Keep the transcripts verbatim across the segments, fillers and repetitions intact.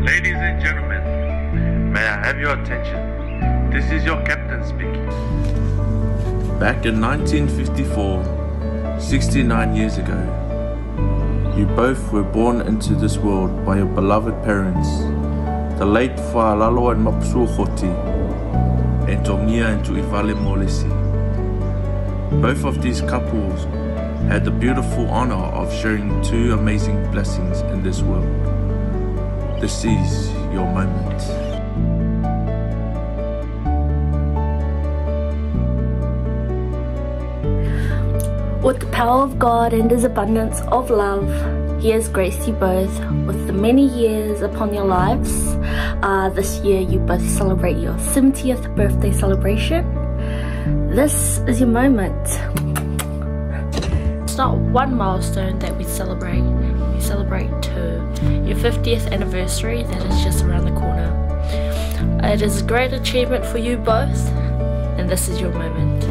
Ladies and gentlemen, may I have your attention? This is your captain speaking. Back in nineteen fifty-four, sixty-nine years ago, you both were born into this world by your beloved parents, the late Faʻalalo and Maputua Hoti, and Tongia and Tuʻivale Molesi. Both of these couples had the beautiful honor of sharing two amazing blessings in this world. This is your moment. With the power of God and His abundance of love, He has graced you both with the many years upon your lives. Uh, this year, you both celebrate your seventieth birthday celebration. This is your moment. It's not one milestone that we celebrate, we celebrate two. Your fiftieth anniversary, that is just around the corner. It is a great achievement for you both, and this is your moment.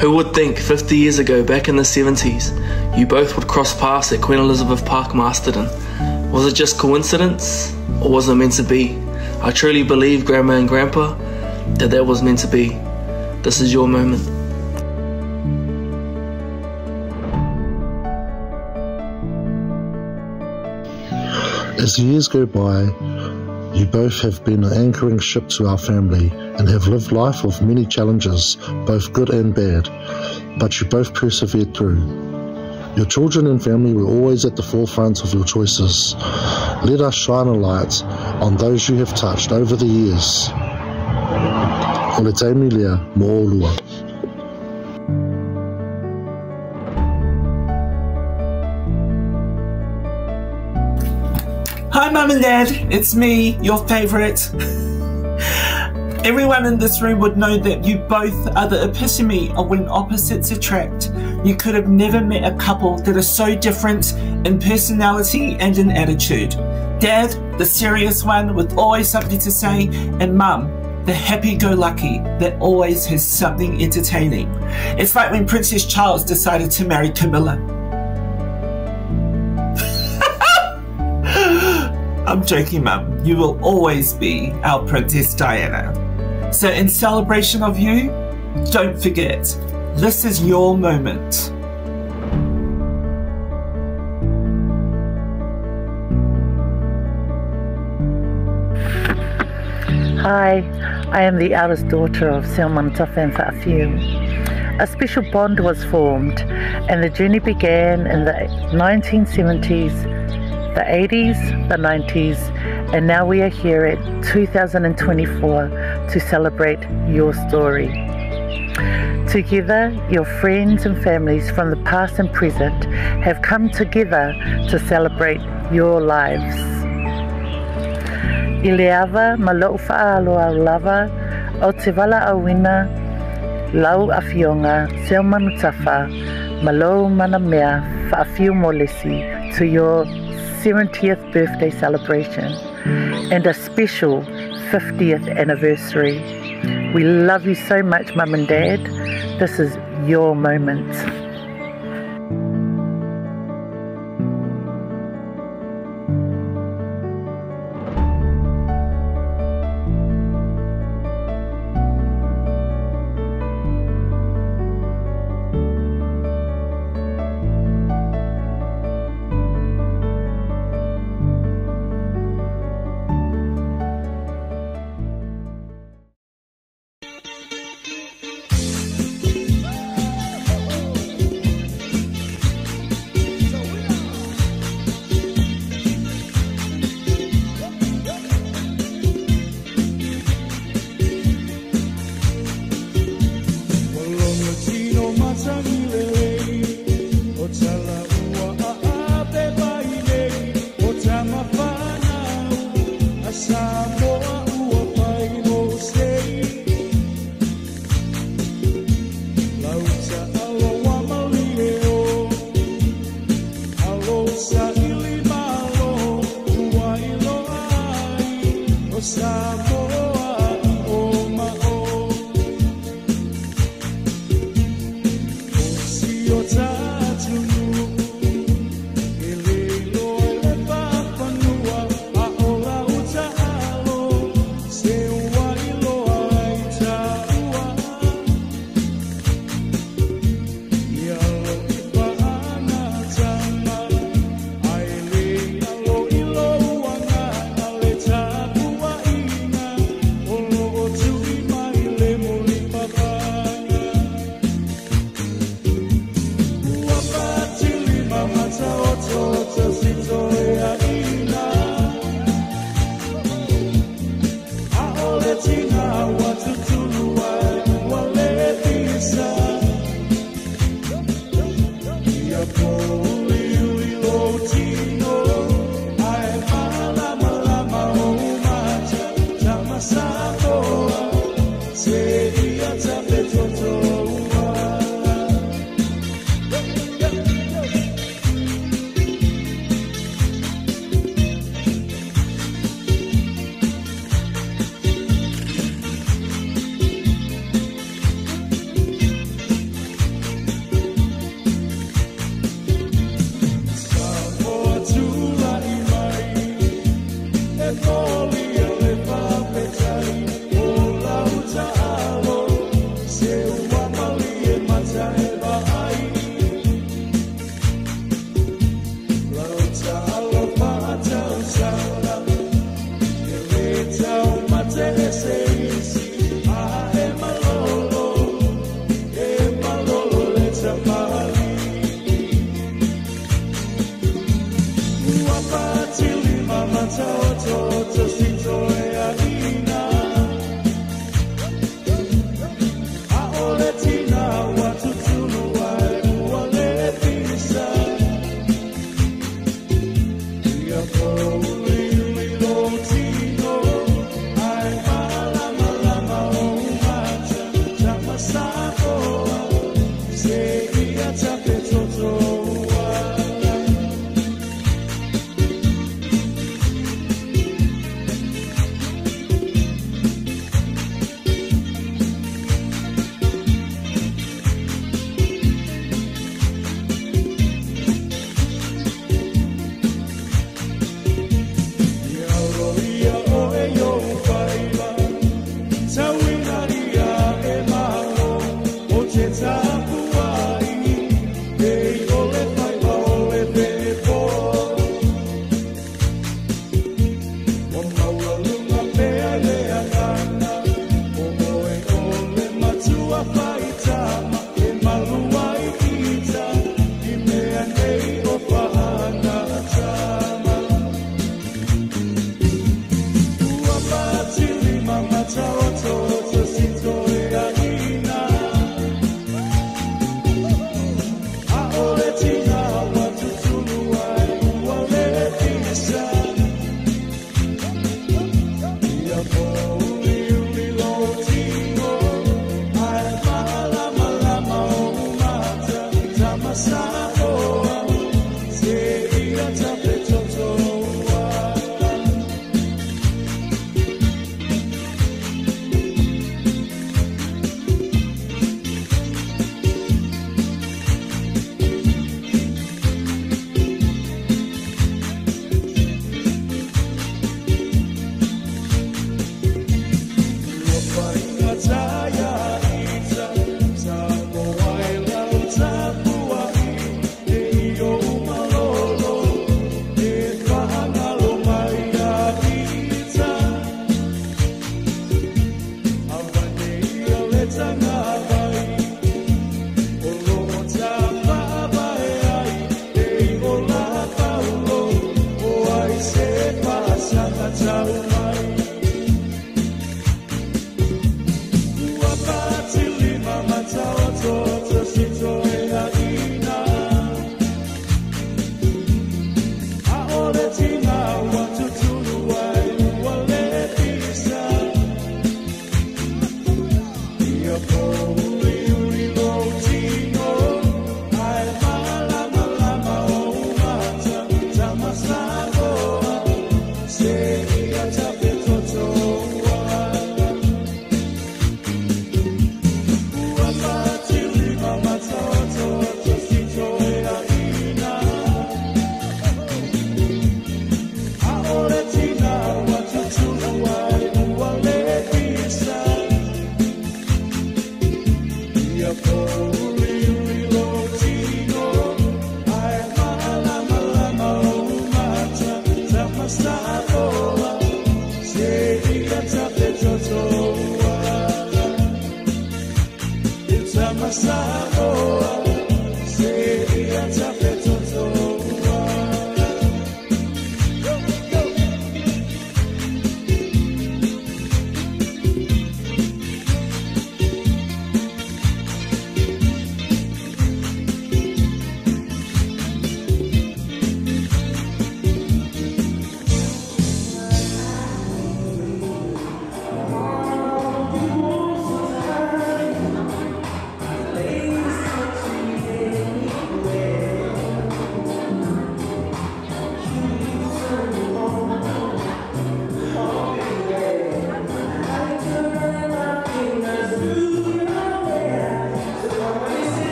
Who would think fifty years ago, back in the seventies, you both would cross paths at Queen Elizabeth Park, Masterton? Was it just coincidence, or was it meant to be? I truly believe, Grandma and Grandpa, that that was meant to be. This is your moment. As the years go by, you both have been an anchoring ship to our family and have lived life with many challenges, both good and bad, but you both persevered through. Your children and family were always at the forefront of your choices. Let us shine a light on those you have touched over the years. Ko e taimi lea mo ʻolua. Hi, Mum and Dad. It's me, your favorite. Everyone in this room would know that you both are the epitome of when opposites attract. You could have never met a couple that are so different in personality and in attitude. Dad, the serious one with always something to say, and Mum, the happy-go-lucky that always has something entertaining. It's like when Princess Charles decided to marry Camilla. I'm joking, Mum. You will always be our Princess Diana. So in celebration of you, don't forget, this is your moment. Hi, I am the eldest daughter of Selma Matafa and Faʻafiu. A special bond was formed, and the journey began in the nineteen seventies, the eighties, the nineties, and now we are here at two thousand twenty-four to celebrate your story. Together, your friends and families from the past and present have come together to celebrate your lives. ʻI he ava mo e faʻaaloalo lava ʻo e valaʻauina ʻa e ʻAfio Selma Matafa mo Mana Mea Faʻafiu Molesi to your seventieth birthday celebration and a special fiftieth anniversary. We love you so much, Mum and Dad. This is your moment.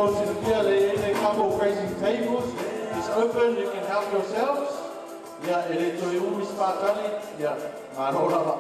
Here, the, the couple facing tables is open, you can help yourselves. Yeah, ʻe toe ʻumi sipaatali. Yeah, mālō lava.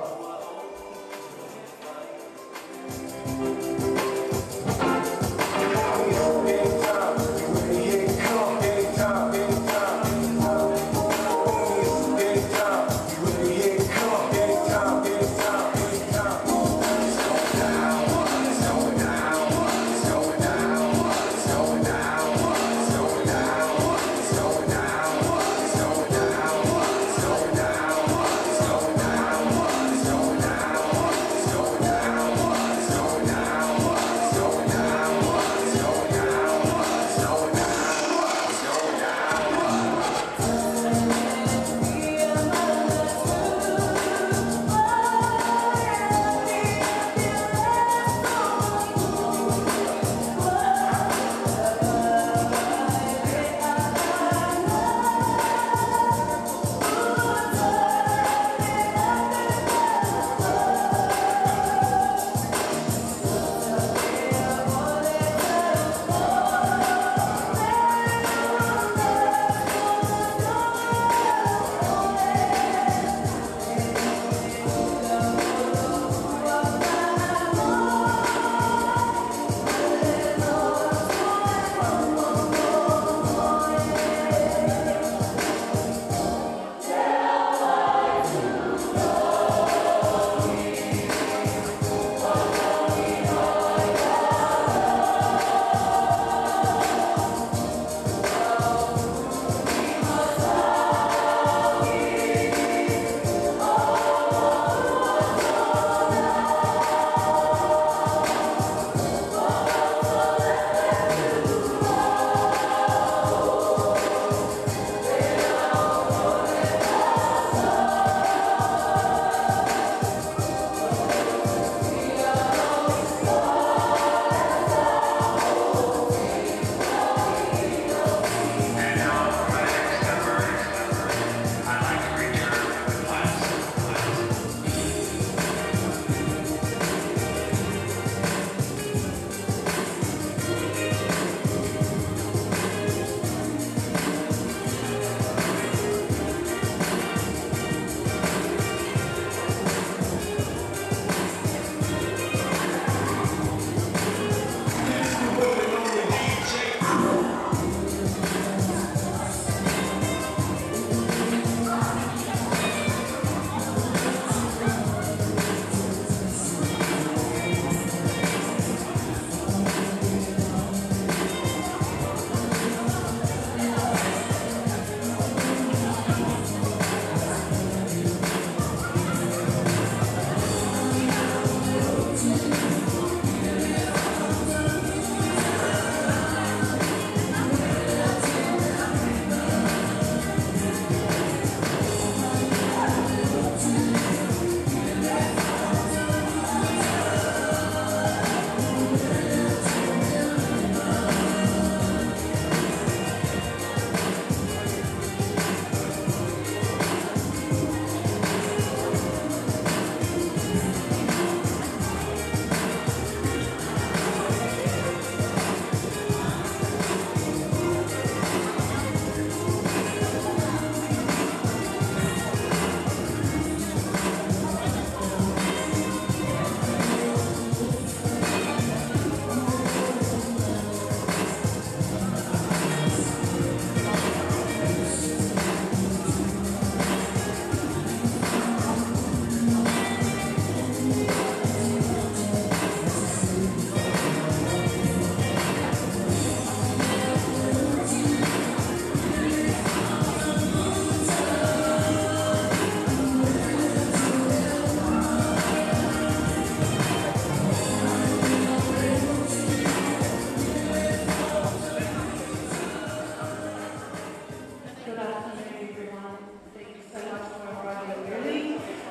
Good afternoon, everyone. Thank you so much for arriving early.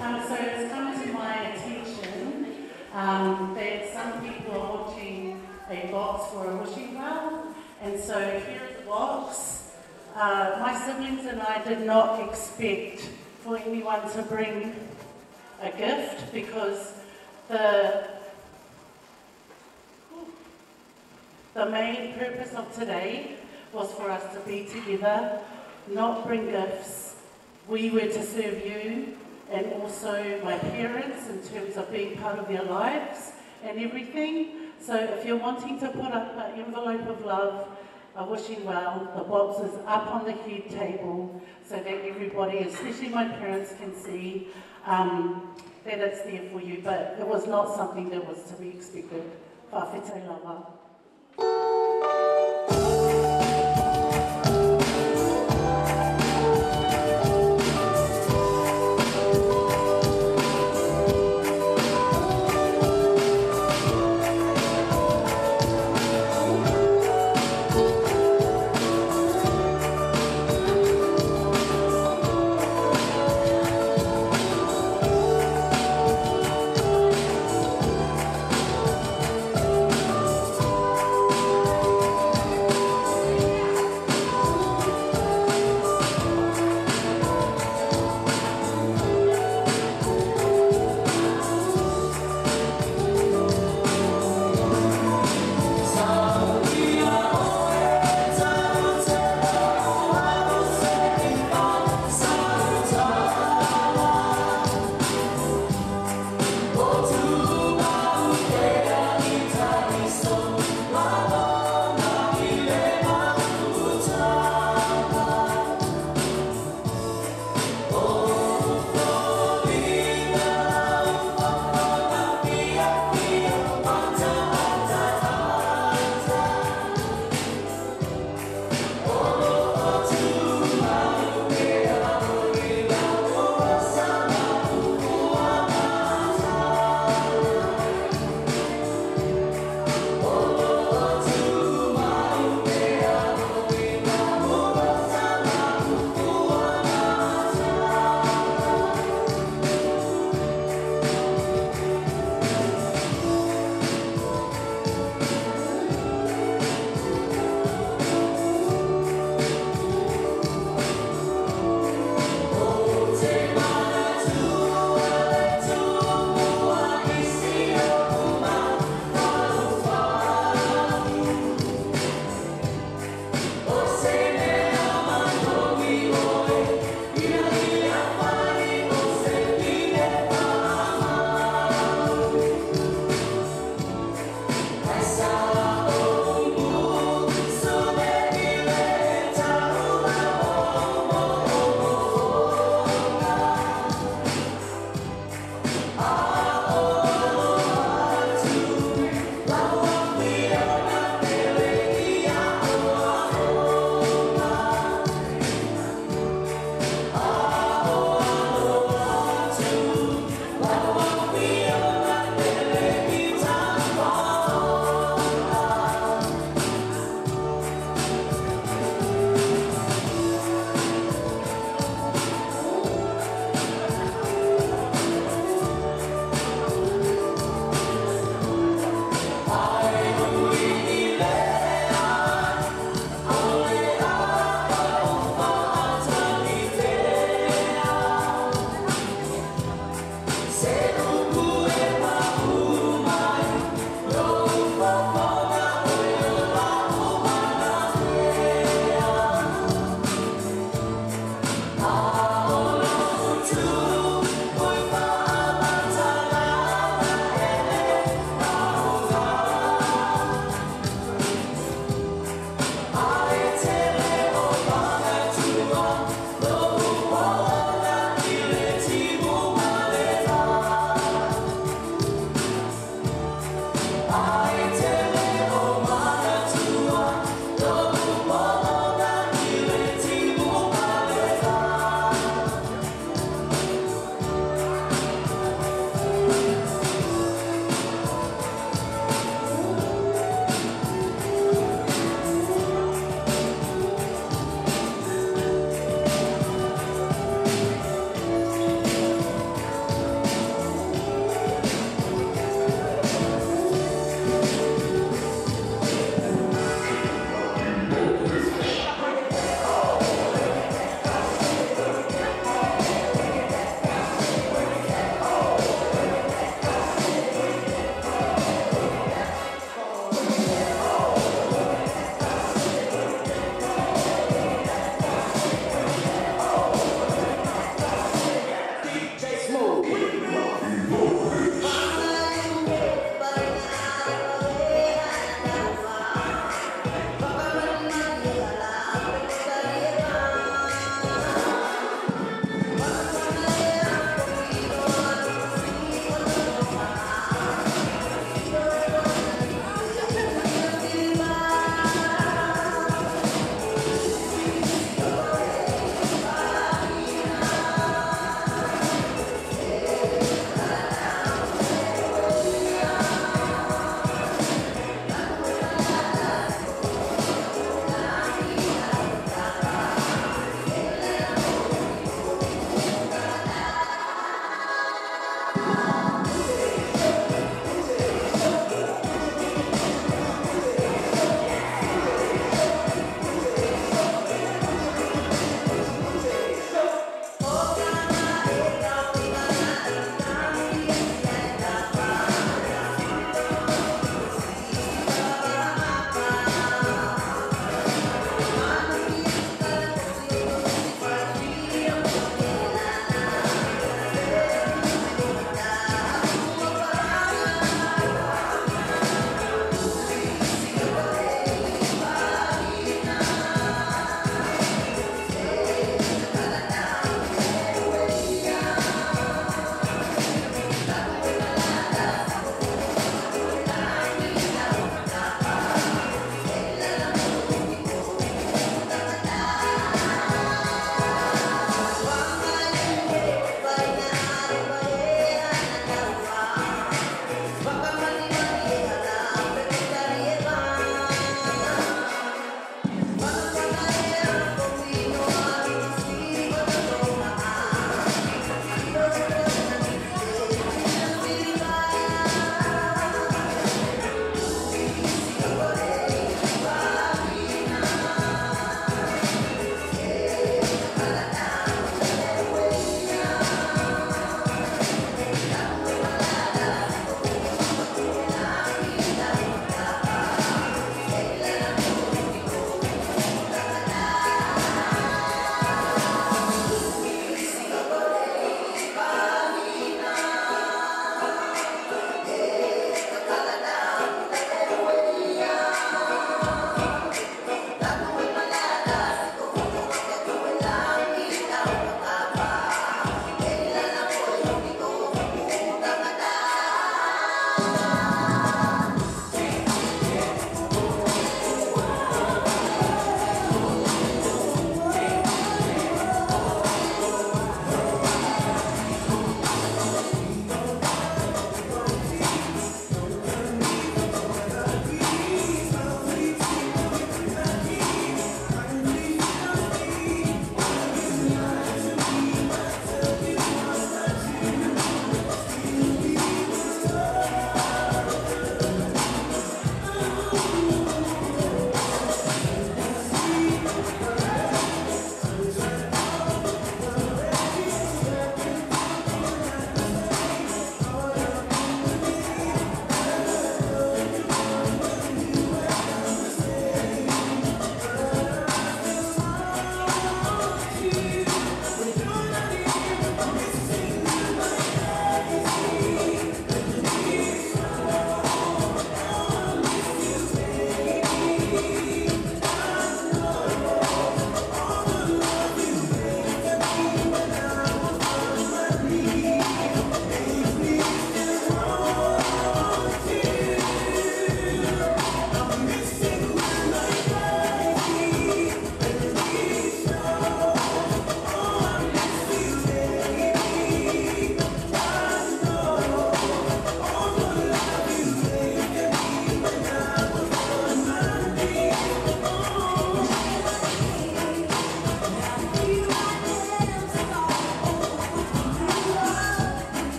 Um, so it's come to my attention, um, that some people are wanting a box for a wishing well, and so here is a box. Uh, my siblings and I did not expect for anyone to bring a gift because the The main purpose of today was for us to be together, not bring gifts. We were to serve you and also my parents in terms of being part of their lives and everything. So if you're wanting to put up an envelope of love, a wishing well, the box is up on the head table so that everybody, especially my parents, can see um, that it's there for you. But it was not something that was to be expected. Fakafetaʻi lava.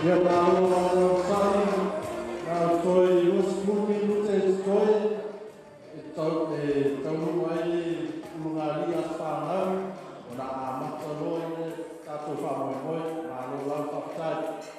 Mālō, mālō, sai. Nau toe uosi pulu minute toe. ʻE tau, ʻe tau mai ʻulungaanga ʻa e fānau, ʻo na ʻamata loa ʻi he tatou fakamolemole, mālō lau fakafetaʻi.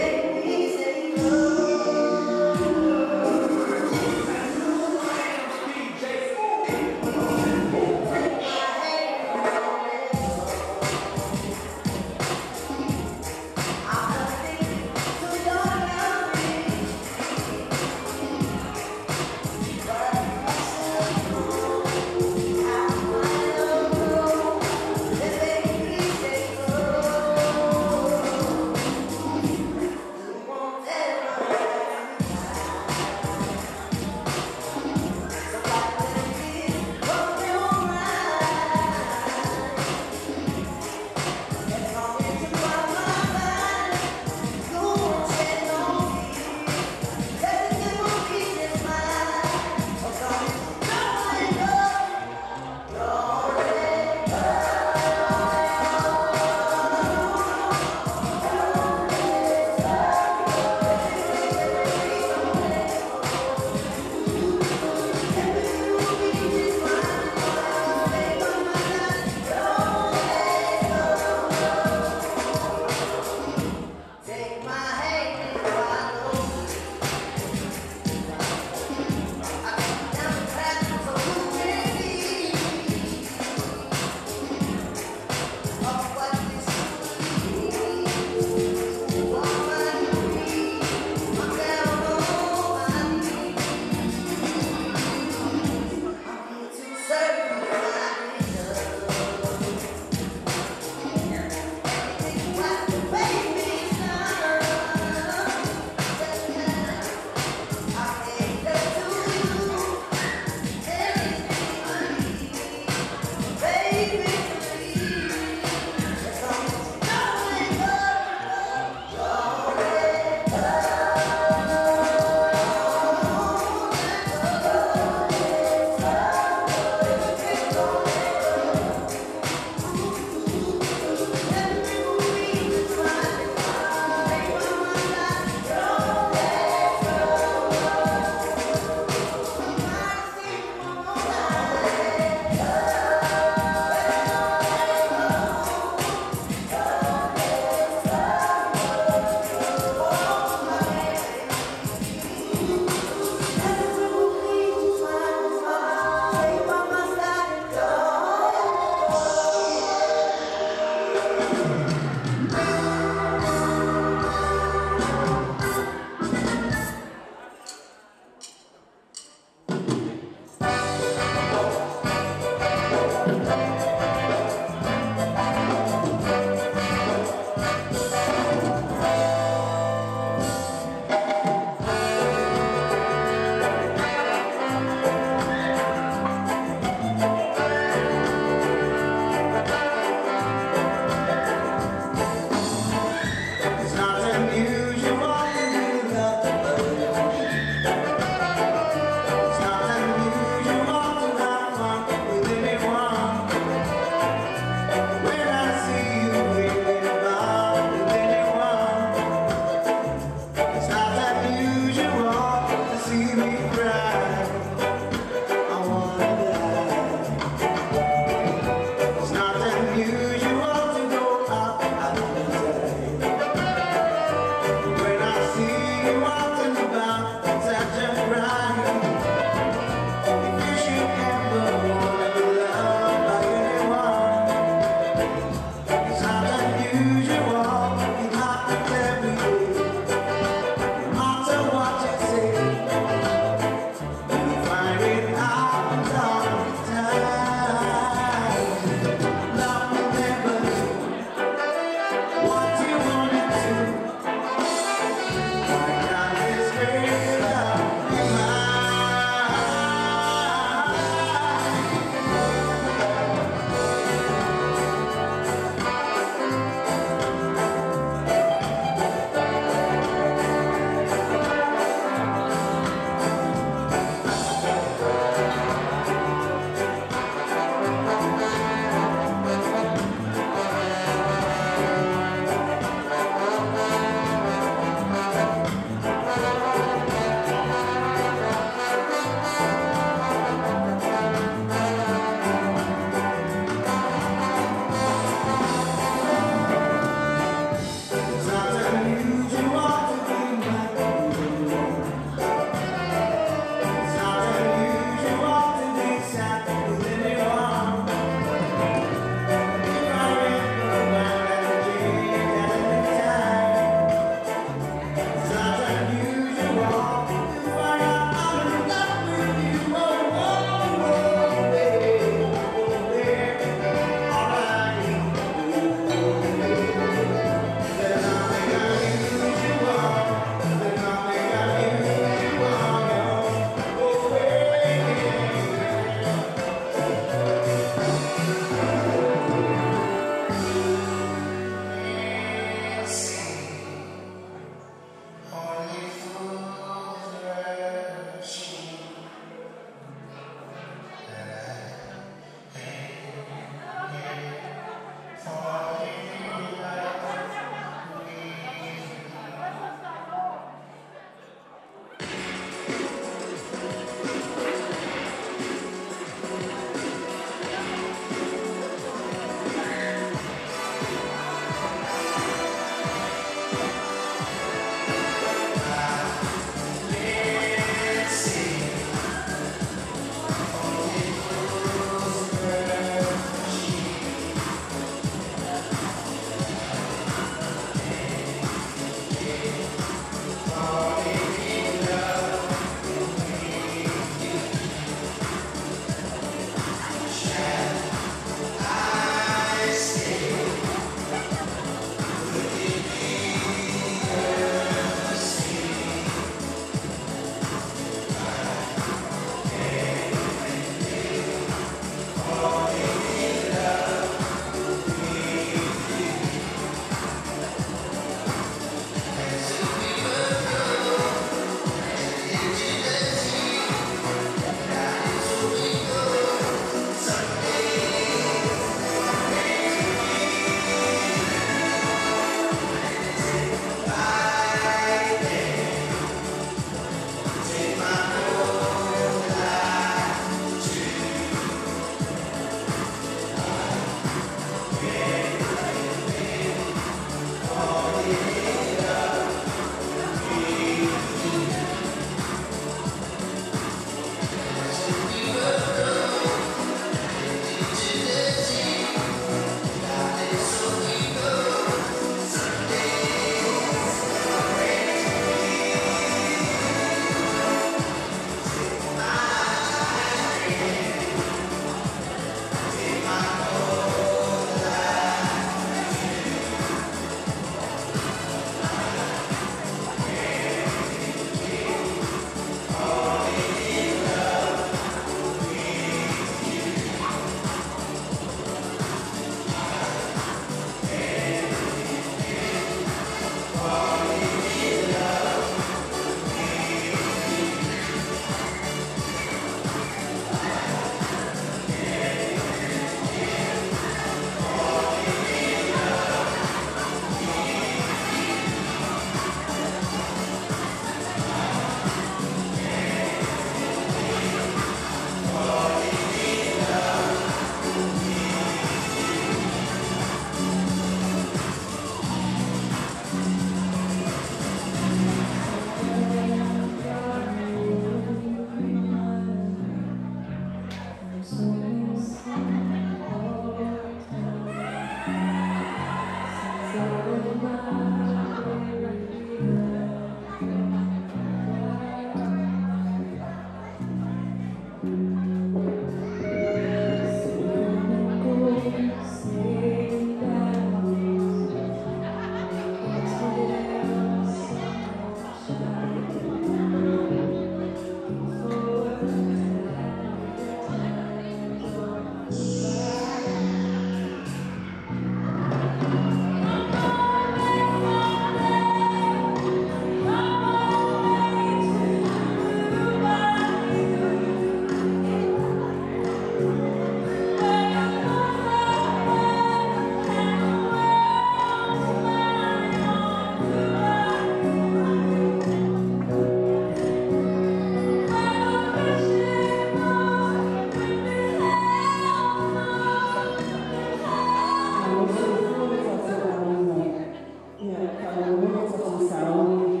Tatou Samoa.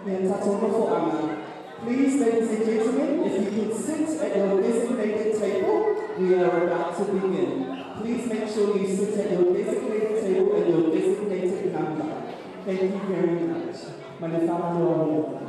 Ia, tatou nofoʻanga. Please, ladies and gentlemen, if you can sit at your designated table, we are about to begin. Please make sure you sit at your designated table and your designated number. Thank you very much. Manu Fama Lua.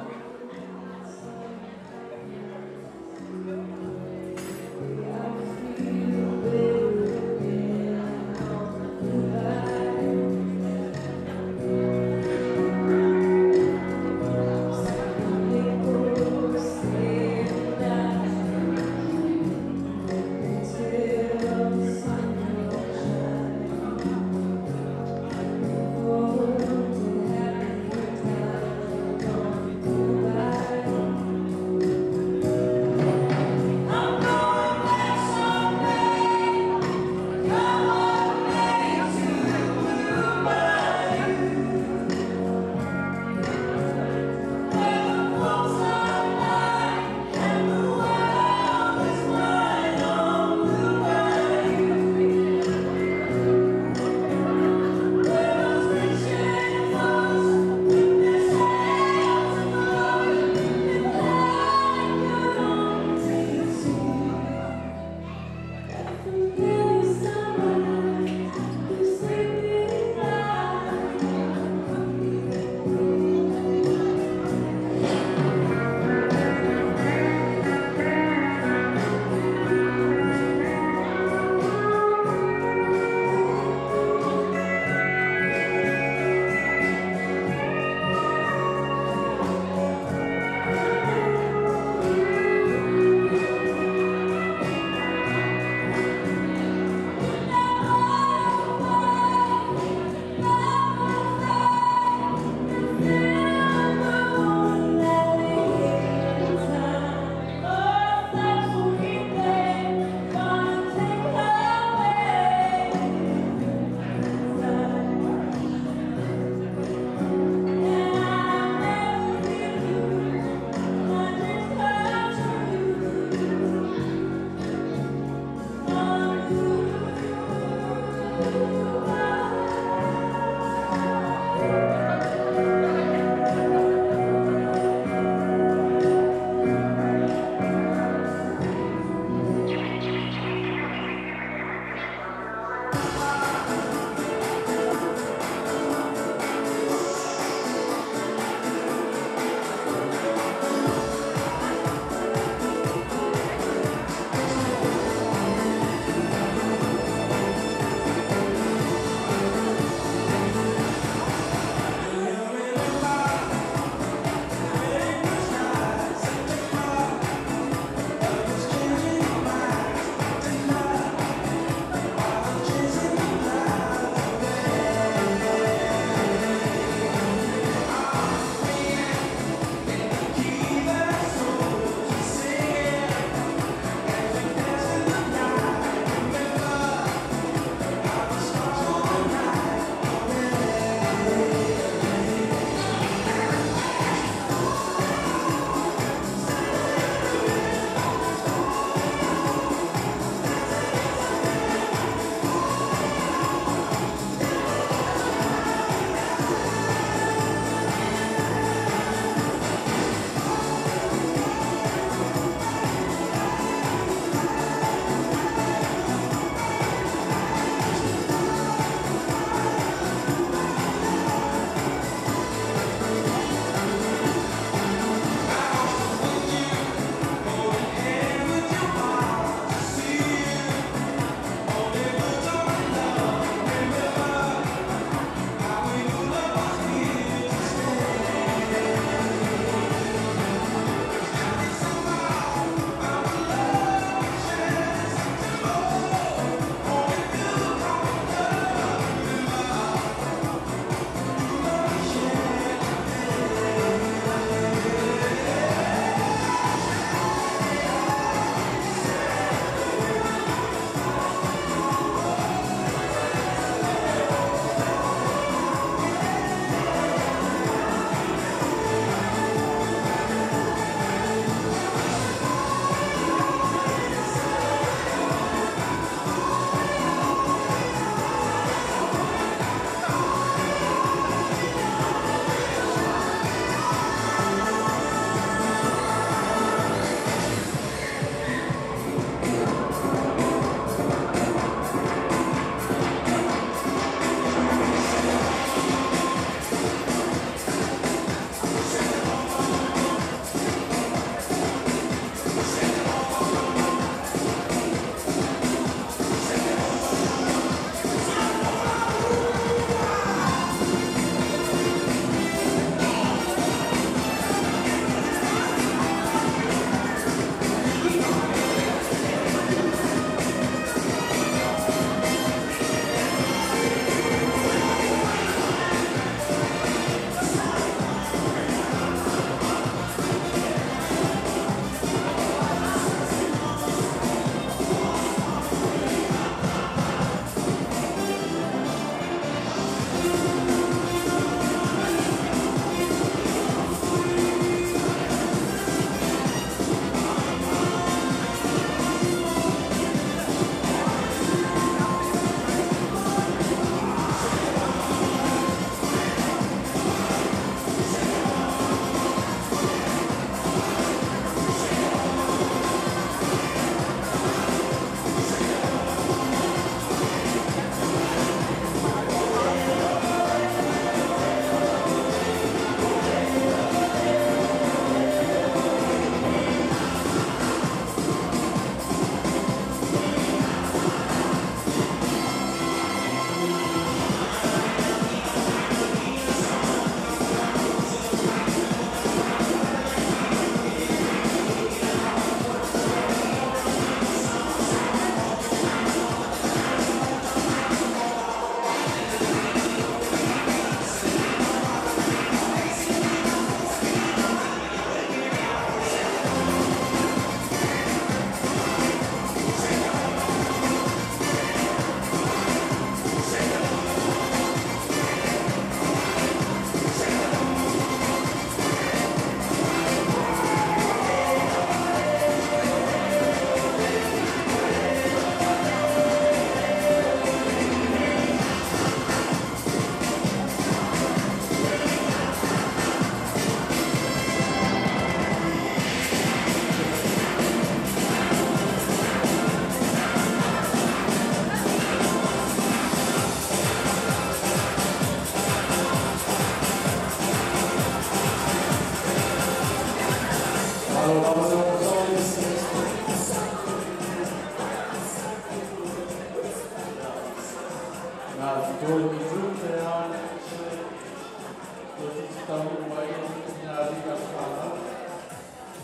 Tau mai ʻo te nā rika whānau.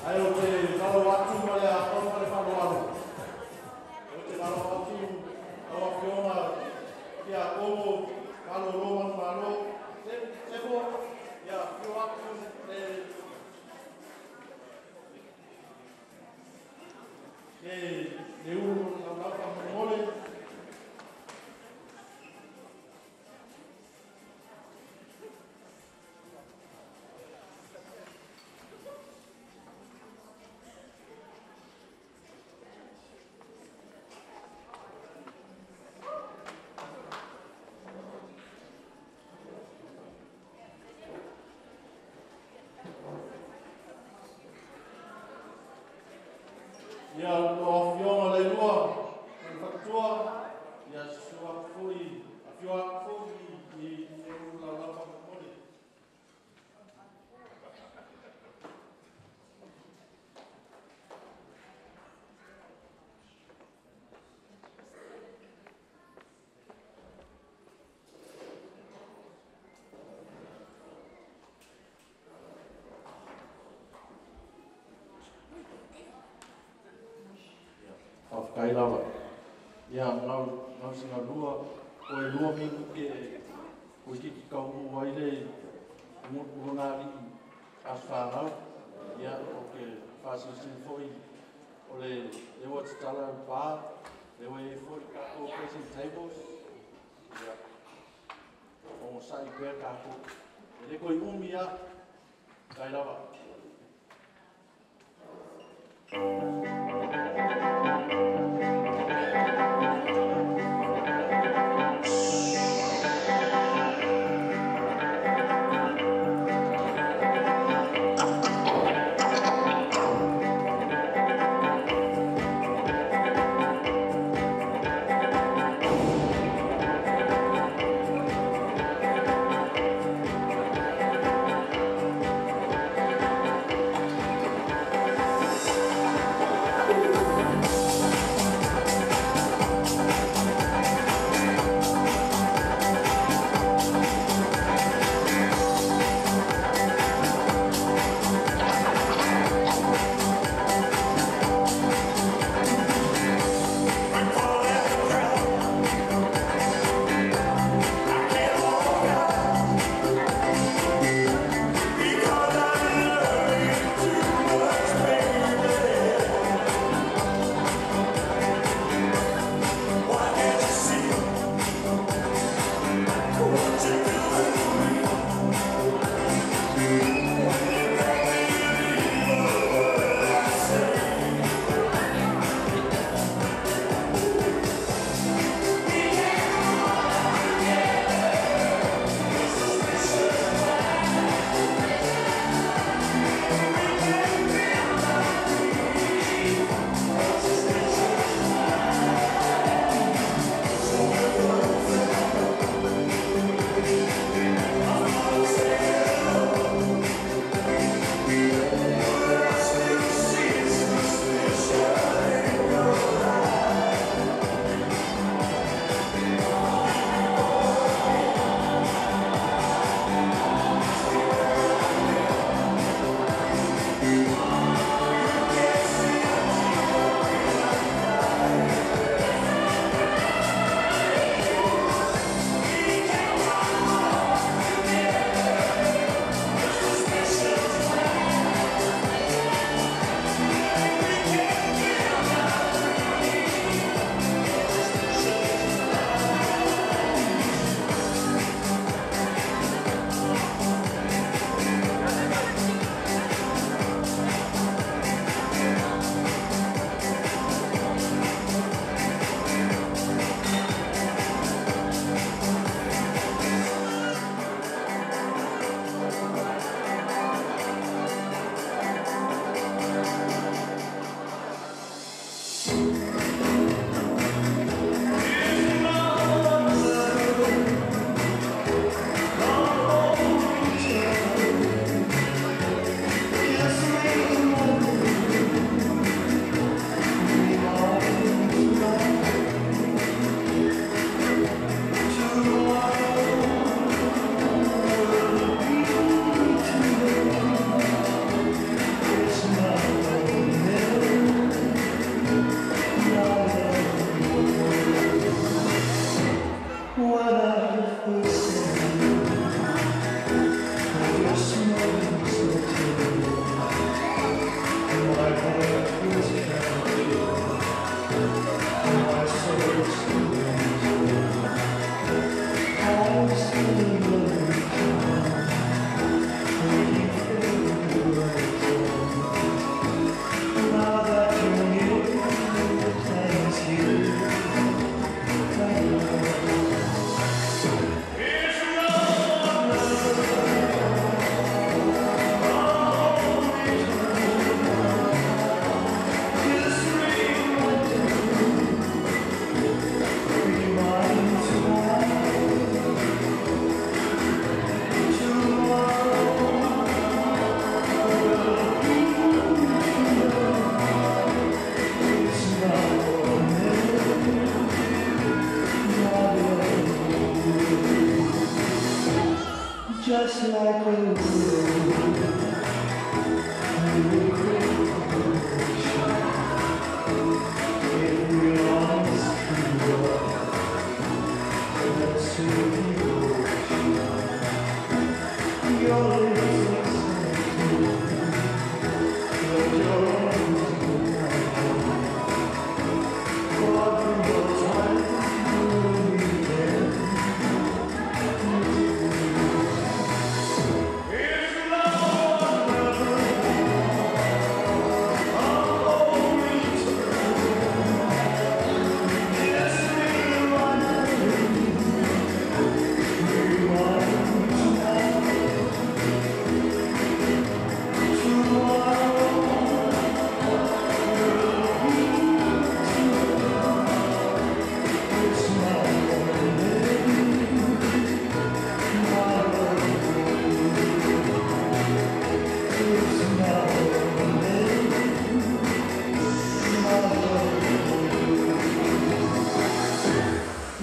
ʻA ia ʻoku te ʻalu atu mai ʻa kau mai whānau. ʻOku te ʻalu atu ʻa Fiona, kia Komo, ʻalu Roma, ʻalu. Te, te mo, ia, Fiona, te, te, te ulu, na, na, na, mole. Ia, ko ʻAfio Leilua, ko e fakatua, ia, sua fui, ʻAfio fui, i, i, i, lau, lau, lau, lau, lau. Ia, faʻa fakai lava. Ia, ngau, ngau si ngau lua, ko e lua minu ke, ko e kiki kau mo ai le, mo, mo ngā li, ʻa fānau. Ia, ʻoku ke fāsisini foʻi, ʻo le, le ua tatala pā, le ua e foʻi ka ko present tables. Ia. ʻO sai pē ka ko. ʻE le ko e ʻumi ia. Kai lava. Just like a little, little creation. If we lost true love, let's see the ocean. Your lips are scented, your jaw is golden. What will time do we get?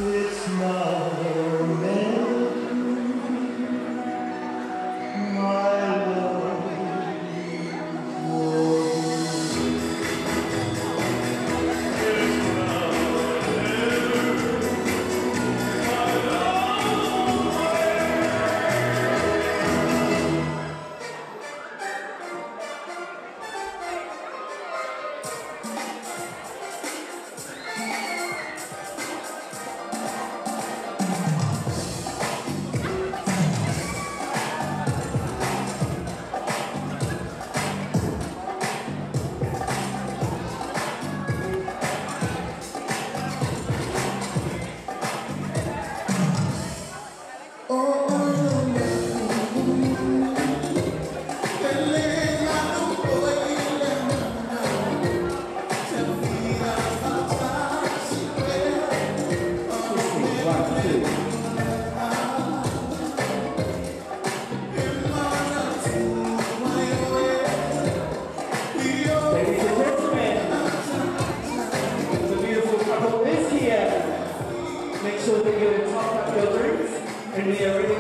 It's not a man, my love. Ladies and gentlemen, the beautiful couple is here. Make sure that you top up your drinks and we are ready.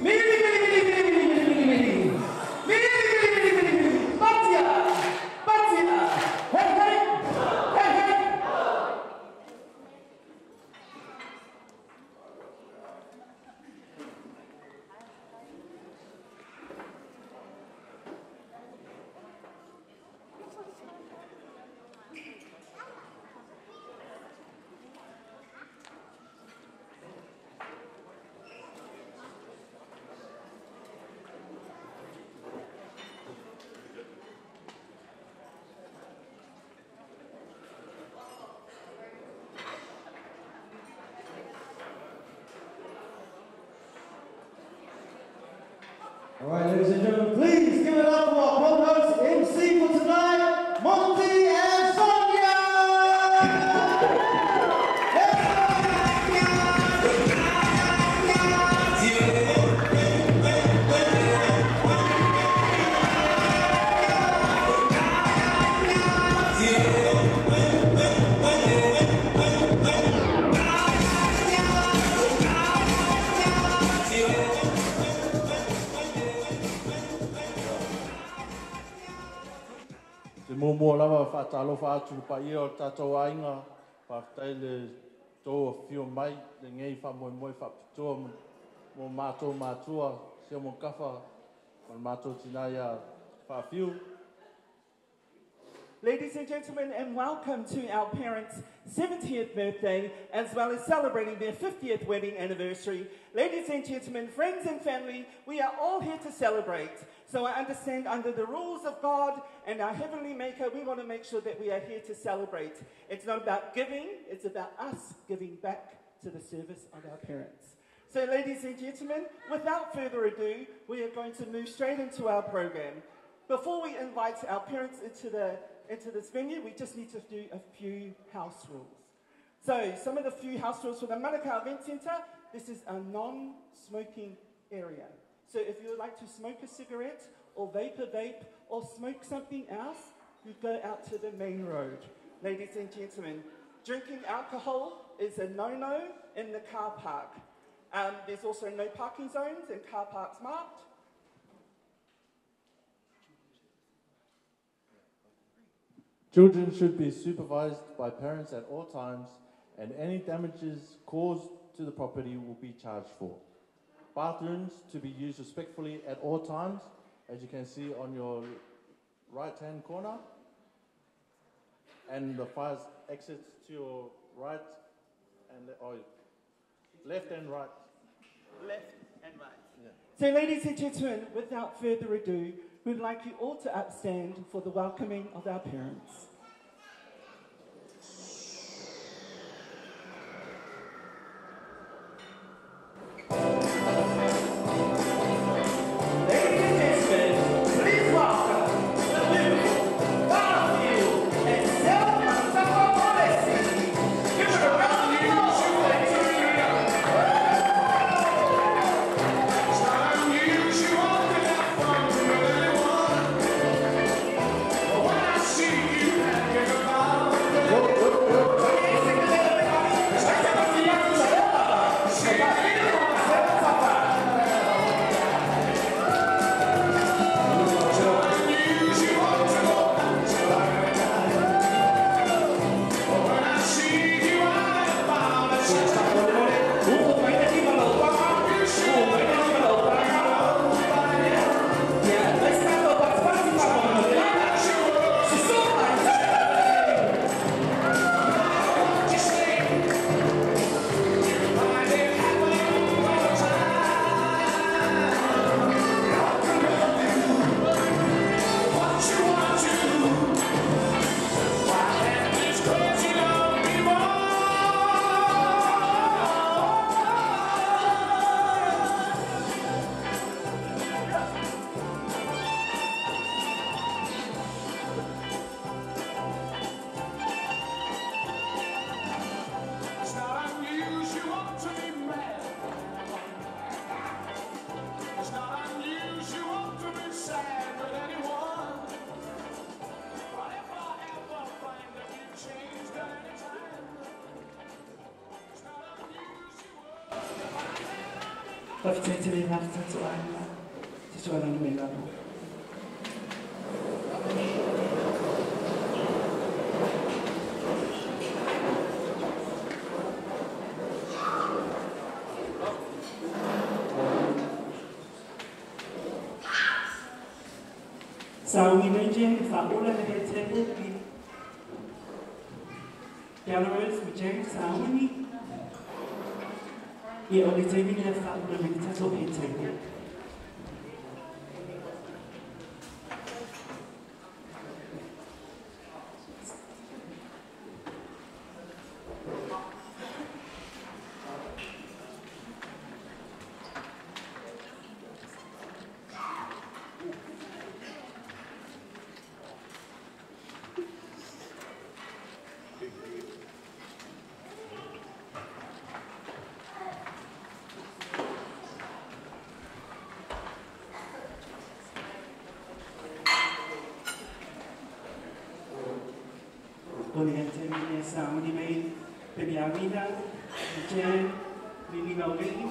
Mini, mini, mini, mini, mini, mini, mini, mini. Mini, mini, mini, mini, mini, mini. Patia, patia. Hey, hey. Hey, hey. All right, ladies and gentlemen, please give it up for our co-host M C for tonight, Monty and Sonia! Te mou muʻa lava ʻo faʻa talofa atu ki he paʻia ʻo hotau ʻāinga, fakafetaʻi ʻetau ʻafio mai, ʻi he ngaahi faʻamoemoe fakapitoa mo, mo mātou mātuʻa, Siaomo Kafa, mo mātou tinā ia Faʻafiu. Ladies and gentlemen, and welcome to our parents' seventieth birthday, as well as celebrating their fiftieth wedding anniversary. Ladies and gentlemen, friends and family, we are all here to celebrate. So I understand under the rules of God and our Heavenly Maker, we want to make sure that we are here to celebrate. It's not about giving, it's about us giving back to the service of our parents. So, ladies and gentlemen, without further ado, we are going to move straight into our program. Before we invite our parents into the, into this venue, we just need to do a few house rules. So, some of the few house rules for the Manukau Event Centre, this is a non-smoking area. So if you would like to smoke a cigarette or vape a vape or smoke something else, you go out to the main road. Ladies and gentlemen, drinking alcohol is a no-no in the car park. Um, there's also no parking zones and car parks marked. Children should be supervised by parents at all times, and any damages caused to the property will be charged for. Bathrooms to be used respectfully at all times, as you can see on your right-hand corner, and the fire exits to your right and le-, oh, left and right. Left and right. Yeah. So, ladies and gentlemen, without further ado, we'd like you all to upstand for the welcoming of our parents. Ladies and gentlemen, please welcome the beautiful Garfield and Selma Takamonesi. Give it a round of applause. It's not unusual to be mad. It's not unusual to be sad with anyone. But if I ever find that you've changed at any time, it's not unusual. Tafiti te le nafta tuana. Te tuana ni me lalo. Sauni Meije, Faula Meije Tepu, Belarus, Meije, Sauni. Ia, ʻo le taimi ni Faula Meije Tepu. Ko e taimi ni Sauni mei Peniamina, Jen, Lili Mauleni.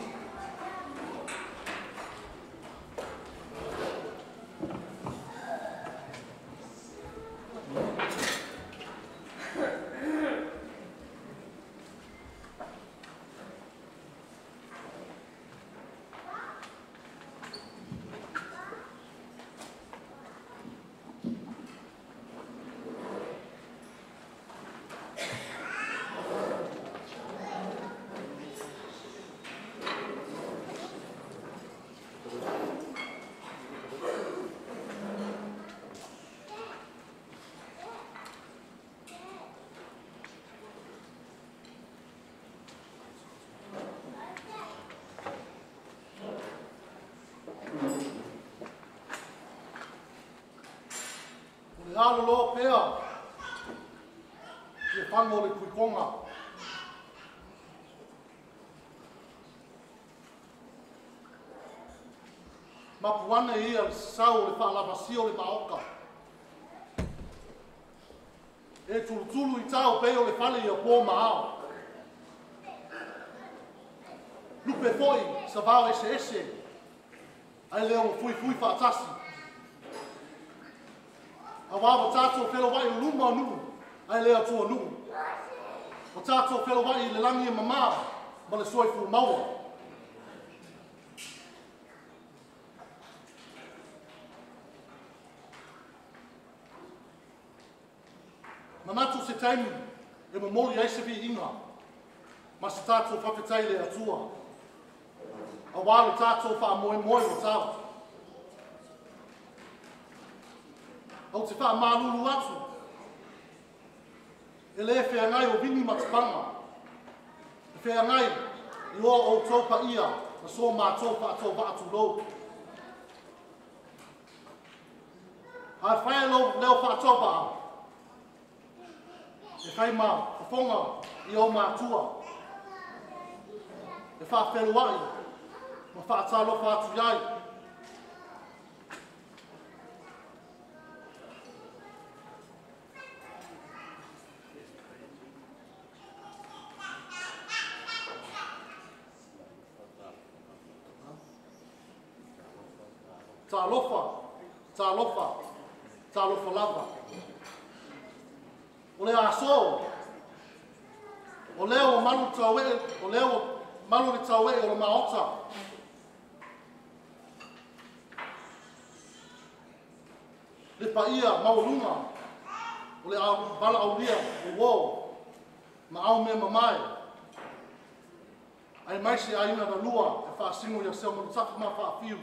Ko e lalo loa pea ʻi he fanga ʻo e kui konga. Mapuana ia le sau ʻo e faʻa lava sio ʻo e maoka. ʻE tulutulu ʻi tau pē ʻo e fale ia pō maʻau. Lupe foʻi, savao ese ese, ʻa e leo fuifui faʻatasi. ʻA vava tatou felovaʻi ʻuluma ʻo nuʻu, ʻa e leo tuʻa nuʻu. ʻO tatou felovaʻi le langi e mamā, ma le soifua maua. Manatu se taimi ʻe momoli ai se viʻinga, ma se tatou fakafetaʻi le Atua. ʻA vava tatou faʻamoemoe ʻo tau. ʻOku te faʻamalulu atu. ʻE lē feangai ʻo vini matapanga. ʻE feangai ʻi hoʻo ʻoutou paʻia, ma so mātou faʻatoʻo vaʻa tulou. ʻA e fai lou leo faʻatoʻo vaʻa. ʻE fai ma fofonga ʻi ʻo mātua. ʻE faʻafeloaʻi, ma faʻatalofa atu ai. Talofa, talofa, talofa lava. ʻO lea aso, ʻo lea ʻo malu taueʻe, ʻo lea ʻo malu le taueʻe ʻo le maota. Le paʻia mauʻolunga, ʻo le au, vala aulia, ʻo uō, ma au mea mamae. ʻAi mai se ʻaina na lua, ʻe faʻasino ia se o manu tafi ma faʻafiu.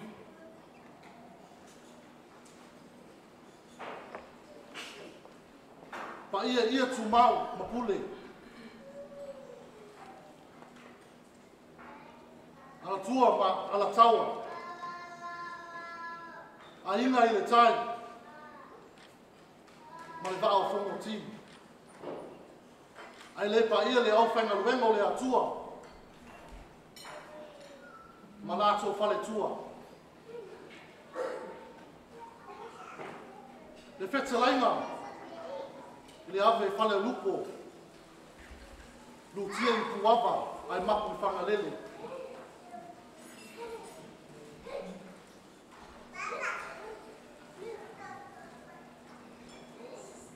Paʻia ia tumau ma pule. ʻAlatua ma ʻalataua. ʻAina ʻi le tai. Ma le vaʻa ʻo Fongoti. ʻAi le paʻia le au faigaluega ʻo le Atua. Ma la tou fale tua. Le fetelaina. ʻI le ave fale lupo. Lutia ʻi puava, ʻai mapu ʻi fangalele.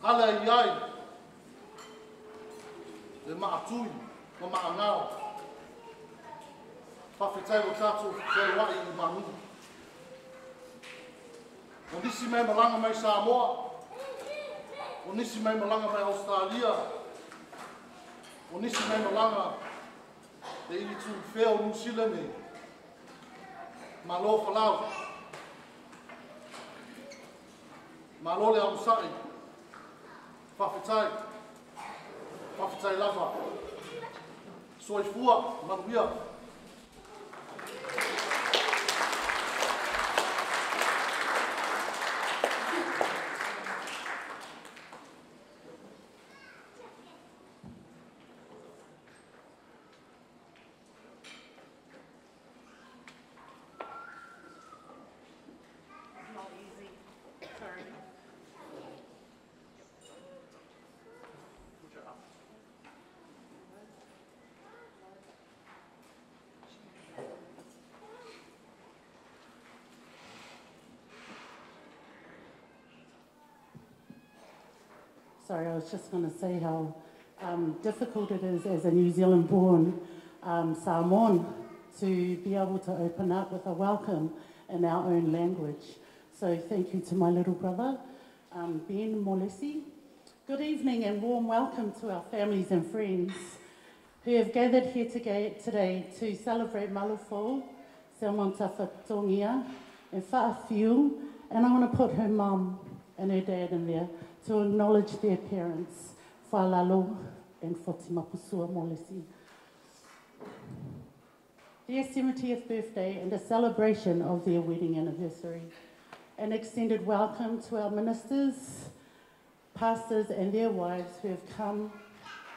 ʻAle ai ai, le maʻa tui, ma maʻa ngao. Fakafetaʻi ʻo tatou feloaʻi ʻi manu. ʻO nisi mai malanga mai Samoa. ʻO nisi mai malanga mai Australia. ʻO nisi mai malanga ʻi Tulufeo, Nuʻusila nei. Mālō Falau. Mālō le amusaʻi. Fakafetaʻi. Fakafetaʻi lava. Soifua, manuia. Not easy. Sorry. Sorry, I was just gonna say how, um, difficult it is as a New Zealand-born, um, Samoan to be able to open up with a welcome in our own language. So thank you to my little brother, um, Ben Molesi. Good evening and warm welcome to our families and friends who have gathered here toga-, today to celebrate Malu Foʻou, Samuel Tafatongia, and Faʻafiu, and I wanna put her mum and her dad in there to acknowledge their parents, Faʻalalo and Foti Mapusua Molesi. Their seventieth birthday and a celebration of their wedding anniversary. An extended welcome to our ministers, pastors and their wives who have come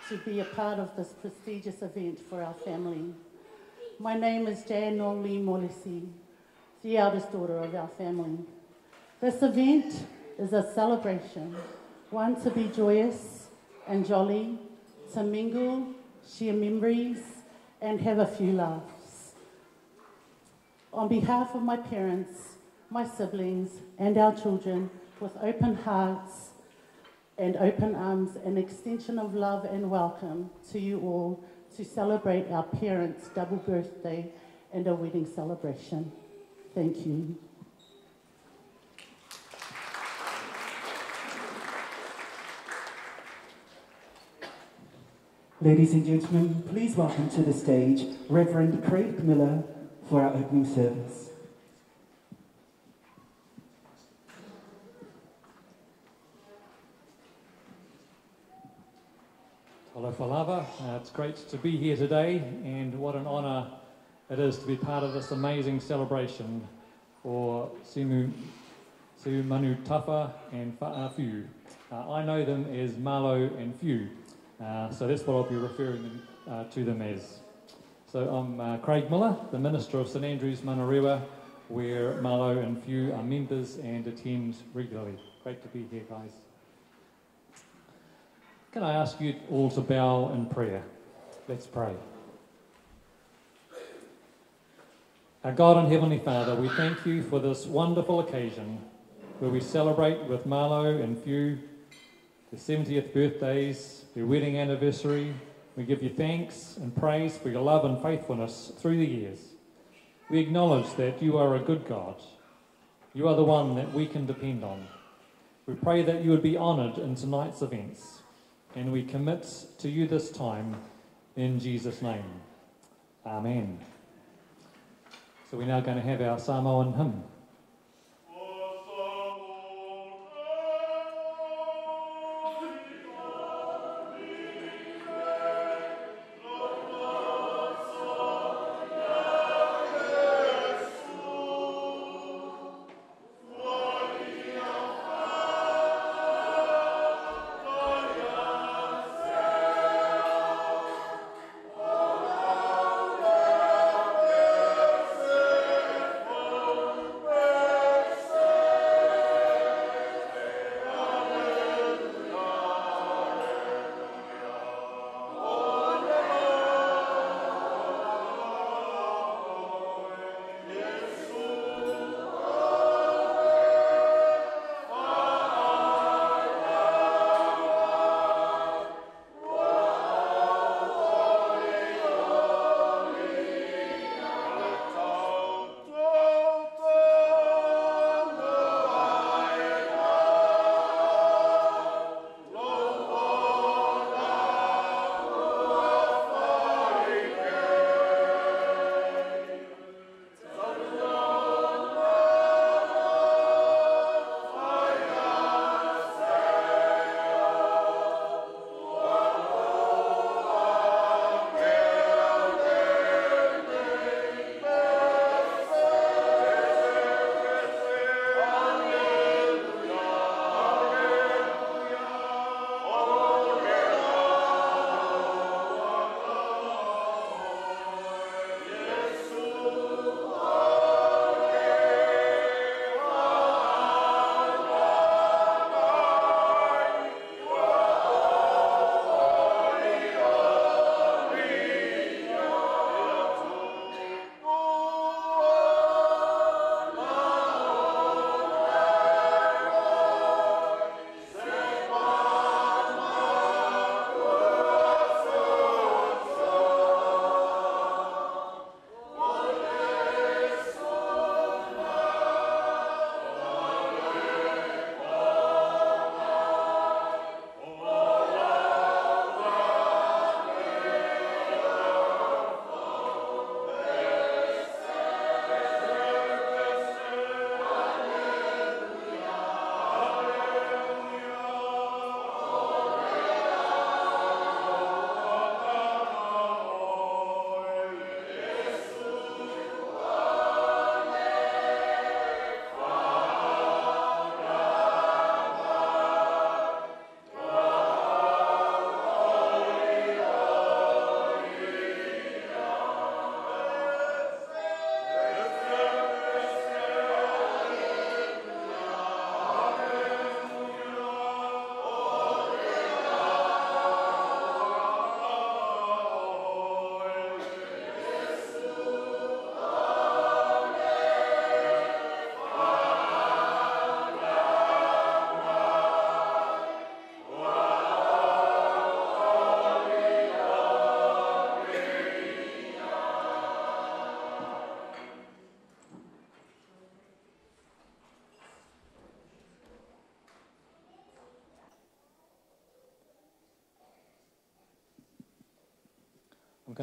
to be a part of this prestigious event for our family. My name is Jan Nong Lee Molesi, the eldest daughter of our family. This event is a celebration, one to be joyous and jolly, to mingle, share memories, and have a few laughs. On behalf of my parents, my siblings, and our children, with open hearts and open arms, an extension of love and welcome to you all to celebrate our parents' double birthday and a wedding celebration. Thank you. Ladies and gentlemen, please welcome to the stage Reverend Craig Miller for our opening service. Talofa lava. Uh, it's great to be here today, and what an honour it is to be part of this amazing celebration for Simu, Simu Manu Tafa and Faʻafiu. Uh, I know them as Marlo and Fiu, uh, so that's what I'll be referring them, uh, to them as. So I'm, uh, Craig Miller, the Minister of St Andrew's Manurewa, where Marlo and Fiu are members and attend regularly. Great to be here, guys. Can I ask you all to bow in prayer? Let's pray. Our God and Heavenly Father, we thank you for this wonderful occasion where we celebrate with Marlo and Fiu their seventieth birthdays, their wedding anniversary. We give you thanks and praise for your love and faithfulness through the years. We acknowledge that you are a good God. You are the one that we can depend on. We pray that you would be honoured in tonight's events, and we commit to you this time in Jesus' name. Amen. So we're now going to have our Samoan hymn.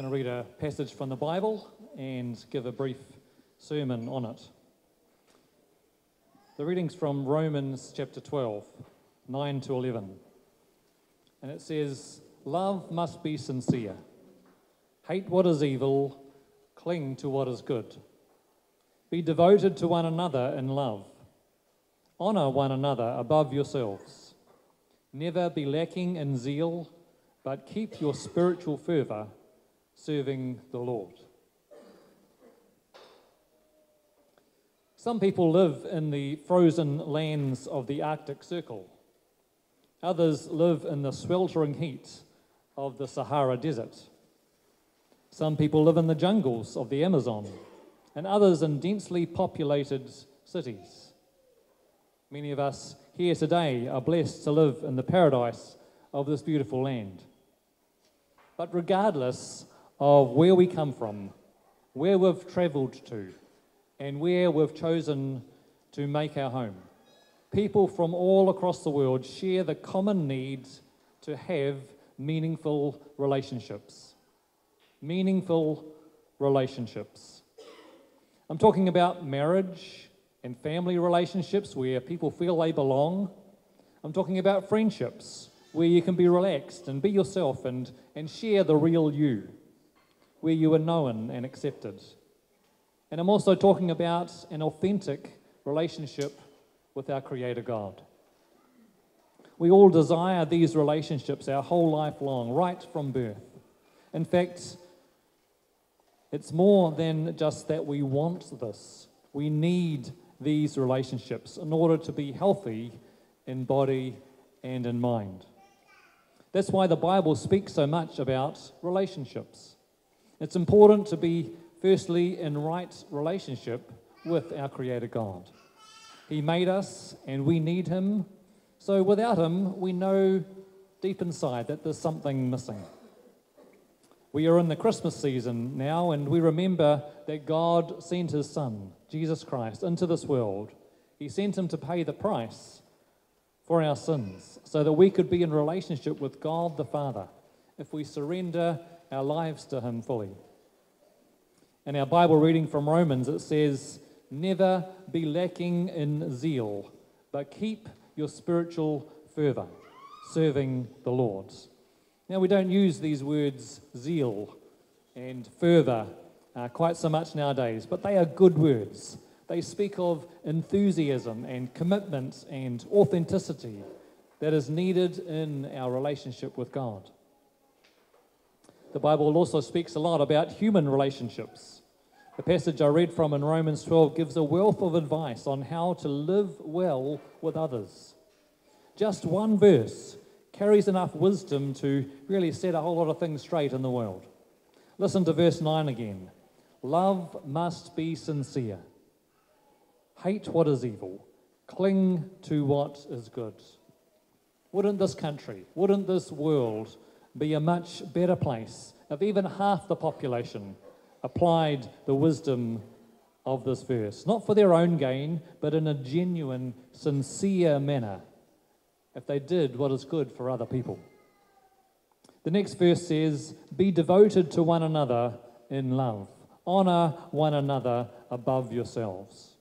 I'm going to read a passage from the Bible and give a brief sermon on it. The reading's from Romans chapter twelve, nine to eleven. And it says, "Love must be sincere. Hate what is evil, cling to what is good. Be devoted to one another in love. Honor one another above yourselves. Never be lacking in zeal, but keep your spiritual fervor, serving the Lord." Some people live in the frozen lands of the Arctic Circle. Others live in the sweltering heat of the Sahara Desert. Some people live in the jungles of the Amazon, and others in densely populated cities. Many of us here today are blessed to live in the paradise of this beautiful land. But regardless of where we come from, where we've travelled to, and where we've chosen to make our home, people from all across the world share the common need to have meaningful relationships. Meaningful relationships. I'm talking about marriage and family relationships where people feel they belong. I'm talking about friendships where you can be relaxed and be yourself and, and share the real you, where you are known and accepted. And I'm also talking about an authentic relationship with our Creator God. We all desire these relationships our whole life long, right from birth. In fact, it's more than just that we want this. We need these relationships in order to be healthy in body and in mind. That's why the Bible speaks so much about relationships. It's important to be firstly in right relationship with our Creator God. He made us and we need Him. So without Him, we know deep inside that there's something missing. We are in the Christmas season now, and we remember that God sent His Son, Jesus Christ, into this world. He sent Him to pay the price for our sins so that we could be in relationship with God the Father if we surrender our lives to Him fully. In our Bible reading from Romans, it says, "Never be lacking in zeal, but keep your spiritual fervor, serving the Lord." Now, we don't use these words, zeal and fervor, uh, quite so much nowadays, but they are good words. They speak of enthusiasm and commitment and authenticity that is needed in our relationship with God. The Bible also speaks a lot about human relationships. The passage I read from in Romans twelve gives a wealth of advice on how to live well with others. Just one verse carries enough wisdom to really set a whole lot of things straight in the world. Listen to verse nine again. "Love must be sincere. Hate what is evil. Cling to what is good." Wouldn't this country, wouldn't this world be a much better place if even half the population applied the wisdom of this verse, not for their own gain, but in a genuine, sincere manner, if they did what is good for other people? The next verse says, "Be devoted to one another in love. Honor one another above yourselves."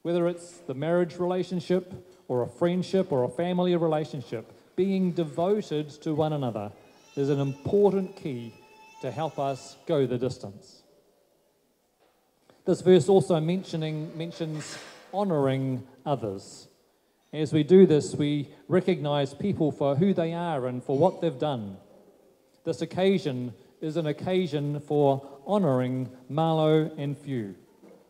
Whether it's the marriage relationship or a friendship or a family relationship, being devoted to one another is an important key to help us go the distance. This verse also mentioning, mentions honoring others. As we do this, we recognize people for who they are and for what they've done. This occasion is an occasion for honoring Malo and Fiu.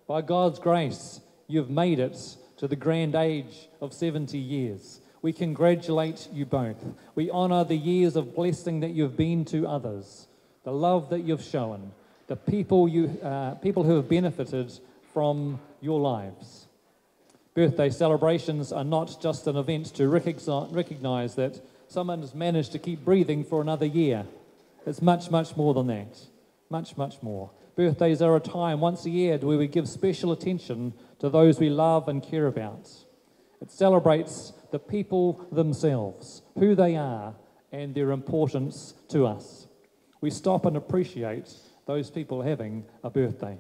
By God's grace, you've made it to the grand age of seventy years. We congratulate you both. We honor the years of blessing that you've been to others, the love that you've shown, the people you, uh, people who have benefited from your lives. Birthday celebrations are not just an event to recogni-, recognize that someone has managed to keep breathing for another year. It's much, much more than that. Much, much more. Birthdays are a time once a year where we give special attention to those we love and care about. It celebrates the people themselves, who they are, and their importance to us. We stop and appreciate those people having a birthday.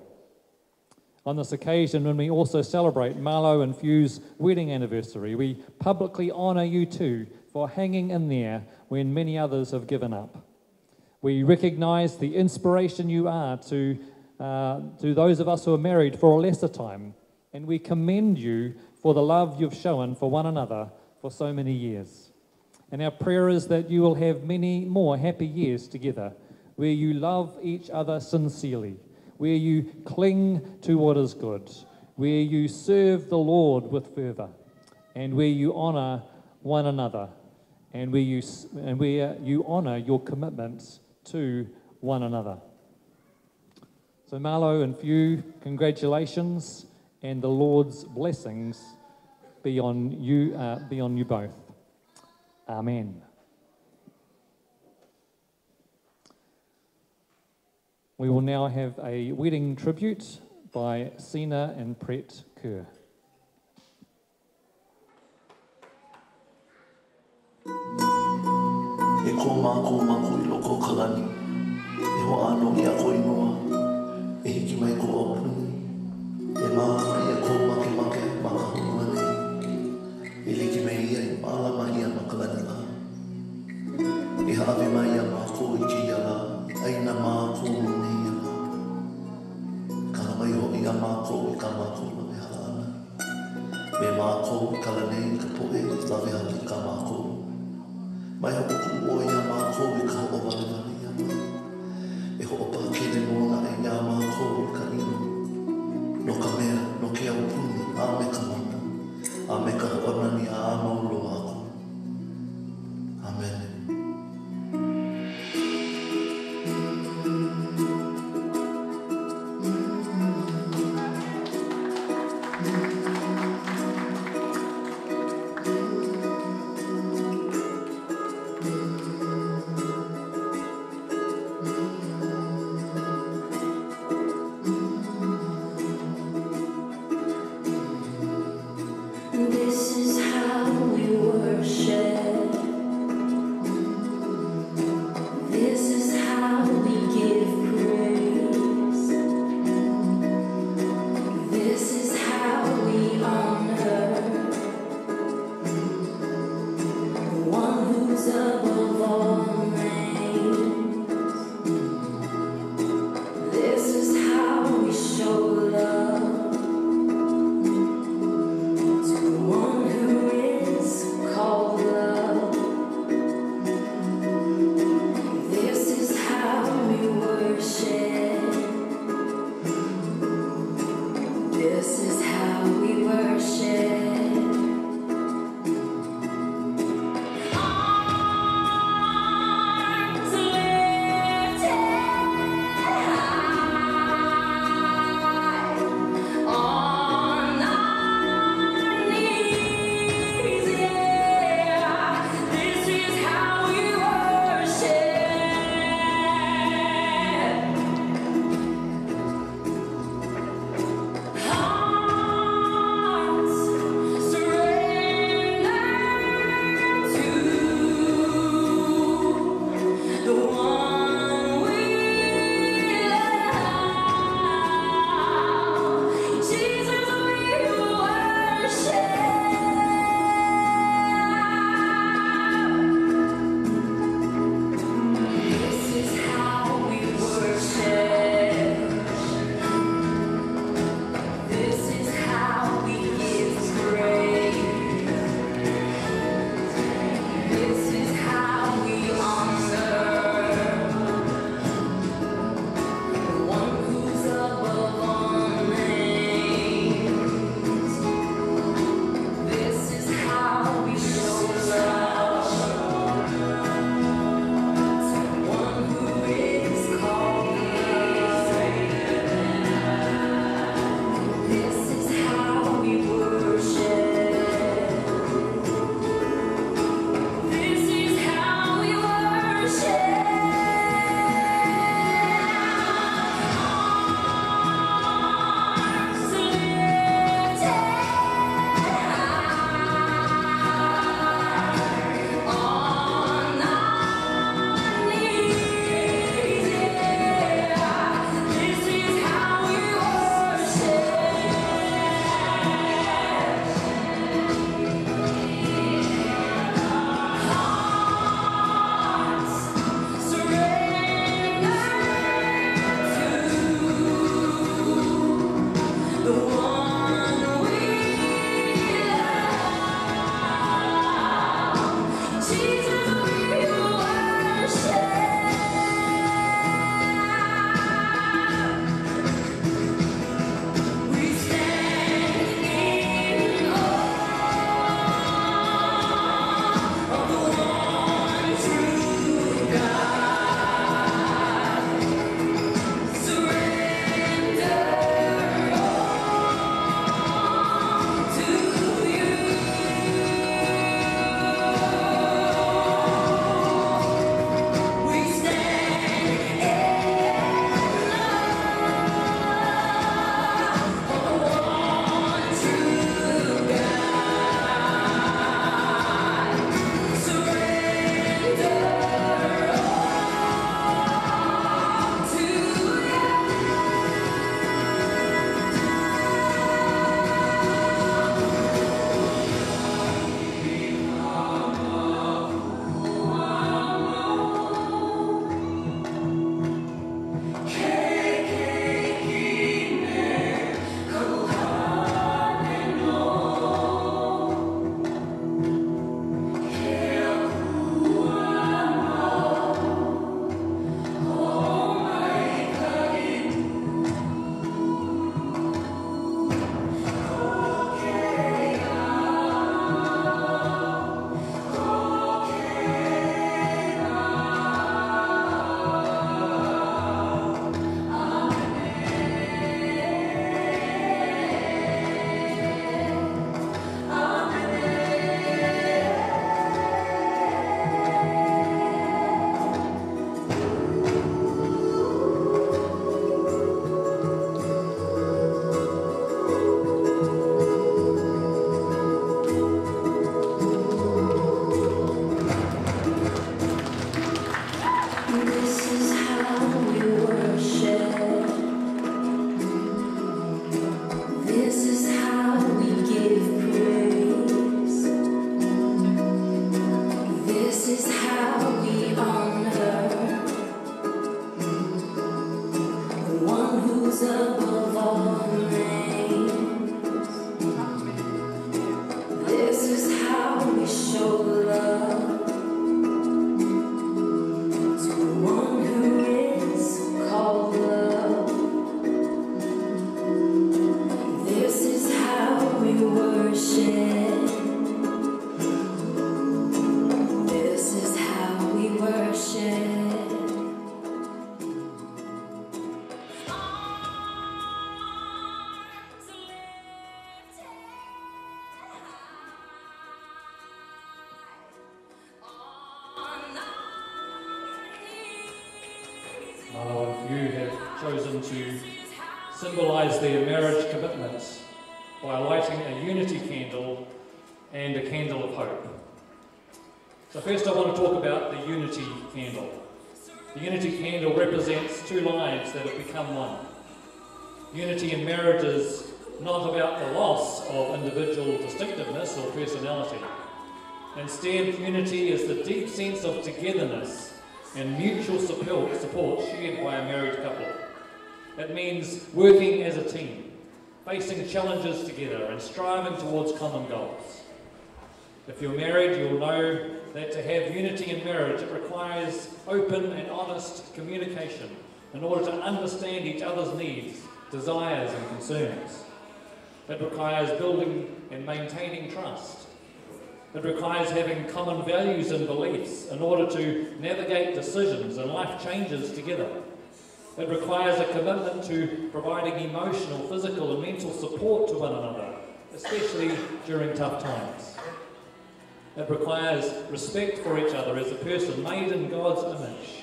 On this occasion, when we also celebrate Marlo and Few's wedding anniversary, we publicly honour you too for hanging in there when many others have given up. We recognise the inspiration you are to, uh, to those of us who are married for a lesser time, and we commend you for the love you've shown for one another for so many years. And our prayer is that you will have many more happy years together, where you love each other sincerely, where you cling to what is good, where you serve the Lord with fervour, and where you honour one another, and where you s-, and where you honour your commitments to one another. So Marlo and Few, congratulations, and the Lord's blessings be on you, uh, be on you both. Amen. We will now have a wedding tribute by Sina and Pret Kerr. ʻE ko mākou makuʻi loko kalani, ʻe hoʻo ʻānoʻi ako inoa, ʻe hiki mai ko ʻaupuni, ʻe mālama ia ko makemake maka hū ane, ʻe liki mei ia ʻi mālama ia makalani ʻa. ʻE haʻave mai ia mākou ʻi kei ala, ʻai na mākou mo nei ia. Ka mai hoʻi a mākou ʻi ka mākou lave hala ʻana. Mei mākou kala nei ka poʻe lave haki ka mākou. Mai hoʻo kuʻu ʻo ia mākou ʻi ka hoʻo valevale ia mā. ʻE hoʻo pakele mo na ʻe ia mākou ʻi ka inu. No ka mea, no ke aupuni, a me ka mana. A me ka hoʻo nani a mau loa aku. Amen. Show love to one who is called love. This is how we worship. This is how we worship. Marlo and Fiu have chosen to symbolize their marriage commitment by lighting a unity candle and a candle of hope. So first I want to talk about the unity candle. The unity candle represents two lives that have become one. Unity in marriage is not about the loss of individual distinctiveness or personality. Instead, unity is the deep sense of togetherness and mutual support, support shared by a married couple. It means working as a team, facing challenges together, and striving towards common goals. If you're married, you'll know that to have unity in marriage, it requires open and honest communication in order to understand each other's needs, desires, and concerns. It requires building and maintaining trust. It requires having common values and beliefs in order to navigate decisions and life changes together. It requires a commitment to providing emotional, physical, and mental support to one another, especially during tough times. It requires respect for each other as a person made in God's image,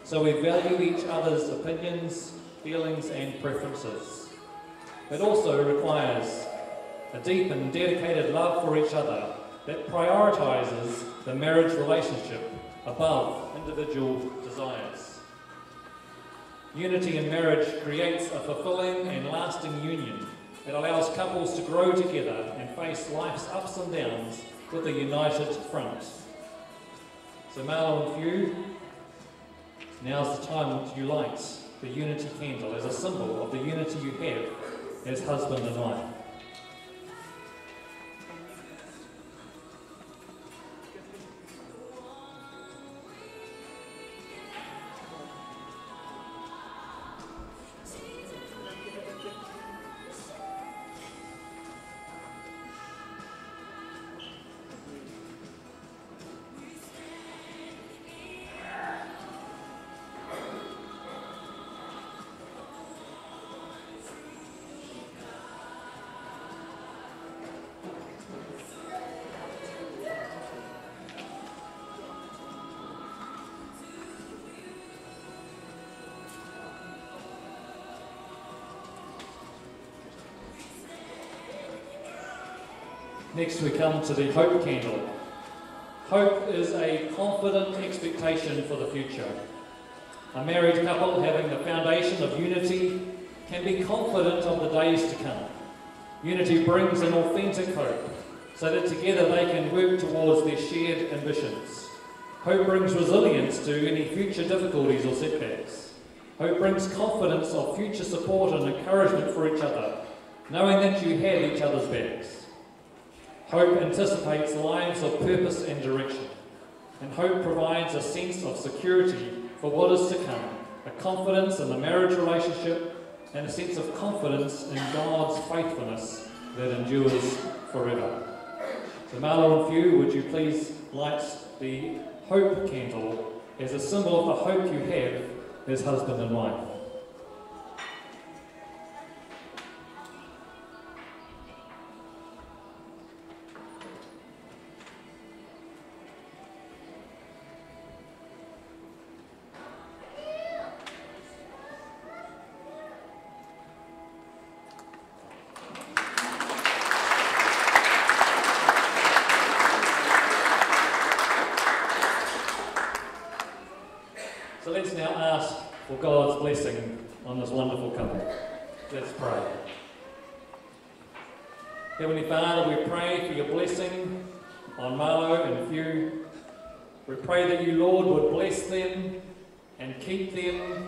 so we value each other's opinions, feelings, and preferences. It also requires a deep and dedicated love for each other that prioritizes the marriage relationship above individual desires. Unity in marriage creates a fulfilling and lasting union. It allows couples to grow together and face life's ups and downs with a united front. So Marlo and Fiu, now's the time to light the unity candle as a symbol of the unity you have as husband and wife. Next, we come to the hope candle. Hope is a confident expectation for the future. A married couple having the foundation of unity can be confident of the days to come. Unity brings an authentic hope so that together they can work towards their shared ambitions. Hope brings resilience to any future difficulties or setbacks. Hope brings confidence of future support and encouragement for each other, knowing that you have each other's backs. Hope anticipates lives of purpose and direction, and hope provides a sense of security for what is to come, a confidence in the marriage relationship, and a sense of confidence in God's faithfulness that endures forever. So Marlo and Fiu, would you please light the hope candle as a symbol of the hope you have as husband and wife? So let's now ask for God's blessing on this wonderful couple. Let's pray. Heavenly Father, we pray for your blessing on Marlo and Fiu. We pray that you, Lord, would bless them and keep them,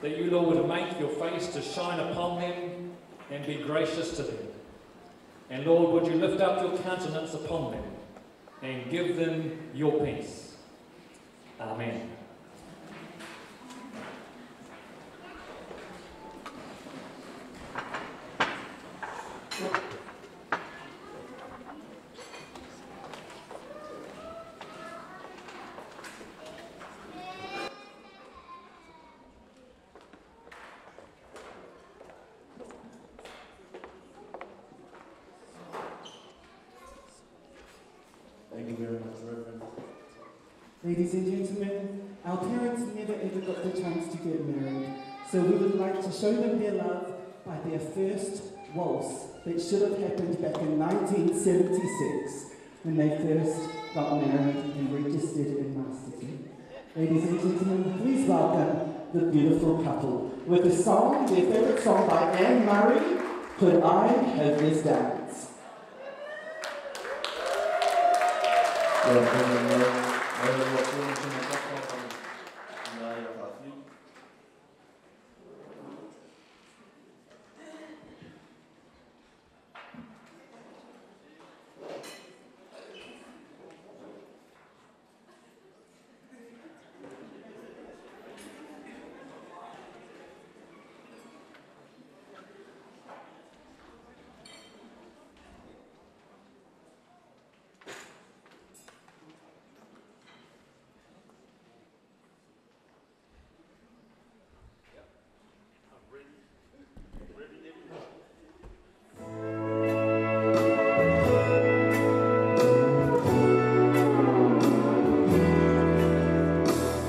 that you, Lord, would make your face to shine upon them and be gracious to them. And Lord, would you lift up your countenance upon them and give them your peace. Amen. Thank you very much, Reverend. Ladies and gentlemen, our parents never ever got the chance to get married, so we would like to show them their love by their first waltz that should have happened back in nineteen seventy-six when they first got married and registered in my city. Ladies and gentlemen, please welcome the beautiful couple with a song, their favorite song by Anne Murray, Could I Have This Dance?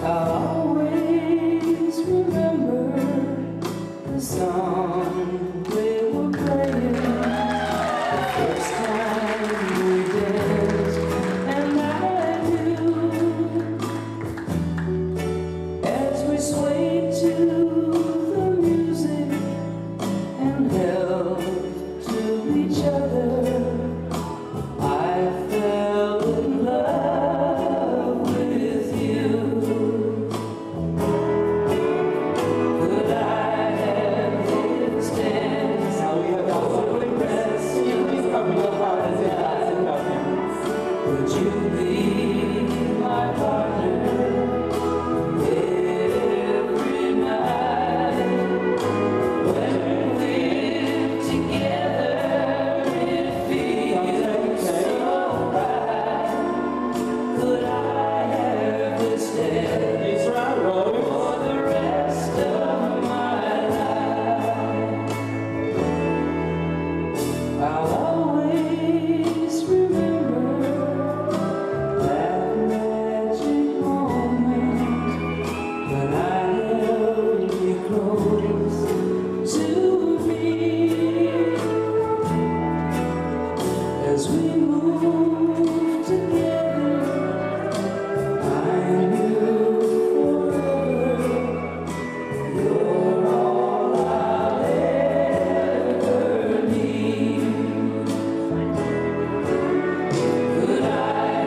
I'll always remember the song they were playing the first time we danced, and I do, as we swayed to the music and held to each other. I fell in love with you. Could I have this dance? Now we have our rest. Please come with your partners and dance in our hands. Would you be my partner? Every night when we're together, it feels so right. Could I have this dance for the rest of my life? I'll always remember that magic moment when I held you close to me. As we moved together, I knew forever you're all I'll ever need. Could I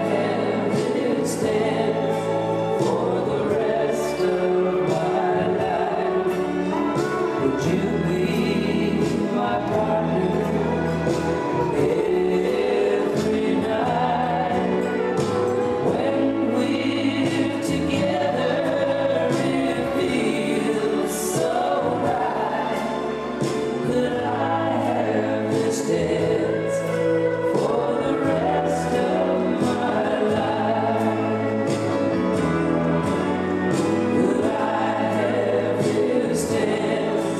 have this dance for the rest of my life? Would you be my partner every night? When we're together, it feels so right. Could I have this dance for the rest of my life? Could I have this dance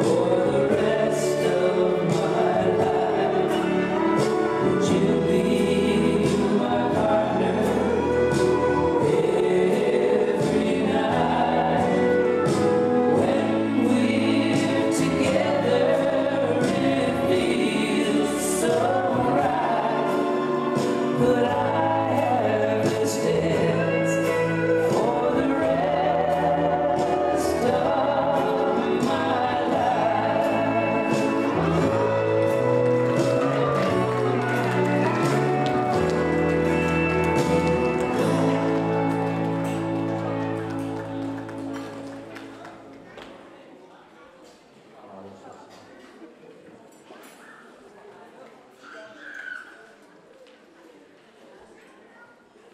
for the rest of my life? Would you be my partner every night? When we're together, it feels so right. Could I have this dance for the rest of my life?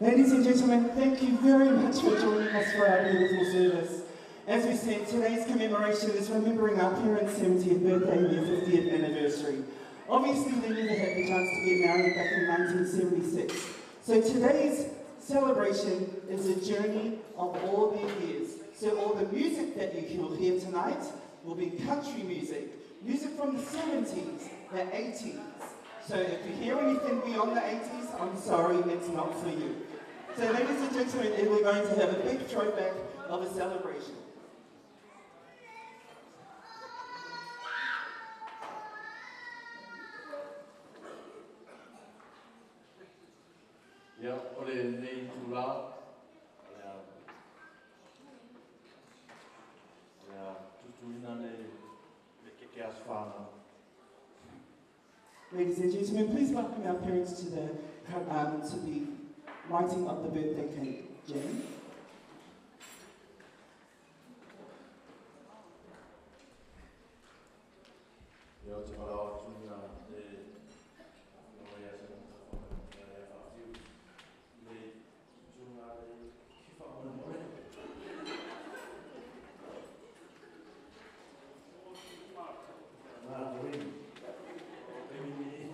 Ladies and gentlemen, thank you very much for joining us for our beautiful service. As we said, today's commemoration is remembering our parents' seventieth birthday and their fiftieth anniversary. Obviously, they never had the chance to get married back in nineteen seventy-six. So today's celebration is a journey of all their years. So all the music that you will hear tonight will be country music, music from the seventies, the eighties. So if you hear anything beyond the eighties, I'm sorry, it's not for you. So ladies and gentlemen, we're going to have a big throwback of a celebration. ʻIo, ʻoku ou nei tula, ʻo lea, ʻo lea tutuina le, le keke ʻa e fānau. Ladies and gentlemen, please welcome our parents to the, um, to the lighting of the birthday cake. Jen? ʻIo, te u fakalao atu na le, ʻo ia se, ʻo ia fafiu. Le, tuʻunga le, kifa molemole. Mā, Doreen. Emily.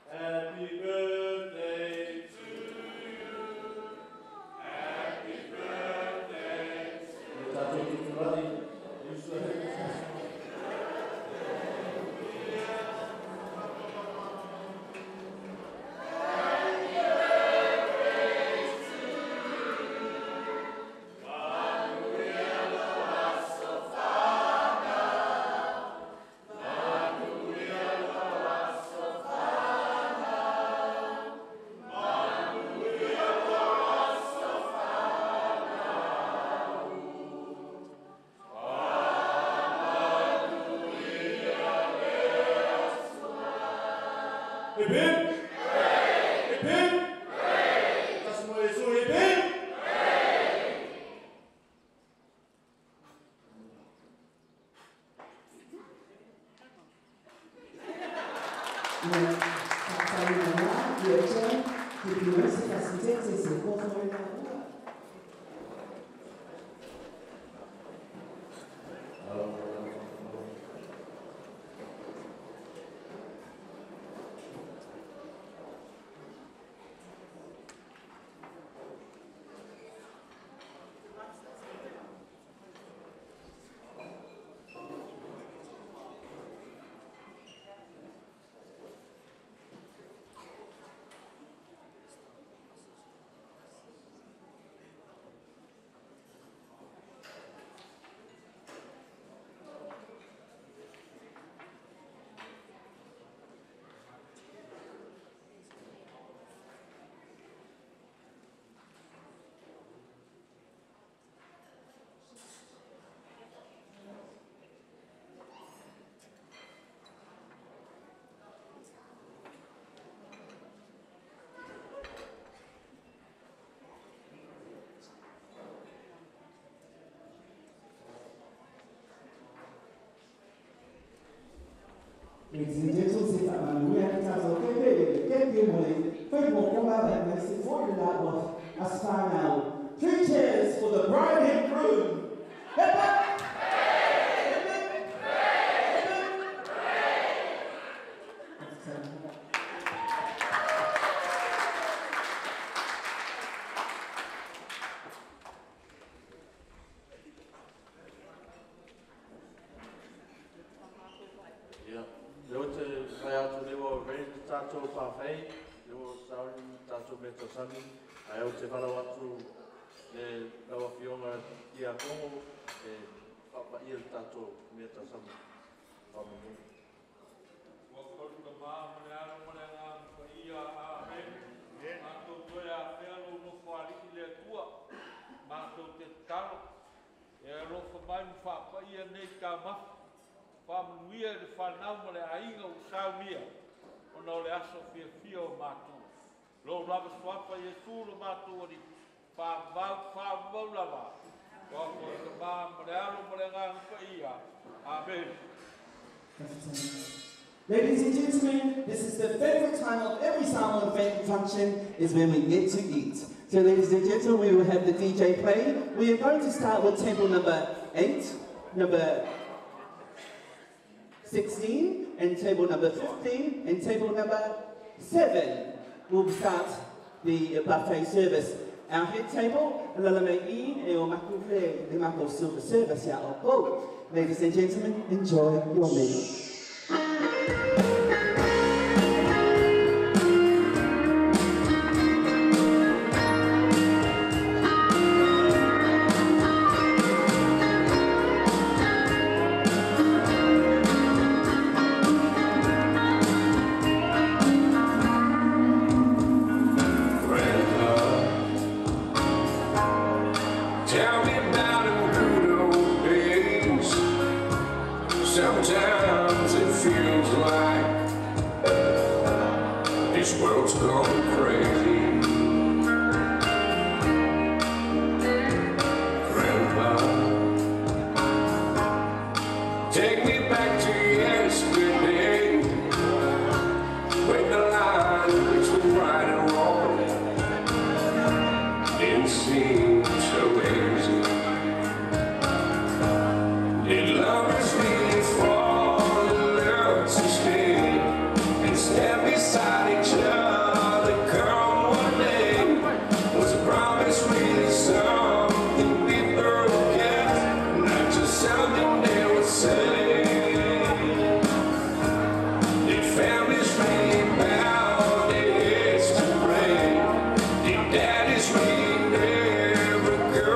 Happy birthday to you. Happy birthday to you. Ladies and gentlemen, se fakamālō atu kiate kimoutolu, ke ke mole, fai mo konga mai se foʻi lava a spānau. Three cheers for the bride and groom. Hip, hip. Hip, hip. Hip, hip. ʻIo, leo te fai atu leva ʻo raise tatou pāfai, leo ʻo sauni tatou meʻa tauhi, ʻa ia ʻoku te fālau atu le lau ʻa e ʻAfio Kiakono, ʻe fakapaʻia tatou meʻa tauhi. Fakamolemole. Ko e ʻuhinga mo e ʻAlo mo e Laumālie Māʻoniʻoni. ʻĒmeni. Mātou toe ʻafio ʻi ho nofo ʻAliʻi le Atua. Mātou te talo. ʻE ʻaloʻofa mai mo fakapaʻia nei taumafa. Fakamonūʻia ʻa e fānau mo e ʻāinga ʻoku sauni ia. ʻOua naʻa ʻo le ʻaso fiefia ʻo mātou. Lou lava suafa Sīsū lo mātou ʻAliʻi. Fakavavevave lava. Ko e ʻuhinga mo e ʻAlo mo e Laumālie Māʻoniʻoni. ʻĒmeni. Ladies and gentlemen, this is the favorite time of every Samoan family function, is when we get to eat. So, ladies and gentlemen, we will have the D J play. We are going to start with table number eight, number sixteen, and table number fifteen, and table number seven. We'll start the buffet service. Our head table, Lalamaʻi ʻe ʻOmaku, le mākou silver service ia ʻo ʻoku. Ladies and gentlemen, enjoy your meal. Tell me about them good old days. Sometimes it feels like this world's gone crazy. Grandpa, take me back to yesterday, when the lines were right and wrong didn't seem so easy. Did lovers really fall in love to stay and stand beside each other come what may? Was a promise really something we broke? Not just something they would say. Did families really bow their heads to pray? Did daddies really never go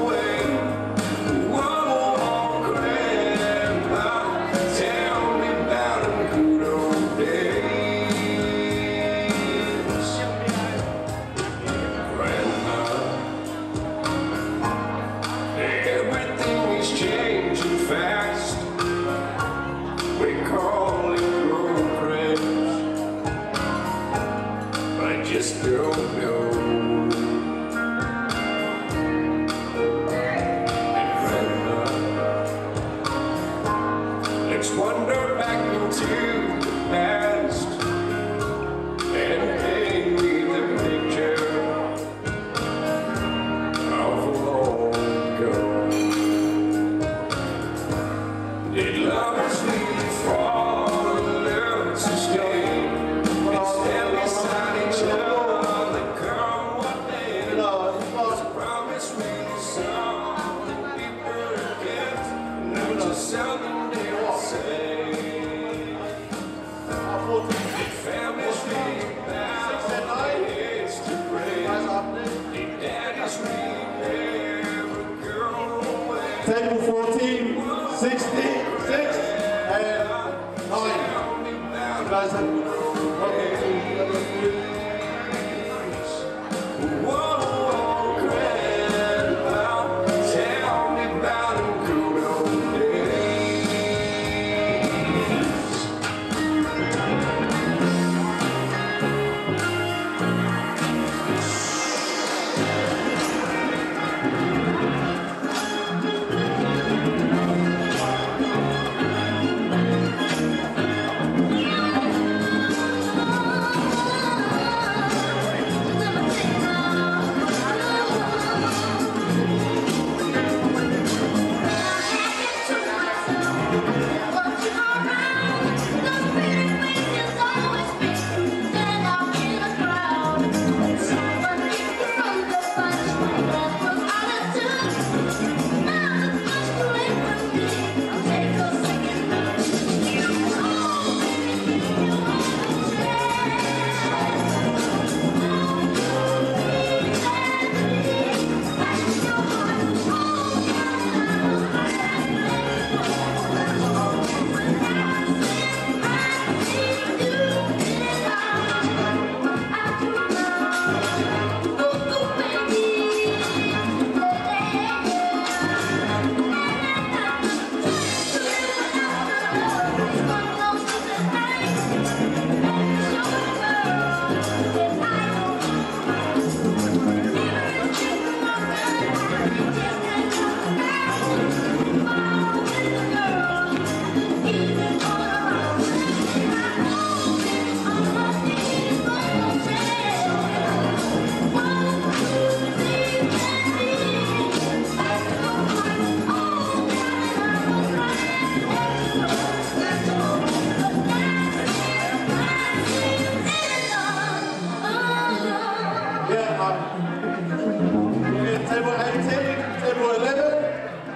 away? Whoa, Grandpa, tell me about them good old days. Grandma, everything is changing fast. We call it progress, but I just don't know. And Grandma, let's wander back into the past and paint me the picture of long ago. Did lovers really fall in love to stay and stand beside each other come what may? Was a promise really something we broke? Not just something they would say. Families really bow their heads to pray. Did daddies really never go away? Table fourteen, sixty-six, and nine. Guys, welcome to the Whoa, Grandpa, tell me about them good old days.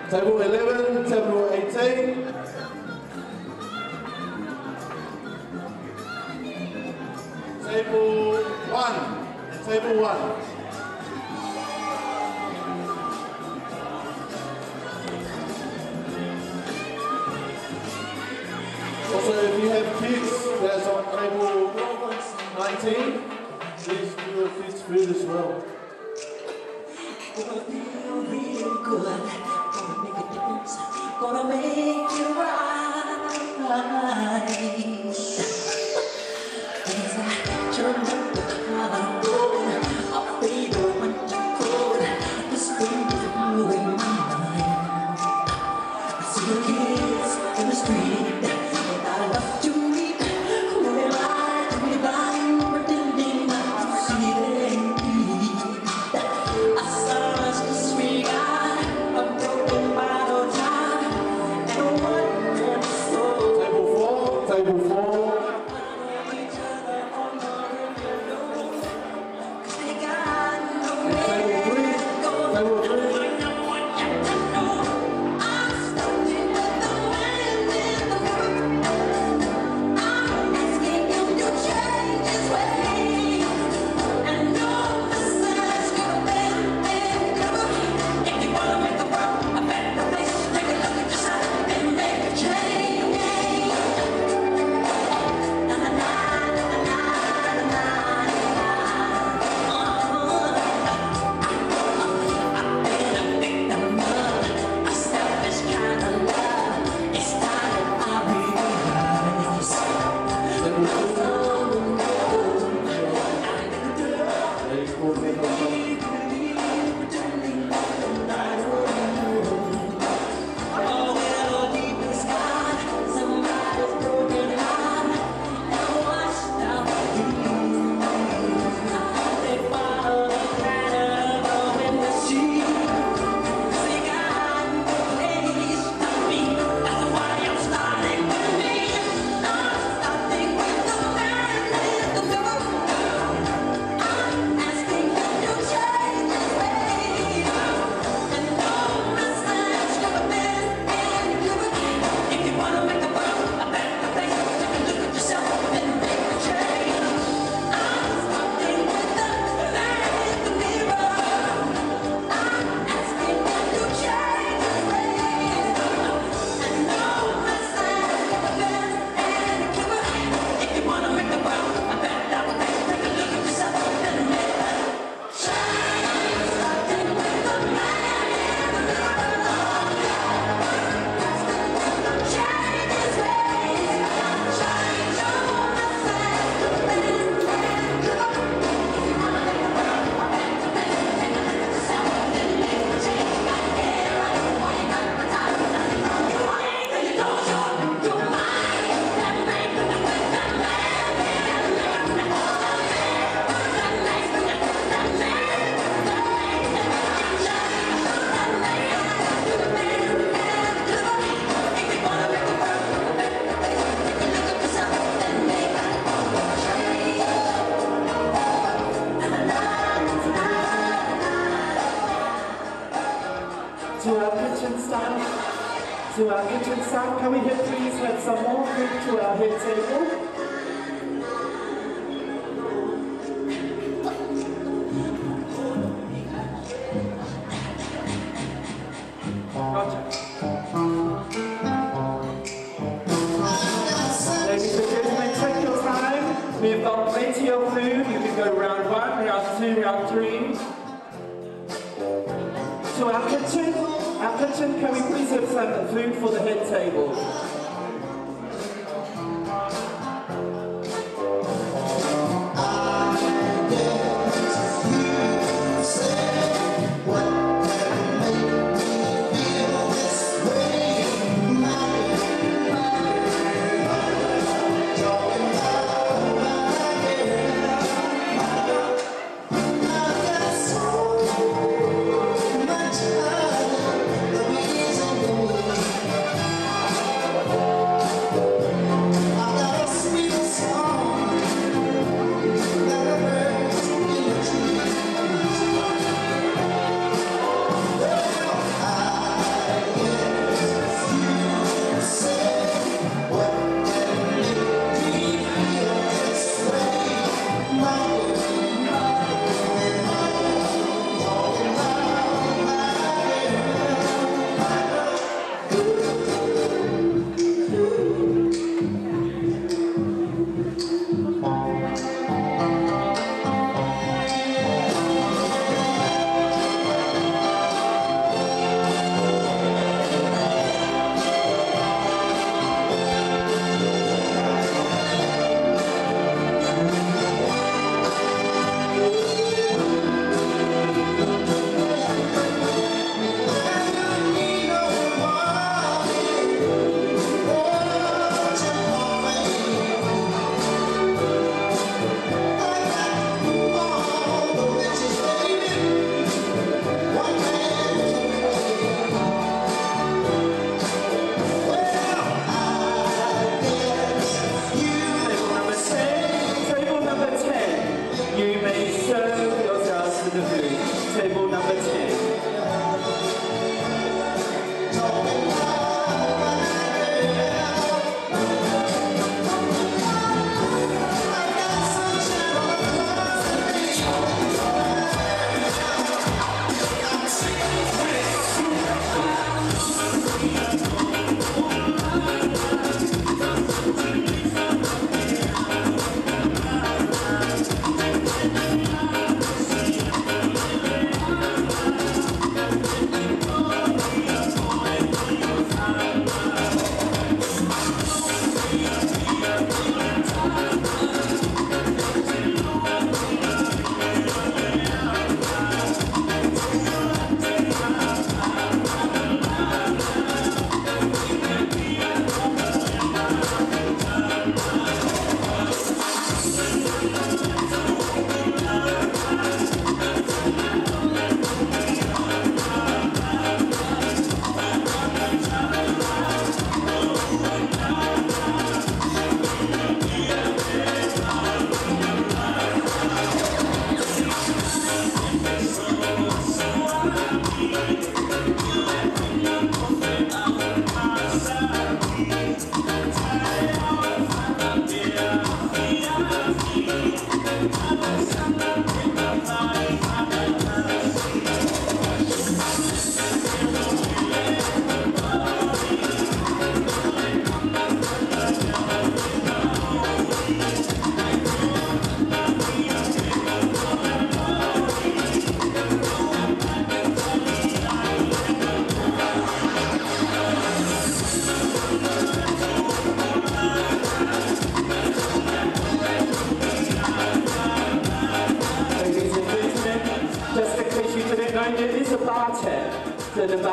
Table eleven, table eighteen. Table one, table one. Also, if you have kids that's on table nineteen, please do your kids food as well. Gonna feel real good. Gonna make a difference. Gonna make it right. As I turn up the collar on, I'll fade the winter cold. This wind is blowing my mind. I see the kids in the street, they got enough to eat. Who am I to be blind, pretending not to see their need? I saw us disregard a broken bottle top and a one-man soul. Table four, table four. To our kitchen staff, to our kitchen staff, can we hit, please, have some more food to our head table? Gotcha. Ladies and gentlemen, take your time. We've got plenty of food. You can go round one, round two, round three. To our kitchen, our kitchen, can we please have some food for the head table?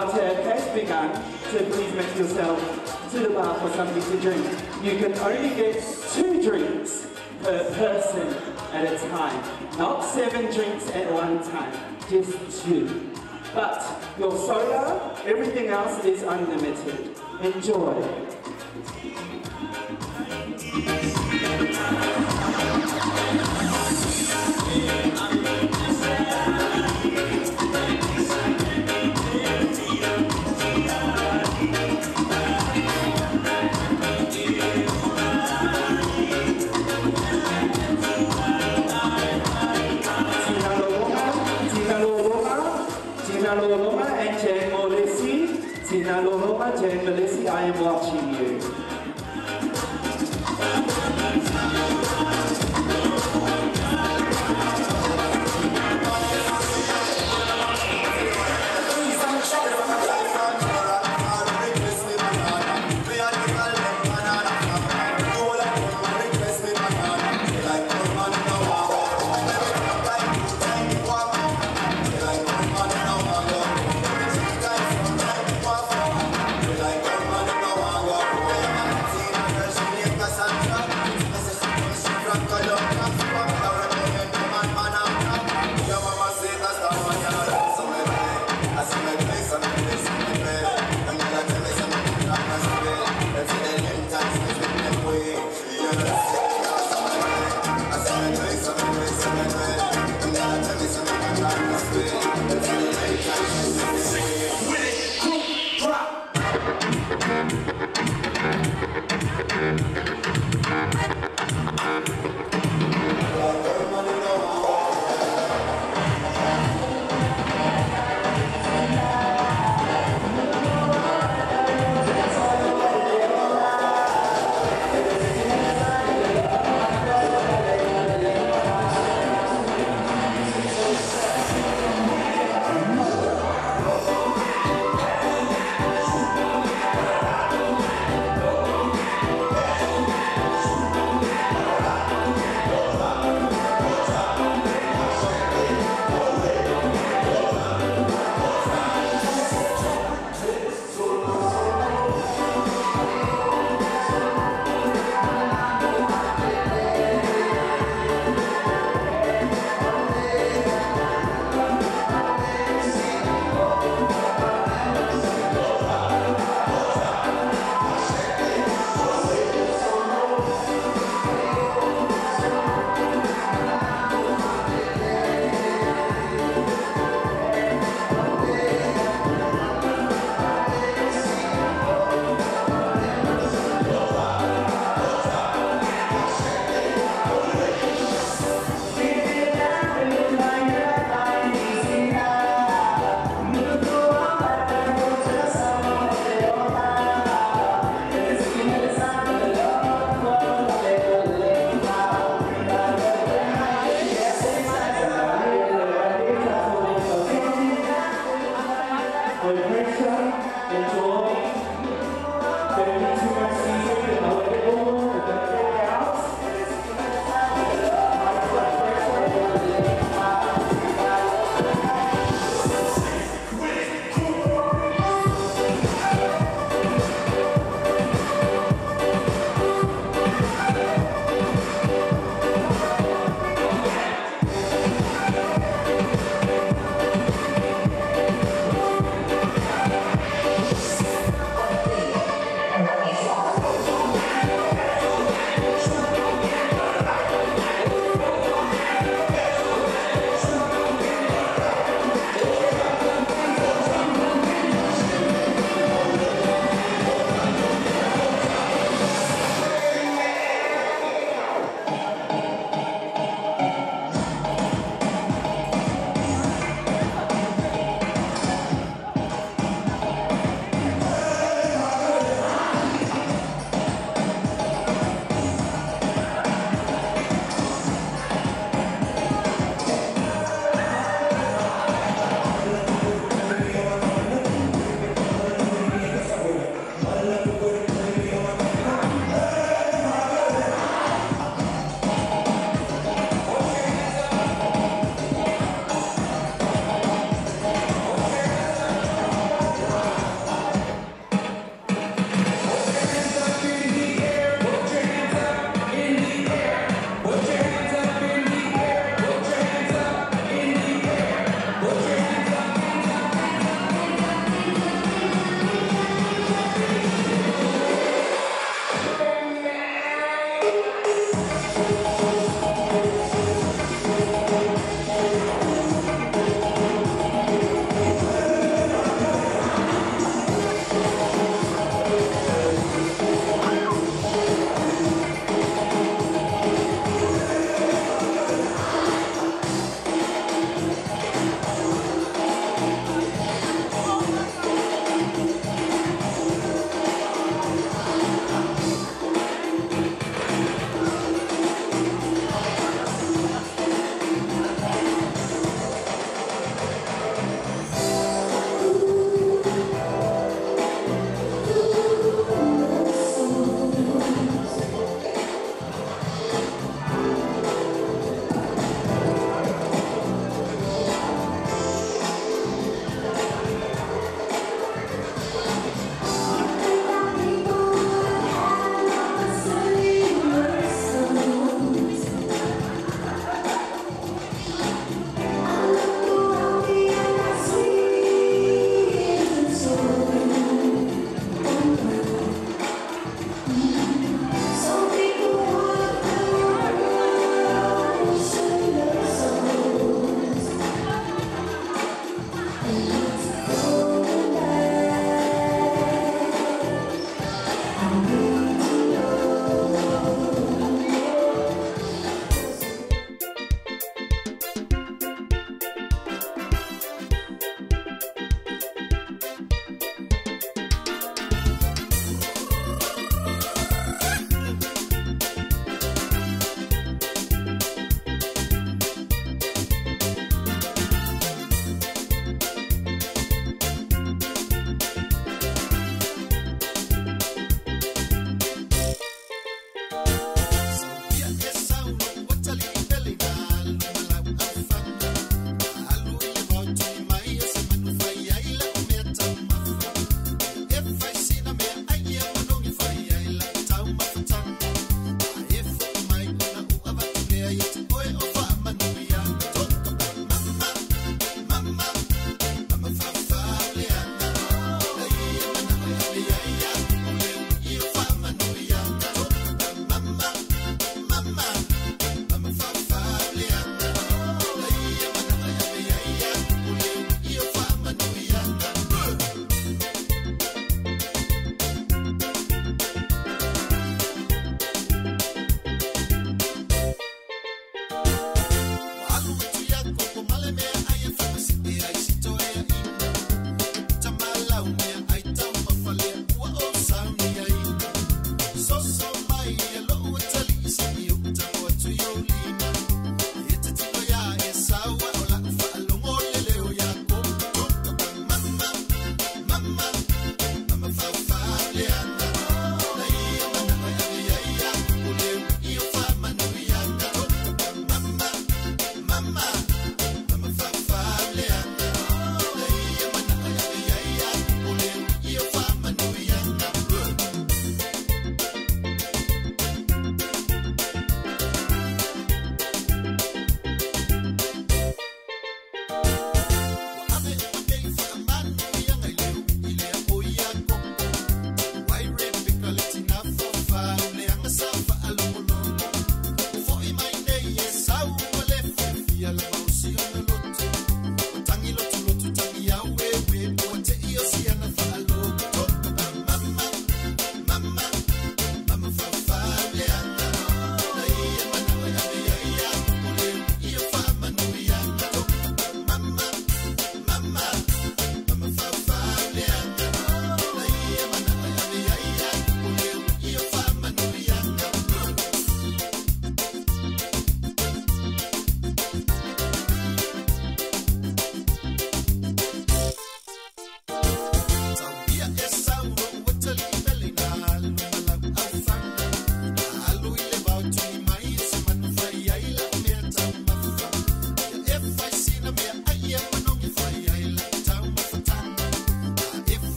Our tap has begun, so please make yourself to the bar for something to drink. You can only get two drinks per person at a time, not seven drinks at one time, just two. But your soda, everything else is unlimited. Enjoy. Tina Loloma, Tina Loloma, Tina Loloma and Jan Molesi. Tina Loloma, Jan Molesi, I am watching you.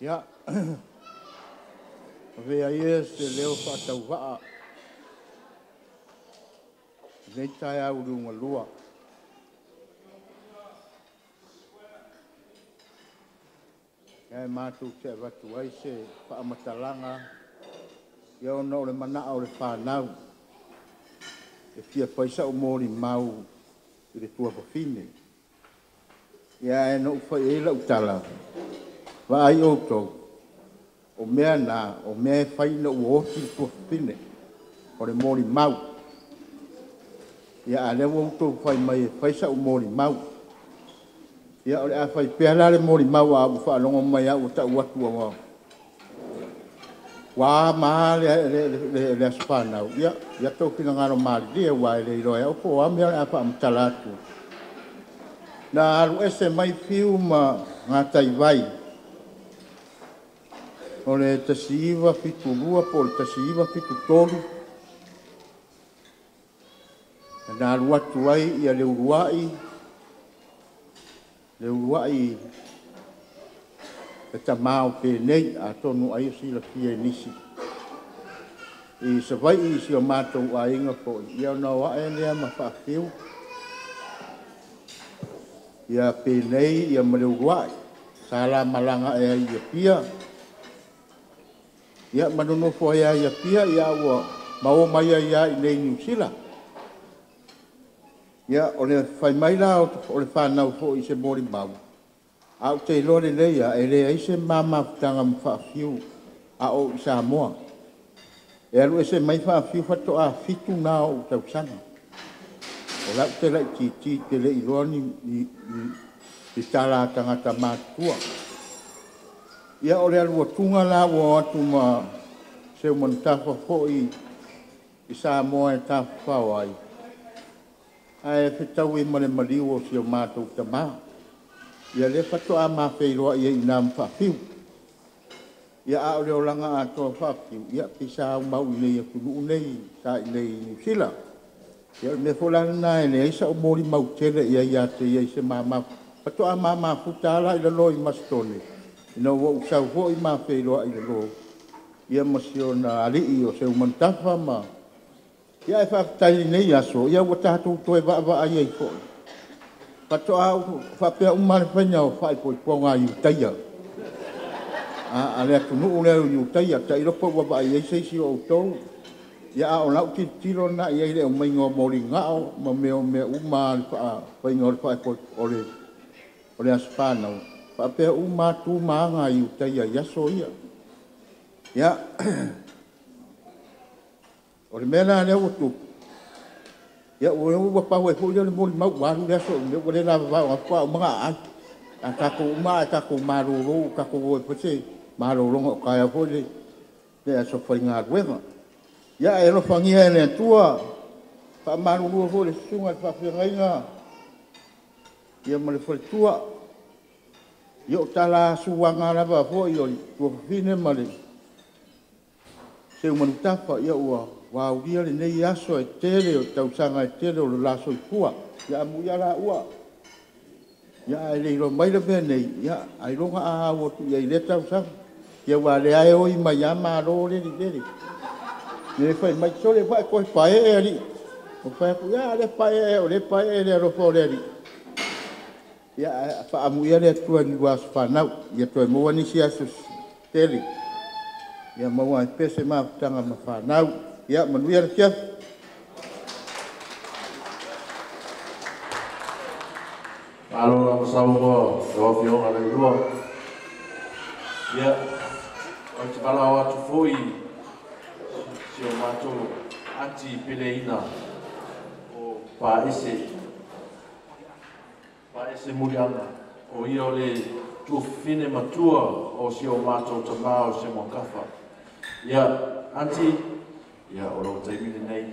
Ia, ʻa ia ʻe se leo fakatauvaʻa ʻi he taeao ʻuluaki. ʻE mātuʻaki ʻoatu ai se fakamatala, ʻi hono ʻo e manaʻo ʻo e fānau, ʻe fie fai saʻu molimau ʻi he tuofāfine. Ia ʻi heʻene fai ʻe ia ʻa e tala, vakai ʻoku tau ʻo meʻa na, ʻo meʻa ʻe fai na ʻo ʻosi tuofāfine ʻo e molimau. Ia ʻa ia ʻoku tau fai mai ʻe fai saʻu molimau. Ia ʻo lea fai pē ʻa e molimau ʻa ʻoku fakalongo mai ʻa ʻoku tau ʻoatu ʻa ua. Ua mā le, le, le, le, le ʻasi fānau. Ia, ia tau finangalo mālie ʻa ʻoku ʻi loto ʻa ʻoku ʻa meʻa ʻa fakamatala atu. Naʻa ʻalu ʻese mai fiu ma ngā taivai ʻo e tasi hiva fitu ua po ʻo e tasi hiva fitu tolu. Naʻa ʻalu atu ai ia le uluaʻi, le uluaʻi ʻe tama ʻo pehē ni, ʻa tonu ai ʻo sila fie nisi. ʻI Savaiʻi ʻi siʻo mātou ʻāinga foʻi, ia naʻa ʻalu ʻene ʻa ma fafiu. Ia pehē ni, ia ma le uluaʻi, sala malanga ʻe ai ia pia. Ia ma nonofo ai ia pia, ia ʻoua, ma ō mai ia ʻi Niu Sila. Ia ʻo lea fai mai la ʻo, ʻo le fānau foʻi se molimau. ʻA ʻoku te ʻilo lelei ia, ʻe leai se maama fakamatala ma fafiu, ʻa ʻoku ʻi Samoa. ʻE ʻalu ʻese mai fafiu fakatoʻa fitu na ʻo e tausaga. ʻO laʻu te laʻi titi te leʻi ʻilo ni, ni, ni, ni tala tangata mātuʻa. Ia ʻo lea ʻalu atu nga la ʻo ʻoatu ma Seumanutafa foʻi ʻi Samoa ʻe tafafao ai. ʻA e fetaui ma le maliu ʻo siʻo mātou tama. Ia lea fakatoʻa ma feiloaʻi ʻi na ma fafiu. Ia ʻa ʻo lea ʻo langa ʻa toa fafiu. Ia pisa au mau ʻi nei ʻa tunuʻu nei, sa ʻi nei Niu Sila. Ia ʻo meʻa fola na ʻe leai saʻu molimau tele ia ia te ia ʻi se maama. Fakatoʻa maama futa la ʻi lalo ʻi Masitone. ʻI na ua ʻoku sau foʻi ma feiloaʻi lalo. Ia ma siʻona aliʻi ʻo Seumanutafa ma Ia ʻe fakafetaʻi nei aso, ia ʻoua te tau toe vaʻavaʻai ai foʻi. Fakatoʻa ʻoku faʻa pea ʻuma le fainga ʻo faʻi poiponga ʻi ʻIutaia. ʻA, ʻa lea tunuʻu lea ʻo ʻIutaia, ta ʻilo pau ʻoua vaʻai ai se isi ʻo ʻoutou. Ia ʻa ʻo laʻu titilo na ia ʻi le ʻo mai ngā molinga ʻo, ma meʻa ʻo meʻa ʻuma le faʻa, fainga ʻo le faʻa poi, ʻo le, ʻo le ʻasi fānau. Faʻa pea ʻuma tu maanga ʻi ʻIutaia ʻi aso ia. Ia, ʻo le meʻa la lea ʻoku tupu. Ia ʻoua, ʻoua pau ai foʻi lea ʻo le molimau ʻalu le aso, ʻo le meʻa ʻoku lea la vavao, ʻa fua ʻo manga ai. ʻA ka ko uma, ʻa ka ko mālōlō, ʻa ka ko ʻoe pese, mālōlō nga ʻo kae foʻi le, le aso fai ngā luenga. Ia ʻe alofangia ʻe le ʻOtua, faʻa mālōlō foʻi le sunga, faʻa fengainga. Ia ma le faletua. Ia ʻo tala suanga lava foʻi ʻo tuofāfine ma le Seumanutafa ia ʻoua, ʻoua ʻulia le nei aso ʻe tele ʻo tausaga ʻe tele ʻo le la soifua. Ia ʻamu ia la ʻoua. Ia ʻa e leʻi ʻilo mai le meʻa nei, ia ʻa e longa ʻa ʻoku ʻi ai le tausaga. Ia ʻoua le ʻai ʻo ʻi mai ia mālō lelei lelei. Ne fai mai sole faʻe ko e faʻe ʻe aliʻi. ʻO fai aku ia le faʻe ʻe, ʻo le faʻe ʻe le alofa ʻo le aliʻi. Ia, ʻa, ʻa faʻa ʻamu ia le ʻOtua ni ua ʻasi fānau. Ia toe mo ua nisi aso tele. Ia mo ua ʻi pese ma tanga ma fānau. Ia manuia le kiafu. Mālō la mo sau mo, ʻo fio nga le lua. Ia, ʻo te pala ʻo atu foʻi, siʻo mātou, ʻAti Peleina, ʻo Paʻese. Paʻese Muliana, ʻo ia ʻo le tuofāfine mātuʻa ʻo siʻo mātou tama ʻo Seumanutafa. Ia, ʻAti, ia ʻo lau taimi nei.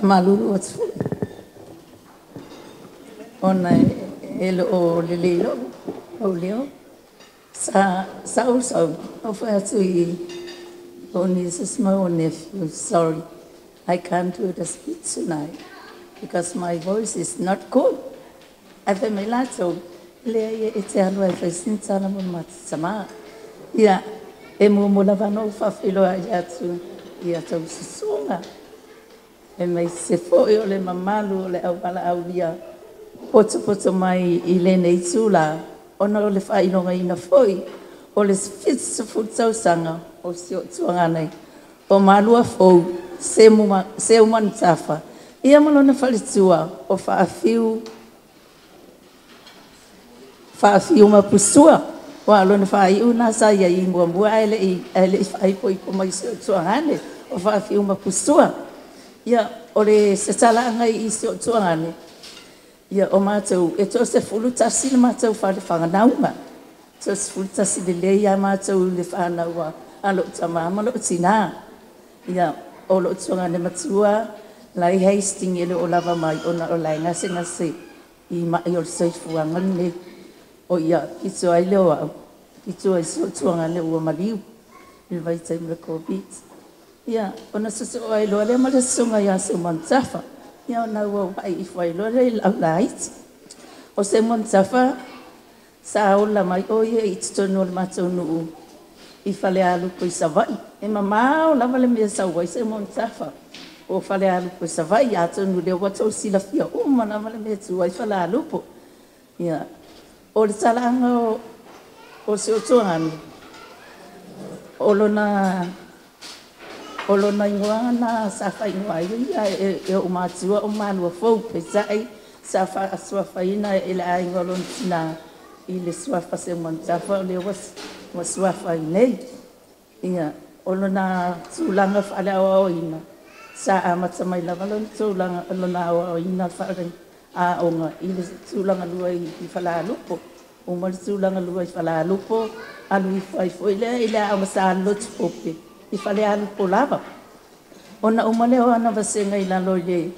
Mālōlō atu foʻi. ʻOna e, e loʻo lelei loʻu, ʻo leo. Sa, sa usau, ʻo fai atu i, ʻo ni sis mau nephew, sorry. I can't do the speech tonight because my voice is not good. ʻAi fai mai lātou, lea ia e te alu ai fai sinitala mo mata tamā. Ia, e mo mo lava no fafilo ai atu, ia tau susunga. E mai se foʻi ʻo le mamalu ʻo le au pala au ia. Potopoto mai i le nei tula, ʻona ʻo le faʻailonga ina foʻi, ʻo le fitu sefulu tausanga, ʻo sio tuanga nei. ʻO Malua Fou, Semu ma-, Seu Manutafa. Ia malona faletua, ʻo faʻafiu, faʻafiu ma pusua. Ua lona faʻaiʻu na sa ia i muamua ʻa e leʻi, ʻa e leʻi faʻaipoipo mai sio tuanga nei, ʻo faʻafiu ma pusua. Ia ʻo le se talaʻanga i sio tuanga nei. Ia ʻo mātou, e tō sefulu tasi le mātou fale fānau ma. Tō sefulu tasi lelei ia mātou le fānau a loʻu tamā ma loʻu tinā. Ia ʻo loʻu tuanga nei matua, Lai Hastings e le ʻo lava mai ʻona ʻo lai ngase ngase i maʻi ʻo le soifuanga nei. ʻO ia, ʻi tuai leo au, ʻi tuai sio tuanga nei ua maliu. I le vaitaimi le COVID. Ia, ʻona sosoʻo ai loa lea ma le susunga ia Seu Manutafa. Ia ʻona ua ua i fai loa lea i lau laiti. ʻO Seu Manutafa, sa ola mai ʻo ia ʻi totonu ʻo le mātou nuʻu. ʻI Falealupo ʻi Savaiʻi. E mamao lava le meʻa sa ua i Seu Manutafa. ʻO Falealupo ʻi Savaiʻi, ʻa tonu lea ua tau silafia ʻuma lava le meʻa tu ai Falealupo. Ia. ʻO le talaʻanga ʻo, ʻo sio tuanga nei. ʻO lona, ʻo lona hingoa na sa faʻahingoa ia e, e ʻo mātua ʻo Malua Fou pē taʻi sa faʻa suafa ina e le ʻainga ʻo lona tinā ʻi le suafa Seu Manutafa ʻo le ua s-, ua suafa i nei. Ia, ʻo lona tūlanga fale aoaoina. Sa ʻamata mai lava lona tūlanga, lona aoaoina fale aʻonga ʻi le tūlanga lua ʻi, ʻi Falealupo. ʻUma le tūlanga lua ʻi Falealupo, ʻalu ʻi fai foʻi lea, ʻi le aʻonga sa lotu pope, ʻi Falealupo lava. ʻOna ʻuma lea ʻo ana vasenga ʻi lalo ʻi le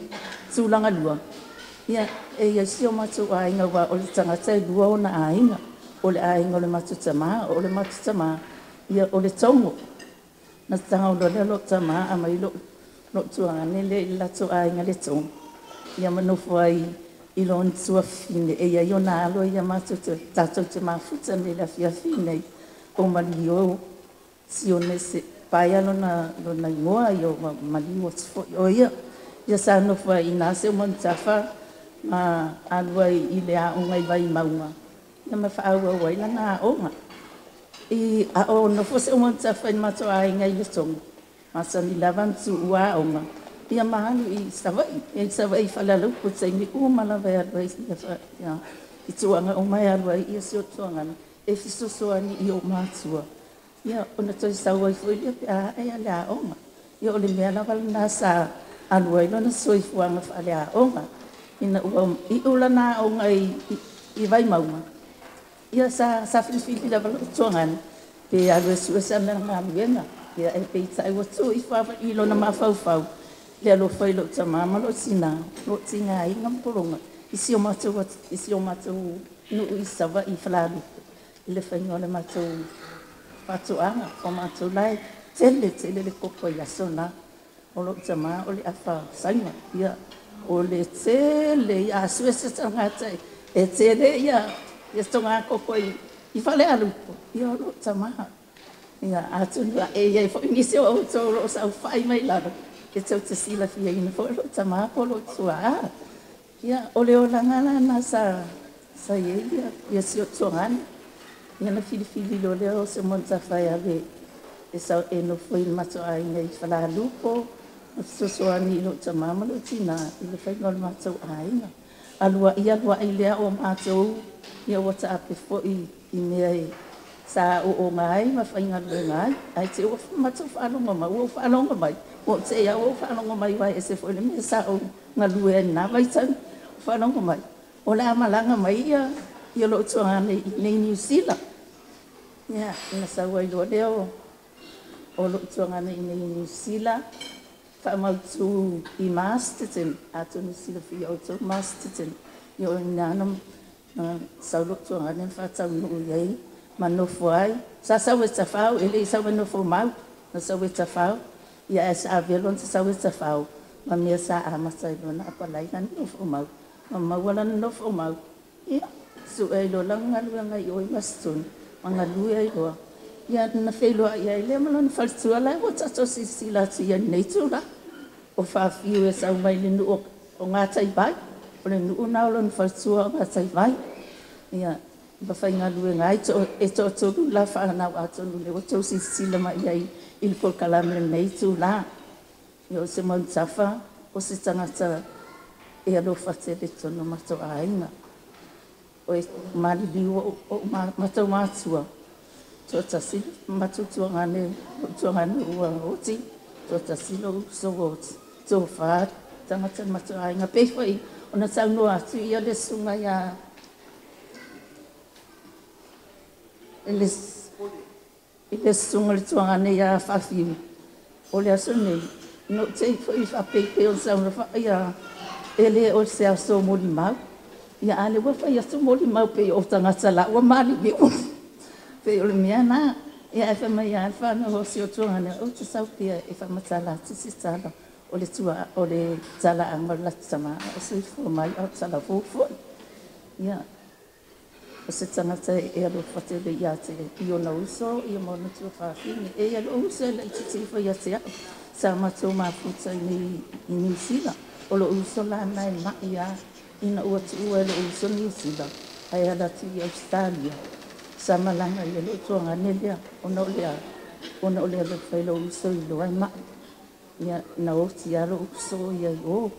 tūlanga lua. Ia, e ia sio mātou ʻainga ua ʻo le tangata e lua ʻona ʻainga, ʻo le ʻainga ʻo le mātou tamā, ʻo le mātou tamā, ia ʻo le Tongo. Na tanga ʻo lea loʻu tamā, ʻa mai loʻu, loʻu tuanga nei le lato ʻainga le Tongo. Ia ma nofo ai ʻi lona tuafine, e ia ʻi ʻona ʻalo ia mātou te, tātou te mafuta nei le afiafi nei, ʻo Malio Sionese, paia lona, lona hingoa ia ʻo Ma-, Malio Tifoi ʻo ia. Ia sa nofo ai ʻi na Seu Manutafa, ma ʻalu ai ʻi le aʻonga ʻi Vaimaunga. Ia ma faʻaauau ai lana aʻonga. ʻI a ʻo nofo Seu Manutafa ʻi mātou ʻainga ʻi le Tongo. Masani lava na tuʻu aʻonga. Ia ma ʻalu ʻi Savaiʻi, ʻi Savaiʻi Falealupo taimi ʻuma lava e ʻalu ai ia fa-, ia, ʻi tuanga ʻo mai ʻalu ai ia sio tuanga nei. E fesoasoani ʻi ʻo mātua. Ia ʻona toe sau ai foʻi lea pea ʻai ʻa le aʻonga. Ia ʻo le meʻa lava lena sa ʻalu ai lona soifuanga fale aʻonga. ʻI na ua iʻu lana aʻonga ʻi, ʻi, ʻi Vaimaunga. Ia sa, sa filifili lava loʻu tuanga nei. Pe ʻalu e suʻe sana ngaluenga. Ia e pei taʻi ua tuʻu ʻi fava ʻi lona mafaufau. Le ʻalu fai loʻu tamā ma loʻu tinā. Loʻu tinā ʻi ngam polonga. ʻI sio mātou at-, ʻi sio mātou nuʻu ʻi Savaiʻi Falealupo. ʻI le fainga ʻo le mātou fatuʻanga, ʻo mātou lai, tele, tele le koko ʻi aso na, ʻo loʻu tamā, ʻo le ʻafa Saina, ia, ʻo le tele, ia, ʻa suʻe se tangata, e tele, ia, ia Tonga koko ʻi, ʻi Falealupo, ia, ʻo loʻu tamā. Ia, ʻa tonu ʻa e, ia, foʻi nisi ʻo ʻoutou loʻo sau fai mai lalo, ke tau te silafia ina foʻi loʻu tamā, ko loʻu tuaʻā. Ia, ʻo le ola ngala na sa, sa ia, ia, ia sio tuanga nei. Ia na filifili loa lea ʻo Seu Manutafa ia ve, e sau e nofo ʻi mātou ʻainga ʻi Falealupo, ʻo fesoasoani ʻi loʻu tamā ma loʻu tinā, ʻi le fainga ʻo le mātou ʻainga. ʻAlu ai, ʻalu ai lea ʻo mātou, ia ua taʻape foʻi, ʻi meʻa ʻe sa ʻoʻonga ai, ma faingaluenga ai, ʻa e te ua fa-, mātou faʻalongo mai, ua faʻalongo mai, ua te ia ua faʻalongo mai, ua ʻese foʻi le meʻa sa ʻo ngalue ai na vaitaimi, faʻalongo mai. ʻO le ʻamalanga mai ia, ia loʻu tuanga nei, nei New Zealand. Ia, na sau ai loa lea ʻo, ʻo loʻu tuanga nei, nei New Zealand. Faʻa mau tū ʻi Marsden, ʻa Tonga Sila fia ʻo tū Marsden. ʻIo, ʻi he ʻaho ni, ʻa, sau loto tuʻa ngāue ʻo fakatau nuʻu ʻi ai, mo nofo ai. Sa sau ʻi Tafao, ʻe lelei sau ʻi Nofomau, naʻa sau ʻi Tafao. ʻIo, ʻe sa ʻave lon sa sau ʻi Tafao. Mo e meʻa sa ʻamata ʻi lona ʻapalai naʻa nofo mau. Mo mau ala nofo mau. ʻIo, sio ai loa ʻa e ngaahi ngaluenga ʻi ʻOi Marsden, mo e ngaahi ngaluenga ʻi loa. ʻIo, naʻe feʻiloaki ai leva mo lona faletua lahi, ʻo taʻetosi sila atu ʻi he neitula. ʻO fakafiu ʻe sau mai ʻi he nuʻu ʻo, ʻo Ngataivai, ʻo e nuʻu naʻa ʻo lona faletua ʻo Ngataivai. ʻIo, mo e fai ngaluenga ʻi to-, ʻe toʻo tolu ʻa e fānau ʻa Tonga ni ʻo toʻo sisila mai ai ʻi he polokalama ʻi he neitula. ʻIo, ʻosi mau tafa, ʻosi tangata ʻe ʻaloʻofa tele tonu maʻa e ʻāinga. ʻOi, mālie ʻo, ʻo ma-, maʻa e mātuʻa. Toʻatasi maʻa e tuangane, tuangane ua ʻosi, toʻatasi loʻu uso ʻosi. Toʻafā tangata maʻa e ʻāinga pē foʻi, ʻo na tau noa atu ia ʻa e susunga ia. ʻE le s-, ʻi he susunga ʻo e tuangane ia Fafiu. ʻO e aso ni, naʻe ʻikai foʻi faʻa peipei ʻo na sau na faʻa ia, ʻe lea ʻo se aso molimau. ʻIo, ʻa e lea ʻoku fai atu molimau pē ʻo tangata laʻā ʻoku mālie ʻo. Pea ʻo le meʻa na, ʻio ʻe fai mai ʻa e fānau ʻo siʻo tuangane ʻo te sau pē ʻe fakamatala atu se tala. ʻO le tua, ʻo le tala ʻa e ngaahi lata tama, ʻosi fua mai ʻa e tala fofo. ʻIo. ʻOsi tangata ʻe ʻaloʻofa tele ia ʻiate ia, ʻi hono uso, ʻio mo hono tuofāfine, ʻe ia loʻu uso ʻe laʻititi foʻi ʻiate ia, sa mātou mafuta ʻi Niu-, ʻi Niu Sila, ʻo loʻu uso lā naʻe maʻi ia, ʻi he ʻaho tuʻu ʻa loʻu uso Niu Sila, ʻa e ala atu ʻi ʻAusitālia, sa malanga ia loʻu tuangane lea, ʻo na ʻo lea, ʻo na ʻo lea lea fai loʻu uso ʻi loa ʻe maʻi. ʻIo, naʻe ʻosi ʻa loʻu uso ia ʻi ʻo,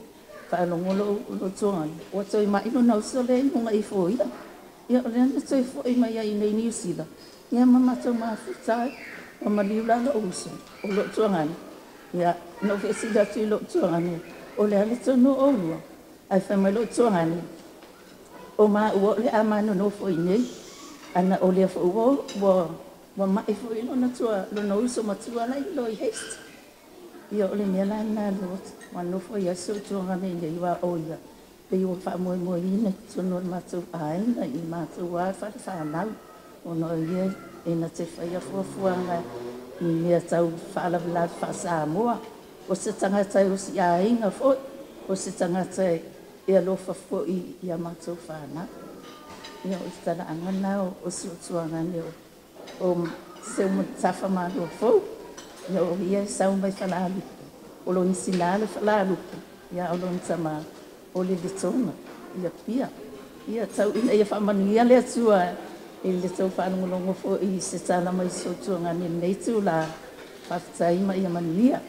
fakalongo loʻu, loʻu tuangane. ʻO toe maʻi lona uso lea ʻi Nunga ʻi Foʻi ia. ʻIo, ʻo lea naʻe toe foʻi mai ia ʻi Niu Sila. ʻIo, mo mātou mafuta ai, ʻo maliu lā loʻu uso, ʻo loʻu tuangane. ʻIo, naʻe fesiʻi atu ʻe loʻu tuangane, ʻo lea le tonu ʻoua. ʻAi fai mai loʻu tuangane, ʻo māua ʻo lea ʻa mānonofo ʻi nei. ʻA na ʻo lea foʻi ʻo, ʻo, ʻo maʻi foʻi lona tua, lona uso mātuʻa lā ʻi loʻi Haste. ʻIo, ʻo le meʻa lā naʻa loto, ʻo nofo ia siʻo tuangane ʻi he ua ʻo ia. Pea ʻoku fakamoemoeʻi ʻi he tonu ʻo mātou ʻāinga ʻi mātou ʻa e fale fānau. ʻO noa ia, ʻe na te fai ʻa e fuafuanga ʻi he meʻa tau fakalavelave faka-Sāmoa. ʻOsi tangata ʻosi ʻāinga foʻi, ʻosi tangata ʻe ʻaloʻofa foʻi ʻia mātou fānau. ʻIo, ʻo e talaʻanga na ʻo, ʻo siʻo tuangane ʻo ʻo Seumo Tafa Māluofou, ʻio ʻo ia ʻe sau mai Falaalupe, ʻo lona sina ʻa Falaalupe, ʻio ʻo lona tama ʻo Leletona, ʻio Pia, ʻio tau ina ia fakamanuia le Atua, ʻi he tau fakalongolongo foʻi se tala mai siʻo tuangane ʻi he neitula, fakafetaʻi mo ia manuia.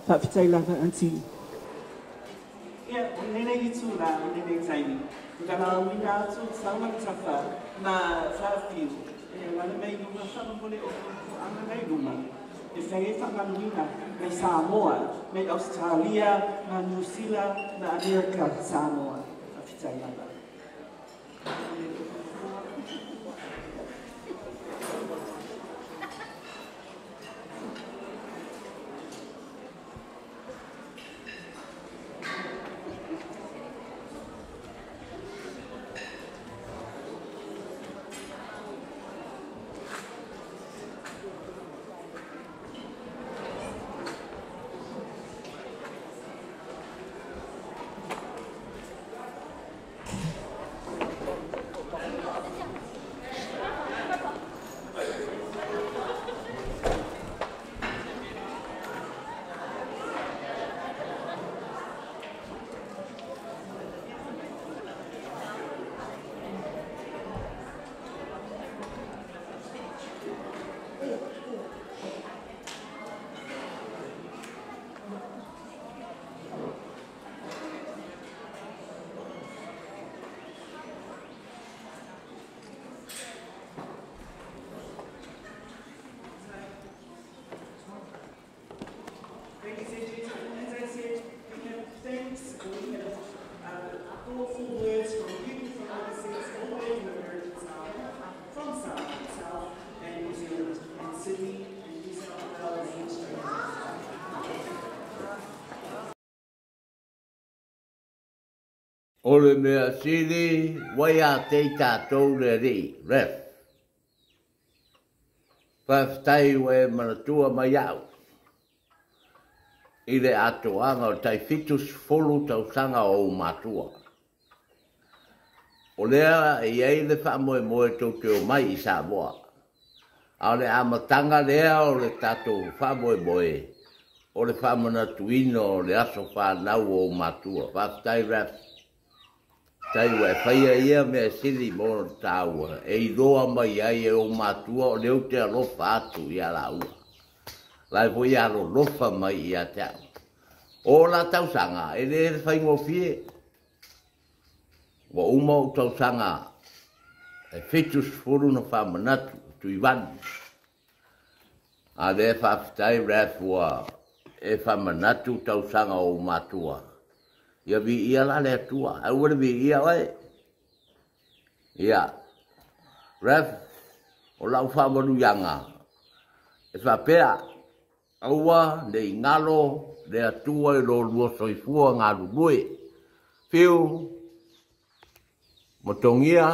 Fakafetaʻi lava Aunty. ʻIo, ʻo lelei ʻi he tula, ʻo lelei taimi. Ka lau ina atu, Seumo Tafa, mo Fafiu. ʻIo, lele mai ʻi luma, fakamolemole ʻo, ʻo ʻanga mai ʻi luma. ʻE fai e fakamanuʻinga, mei Sāmoa, mei ʻAusitālia, mo Niu Sila, mo ʻAmelika, Sāmoa. Fakafetaʻi lava. Ko e meʻa sili, ʻoku ʻiate kitautolu ʻa e Ref. Fakafetaʻi ʻoku manatua mai au ʻi he ʻoatu ʻa e taʻu fitusefulu tausanga ʻo e mātuʻa. ʻO lea ʻe ʻi ai e fakamolemole ʻoku tau ō mai ʻi Samoa. ʻA e ʻamataga lea ʻo e taʻu fakamolemole, ʻo e fakamanatuʻi ʻo e ʻaho fānau ʻo e mātuʻa. Fakafetaʻi Ref. Fakafetaʻi ʻoku fai ʻa e meʻa sili mo taua. ʻE ʻiloa mai ai ʻe he mātuʻa ʻoku ou ʻoatu e ʻaloʻofa atu ʻia lāua. Lahi foʻi ʻaloʻofa mai ʻiate au. ʻO e tausanga, ʻe lele faingofie. ʻOku ʻuma ʻo tausanga ʻe fitusefulu naʻa fakamanatu, tuʻi vanu. ʻA e fakafetaʻi Ref ʻoku fakamanatu tausanga ʻo e mātuʻa. ʻIo viʻia la le Atua, ʻa e ʻoua le viʻia ʻoe. ʻIa, Ref, ʻo lau fakamanuʻiaga. ʻE fakapea, ʻoua naʻa ngalo le Atua ʻi lōlua soifua ngalulue. Fiu, mo Tongia,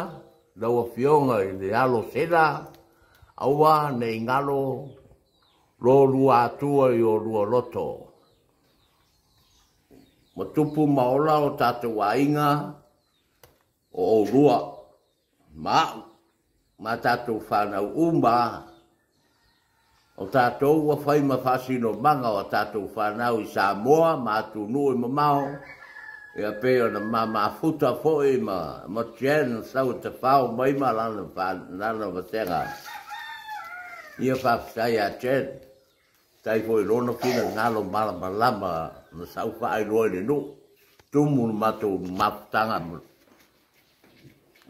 lau ʻafioʻanga ʻi he ʻAlo Sela, ʻoua naʻa ngalo lōlua Atua ʻi ʻolua loto. Mo Tupu Maola ʻo tatou ʻāinga ʻo ʻolua. Maʻu, mo tatou fānau ʻuma, ʻo tatou ʻoku fai mo fakasino manga ʻo tatou fānau ʻi Samoa, mo ʻAtunuʻu ʻi Mamao, ʻi ʻapi ʻo na mamafuta foʻi mo, mo Jen Sautafao mai mo lana fā-, lana vasenga. ʻIa fakafetaʻi ʻa Jen, tai foʻi lona finangalo malamalama, na sau faʻa ʻi loa ʻi le nuʻu, tumu na mātou mafutanga mo,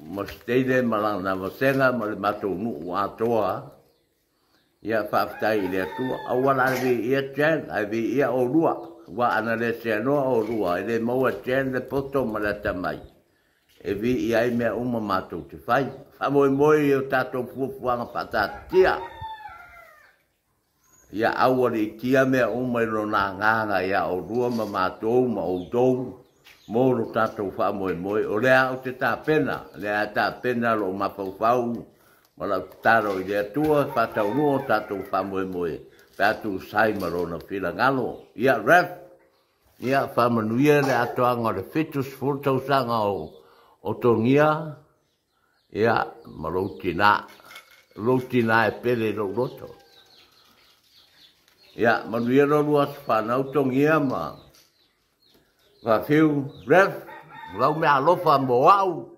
mo Siteine mo lana vasenga mo le mātou nuʻu ʻatoa. ʻIa fakafetaʻi le Atua, ʻoua la viʻia Jen, ʻa e viʻia ʻolua, ʻoua naʻa le senoa ʻolua, ʻe le maua Jen le poto mo le ʻatamai. ʻE viʻia ai meʻa ʻuma mātou te fai. Fakamolemole ʻo tatou fuafuanga fakatātia. ʻIa ʻoua le ʻikia meʻa ʻuma ʻi lona ngaahi ʻia ʻolua mo mātou mo ʻoutou. Mo lo tatou fakamolemole, ʻo lea ʻo te tāpena, lea tāpena loʻu mafaufau, mo lau tatalo ʻi le Atua, fakataunuʻu ʻo tatou fakamolemole, pea tuʻu sai mo lona finangalo. ʻIa Ref, ʻia fakamanuia le ʻoatoʻanga ʻo le fitusefulu tausanga ʻo, ʻo Tongia, ʻia, mo Loutina, Loutina ʻe pele loʻu loto. ʻIa, manuia lōlua ʻaho fānau Tongia mo, mo Fiu, Ref, lau meʻa ʻaloʻofa mo au.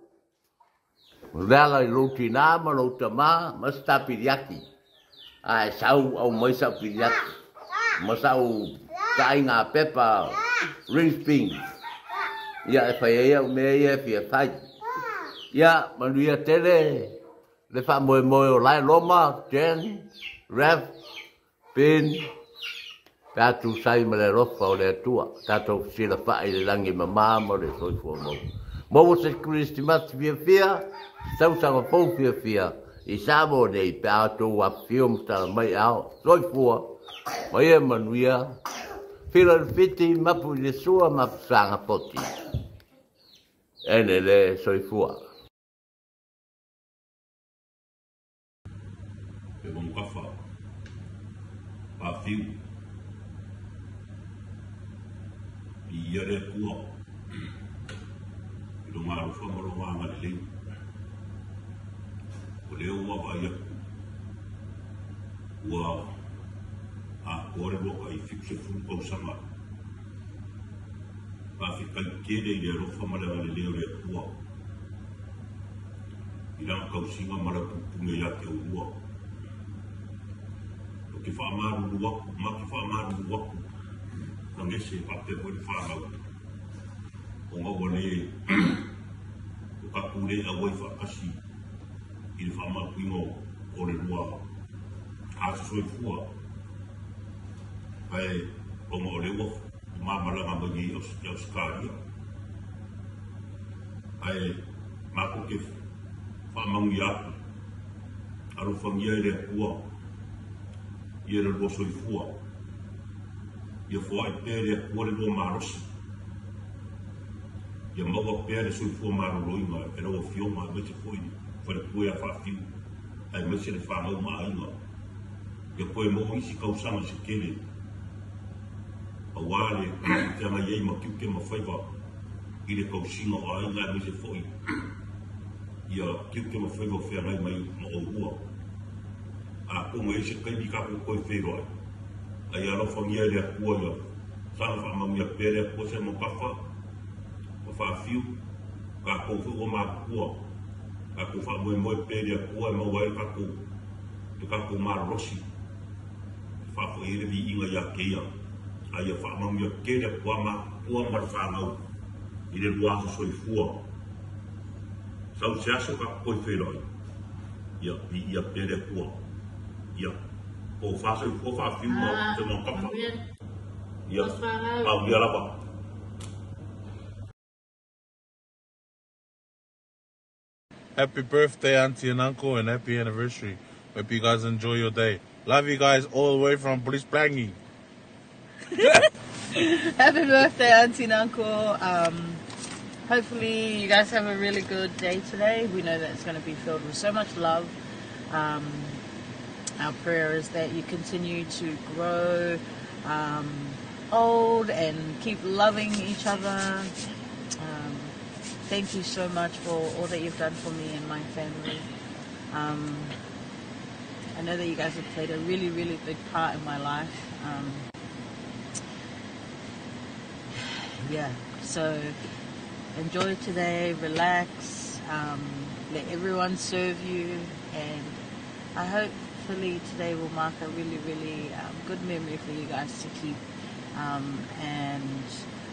Lea la ʻi Loutina mo Loutama, mo Sitapiliaki. ʻA e sau, ʻomai Sitapiliaki. Mo sau kāinga pepa, Ring Spring. ʻIa ʻe fai ai ʻa e meʻa ʻe fie fai. ʻIa, manuia tele, le fakamolemole ʻo Laeloma, Jen, Ref, Pin, pea tuʻu sai mo le ʻaloʻofa ʻo le Atua, tatou silafaʻi le langi mamaʻo mo le soifua mau. Mou ʻosi Kilisimasi fiefia, tausanga foʻou fiefia, ʻi Samoa nei pea ʻoatu ʻa e ʻafio mo tala mai ʻa e soifua, mo ia manuia, fila le fiti, mapu ʻi le sua, mapu sanga poti. ʻEne le soifua. Pe mo kafa. Pafiu. ʻIa le Akua. ʻI lo mālō fakamalō mānga lelei. Ko le ua vai aku. Ua a kore lo kai fitusefulu kau sama. Ka fika i kele ʻi le ʻaloʻofa mo le ʻalele ʻo le Akua. ʻI langa kausinga mo le pupunga ia ke ulua. ʻO ke fakamālulu aku, ma ke fakamālulu aku. Ka ngese pa te kore fakamau. ʻO ngau ane, ʻo ka kule a wai fakasi. ʻI le fakamau kuingo ʻo le lua. A soifua. Kae, ʻo ngau le ua. Māmalanga mai ki Aus-, ki Australia. ʻAi, mākou ke faʻamaungi aku. ʻAlofangia e le Akua. ʻIa le lua soifua. ʻIa foaʻi pē le Akua le lua malosi. ʻIa maua pē ʻa e soifua mālōlōʻia ʻa e lau ʻa e ʻafio mai, ʻa e maise foʻi fale kue ʻa Faʻafiu, ʻa e maise ʻa e fānau maʻa ʻInga. ʻIa ko e moʻui siʻi kau sanga sekele. ʻAuale, feangai ai mo e kiuke mo e faiva ʻi he kau singa ʻo ʻInga, ʻa e maise foʻi ʻia kiuke mo e faiva feangai mai mo ʻOua. ʻA ko e ngaahi se kai mi ka ko e koi feiloa. ʻA ia ʻalofangia ʻe he ʻOtua ia. Sanga faʻamaʻungia pē ʻe he ʻOtua Samoa Kafa mo Faʻafiu. Ka ko e foʻi ʻo mākua. Ka ko e faʻamoemoe pē ʻe he ʻOtua ʻe maua ai ka ko e, ka ko e mālosi. Faʻafoʻi ʻe he viʻinga ia ke ia. ʻA ia faʻamaʻungia ke ʻe he ʻOtua mākua mo e fānau ʻi he ʻuluaki aso soifua. Sau se aso ka ko e feiloa. ʻIa, ʻi, ʻia pē ʻe he ʻOtua. ʻIa. Ko e fā soifua Faʻafiu mo Samoa Kafa. ʻIa. Mau ia lava. Happy birthday, Auntie and Uncle, and happy anniversary. Hope you guys enjoy your day. Love you guys all the way from Brisbane. Happy birthday, Auntie and Uncle. Um, hopefully you guys have a really good day today. We know that it's gonna be filled with so much love. Um, our prayer is that you continue to grow, um, old and keep loving each other. Um, thank you so much for all that you've done for me and my family. Um, I know that you guys have played a really, really big part in my life. Um, yeah, so enjoy today, relax, um, let everyone serve you, and I hopefully today will mark a really, really, um, good memory for you guys to keep. Um, and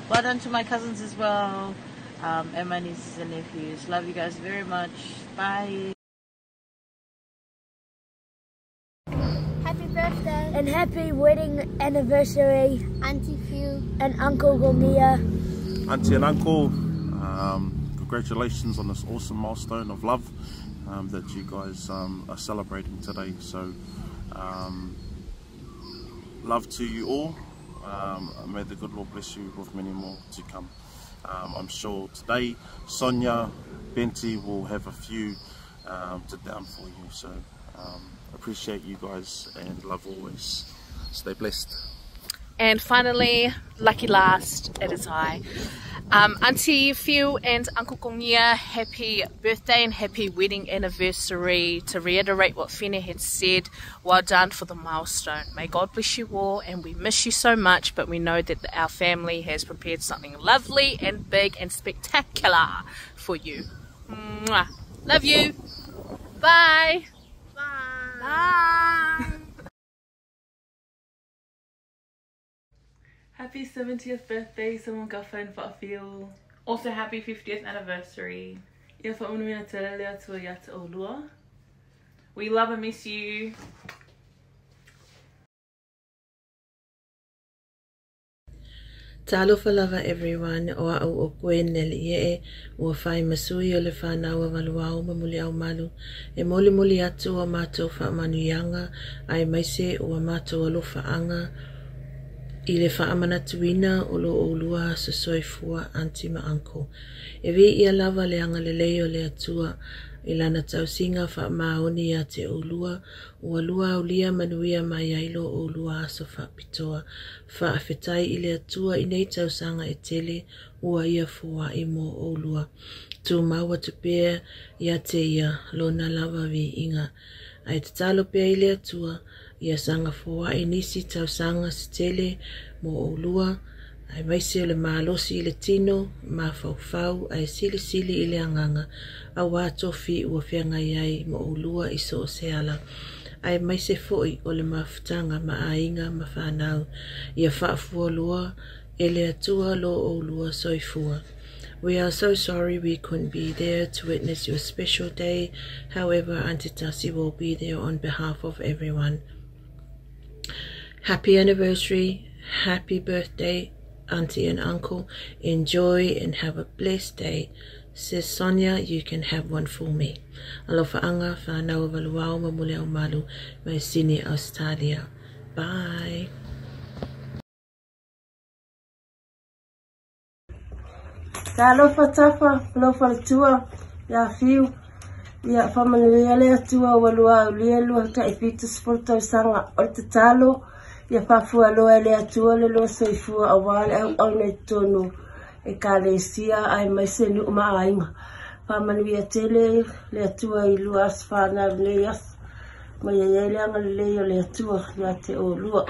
well done to my cousins as well, um, and my nieces and nephews. Love you guys very much. Bye. Happy birthday. And happy wedding anniversary, Auntie Fiu and Uncle Gomia. Auntie and Uncle, um, congratulations on this awesome milestone of love, um, that you guys, um, are celebrating today. So, um, love to you all. Um, may the good Lord bless you with many more to come. Um, I'm sure today, Sonia, Benty will have a few, um, to down for you. So, um, appreciate you guys and love always. Stay blessed. And finally, lucky last, it is I. Um, Auntie Fiu and Uncle Gomia, happy birthday and happy wedding anniversary. To reiterate what Fine had said, well done for the milestone. May God bless you all, and we miss you so much, but we know that our family has prepared something lovely and big and spectacular for you. Mwah. Love you. Bye. Bye. Bye. Happy seventieth birthday, Samoa Kafa and Faʻafiu. Also, happy fiftieth anniversary. ʻIa faʻamanuia tele ʻe he ʻOtua ʻiate kimoutolu. We love and miss you. Talofa lava everyone, ʻo aʻu ʻo Kueneli ʻEʻe, ʻua fai mo e sui ʻo e fānau ʻa Valuao mo Muliʻaumalu. ʻE mulimuli atu ʻa matou faʻamanuiaʻanga, ʻa e maise ʻa matou ʻaloʻofaʻanga ʻi he faʻamanatuʻi ʻo e ʻuluaki aso soifua, Auntie mo Uncle. ʻE viʻia lava ʻa e angalelei ʻo e ʻOtua ʻi lana tausinga faʻamaʻoniʻoni ʻiate kimoutolu, ʻo ʻalu ʻo lea manuia mai ai ʻi he ʻuluaki aso faʻa pitoa. Fakafetaʻi ʻi he ʻOtua ʻi he ngaahi tausaga ʻe tele ʻoku ʻia foaki mo kimoutolu. Tuʻu maʻu atu pē ʻiate ia ʻi lona lava viʻinga. ʻA e tatalo pē ʻi he ʻOtua, ʻia sanga foaki ʻa e ngaahi tausaga siʻi tele mo kimoutolu, ʻa e maise ʻa e malosi ʻi he tino, mafaufau, ʻa e silisili ʻi he ʻanganga, ʻa e tofi ʻoku feangai ai mo kimoutolu ʻi siʻo siʻi ala. ʻA e maise foki ʻa e mafutanga maʻa ʻInga mo e fānau, ʻia fakafuoloa ʻe he ʻOtua ʻa kimoutolu soifua. We are so sorry we couldn't be there to witness your special day. However, Auntie Tasi will be there on behalf of everyone. Happy anniversary, happy birthday, Auntie and Uncle. Enjoy and have a blessed day. Sis Sonia, you can have one for me. ʻAloʻofaʻanga, fānau ʻa Valuao mo Muliʻaumalu, mei Sini, Australia. Bye. Talofa Tafa, talofa Letua, ʻia Fiu. ʻIa, fakamālō ʻia Letua ʻoku ʻalu ʻo aulia e lua taʻu fitu sefulu tausaga ʻo e tatalo. ʻIa, fakafuoloa ʻe Letua le lua soifua ʻa e ʻauʻauna ʻi totonu e Ekalesia, ʻa e maise nuʻu maʻainga. Fakamālō ʻia Tele, Letua ʻi lua ʻasi fānau nei ʻasi. Mai ai le anga lelei ʻo Letua ʻiate ʻolua.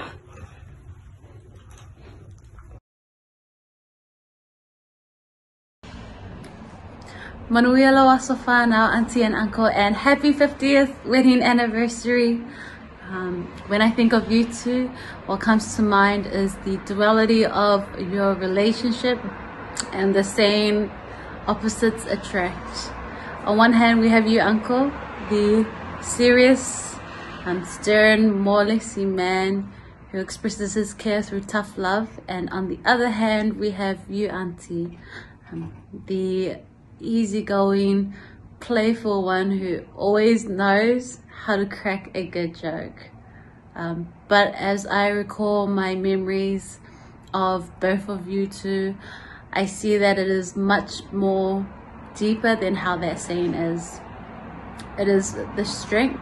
Manuia lou aso fānau, auntie and uncle, and happy fiftieth wedding anniversary. Um, when I think of you two, what comes to mind is the duality of your relationship and the saying opposites attract. On one hand, we have you, uncle, the serious, um, stern, mōlesi man who expresses his care through tough love. And on the other hand, we have you, auntie, um, the easygoing, playful one who always knows how to crack a good joke. Um, but as I recall my memories of both of you two, I see that it is much more deeper than how that scene is. It is the strength,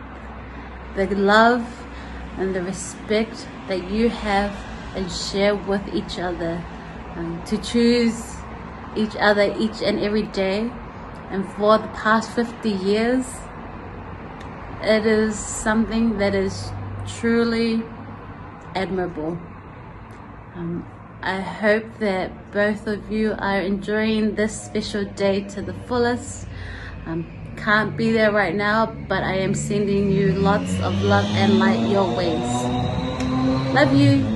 the love, and the respect that you have and share with each other. Um, to choose each other each and every day, and for the past fifty years, it is something that is truly admirable. Um, I hope that both of you are enjoying this special day to the fullest. Um, can't be there right now, but I am sending you lots of love and light your ways. Love you.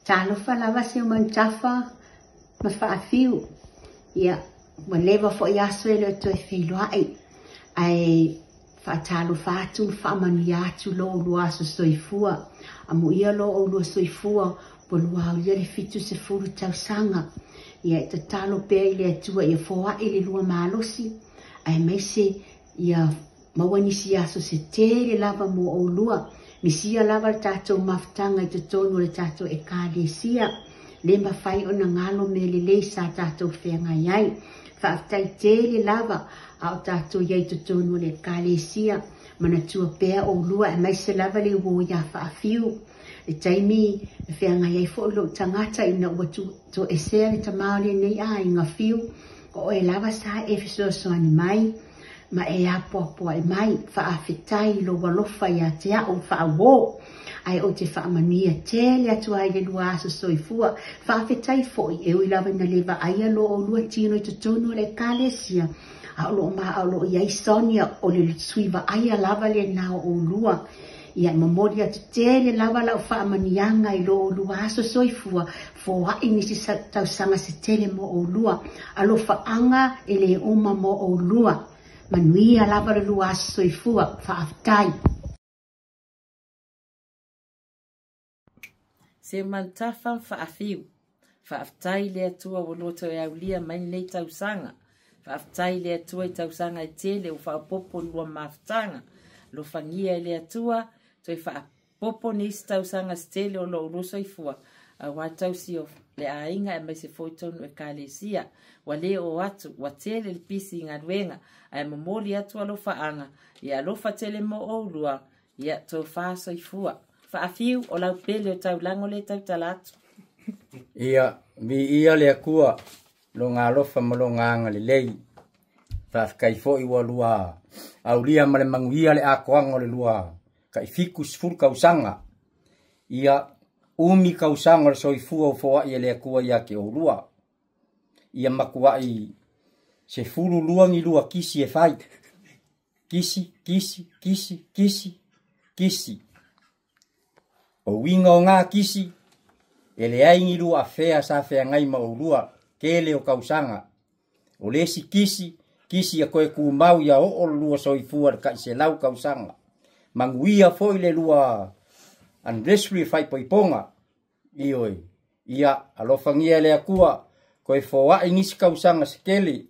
Talofa lava Siomanu Tafa mo Faʻafiu. ʻIa, ua leva foʻi aso ʻe leo toe feiloaʻi. ʻA e fakatalofa atu, fakamālō atu lou ʻolua aso soifua. ʻAmuʻia lou ʻolua soifua, ua ʻalu ʻo aulia le fitu sefulu tausaga. ʻIa, ʻe tatalo pē ʻi Letua ʻia foaʻi le lua malosi. ʻA e maise ʻia maua nisi aso se tele lava mo ʻolua. Misia lava le tatou mafutaga ʻi totonu ʻo le tatou Ekalesia. Lē mafai ʻona ngalo mei he lelei sa tatou feangai ai. Fakafetaʻi tele lava ʻa ʻo tatou ʻi ai ʻi totonu ʻo le Ekalesia. Manatua pē ʻa ʻolua, ʻa e maise lava le uō ia Faʻafiu. ʻI he taimi ʻe feangai ai foʻi loʻu tangata ʻi heʻene ʻoatu ʻe Sea le tamā ʻo lenei ʻāinga, Fiu, ko ʻoe lava sa ʻe fesoasoani mai, mo e apoapoaʻi mai. Fakafetaʻi lou ʻalofa ʻiate au, faʻa uō. ʻA ia ʻoku te fakamālō ʻia Tele atu ai le lua aso soifua. Fakafetaʻi foʻi ʻe ui lava ʻena leva ʻa ia lou ʻolua tino ʻi totonu ʻo le Ekalesia. ʻA ʻolua ma, ʻa ʻolua ʻi ai Sonia, ʻo le sui vaʻaia lava le nau ʻolua. ʻIa, momoli atu tele lava laʻu fakamālō ʻi lou ʻolua aso soifua, foaʻi nisi sa-, tausaga se tele mo ʻolua. ʻAlofaʻanga ʻe lē uma mo ʻolua. Manuia lava le lua aso soifua, fakafetaʻi. Siomanu Tafa mo Faʻafiu. Fakafetaʻi Letua ua ʻalu ʻo toe aulia mai nei tausaga. Fakafetaʻi Letua ʻi tausaga ʻe tele ʻo fakapopo lua mafutaga. ʻAlofangia ʻe Letua, toe fakapopo nisi tausaga se tele ʻo lou ʻolua soifua. ʻA ʻoua tausi ʻo le ʻāinga ʻa e maise foʻi totonu ʻo e Ekalesia. Ua lē ʻoatu, ua tele le pisi ʻi he ngaluenga. ʻA ia momoli atu ʻalofaʻanga, ʻia ʻalofa tele mo ʻolua, ʻia tō fā soifua. Faʻafiu, ʻo lau pele ʻo tau lango le tau tala atu. ʻIa, viʻia le Akua, longa ʻalofa mo longa anga lelei. Fakafetaʻi foʻi ua ʻalu ʻo aulia mo le maguia le akoʻanga ʻo le lua kaʻi fiku sefulu kausaga. ʻIa, ʻumi kausaga ʻo le soifua ʻoku foaʻi ʻe le Akua ʻiate ʻolua. ʻIa, makuaʻi sefulu lua ngi lua kisi ʻe fai. Kisi, kisi, kisi, kisi, kisi. ʻO uinga ʻo e ngaahi kisi, ʻe leai ngi lua ʻafea sa feangai mo ʻolua, kele ʻo kausaga. ʻO lesi kisi, kisi ʻa koe kuo mau ia ʻo ʻolua soifua le kaʻi selau kausaga. Maguia foʻi le lua anniversary fai poiponga. ʻIo ē. ʻIa, ʻalofangia ʻe le Akua, ko e foaʻi nisi kausaga se kele,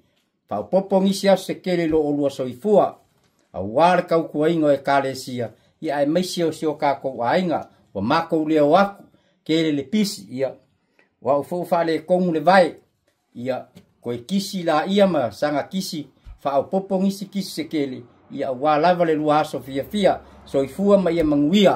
fakapopo nisi aso se kele lou ʻolua soifua. ʻA ʻoua le kaukuainga ʻo e Ekalesia, ʻia ʻa e maise ʻo siʻo kākou ʻāinga, ʻoua mākou lea ʻo aku, kele le pisi ia. ʻO aʻu foʻou faʻa lēkomu le vae ia, ko e kisi lā ia ma sanga kisi, faʻa ʻopopo ngisi kisi sekele ia, ʻoua lava le lua aso fiafia, soifua ma ia manguia.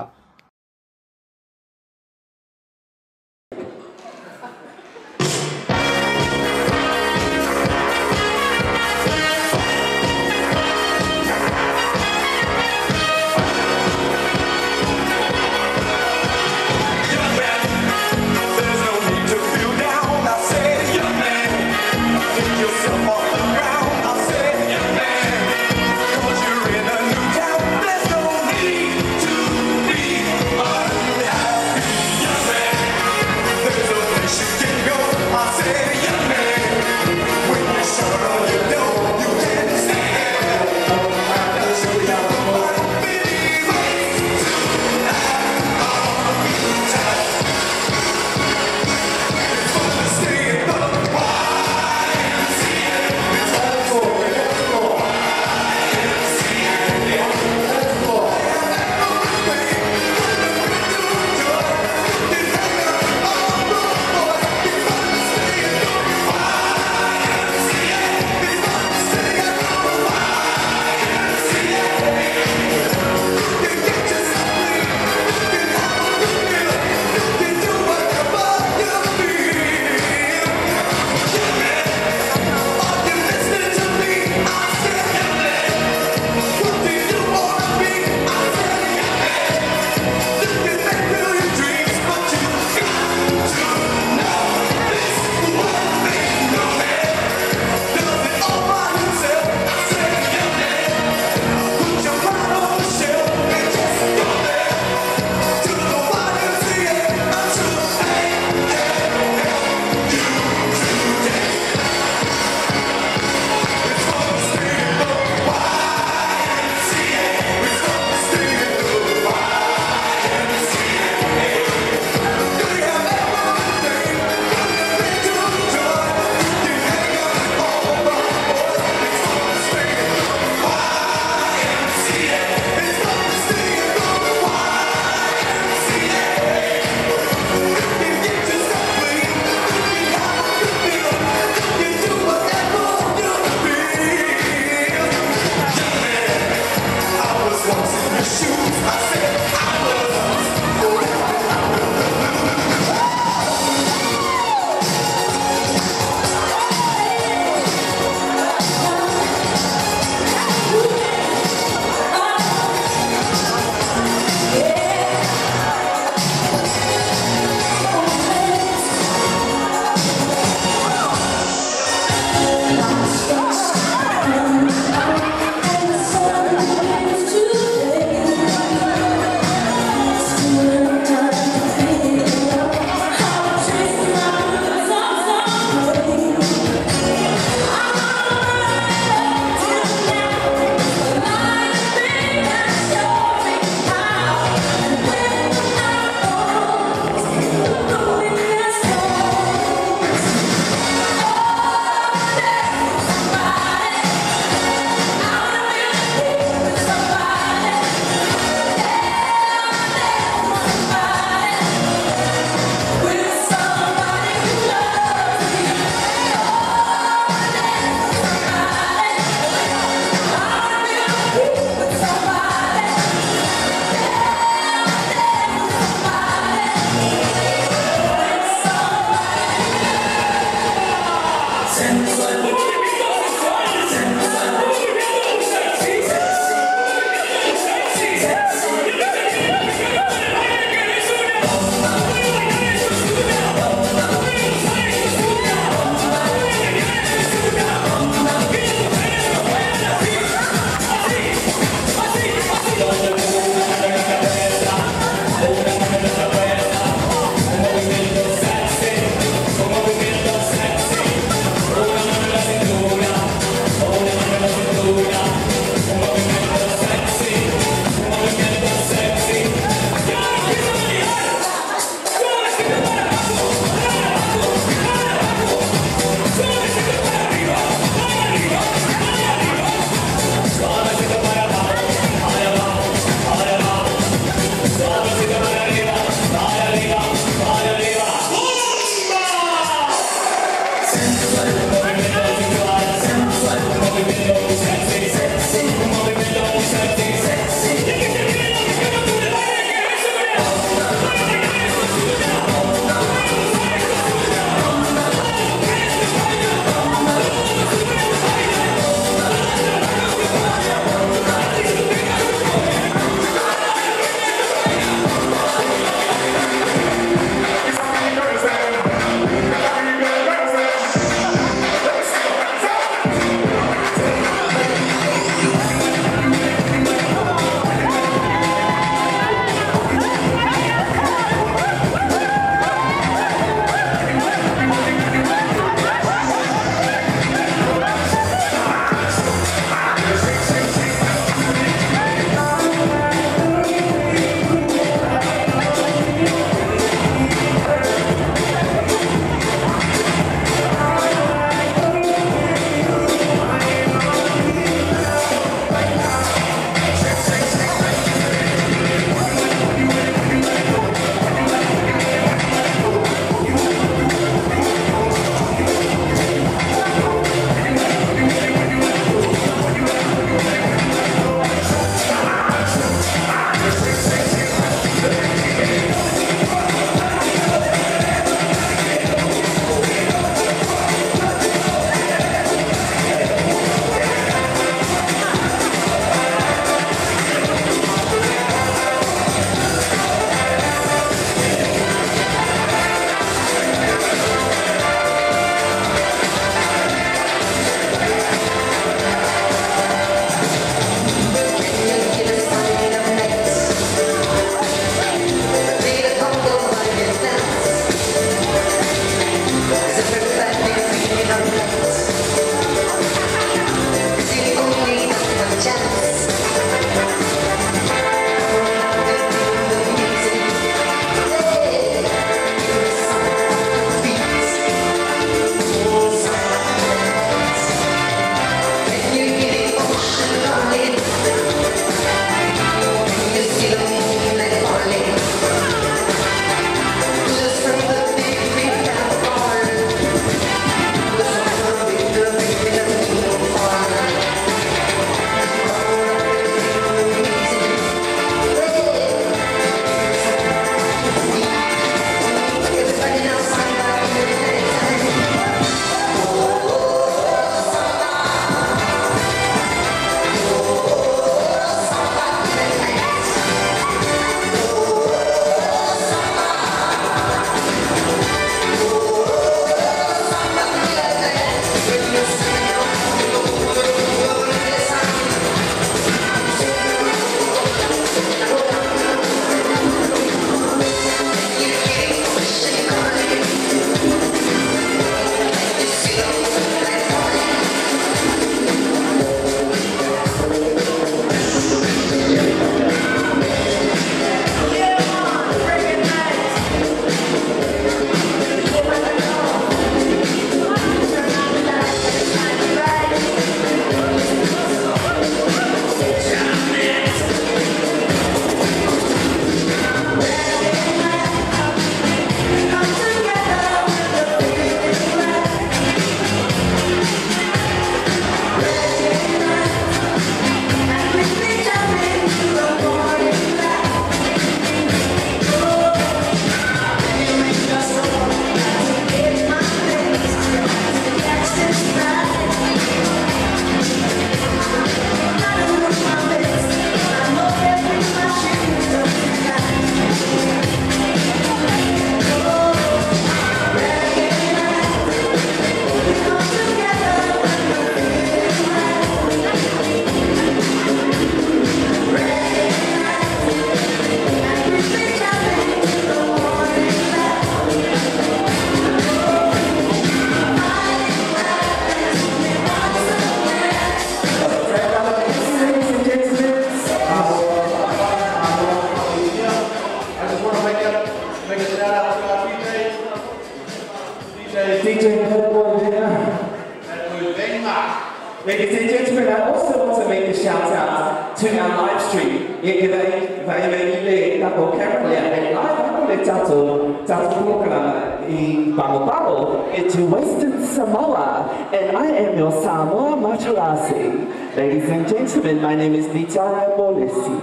Shout out to our live stream. ʻIa, ke vai, vai mai le tatou camera lea, ʻe live atu le tatou, tatou polokalama ʻi Pago Pago, ʻi Western Samoa, and I am your Samoa Matalasi. Ladies and gentlemen, my name is Nitara Molesi.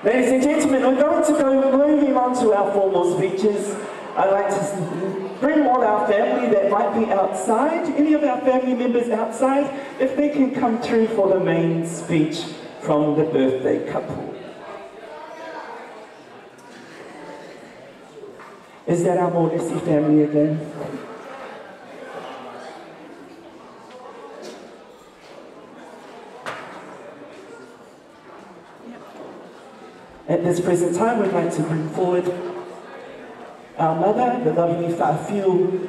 Ladies and gentlemen, we're going to go moving on to our formal speeches. I'd like to bring all our family that might be outside, any of our family members outside, if they can come through for the main speech from the birthday couple. Is that our Molesi family again? At this present time, we'd like to bring forward our mother, the lovely Faʻafiu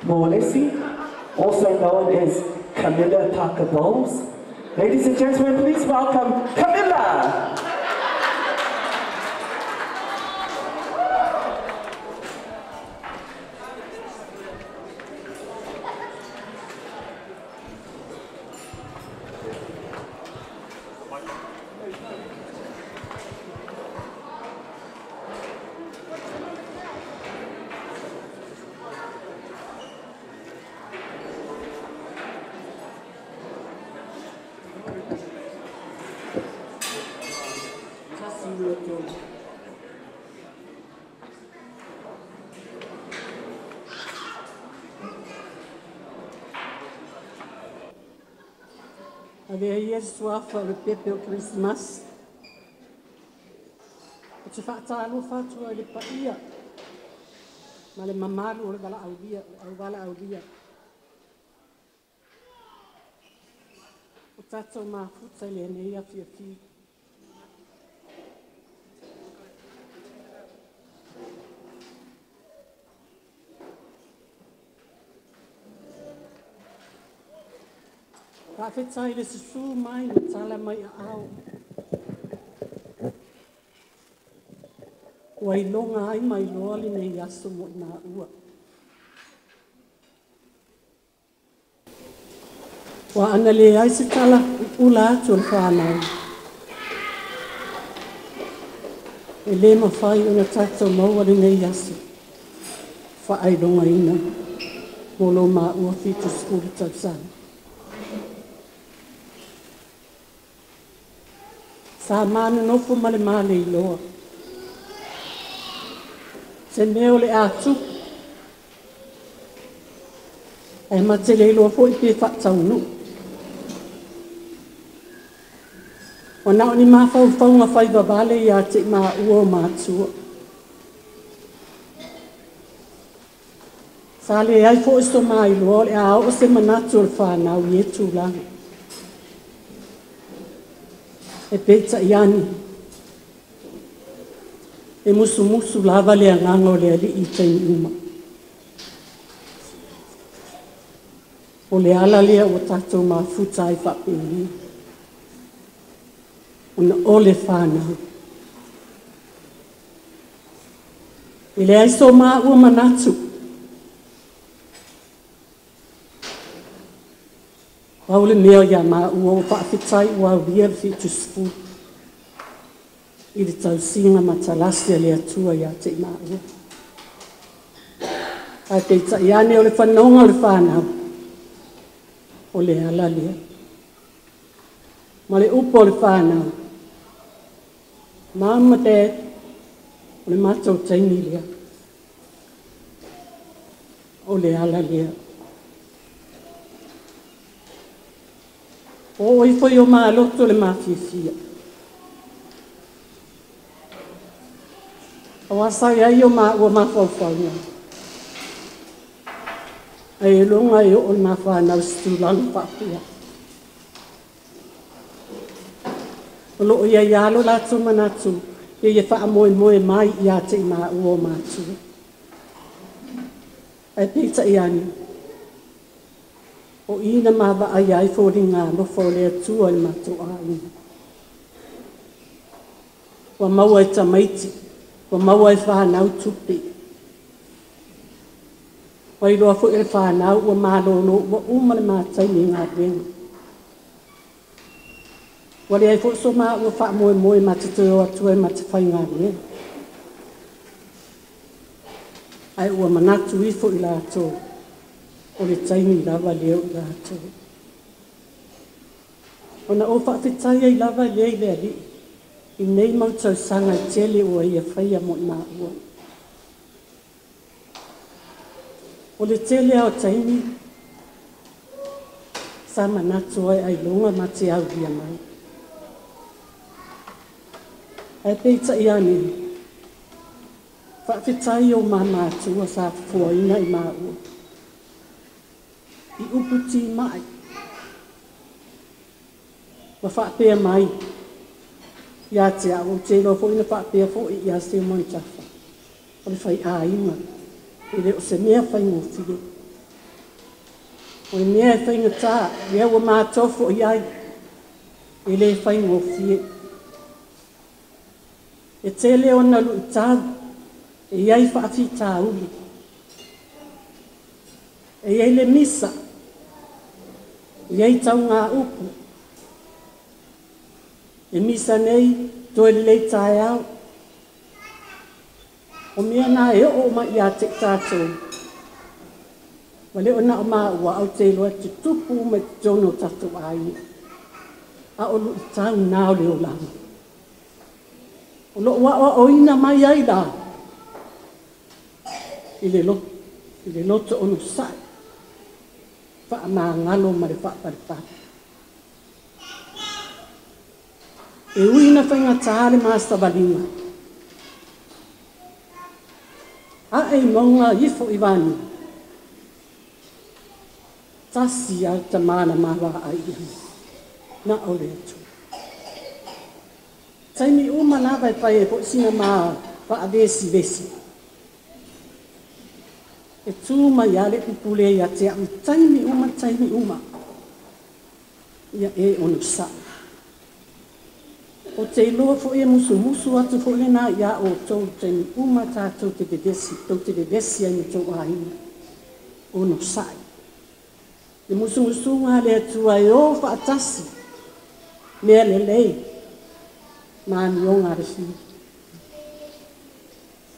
Molesi, also known as Camilla Parker Bowles. Ladies and gentlemen, please welcome Camilla. ʻAve ia ʻi he suafa ʻo e pepe ʻo Kilisimasi. ʻOku te faʻa talofa atu ai le paʻia, mo le mamalu ʻo le valaʻaulia, ʻo e ʻau valaʻaulia. ʻOku tatou mafuta ʻi heʻene afiafi. Fakafetaʻi le susū mai mo e tala mai ʻaʻau. ʻOku ʻilonga ai mai loa ʻi heʻene aso mo e māʻua. ʻOku ʻanalea ai se tala ʻuʻula atu ʻo e fānau. ʻE lē mafai ʻo na tatou maua ʻi heʻene aso faʻa ʻilongaina mo lō māʻua fitu sefulu tausaga. Sa mā nonofo mo le mālei loa. Se meʻa ʻo le ʻā tupu. ʻE mate le iloa foʻi pe faʻa taunuʻu. ʻOku na ʻo ni mafaufau ngā fai vavale ʻiate māʻua ʻo mātuʻa. Sa leai foʻi so mai loa ʻo le ʻā ʻo se manatu ʻo le fānau ʻi he tūlanga. ʻE peitaʻi ange, ʻe musumusu lava le Agaga ʻo le Aliʻi ʻi taimi uma. ʻO le ala lea ʻoku tatou mafuta ai faʻa pehē. ʻOku na ʻo le fānau. ʻE leai so māʻua manatu. Pau le meʻa ia māʻua ʻo fakafetaʻi ʻoku ʻalu ia le fitu sefulu ʻi he tausinga matalasi ʻa le Atua ʻiate māʻua. ʻE peitaʻi ange ʻo le fanongo ʻo le fānau. ʻO le ala lea. Mo le ʻupa ʻo le fānau. Mama, Dad, ʻo le mātou taimi lea. ʻO le ala lea. ʻO ʻoʻoi foʻi ʻo māloto le mafiefia. ʻO ʻasi ai ʻo māʻua mafaufau ia. ʻA e longa ʻe ʻoʻo ʻa e fānau ʻi se tūlanga faʻa pehē. ʻO loʻo ia ʻi ai ʻa e lātou manatu, ʻe ia faʻa moemoe mai ʻiate māʻua ʻo mātuʻa. ʻE peitaʻi ange. ʻO ʻi ai ʻa e mavaʻa ia ʻi he fōtunga ʻo e ʻaloʻofa ʻo le Atua ʻi mātou ʻāinga. ʻOku maua ʻe he tamaiti, ʻoku maua ʻe he fānau tupe. ʻOku ʻiloa foʻi ʻe he fānau ʻoku mālōlō, ʻoku ʻuma ʻa e mātaʻi mei he ngaahi venga. Ua leai foʻi so māʻua faʻamoemoe ma te toe ō atu ai ma te faingamālie. ʻA ia ua manatu ifo ʻi lātou ʻo le taimi lava leo ʻi lātou. ʻOku ou fakafetaʻi ai lava lea ʻi le Aliʻi ʻi nei mau tausaga ʻe tele ʻoku ʻi ai ʻa e fai mo māʻua. ʻO le tele ʻa e taimi sa manatu ai ʻa e ʻilonga ma te au ia mai. ʻA ia pē ʻi taʻiani, fakafetaʻi ʻo māmātua sa foaʻi ʻi māʻua ʻi ʻupu timaʻi. Ma faʻapea mai ia te au, ʻoku te ʻilo foʻi na faʻapea foʻi ia te Monitafa. ʻO le fai ʻāinga, ʻe lē ʻo se meʻa faingofie. ʻO e meʻa ʻe faingataʻa, ia ua mātofo ʻi ai, ʻe lē faingofie. ʻE tele ʻona luʻitau, ʻe ʻi ai faʻafitāuli. ʻE ʻi ai le misa, ʻe ʻi ai taungāʻupu. ʻE misa nei, toe lelei taeao. ʻO meʻa naʻe ʻoʻo mai ia te tatou. Vale ʻo naʻa māʻua ʻoku te ʻilo ʻe tutupu mai totonu ʻo tatou ʻāinga. ʻA ʻo luʻitau na ʻo le ola. ʻO loʻo aʻoaʻoina mai ai la. ʻI le lo-, ʻi le loto onosaʻi. Faʻamāngalo ma le faʻapalepale. ʻE ui na faingataʻa le ma savaliga. ʻA e maunga ifo ʻi vani. Tasi ʻa e tamana ma vaʻai ia. Na ʻo le Atua. Taimi uma lava ʻe fai e foʻi sina ma faʻavesivesi. ʻE tū mai ʻa le pupule ia te au taimi uma, taimi uma. Ia ʻe onosaʻi. ʻO te ʻilo foʻi e musumusu atu foʻi le na ia ʻo tau taimi uma tatou te vevesi, tau te vevesi ai mo tau ʻāinga. Onosaʻi. ʻE musumusunga le Atua ʻe ō faʻatasi. Meʻa lelei. Māʻongoʻonga le fili.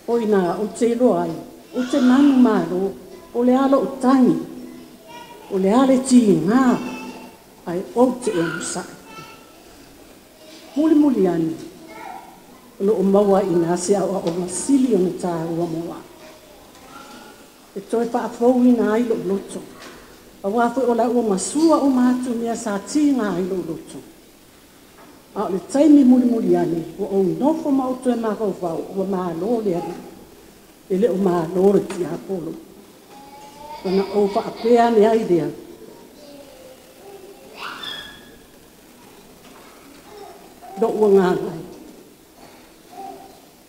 ʻO ʻi ai ʻo te ʻilo ai, ʻo te manumalo, ʻo le ʻalo ʻo tangi, ʻo le ʻale tīnga, ʻa e ʻo te onosaʻi. Mulimuli ane, ʻo loʻo maua ʻi na se aʻoaʻonga sili ʻo ne tāua mo au. ʻE toe faʻafouina ai loʻu loto. ʻAua foʻi ʻo la ua masua ʻo mātu meʻa sa tīnga ai loʻu loto. ʻA ʻo le taimi mulimuli ane, ʻo ou nofo ma ʻotu e mafaufau, ʻo mālō le Aliʻi. ʻE lē ʻo mālō le tiapolo. Ka na ʻo faʻapea ne ai lea. Loʻu ua ngāngai.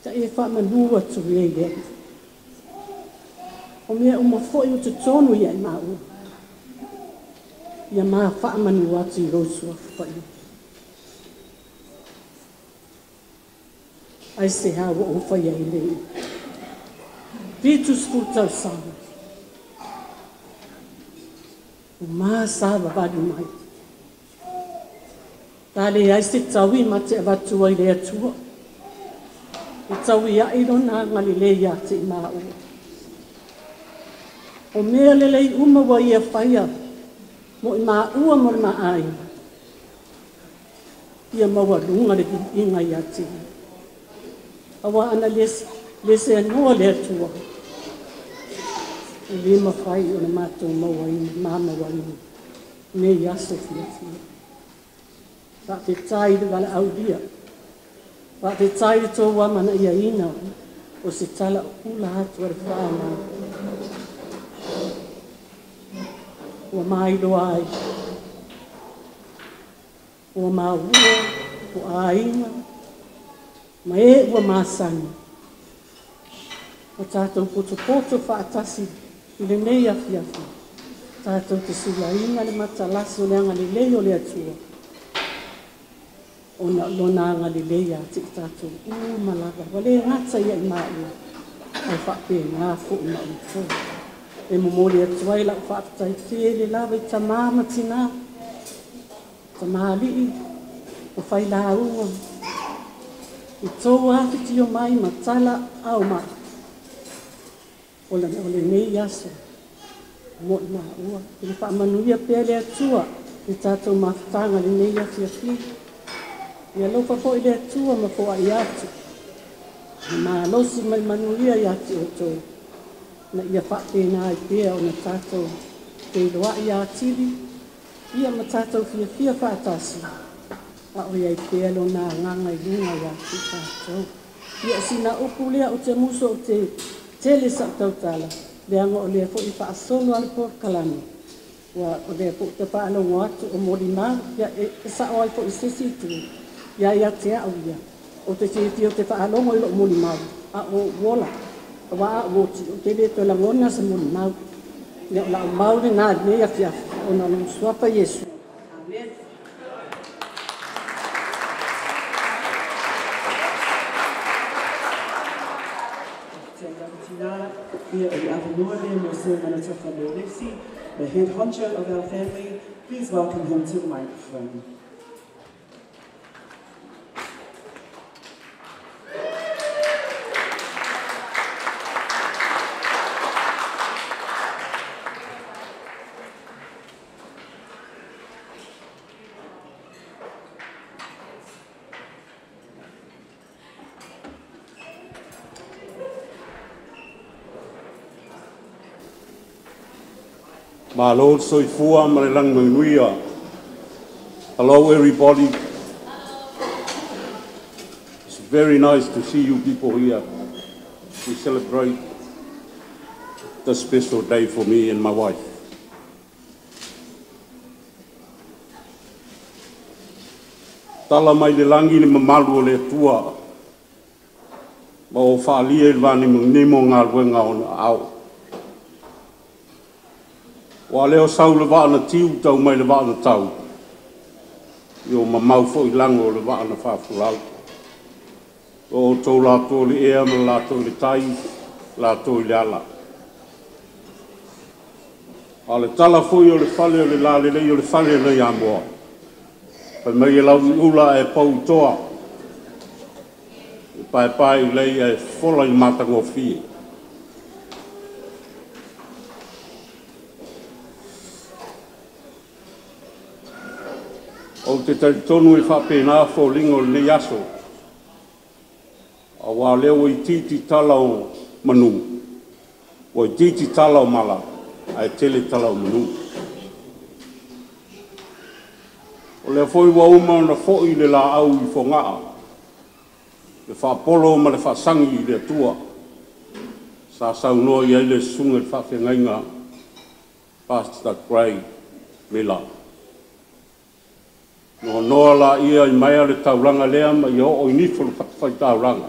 Ka ʻe faʻamanū atu ia ʻi le Aliʻi. ʻO meʻa uma foʻi ʻoku totonu ia ʻi māʻua. Ia ma faʻamanū atu ʻi lou suafa ia. ʻAi se hā ʻoku ou fai ai lelei. Fitu sefulu tausaga. ʻO ma savavali mai. Ka leai se taui ma te avatu ai le Atua. ʻE taui ai lona angalelei ia te māʻua. ʻO meʻa lelei uma ʻoku ia faia. Mo ʻi māʻua mo le maʻai. Ia maualuga le viʻiga ia te ia. ʻAua ʻana lese, lese ʻa noa le Atua. ʻE lē mafai ʻo ne mātou mauaina, ma mauaina. Nei aso fiafia. Fakafetaʻi le valaʻaulia. Fakafetaʻi le tō ua mana ia ina. ʻO se tala ʻo kula atu ʻa le fānau. ʻOku ma ʻiloa ai. ʻOku ma ua, ʻoku ʻāinga, ma ē ʻoku ma sani. ʻO tātou potopoto faʻatasi ʻi le nei afiafi. Tātou te sulaina le matalasi ʻo le angalelei ʻo le Atua. ʻO na lona angalelei ia te tātou uma lava. ʻOku lē ngata ia ʻi māʻua. ʻOku faʻapenga foʻi maʻu fo. ʻE momoli atu ai laʻu fakafetaʻi tele lava ʻi tamā ma tinā. Tamaliʻi, ʻo fai lāunga ʻi he tō ʻa e fitio mai ma tala ʻa e ʻOtua ʻo le, ʻo lenei aso. Moʻoni māʻua, ʻe faʻamanuia pē ʻa e ʻOtua ʻi he tatou mafutaga ʻi he efiafi ni. ʻIo, ʻaloʻofa foʻi ʻa e ʻOtua mo foaʻi atu ha mālohi mo e manuia ʻiate kitautolu. Naʻa ia faʻapenā ai pē ʻo ne tatou feiloaʻi ʻatili, ʻio mo tatou fiefia fakatasi, ʻa ʻoku ʻi ai pē ʻa lona Agaga ʻi he ngaahi ʻaho kiate kitautolu. ʻIo, sina upu lea ʻoku te musu ʻoku te tele saʻu tautala, lea ngāue lea foʻi faʻasolo ʻa e polokalama. ʻIo, ʻoku ou lea foʻi ke faʻalongo atu ʻo molimau, ʻio, ʻe, ʻe saʻo ai foʻi sesi tu, ʻio, ʻiate au ia. ʻOku te fiefia ʻo te faʻalongo ʻi loʻu molimau, ʻa ʻoku ou ola, ʻa ʻoku ou ʻosi, ʻoku te lea ʻo langa ʻo na se molimau. ʻIo, ʻoku lau mau ʻi he ngaahi efiafi ni ʻi he huafa ʻo Sīsū. ʻĒmeni. Tēnā, ʻio, ʻi he ʻaho ni mo Sēmana Tafa Lōlesi, the head honcho of our family, please welcome him to the microphone. Mālō e soifua mo e langilangi. Hello, everybody. It's very nice to see you people here. We celebrate the special day for me and my wife. Tala mai ʻe langi ʻa e mamalu ʻo e ʻOtua, mo faʻalia ʻa e vānimonimo ʻo e ngaahi ʻaho. ʻOua ʻe leʻo sau ʻa e vaʻa naʻa tiu, tau mai ʻa e vaʻa naʻa tau. ʻIo, mamau foʻi lango ʻo e vaʻa naʻa fāfulau. ʻOku tau lātō ʻi he ʻea mo lātō ʻi he tai, lātō ʻi he ala. ʻA e tala foʻi ʻo e fale ʻo e Lālelei ʻo e Fale ʻo Neiamoa. Fai mai ʻe Lauiʻula ʻe Poutoa, ʻe paepae ʻi lei ʻa e fola ʻi matangofie. ʻOku te talitonu ʻe faʻapenā fōtunga ʻo e nei aso. ʻA ʻoku lea ʻoku ʻitāniti tala ʻo manu, ʻoku ʻitāniti tala ʻo mala, ʻa e tele tala ʻo manu. ʻO lea foʻi ʻoku uma ʻo na foʻi ʻa e laʻau ʻi Fongaʻa, ʻe faʻapolo mo e faʻasangi ʻi he ʻOtua. Sa saunoa ai ʻa e susuga ʻi he faʻafeangainga, Pastor Gray Miller. Noa noa la ia ʻi mai ʻa e taulanga lea ma ia ʻo ʻi nifo ʻa e fai taulanga.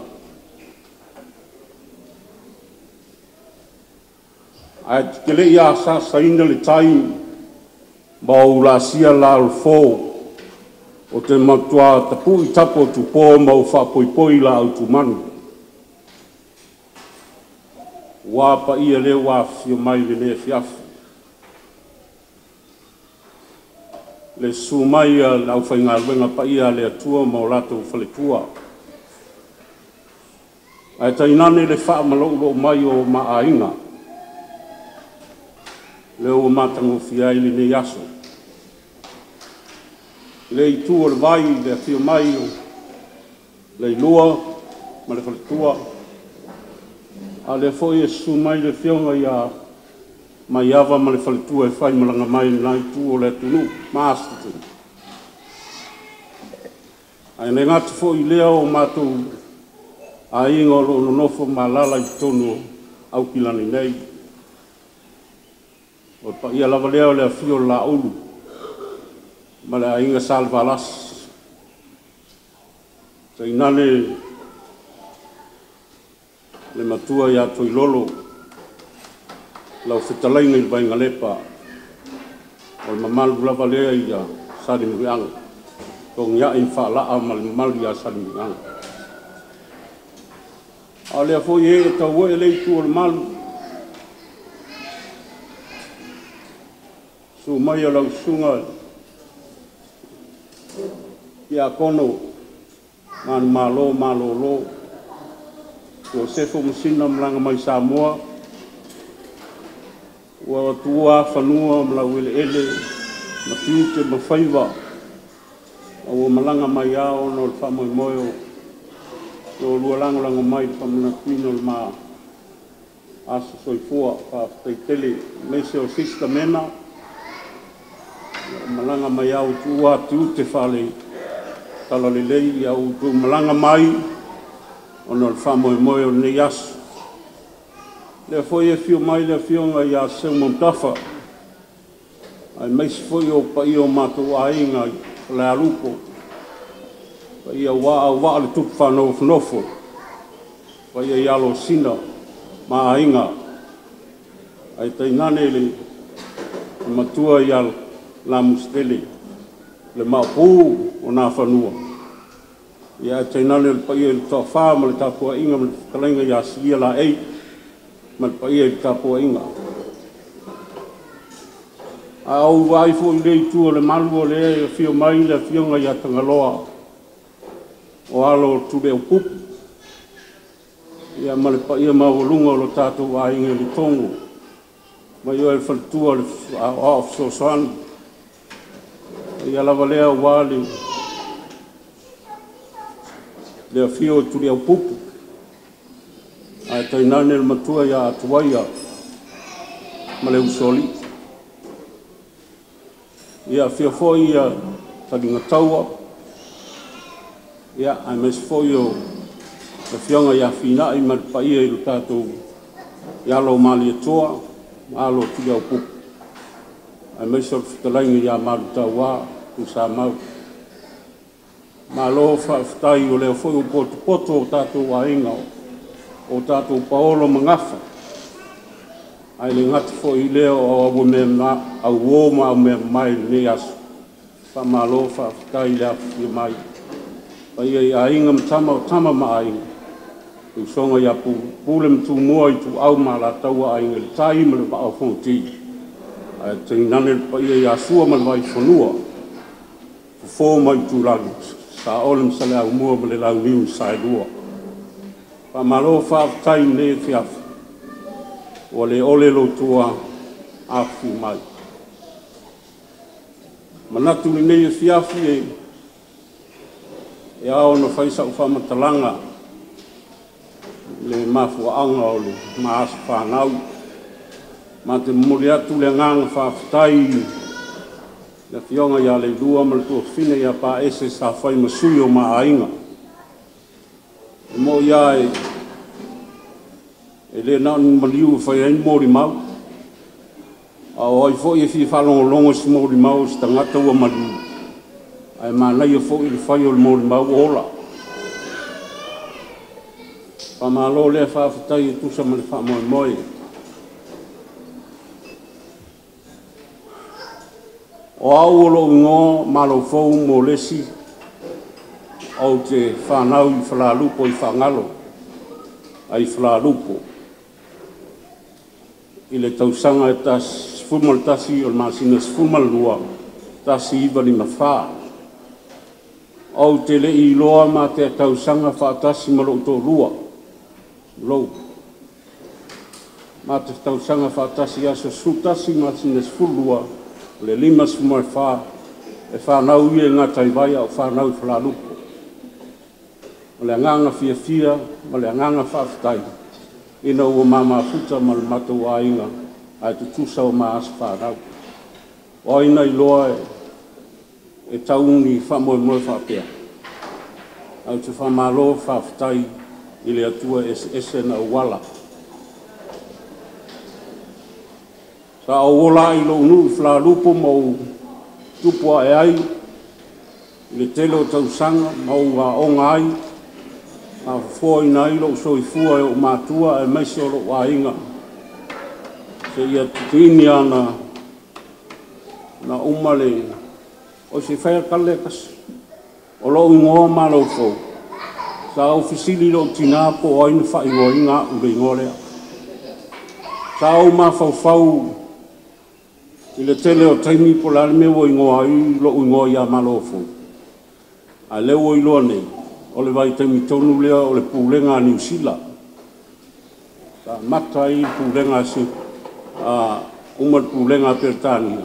ʻA e kele ia sa saina le tai, ma ʻoku lāsia la ʻo fō, ʻo te matuā tapuʻi tapu ʻo Tupou ma ʻoku faʻapoipoi la ʻo Tumanu. ʻOku paʻia lea ʻoku afio mai ʻi he efiafi. Lea susu mai ʻa e ʻaufaigaluega paʻia ʻa e ʻOtua mo hotau faletua. ʻA e tainane lea faʻa mālōlō mai ʻo ma ʻāinga. Lea ʻoku matangofua ai ʻi he nei aso. Lea ʻi tuʻa ʻo e vai, lea afio mai ʻo Leilua mo e faletua. ʻA lea foʻi ʻe susu mai ʻa e afioʻanga ia Maiava mo e faletua ʻe fai malanga mai ʻi he nai tuʻa ʻo e ʻatunuu, Marsden. ʻA ia naʻe ngata foʻi lea ʻo matou ʻāinga ʻoku nonofo ma lala ʻi totonu ʻo ʻAukilani nei. ʻOku paʻia lava lea ʻo e afio ʻo Laulu mo e ʻāinga Salevalasi. Tainane le matua ia Toilolo, lau fetalai ngai Vaingalepa, ʻo le mamalu lava lea ia Salimuliʻanga. Tongiaʻi faʻalaʻa mo le mamalu ia Salimuliʻanga. ʻA lea foʻi ʻe tau ʻe lei tuʻa ʻo le malu. Susu mai ʻa lau susuga Tiakono, manumālō mālōlō, Siosefo Masina, malanga mai Samoa, ua tuʻua fanua, malau eleʻele, matiute mafaiva, ʻa ua malanga mai ʻa ʻono le faʻamoemoe ʻo lua langolango mai le faʻamanatuʻi ʻo le mā ʻaso soifua, fakafetaʻi tele, maise ʻo Sisitā Mena, malanga mai ʻa ʻotu ua tiute fale tala lelei ʻa ʻotu malanga mai ʻono le faʻamoemoe ʻo nei ʻaso. Lea foʻi ʻe fio mai le afioga ia Seumautafa, ʻa e maise foʻi ʻo paʻia ʻo mātou ʻāinga ʻi Falealupo, paʻia ʻa ʻAuvaʻa le tupu fanofonofo, paʻia ʻa Losina ma ʻāinga, ʻa e tainane le matua ia Lamusitele, le maʻupū ʻo Nafanua. Ia ʻa e tainane le paʻia ʻi le toafa ma le tapuaʻiga ma le fekalaiga ia Silia Laʻei, ma le paʻia ʻi le tapuaʻiga. ʻA ʻoku vaʻai foʻi le itu ʻo le malu ʻo lea ʻe afio mai le afioga ia Tagaloa ʻo ʻAlo Tuleʻaupupu. Ia ma le paʻia maualunga ʻo lo tātou ʻāinga ʻi le Tonga. Mai ʻo e faletua le aʻoaʻo fesoasoani. Ia lava lea ua le, le afio ʻo Tuleʻaupupu, ʻa e tainane le matua ia Atuaia ma le usoaliʻi. Ia afio foʻi ia Talingataua, ia ʻa e maise foʻi ʻo le afioga ia Finaʻi ma le paʻia ʻi lo tātou ia ʻAlo Malietoa, ma ʻAlo Tuleʻaupupu. ʻA e maise ʻo le fekalaiga ia Malutaua, Tuisamau. Mālō fakafetaʻi ʻo lea foʻi ʻo potopoto ʻo tātou ʻāinga, ʻo tātou paolo ma ngafa. ʻA e le ngata foʻi lea ʻo ʻauʻaumeʻa ma, ʻauʻaumeʻa mai nei ʻaso. Fakamālō fakafetaʻi le afio mai. Paʻia ʻi ʻāinga ma tama ʻo tama ma ʻāinga. Usoga ia Pu, Pule ma Tumua, ʻi Tuʻau ma Alataua, ʻAinga ʻi le Tai ma le Vaʻa ʻo Fonoti. ʻA e tainane le paʻia ia Sua ma le Vaifonua. Fofō mai Tulagi, Saʻole ma Saleaumua ma le Launiu Saelua. Fakamālō fakafetaʻi nei efiafi. Ua le ʻole lotua afi mai. Manatu ni nei efiafi ʻe, ʻe ʻaonga fai saʻu fakamatalaga le mafuaʻanga ʻo le mā ʻaso fānau. Ma te momoli atu le agaga fakafetaʻi le afioga ia Leilua ma le tuofefine ia Paʻese Safai ma sui ʻo ma ʻāinga. ʻE moʻi ia ʻe, ʻe le naʻa ni maliu ʻo fai ai molimau. ʻA ʻo ʻai foʻi ʻe fie fakalongolongo si molimau ʻo si tangata ua maliu. ʻA e manaia foʻi le fai ʻo le molimau ʻo ola. Fakamālō lea fakafetaʻi ʻe tusa ma le fakamoemoe. ʻO aʻu ʻo loʻu ingoa Mālōfou Molesi, ʻoku te fānau ʻi Falealupo ʻi Fangalo, ʻa ʻi Falealupo. ʻI le tausaga ʻe tasi sefulu ma le tasi ʻo le māsina sefulu ma le lua, tasi iva lima fā. ʻOku te leʻi ʻiloa ma te tausaga fakatasi ma loʻu toʻalua. Lou. Ma te tausaga fakatasi ʻaso sefulu tasi māsina sefulu lua, ʻo le lima sefulu ma le fā, ʻe fānau ia ʻi Ngataivai ʻa ʻo fānau ʻi Falealupo. ʻO le agaga fiefia, ma le agaga fakafetaʻi, ʻi naʻa ua mamafuta ma le matou ʻāinga, ʻa e tutusa ʻo ma ʻaso fānau. ʻO ʻai na ʻiloa ʻe, ʻe tau ni fakamoemoe fakapea. ʻOku te fakamālō fakafetaʻi ʻi le Atua ʻeseʻese ʻena ʻuala. Sa ʻou ola ʻi loʻu nuʻu ʻi Falealupo mo ʻou tupu aʻe ai, ʻi le tele ʻo tausaga, mo ʻou aʻonga ai, ʻa fofoa ʻi ai loʻu soifua ʻe ʻo mātuʻa ʻe maise ʻo loʻu ʻāinga. Seʻia titini ana, na uma le, ʻo se fai a kale kasi. ʻO loʻu ingoa Mālōfou. Sa ʻou fesili loʻu tinā pe ʻoku ʻi ai na faʻigoaʻiga ʻo le ingoa lea. Sa ʻou mafaufau ʻi le tele ʻo taimi pe ʻoku ʻi ai le meʻa ʻoku ingoa ai loʻu ingoa ia Mālōfou. ʻA e leo ʻo ʻiloa nei, ʻo le vaitaimi tonu lea ʻo le pulenga ʻa Niu Sila. Sa mata ai pulenga si, ʻa uma le pulenga ʻa Peletānia.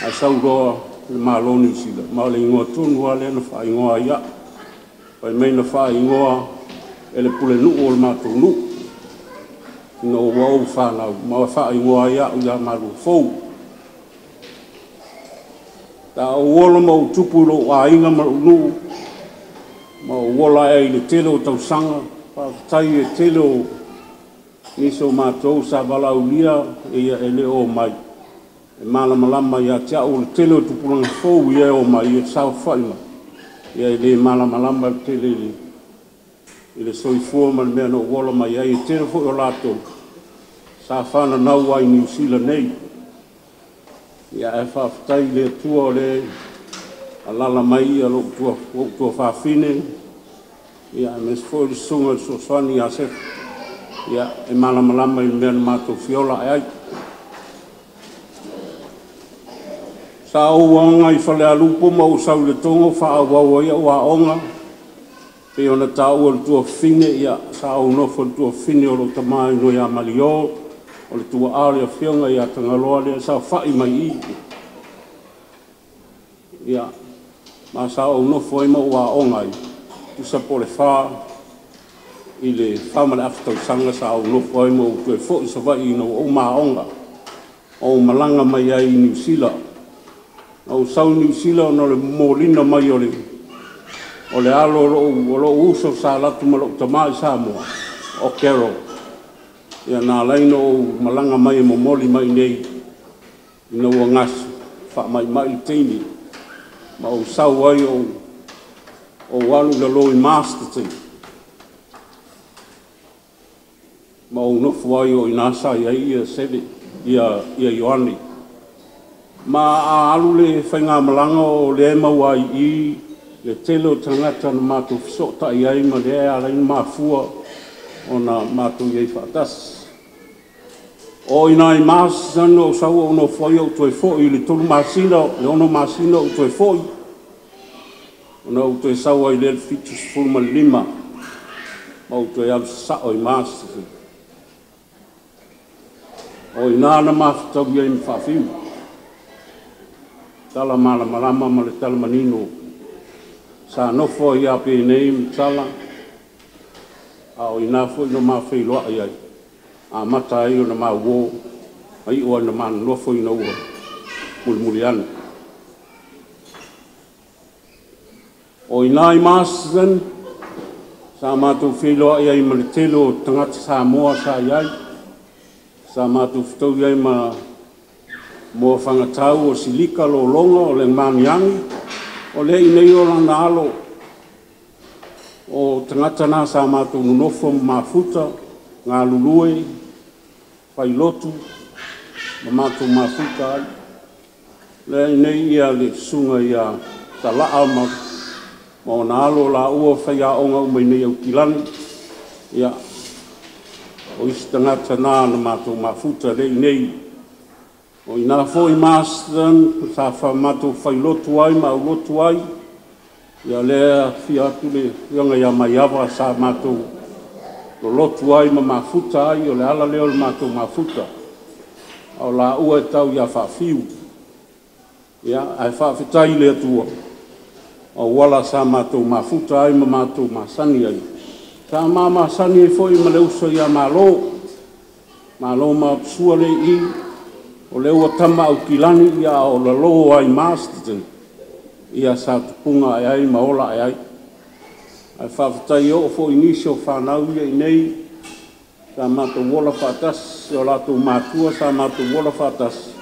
ʻA e sau loa le mālō Niu Sila, ma ʻo le ingoa tonu ʻa lea na faʻa ingoa ia. Fai mai na faʻa ingoa ʻe le pulenuʻu ʻo le mātou nuʻu. ʻI hono ua ʻo e fānau, ma faʻa ingoa ia ʻo ia mālō fou. Ta ʻoku ou ola mo tupu ʻi loʻu ʻāinga ma loʻu nuʻu, ma ʻoku ou ola ai le tele ʻo tausanga, fakafetaʻi e tele ʻo nisi ʻo mātou sa valaʻaulia, ʻe ia ʻe lē ʻo mai. ʻE malamalama ia te aʻu ʻo le tele ʻo tupulanga fou ia ʻe ʻo mai ʻe sa faʻi mai. Ia ʻe lē malamalama le tele ʻi le, ʻi le soifua ma le meʻa naʻa nau ola mai ai e tele foʻi ʻo lātou. Sa fānanau ai Niu Sila nei. Ia ʻe fakafetaʻi le Atua ʻo le ʻalala mai ia loʻu tua, loʻu tuafāfine. Ia ʻe mesi foʻi le sunga le sosoani ia Sefu. Ia ʻe malamalama ʻi le meʻa naʻa mātou fiola ai. Sa ou aʻonga ʻi Falealupo ma ʻoku ou sau ʻi le Tonga faʻa ʻauʻau ai ʻa ʻu aʻonga. Pea ʻi hona taʻu ʻa le tuafine ia sa ou nofo le tuafine ʻo loʻu tamai ʻi Noia Maliō, ʻo le tuaʻā le afioga ia Tagaloa lea sa faʻi mai ʻi. Ia, ma sa ou nofo ai ma ʻu aʻonga ai, tusa pole fā ʻi le fā ma le afa tausanga sa ou nofo ai ma ʻu toe foʻi Savaiʻi ʻi hono ʻu aʻonga. ʻO malanga mai ai ʻi Niu Sila. ʻO sau Niu Sila ʻo na le molina mai ʻo le, ʻo le alo ʻo loʻu, ʻo loʻu uso sa latu ma loʻu tamai Samoa, ʻo Kero. Ia na laina ʻo malanga mai ʻe momoli mai nei, ʻi na ua ngasi, faʻa mai mai le teini. Ma ʻo sau ai ʻo, ʻo alu ʻi lalo ʻi Masterton. Ma ʻo nofo ai ʻo ʻi na sa ʻi ai ia Seve, ia, ia Ioane. Ma ʻa alu le fainga malanga ʻo le mau ai ʻi le tele ʻo tangata naʻa mātou fisoʻotaʻi ai ma le ʻa laina mafua ʻo na mātou ʻi ai faʻatasi. ʻO ʻi na ʻi Masterton ʻo sau ʻo nofo ai ʻo toe foʻi le tolu masina, le ono masina ʻo toe foʻi. ʻO na ʻu toe sau ai le fitu sefulu ma le lima. Ma ʻu toe alu sasaʻo ʻi Masterton. ʻO ʻi na na ma fetaui ai ma faʻafiu. Tala malamalama ma le tala manino. Sa nofo ai ʻa pē nei ma tala. ʻA ʻo ʻi na foʻi na ma feiloaʻi ai. ʻA mata ai ʻo na ma uo. ʻA ʻi ʻo na ma nofo ʻi na ua. Mulimuli ane. ʻO ʻi na ʻi Masterton, sa mātou feiloaʻi ai ma le tele ʻo tangata Samoa sa ʻi ai. Sa mātou fetaui ai ma Moa Fangatau ʻo Silika Lolonga ʻo le Maniani, ʻo le ʻi nei ʻo lana alo. ʻO tangata na sa mātou nonofo ma mafuta, ngalulue, failotu, ma mātou mafuta ai. Le ʻi nei ia le sunga ia Talaʻa ma, ma ʻona alo la ua faiaʻonga ʻo mai nei ʻAukilani. Ia, ʻo ʻi si tangata na na mātou mafuta le ʻi nei. ʻO ʻi na foʻi Masterton, sa fa mātou failotu ai, ma ʻu lotu ai. Ia lea fia atu le, ia ngai a mai ava sa mātou lolotu ai ma mafuta ai, ʻo le ala lea ʻo le mātou mafuta. ʻA ʻo la ua ʻe tau ia faʻafiu. Ia, ʻa e faʻafetaʻi le Atua. ʻA ʻo ala sa mātou mafuta ai ma mātou masani ai. Sa ma masani ai foʻi ma le uso ia Malo. Malo ma sua le ʻi, ʻo le ua tama ʻAukilani ia ʻo lalo ai Masterton. Ia sa tupunga ʻe ai ma ola ʻe ai. ʻA e faʻafetaʻi ʻo foʻi nisi ʻo fānau ia ʻi nei. Sa mātou ola faʻatasi, ʻo lātou mātua, sa mātou ola faʻatasi.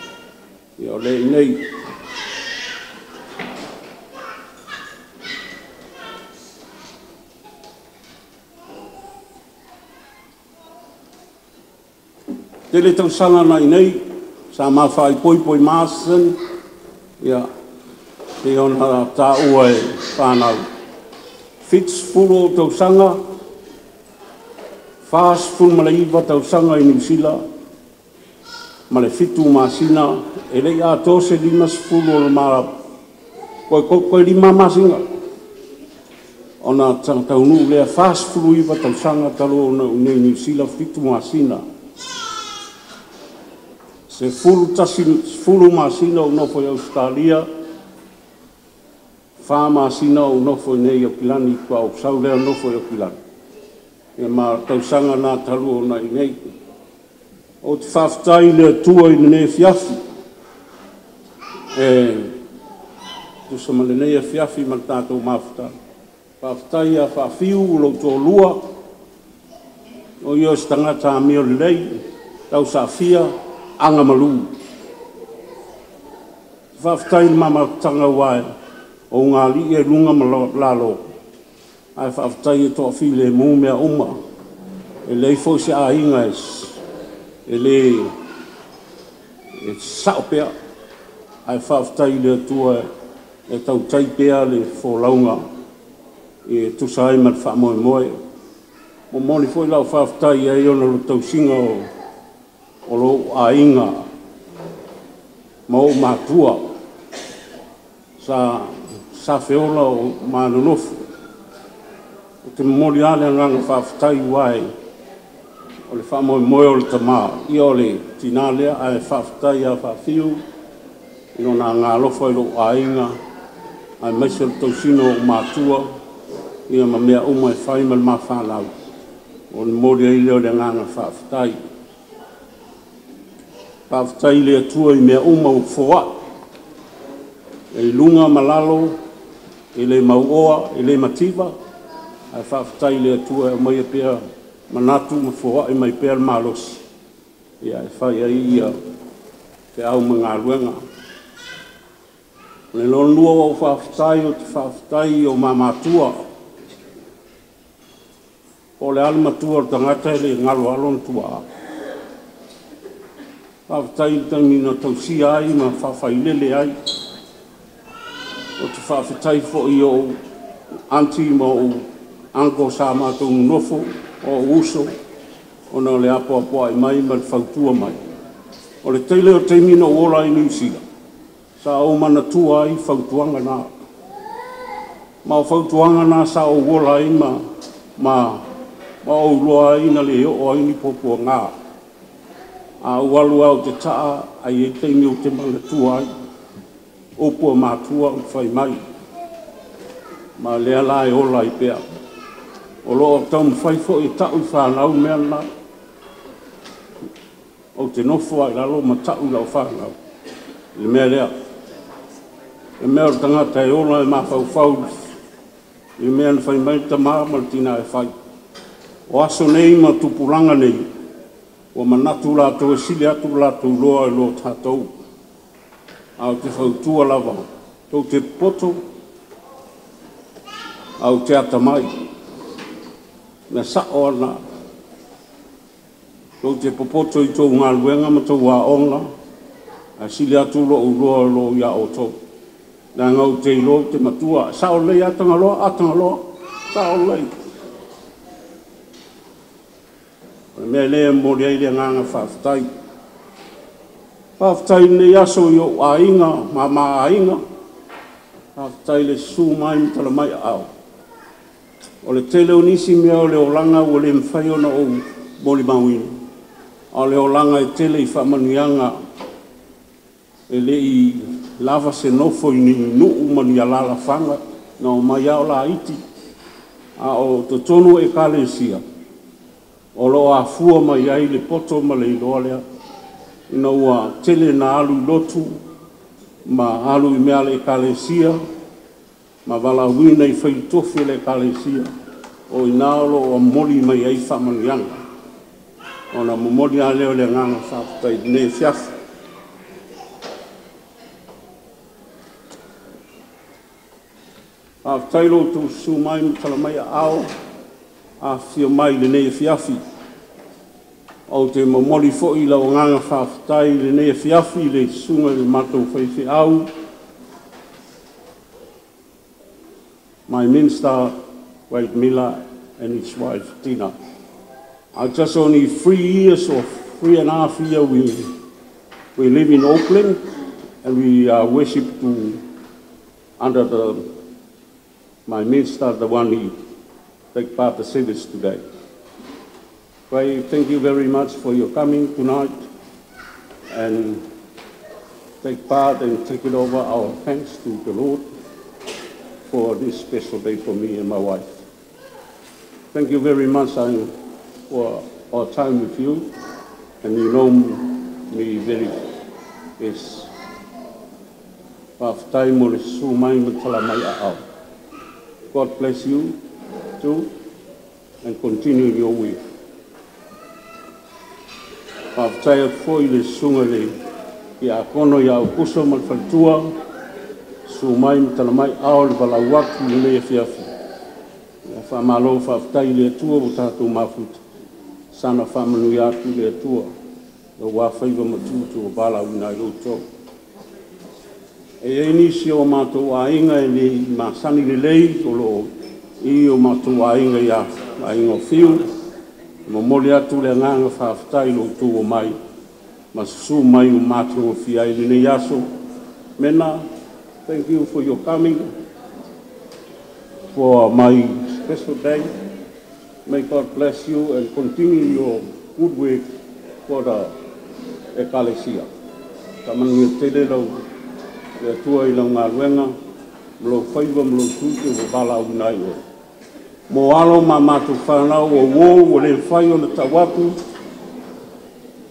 Ia ʻo le ʻi nei. Tele tausanga na ʻi nei, sa ma fai poipoi Masterton, ia, te ʻona taʻu ʻa e fānau. Fitu sefulu ʻo tausanga, fā sefulu ma le iva tausanga ʻi Niu Sila, ma le fitu masina, ʻe le ia tose lima sefulu ʻo le ma, ko, ko, ko e lima masina. ʻOna ta-, taunuʻu lea fāsefulu iva tausaga talu ʻona ʻi Niu Sila, fitu māsina. Sefulu tasi, sefulu māsina ʻoku nofo ʻi ʻAositelēlia, fā māsina ʻoku nofo ʻi nei ʻAukilani, kuo u sau leva ʻo nofo ʻi ʻAukilani. ʻE ma tausaga na talu ʻona ʻi nei. ʻOku ou fakafetaʻi ki he ʻOtua ʻi heʻene efiafi. ʻE, tusa mo ʻene efiafi mo e tātou mafuta. Fakafetaʻi ʻa Fafiu Loutoʻolua. ʻOku ʻi ai ʻa e tangata ʻa e meʻa lelei, tausaʻafia, anga malū. Fakafetaʻi ki he maama tangata ʻoku ngāue ʻi lunga mo lalo. ʻA e fakafetaʻi ʻe toʻa filemū meʻa uma. ʻE lelei foʻi se ʻāinga ʻe s-, ʻe le-, ʻe saʻo pea. ʻA e fakafetaʻi ki he ʻOtua ʻe tautai pea ʻa e folaunga ʻe tusa ai mo e fakamolemole. Momoli foʻi lau fakafetaʻi ai ʻi he loto tausinga ʻo ʻo loʻu ʻāinga mo hoʻo mātuʻa. Sa, sa feola ʻo ma nonofo. ʻOku te momoli ʻa e ngaahi fakafetaʻi ʻi he ʻofa mo e fakamolemole ʻo e Tamai. ʻIo, ʻoku ou tui naʻe lea ʻa e fakafetaʻi ʻa Fafiu ʻi hono ngāue ʻi loto ʻi loʻu ʻāinga, ʻa e maise ʻo e tausinga ʻo mātuʻa, ʻio mo e meʻa uma ʻe fai mo e fānau. ʻOku ou momoli ai ʻa e ngaahi fakafetaʻi. Fakafetaʻi ki he ʻOtua ʻi he meʻa uma ʻoku foaki. ʻI lunga mo lalo, ʻi he mauʻoa, ʻi he mativa, ʻa e fakafetaʻi ki he ʻOtua ʻe ʻomai pea manatu mo foaki mai pea malosi. ʻIo, ʻe fai ai ʻa e feʻauaki mo e ngāue. Ko e lōnua ʻoku ou fakafetaʻi, ʻoku ou fakafetaʻi ki hoʻo mātuʻa. Ko e ʻalu mātuʻa ʻo e tangata ʻe ngalo ʻalu ʻo tuʻa. Fakafetaʻi ki he taimi naʻe tausia ai mo fakafailele ai. ʻOku ou fakafetaʻi foʻi ki hoʻo aunty mo hoʻo uncle sa mātou nofo, hoʻo uso, ʻo nau lea apoapoaʻi mai mo fautua mai. ʻOku ou tui ʻi he taimi naʻa ku ola ʻi Niu Sila, sa ou manatua ai fautuanga na. Mo e fautuanga na sa ou ola ai ma, ma, ma ou ʻiloa ai naʻe ʻi ai ʻa e pōpoaki. ʻA ʻoku ou ʻalu au ki he taʻa, ʻa ia ʻi he taimi ʻoku te manatua ai. ʻOku ou mātuʻa ʻoku fai mai. Mo e lea lahi ʻo e ʻalu ai pea. ʻOku ou tau mafai foʻi ʻo tauʻi fānau meʻa na. ʻOku te nofo ai ʻi lalo mo tauʻi lau fānau. ʻI he meʻa lea. ʻI he meʻa ʻo e tangata ʻe ola ʻi he mafaufau. ʻI he meʻa naʻe fai mai ʻe he tamai mo e tinai ʻe fai. ʻO aʻu ki he ʻaho ni mo e tupulanga ni. ʻOku manatu lātou ʻe sili atu lātou ʻiloa ʻi loto ʻiate au. ʻOku ou fautua lava. Kou te poto. ʻOku ou ʻatamai. Meʻa saʻo ʻana. Kou te popoto ʻi hoʻo ngāue mo hoʻo ʻaonga. ʻOku sili atu loʻu ʻiloa ʻiate kimoutolu. Naʻa ʻoku te ʻilo ʻoku te mātuʻa. Saʻo lelei ʻa Tangaloa, ʻa Tangaloa. Saʻo lelei. Ko e meʻa lea ʻoku ou momoli ai ʻa e ngaahi fakafetaʻi. Fakafetaʻi ʻi he ʻaho ni ʻi hoʻo ʻāinga, mo e ʻāinga. Fakafetaʻi ʻi he susū mai mo e tala mai ʻa e ʻao. ʻOku tele ʻa e ʻinisi meʻa ʻo e ʻolunga ʻoku ʻikai mafai ʻo na ʻo molimauʻi. ʻA e ʻolunga ʻe tele ʻi faʻa manuʻianga. ʻE leʻi lava ke nofo ʻi he nuʻu mo e alalafa, naʻa ʻomai ʻo lāiti. ʻA ʻoku totonu ʻa e ʻekalesia. ʻOku ʻafua mai ai ʻa e poto mo e ʻiloa lea. ʻI he ʻoku tele naʻa ʻalu ʻo lotu, mo ʻalu ʻi he meʻa ʻa e ʻekalesia, mo valaʻauina ʻi he faitofi ʻa e ʻekalesia. ʻOku ʻi ai ʻa e ʻoku mole mai ai faʻa manuʻianga. ʻOku ou momoli ʻa e lea ʻo e ngaahi fakafetaʻi ʻi he efiafi. Fakafetaʻi ʻi hoʻo susū mai mo e tala mai ʻa e ʻao, ʻa e ʻafio mai ʻi he efiafi. ʻOku ou momoli foʻi lau ngaahi fakafetaʻi ʻi he efiafi ʻi he susuga ʻo e mātuʻa faifekau. My minister, Wade Miller, and his wife, Tina. Uh, just only three years or three and a half year, we, we live in Auckland, and we, uh, worship to, under the My minister, the one who take part the service today. Pray, thank you very much for your coming tonight and take part and take it over our thanks to the Lord for this special day for me and my wife. Thank you very much, um, for our time with you, and you know me very, yes. Fakafetaʻi mo e sū mai mo e tala mai ʻaʻau. God bless you too, and continue your way. Fakafetaʻi atu foʻi le susuga le kiʻi ʻākono ia ʻo e kuso mo e faletua, sū mai mo e tala mai ʻaʻau le valaʻau atu i lenei efiafi. Ia fakamālō fakafetaʻi le Atua ʻo tatou mafuta. Sana fakamālō atu le Atua. Lau ā faiva mātuʻutu ʻo valaʻauina ai ʻoutou. ʻE ʻi ai nisi ʻo mātou ʻāinga ʻe lelei, māsani lelei ʻo loʻo ʻi ʻo mātou ʻāinga ia, ʻāinga ʻo Fiu. Momoli atu le agaga fakafetaʻi ʻi loʻoutou ō mai. Mo e sū mai ʻo mātou ʻo fai ai lenei aso. Mena, thank you for your coming for my special day. May God bless you and continue your good work for the Ekalesia. Fakamālō tele lau, le Atua ʻi lau ngāluenga, mo lau faiva, mo lau tū ke ua valaʻauina ai ʻoe. Mo ʻalo mo mātou fānau ʻo uō, ʻoku lē fai ʻona tau atu,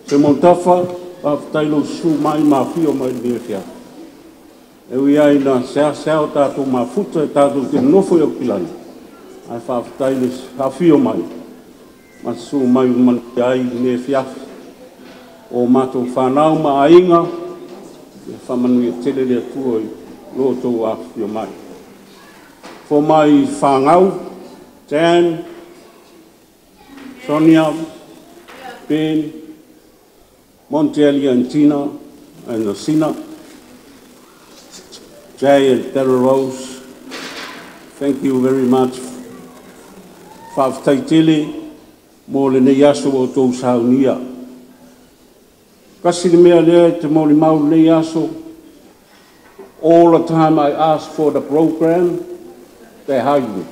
se mo tafa, fakafetaʻi lau sū mai mo ʻafio mai ʻi he efiafi. ʻE ui ai na seasea ʻo tatou mafuta ʻe tatou ke nofo ʻi ʻAukilani. ʻAi fakafetaʻi le ʻafio mai. Mo e sū mai ʻo manuia ai ʻi he efiafi. ʻO mātou fānau mo ʻāinga, ʻe fakamālō tele le Atua ʻi loʻoutou ʻafio mai. Foʻi mai fānau, Jan, Sonia, Ben, Montiel and Tina, and Sina, Jay and Della Rose, thank you very much. Fakafetaʻi tele mo lenei aso ʻoku tau saunia. Kasi le meʻa lea ʻi he molimau lenei aso, all the time I ask for the program, they hide me.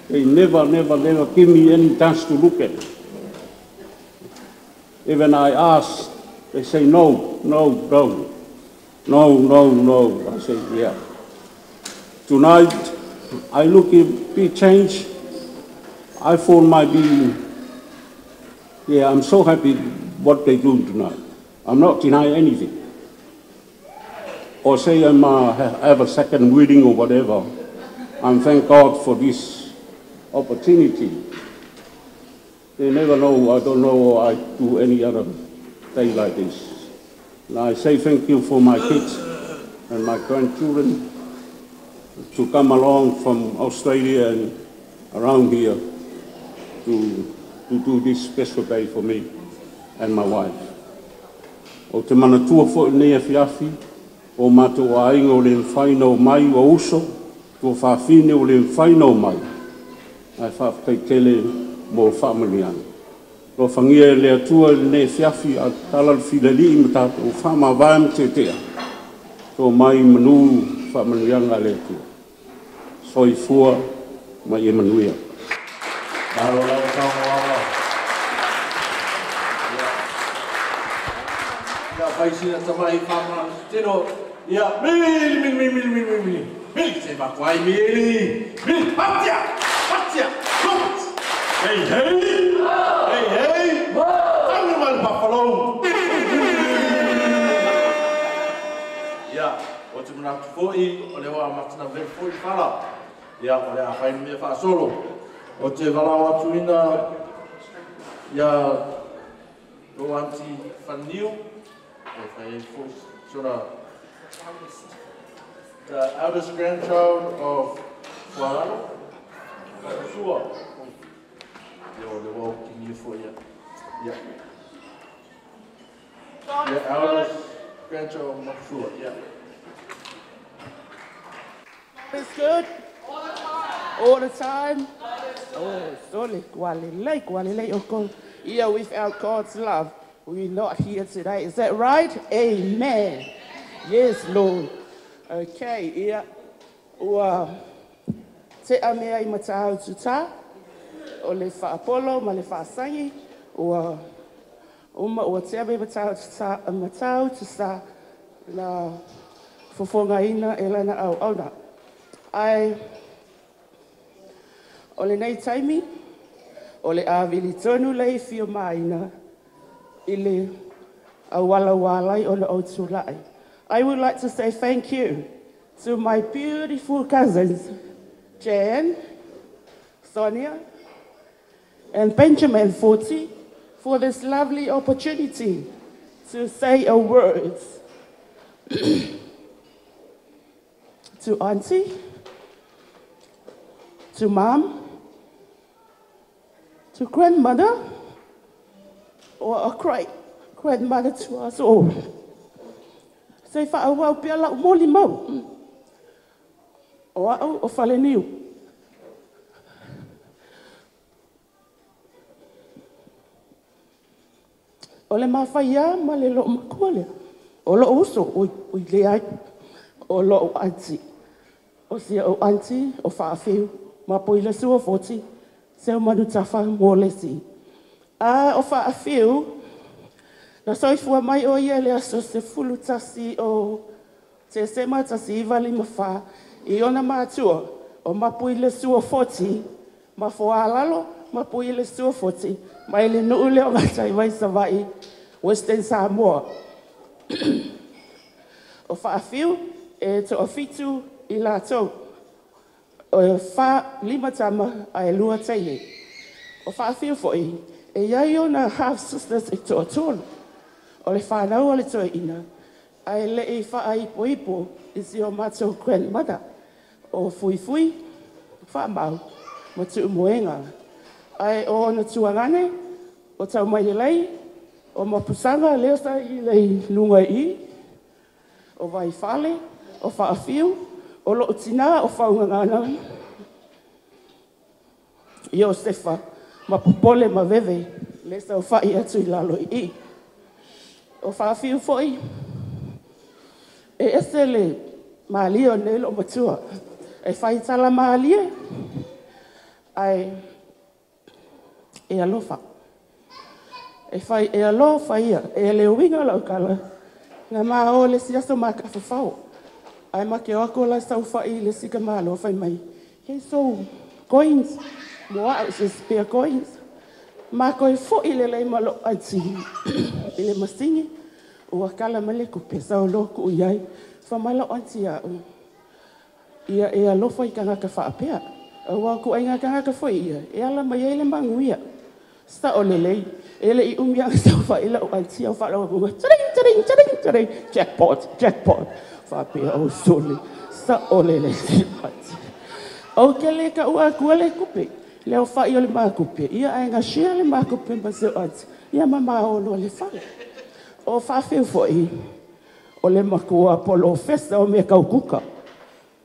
They never, never, never give me any chance to look at it. Even I ask, they say, "No, no, no. No, no, no." I say, "Yeah." Tonight, I look a big change. I feel my being. Yeah, I'm so happy what they do tonight. I'm not denying anything. Or say I'm, uh, ha-, have a second reading or whatever. I'm thank God for this opportunity. They never know, I don't know I do any other day like this. And I say thank you for my kids and my grandchildren to come along from Australia and around here to, to do this special day for me and my wife. ʻOku te manatua foʻi nei efiafi, ʻo mātou ʻāinga ʻoku lē mafai ʻo mai, ʻo uso, tuofāfine ʻoku lē mafai ʻo mai. ʻAi fakafetaʻi tele mo fakamālō atu. Lofangia e le Atua ʻi lenei efiafi ʻa e tala ʻo e fili aliʻi mo tatou fakamavae mo teteʻa. Tō mai manū fakamālō atu le Atua. Soifua mai ʻImanuela. Mālō lau kau ava. Ia. Ia, fai sina tamai fama tino. Ia, mili, mili, mili. Mili, se makuai mili. Mili, patia, patia. Hei, hei. Hei, hei. Tangi mai buffalo. Ia. ʻO te manatu foʻi, ʻo leva matana vei foʻi fala. Ia, ʻo lea fai meʻa fakasolo. ʻO te valaʻau atu ina, ia, ʻo Aunty Faniu, ʻe fai foʻi, sona, the eldest grandchild of Fualalo, Sua. Ia, ʻo leva ʻo kini foʻi ia. Ia. Yeah, eldest grandchild of Mafua, yeah. It's good. All the time. Oh, sorry. Kualelei, kualelei, of course. Yeah, without God's love, we're not here today. Is that right? Amen. Yes, Lord. Okay, yeah. Well, Teʻa mei ai Matāututa, ʻo le faʻa polo mo le faʻa sangi, ʻoku uma ʻoku teʻa mei Matāututa, Matāututa, naʻe fofongaʻi ʻe lana ʻauʻauna. ʻA ia, ʻo lenei taimi, ʻoku ou vili tonu lelei ʻo fiemāina ʻi he ʻalu ʻo ʻalu ʻo ʻalu ʻo tulaʻi. I would like to say thank you to my beautiful cousins, Jan, Sonia, and Benjamin Foti, for this lovely opportunity to say a word to Auntie, to Mum, to Grandmother, or a great grandmother to us all. Sai faʻa ʻauʻau pē ʻa laʻu molimau. ʻO aʻu ʻo Faleniu. ʻO le mafai ia mo le loʻomakua lea. ʻO loʻu uso, ʻoku, ʻoku ʻi ai, ʻo loʻu aunty. ʻO siʻoku aunty, ʻo Faʻafiu, Mapuilesuofoti, Seumanutafa mo Lesi. ʻA ʻo Faʻafiu, naʻe soifua mai ʻo ia ʻi he aso sefulu tasi ʻo Tesema tasi iva lima fā, ʻi ʻona mātuʻa ʻo Mapuilesuofoti, Mafoalalo, Mapuilesuofoti, mai le nuʻu leo ngatai vai Savaiʻi, Western Samoa. ʻO Faʻafiu, ʻe toʻafitu ʻi latou. ʻO e fā lima tama ʻa e lua teie. ʻO Faʻafiu foʻi, ʻe ʻi ai ʻona half sisters ʻe toʻatolu. ʻO le fānau ʻa le toeʻina, ʻa e leʻi faʻa ipoipo ʻi siʻo mātou grandmother. ʻO Fuifui, Faʻamau, mo Tuʻumoenga. ʻA e ʻo ʻona tuangane, ʻo Taumailelei, ʻo Mapusanga, leo sai ʻi le Lungaʻi, ʻo Vaifale, ʻo Faʻafiu, ʻo loʻu tinā, ʻo Faungangana, Iosefa, Mapupole, Maveve, le sau faʻi atu ʻi lalo iʻi. ʻO Faʻafiu foʻi, ʻe ʻese le mālie ʻo nei loʻomatua. ʻE fai tala mālie, ʻa e ʻe alofa. ʻE fai ʻe alofa ia, ʻe le uinga lau kala. Ngā mā ʻo le siaso mā ka fafao. ʻAi ma ke o ako la sau faʻi le sika mālō fai mai. He so coins, mo aʻu se spare coins. Mā ko e foʻi lelei ma loʻu aunty. ʻI le masingi, ua kala ma le kupe sau loku ʻi ai. Fa ma loʻu aunty aʻu. Ia ʻe alofa ʻi kangaka faʻapea. ʻOku ʻi ai ngā kangaka foʻi ia, ʻe ala mai ai le mangu ia. Sa ʻo lelei, ʻe leʻi ʻumi ʻa sau faʻi lau aunty ʻo faʻa lau ʻa kuga. Taring, taring, taring, taring. Jackpot, jackpot. Faʻapea ʻo sole. Sa ʻo lelei aunty. ʻOku ke le ka ua kua le kupe. Leo faʻi ʻo le mā kupe. Ia ʻai ngā share le mā kupe ma siʻo aunty. Ia ma mā ʻo loa le fale. ʻO Faʻafiu foʻi. ʻO le makua polofesa ʻo meʻa kau kuka.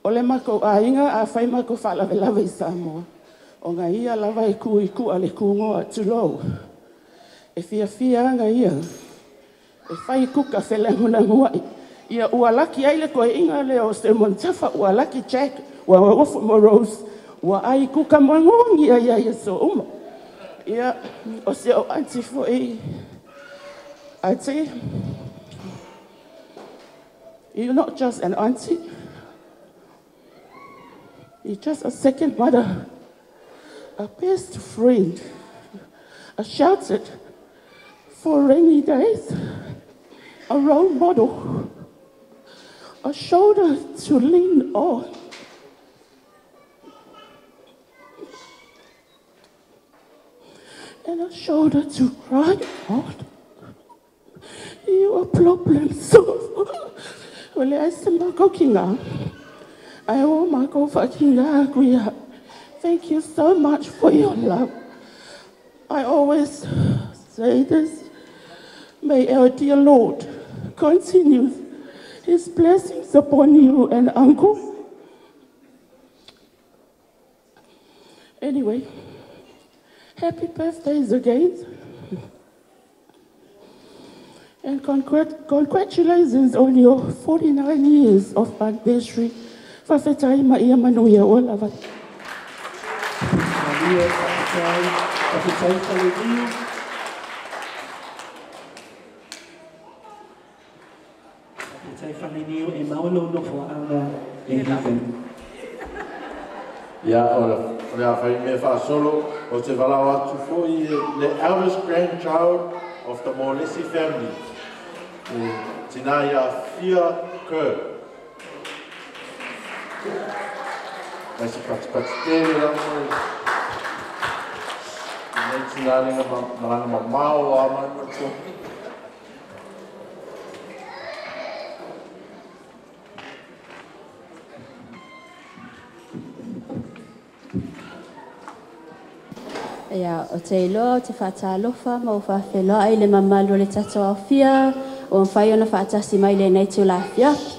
ʻO le makou ʻāinga ʻa fai makou faʻalavelave ʻi Samoa. ʻO ngā ia lava e kui kuʻa le kungoa tulou. ʻE fiafia ngā ia. ʻE fai kuka felangulanguaʻi. Ia ua laki ai le koeʻinga leo ʻo Seumanutafa ua laki Jack. Ua ua ua fu mo Rose. Ua ʻai kuka mangongi ai ai e so uma. Ia ʻo siʻo aunty foʻi. Aunty. You're not just an aunty. You're just a second mother, a best friend, a shelter for rainy days, a role model, a shoulder to lean on, and a shoulder to cry on. You are problem solver. ʻO le ʻai se makou kingā. ʻAi ʻo makou faʻa kingā kuia. Thank you so much for your love. I always say this. May our dear Lord continue his blessings upon you and uncle. Anyway, happy birthdays again. And congrat-, congratulations on your forty-nine years of anniversary. Fakafetaʻi mo ia manuia ʻo lava. Ia, fakafetaʻi, fakafetaʻi Fale Niu. Fakafetaʻi Fale Niu, ʻe maʻu hoʻo nofoʻanga ʻi heaven. Ia, ʻoku ou, ʻoku ou fai meʻa fakasolo, ʻoku ou lau atu foki, the eldest grandchild of the Molesi family. ʻE, Tina ia Fia Kerr. Mai se patipati tele la mai. Mai Tina le nga ma-, malanga mamao a mai mo to. Ia, ʻoku ou ʻiloa, ʻoku ou fakatalofa mo fakafeʻiloaʻi ʻi he mamalu ʻo e Tatou ʻAfio, ʻoku mafai ʻo na fakatasi mai ʻi heʻene tula afiafi.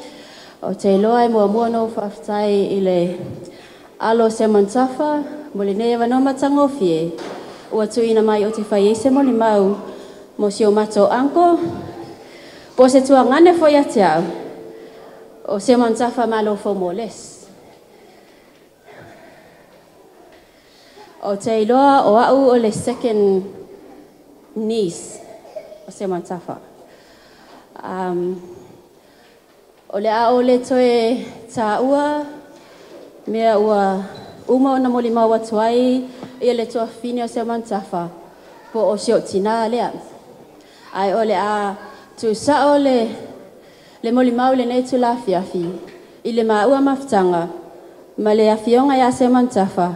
ʻOku ou ʻiloa ʻe muʻomuʻa ʻoku ou fakafetaʻi ʻi he ʻAlo ʻo Siaosi Manu Tafa, mo ʻene ʻamanaki matangofie, ʻoku tuʻuina mai ʻoku fai ʻe ia ʻa e molimau, mo siʻomatou ʻanko, pea mo e tuongaʻane foʻou ʻiate au, ʻo Siaosi Manu Tafa Malofo Molesi. ʻOku ou ʻiloa ʻoku ou ʻa e second niece ʻo Siaosi Manu Tafa. Um, ʻoku ou ʻalu ʻo toe taʻua, meʻa ʻoku uma ʻo na molimau atu ai, ʻa e tuofefine ʻo Siaosi Manu Tafa, pea mo siʻo Tina lea. ʻA ia ʻoku ou tuʻu saʻo le, le molimau ʻi heʻene tula afiafi, ʻi he maʻu mafutanga, mo e ʻafioʻanga ʻa Siaosi Manu Tafa,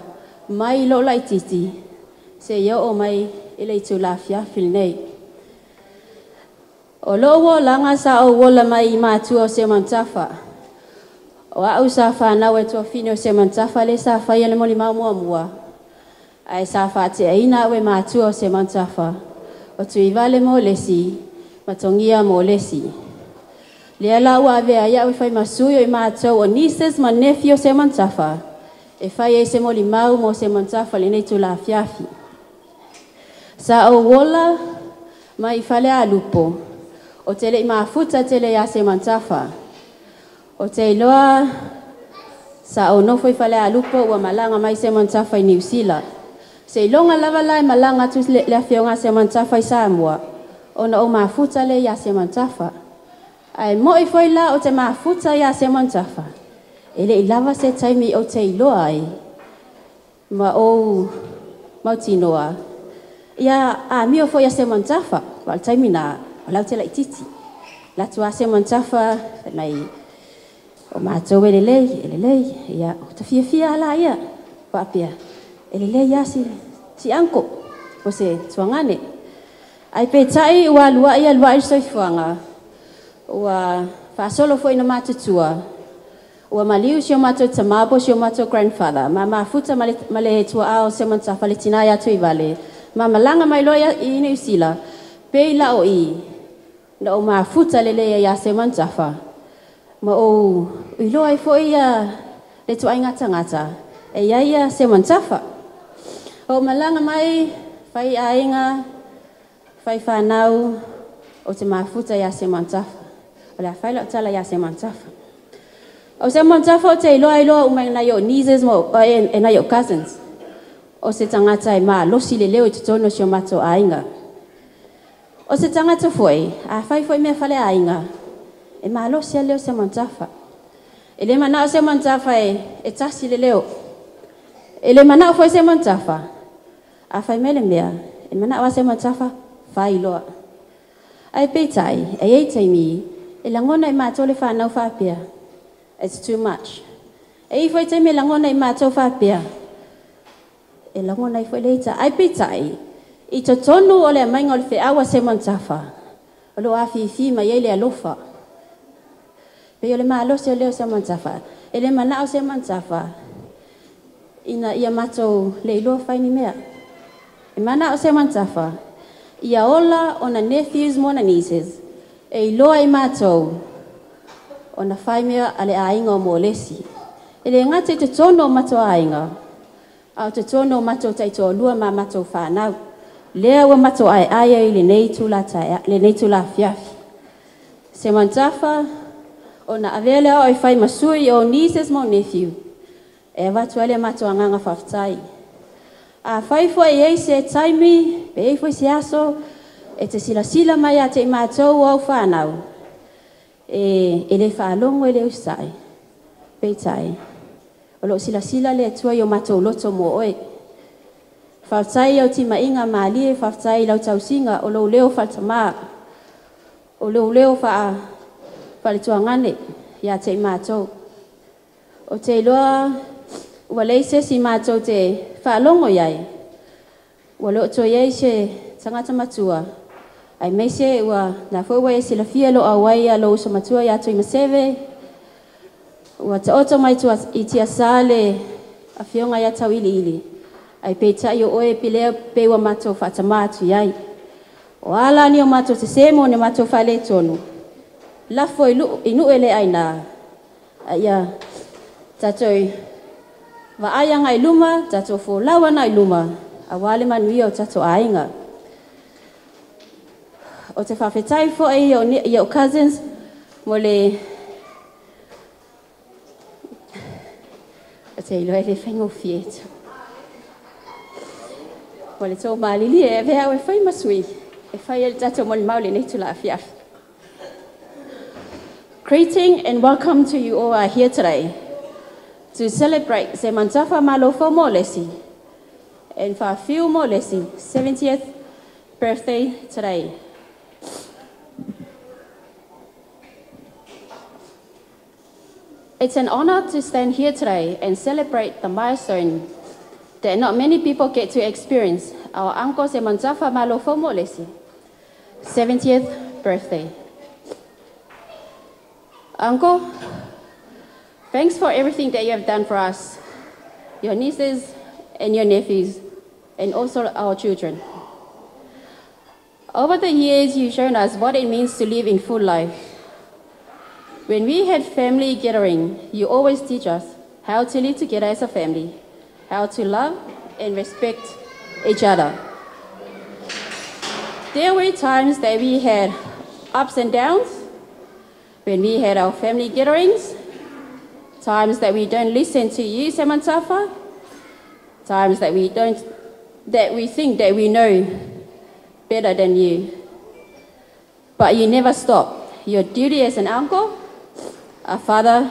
mai ʻi loʻu laʻititi, seʻi ʻomai ʻi he tula afiafi nei. ʻO loʻu ola nga sa ou ola mai ʻi mātuʻa ʻo Siaosi Manu Tafa. ʻO aʻu sa fanau e tuofefine ʻo Siaosi Manu Tafa lea sa fai ʻa e molimau muʻomuʻa. ʻA ia sa faʻa teʻeina au ʻe mātuʻa ʻo Siaosi Manu Tafa, ʻo Tuʻivale Molesi, mo Tongia Molesi. Lea la ʻoku ʻave ai ʻa e fai masui ʻo ʻimatou ʻo nieces mo nephew ʻo Siaosi Manu Tafa, ʻe fai ai ʻa e molimau mo Siaosi Manu Tafa ʻi heʻene tula afiafi. Sa ou ola mai ʻi Falealupo, ʻo tele ʻi mafuta tele ʻia Siaosi Manu Tafa. ʻOku ou ʻiloa, sa ou nofo ʻi Falealupo, ʻo malanga mai Siaosi Manu Tafa ʻi Niu Sila. Seʻi ʻilonga lava la e malanga atu le, le ʻafioʻanga ʻa Siaosi Manu Tafa ʻi Samoa, ʻo na ʻo mafuta leva ʻia Siaosi Manu Tafa. ʻA ia mo e foʻi la ʻoku te mafuta ʻia Siaosi Manu Tafa, ʻe leʻi lava se taimi ʻoku te ʻiloa ai, mo ʻoku mau tino ai. ʻA ia, ʻa e meʻa foʻi ʻa Siaosi Manu Tafa, ʻa e taimi na, ʻoku lau te laʻititi. Lau atu ʻa Siaosi Manu Tafa, mai, ʻo mātou ʻe lelei, ʻe lelei, ia, ʻoku ta fiefia la ia, ʻo pehē, ʻe lelei ʻa si, si ʻanko, ʻo se tuongaʻane. ʻA ia pea taʻi ʻoku ʻalu ai, ʻalu ai ʻa e soifuanga, ʻo fakasolo foʻi ʻena matutua. ʻO maliu siʻomatou tamai pea mo siʻomatou grandfather, mo mafuta mo e, mo e tuʻa ʻo Siaosi Manu Tafa, le Tina ia Tuʻivale. Mo malanga mai loa ia ʻi Niu Sila, pea ʻi Laʻoʻi, na ʻo mafuta lelei ai ʻia Siaosi Manu Tafa. Mo ʻoku ʻiloa ai foʻi ia le tuʻunga tangata, ʻe ʻi ai ʻia Siaosi Manu Tafa. ʻO malanga mai, fai ʻāinga, fai fanau, ʻo te mafuta ʻia Siaosi Manu Tafa. ʻO lea fai laʻu tala ʻia Siaosi Manu Tafa. ʻO Siaosi Manu Tafa ʻoku te ʻiloa, ʻiloa ʻoku ʻomai ʻenau nieces mo, ʻo e, ʻenau cousins. ʻO se tangata ʻe malosi lelei ʻi totonu ʻo siʻomatou ʻāinga. ʻO se tangata foʻi, ʻa fai foʻi meʻa fale ʻāinga, ʻe malosi lelei ʻo Siaosi Manu Tafa. ʻE lē manaʻo Siaosi Manu Tafa ʻe, ʻe tasi lelei ʻo. ʻE lē manaʻo foʻi Siaosi Manu Tafa, ʻa fai mai le meʻa, ʻe manaʻo ʻa Siaosi Manu Tafa, fai loa. ʻA ia pea taʻi, ʻe ʻi ai e taimi, ʻe lagona ʻe matou le fanau faʻa pea. It's too much. ʻE ʻi ai foʻi taimi ʻe lagona ʻe matou faʻa pea. ʻE lagona ai foʻi later. ʻA ia pea taʻi, ʻi totonu ʻo le ʻomai ʻo le feʻauhi ʻa Siaosi Manu Tafa, ʻo loʻo ʻafioʻi mai ai le ʻalofa. Pea ʻi he malosi ʻo lea ʻo Siaosi Manu Tafa, ʻe lē manaʻo Siaosi Manu Tafa, ʻi he ʻia matou lē ʻiloa fai ni meʻa. ʻE manaʻo Siaosi Manu Tafa, ʻi he ola ʻo ʻena nephews mo ʻena nieces, ʻe ʻiloa ʻe matou, ʻo na fai meʻa ʻa le ʻāinga ʻo Molesi. ʻE lē ngata ʻi totonu ʻo matou ʻāinga, ʻa ʻi totonu ʻo matou taʻitoʻalua mo matou fanau. Lea ʻoku matou ʻaeʻae ai ʻi heʻene tula taʻe-, heʻene tula afiafi. Siaosi Manu Tafa, ʻo na ʻave leva ʻo fai masui ʻo nieces mo nephew. ʻE avatu ai leva ʻa matou ʻaʻanga fakafetaʻi. ʻa fai foʻi ʻe ʻi ai se taimi, pe ʻi ai foʻi se aso, ʻe te silasila mai ʻiate kimautolu ʻo fānau, ʻe, ʻe lē fakalongo e lea ʻo e ʻū saʻi. Peitai, ʻoku silasila le Atua ʻi hoʻomautolu loto mo ʻoe. Fakafetaʻi ʻa e timaʻinga mālie, fakafetaʻi lau tausinga ʻo lou leʻo faletamā, ʻo lou leʻo fa-, faletuangane ʻiate kimautolu. ʻOku te ʻiloa ʻoku ʻi ai se siʻi meʻa ʻoku te fakalongo ai. ʻOku loto ʻi ai se tangata matua. ʻAi mai se ua na fo ua e silafia lo au ai ʻa lou uso matua ʻia Tuʻimaseve. ʻOku taʻoto mai ʻi Tiasā le ʻafioʻanga ʻia Tauʻiliʻili. ʻAi peitai ʻo ʻoe pea lea pē ʻoku mautolu fakatamā atu ai. ʻO ala ni ʻo mautolu te semo ne mautolu fale tonu. Lafo ʻi lu-, ʻi nuʻu e le aina. ʻA ia, tautolu vaʻai ange ʻi luma, tautolu folau ange ʻi luma, ʻa e vale manuia ʻo tautolu ʻāinga. ʻOku te fakafetaʻi foʻi ʻi hoʻo ni-, ʻi hoʻo cousins, mo le, ʻoku te ʻiloa e le faingo fieto. Mo le tō mālili e vea ʻo e fai masui, ʻe fai e tautolu mo le mau le nei tula afiafi. Greeting and welcome to you all are here today to celebrate Semantapa Malofo Molesi and Fafiu Molesi seventieth birthday today. It's an honor to stand here today and celebrate the milestone that not many people get to experience, our uncle Semantapa Malofo Molesi seventieth birthday. Uncle, thanks for everything that you have done for us, your nieces and your nephews, and also our children. Over the years, you've shown us what it means to live in full life. When we had family gathering, you always teach us how to live together as a family, how to love and respect each other. There were times that we had ups and downs, when we had our family gatherings, times that we don't listen to you, Semantapa, times that we don't, that we think that we know better than you. But you never stop your duty as an uncle, a father,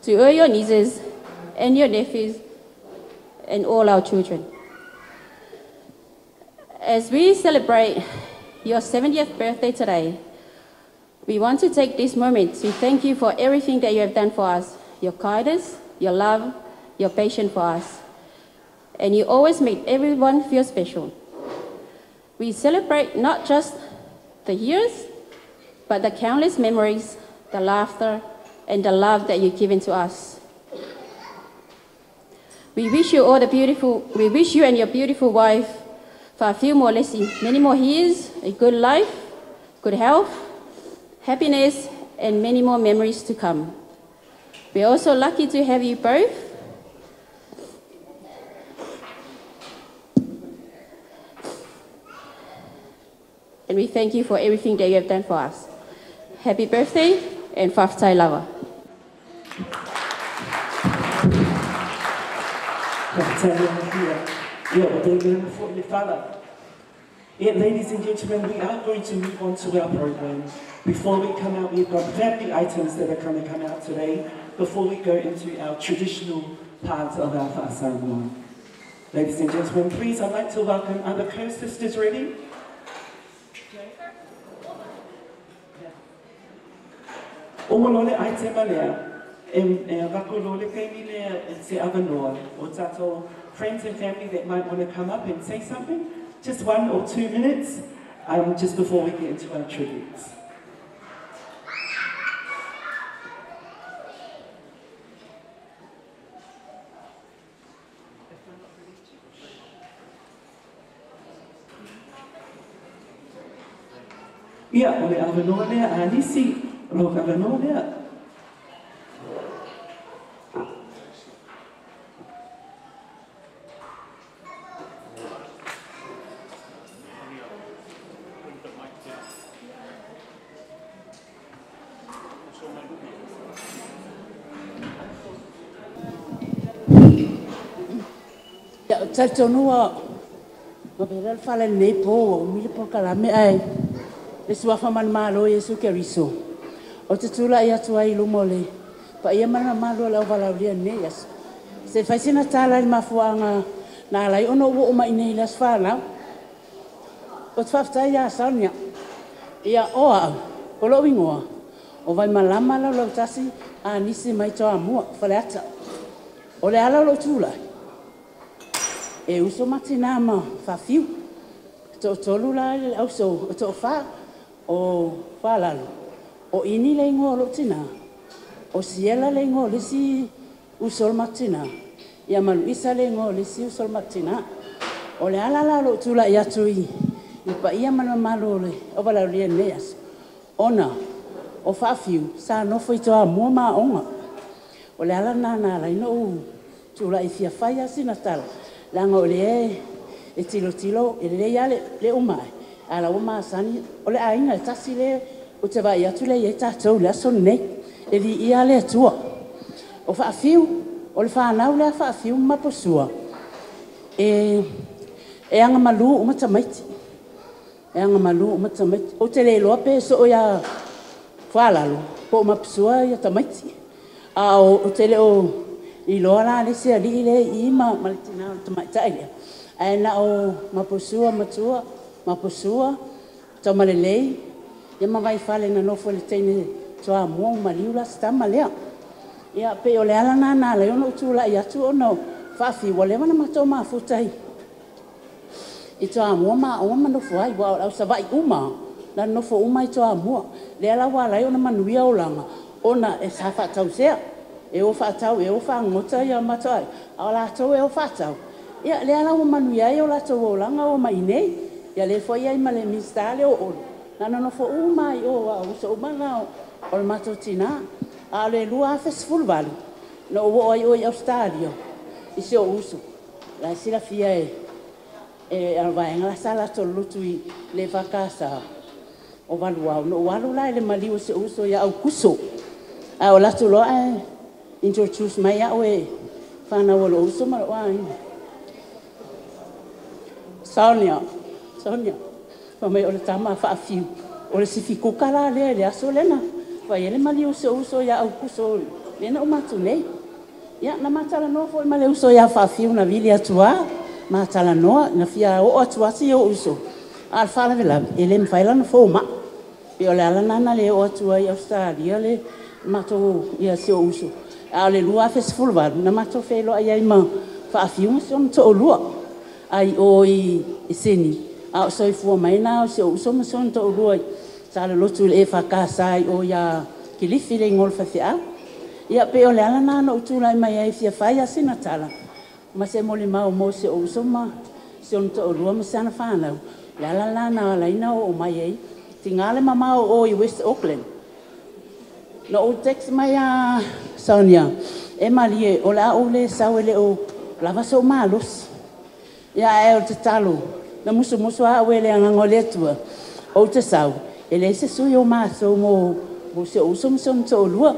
to all your nieces and your nephews and all our children. As we celebrate your seventieth birthday today, we want to take this moment to thank you for everything that you have done for us, your kindness, your love, your patience for us. And you always make everyone feel special. We celebrate not just the years, but the countless memories, the laughter, and the love that you've given to us. We wish you all the beautiful, we wish you and your beautiful wife, Fafiu Molesi, many more years, a good life, good health, happiness, and many more memories to come. We're also lucky to have you both. And we thank you for everything that you have done for us. Happy birthday and fakafetaʻi lava. Fakafetaʻi lava. Yeah, well, thank you for your father. Yeah, ladies and gentlemen, we are going to move on to our program. Before we come out, we've got family items that are gonna come out today before we go into our traditional part of our faʻasamoa. Ladies and gentlemen, please, I'd like to welcome, are the Kerr sisters ready? ʻOua lole ʻaitema lea, ʻe, ʻe avaku lole taimi lea ʻe se avanoa ʻo tatou friends and family that might wanna come up and say something, just one or two minutes, um, just before we get into our tributes. ʻIa, ʻo le avanoa lea ʻanisi, ʻo le avanoa lea. Talitonu ʻa, ʻo pehē ʻa e fale nei pō ʻoku ʻomai e polokalame ʻa e suafa manumālō ʻo Iesu Keriso. ʻOku te tulaʻi atu ai ʻi luma ʻo e paʻia mo e mamalu ʻo e ʻaho valaʻaulia ʻo e ʻaho ni. Sai, fai siʻi tala ʻi he mafuaʻanga naʻa lahi ʻo nau ō mai ʻi he ʻaho ni ʻa e fānau. ʻOku te fakafetaʻi ʻa Sonia. ʻIa, ʻo aʻu, ko hoʻo hingoa ʻo Vaimalama Laulautasi ʻAnisi mai Toamua, Faleata. ʻO lea ʻa hoʻo tulaʻi ʻe uso Matina mo Fafiu. Toʻo tolu lā ʻa e ʻaso, ʻo toʻo fā ʻo Falalo. ʻO ʻIni lea hingoa ʻo hoʻo tinā. ʻO Siela lea hingoa ʻo e lisi uso ʻo Matina. ʻIa, Maluʻisa lea hingoa ʻo e lisi uso ʻo Matina. ʻO lea ʻa hoʻo tulaʻi atu ʻi he paʻia mo e mamalu ʻo e ʻaho valaʻaulia ʻo e ʻaho ni. ʻOna, ʻo Fafiu, sa nofo ʻi Toamua Māʻonga. ʻO lea ʻa hoʻo nānā lahi ʻo tulaʻi fia fai ʻa siʻi tala. Langa ʻo lea ʻe tilotilo, ʻe lelei ʻa e, lea ʻo mai. ʻA e lau ʻo māsani, ʻo e ʻāinga ʻe tasi lea, ʻoku te vaʻi atu lea ʻiate kitautolu ʻi he ʻaho ni. ʻE viʻia ʻa e ʻOtua. ʻO Fafiu, ʻo e fānau lea ʻa Fafiu mo Maposua. ʻE, ʻe anga malū ʻuma tamaiti. ʻE anga malū ʻuma tamaiti. ʻOku te lē ʻiloa pe ʻe soʻo ia Falalo, pe ʻo Maposua ia tamaiti. ʻA ʻo, ʻoku te lē ʻiloa lā ʻa e lisi aliʻi lea ʻi ma, Matina ʻo tamaitaʻi lea. ʻA ē naʻe ʻo Maposua matua, Maposua, tama lelei, ʻia Mavaifale naʻe nofo ʻi he teine Toamua ʻo maliu lā siʻi tama lea. ʻIa, pea ʻo lea ʻa hoʻo nānā lahi ʻo tulaʻi atu ʻo nau Fafiu ʻa leva naʻa ma tō mafuta ai ʻi Toamua Māʻonga mo nofo ai, ʻa ʻo lau Savaiʻi ʻuma, naʻa nofo ʻuma ʻi Toamua. Lea ʻa hoʻo lau ʻo na manuia ʻo langa, ʻo na ʻe sa faʻa tau sea, ʻe ō faʻa tau, ʻe ō faʻa ngota ia matoʻai, ʻa ʻo latou ʻe ō faʻa tau. ʻIa, lea ʻa hoʻo manuia ai ʻo latou ʻo langa ʻo mai nei, ʻia lea foʻi ai ma le misitā lea ʻo ʻo. Naʻa na nofo ʻuma ai ʻo ʻa uso ʻuma na ʻo, ʻo le matou tinā, ʻa ʻo le lua afe sefulu valu, naʻa na ō ai ʻo ʻi ʻAusitālia, ʻi siʻo uso. Lā ʻe silafia ʻe ʻe, ʻa e vaenga lā sa latou lotu ʻi he fakakāsā ʻo Valuao. Naʻa na ō ʻo langa ʻi he maliu ʻo siʻo uso ʻia ʻAukuso. ʻA ʻo latou loa ʻe introduce mai ʻa e fānau ʻo hoʻo uso mo hoʻo ʻāinga. Sonia, Sonia. Fai mai ʻo le tama Fafiu. ʻO le sifi kuka lā lea ʻi he ʻaho lena. Fai ʻe le maliu ʻo siʻo uso ʻia ʻAukuso. Lena ʻo mātou nei. ʻIa, naʻa ma talanoa foʻi ma le uso ʻia Fafiu naʻa vili atu ā, ma talanoa, naʻa fia ō atu ʻa siʻo uso. ʻA le fakalavelave, ʻe le mafai lana fōma. Pea ʻo lea ʻa hoʻo nānā lahi ʻo ō atu ai ʻi ʻAusitālia lea matou ʻia siʻo uso. ʻA ʻo le lua afe sefulu valu, naʻa matou feʻiloa ai ma Fafiu mo siʻona toʻulua. ʻA ia ʻo ʻi, ʻi Sini. ʻA ʻo soifua mai na ʻo siʻo uso mo siʻona toʻulua ʻi. Sa lolotu ʻi he fakakāsā ʻo ʻia Kilifi lea ʻi Ngolo Faifeʻau. ʻIa pea ʻo lea ʻa hoʻo nānā ʻo tulaʻi mai ai fia fai ʻa siʻi tala. Ma se molimau mo siʻo uso mo siʻona toʻulua mo siʻana fānau. Lea ʻa hoʻo nānā ʻo lea ʻo ō mai ai. Tingale mamao ʻo ʻi West Auckland. Naʻa na text mai ʻa Sonia. ʻE mālie, ʻo lea ʻo le sau ʻe le ʻo lava siʻo malosi. ʻIa ʻe ʻo te talo, naʻa musumusu ʻa ʻoe le anga ngole tua. ʻO te sau, ʻe le se sui ʻo mātou mo, mo siʻo uso mo siʻona toʻulua.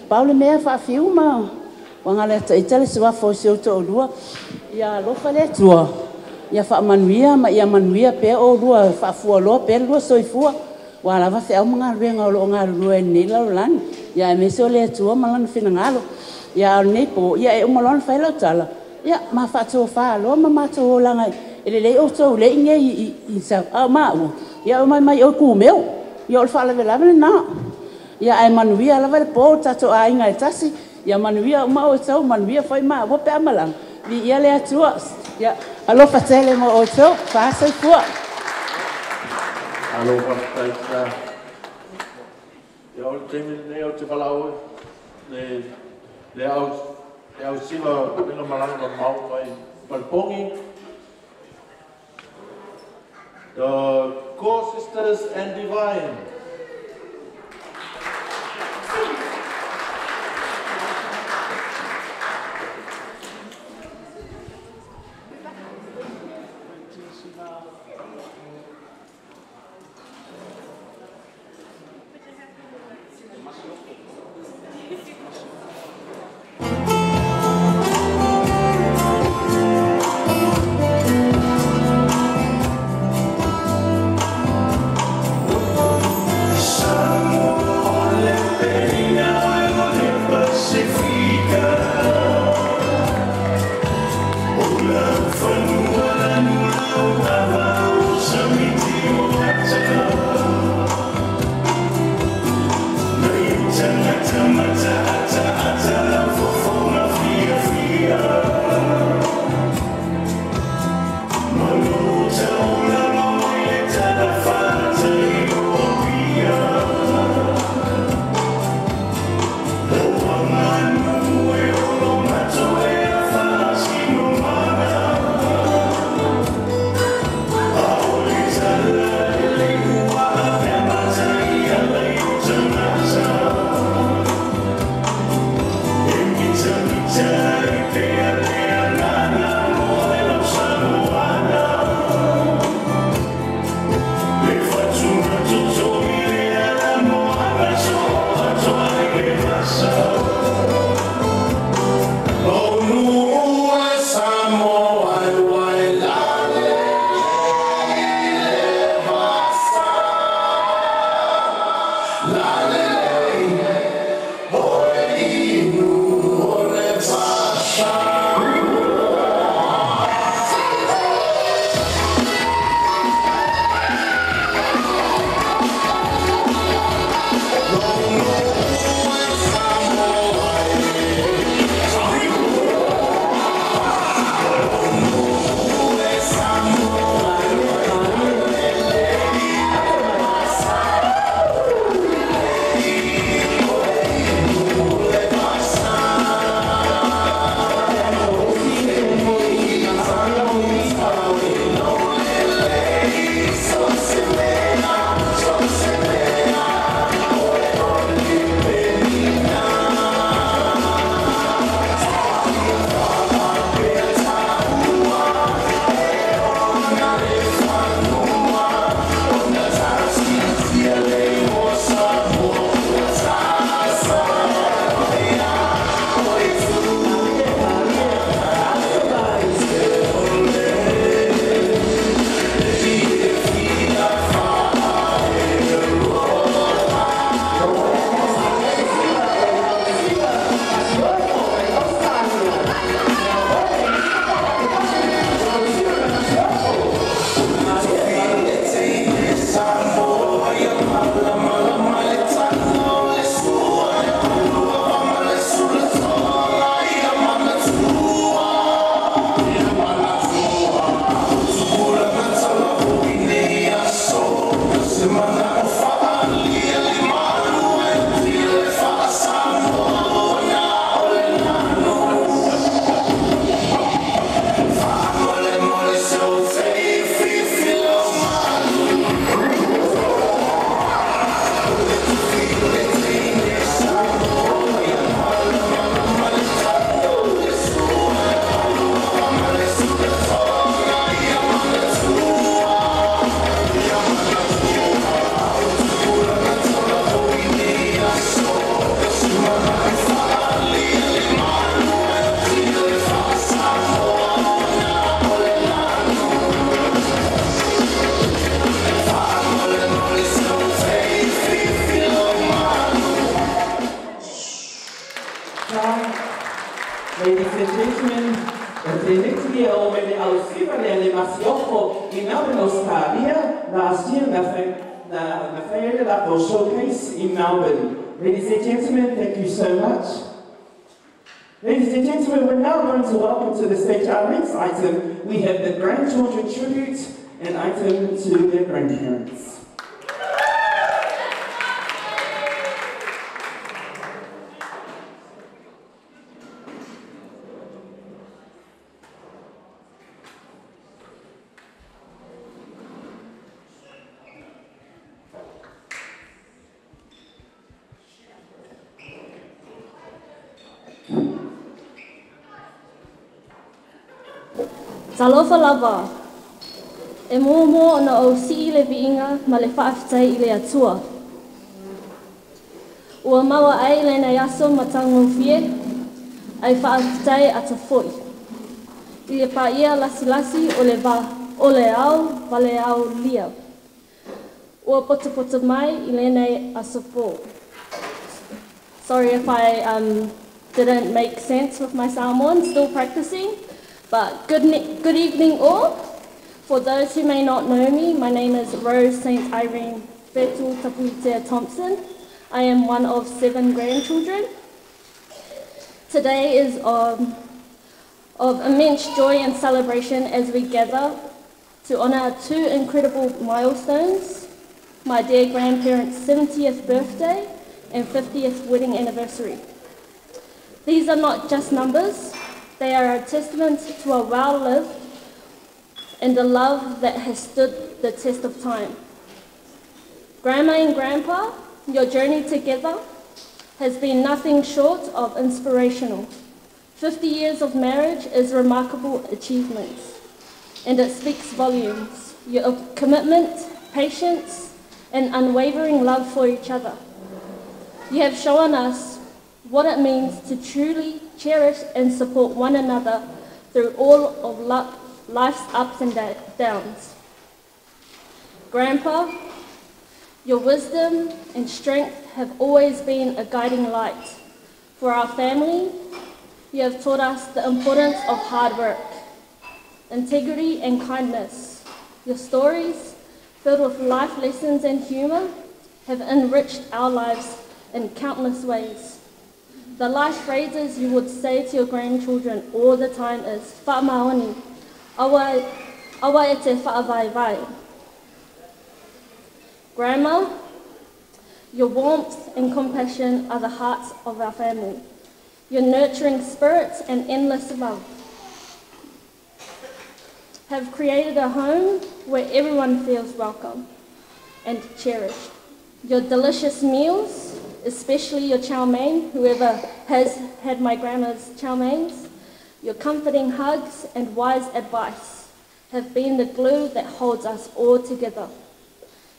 Pau le meʻa Fafiu ma, ʻoua ngale ʻa taʻita le suafa ʻo siʻo toʻulua. ʻIa ʻalofa le tua. ʻIa faʻa manuia, ma ʻia manuia pea ʻo lua, faʻa fuoloa pea lua soifua. ʻOua lava feʻau ma ngaluenga ʻo loʻo ngalulue nei lau lani. ʻIa ʻe meso le tua ma lana finangalo. ʻIa ʻo nei pō, ʻia ʻe ʻuma lona fai lau tala. ʻIa, ma faʻa tō fāloa ma matou ō langa ʻi. ʻE lelei ʻo tō le ʻi ngei ʻi, ʻi, ʻi sa, ʻa ma ʻoua. ʻIa ʻo mai mai ʻo kū meo. ʻIa ʻo le fakalavelave na. ʻIa ʻe manuia lava le pō tatou ʻāinga ʻe tasi. ʻIa manuia ʻuma ʻo tau, manuia fai ma ʻoua pea malanga. Viʻia le ʻAtua. ʻIa, ʻalofa tele mo ʻoe tō, fāsai fua. ʻAlofa tele. ʻIa ʻo le taimi nei ʻo te fala ʻoe. Le, le au, le au siva, pena malanga mau mai. Palipongi. The Core Sisters and Divine. Ladies and gentlemen, ʻo te neti ia ʻo mene au siva lea le masioko in Melbourne, Australia, last year, na fai, na, na fai le la showcase in Melbourne. Ladies and gentlemen, thank you so much. Ladies and gentlemen, we're now going to welcome to the stage our next item. We have the grandchildren tribute, an item to their grandparents. Talofa lava. ʻE mōmō ʻoku ou siʻi le viʻinga mo le fakafetaʻi ʻi le ʻOtua. ʻOku ou maʻu ai ʻi heʻene aso matangofua ʻa e fakafetaʻi ʻatautolu. ʻI he paʻia lasilasi ʻo le va, ʻo le ao, vale ao lia. ʻOku potopoto mai ʻi heʻene aso pō. Sorry if I, um, didn't make sense with my Samoan, still practicing. But good, ne- good evening, all. For those who may not know me, my name is Rose Saint Irene Fetu Tapuitea Thompson. I am one of seven grandchildren. Today is um, of immense joy and celebration as we gather to honour two incredible milestones, my dear grandparents' seventieth birthday and fiftieth wedding anniversary. These are not just numbers, they are a testament to a well-lived and a love that has stood the test of time. Grandma and Grandpa, your journey together has been nothing short of inspirational. Fifty years of marriage is remarkable achievement, and it speaks volumes. Your commitment, patience, and unwavering love for each other. You have shown us what it means to truly cherish and support one another through all of lo- life's ups and da- downs. Grandpa, your wisdom and strength have always been a guiding light for our family. You have taught us the importance of hard work, integrity, and kindness. Your stories, filled with life lessons and humour, have enriched our lives in countless ways. The life phrases you would say to your grandchildren all the time is, "Faʻamaoni, ʻoua, ʻoua ʻe te faʻavaivai." Grandma, your warmth and compassion are the hearts of our family. Your nurturing spirit and endless love have created a home where everyone feels welcome and cherished. Your delicious meals, especially your chow mein, whoever has had my grandma's chow meins, your comforting hugs and wise advice have been the glue that holds us all together.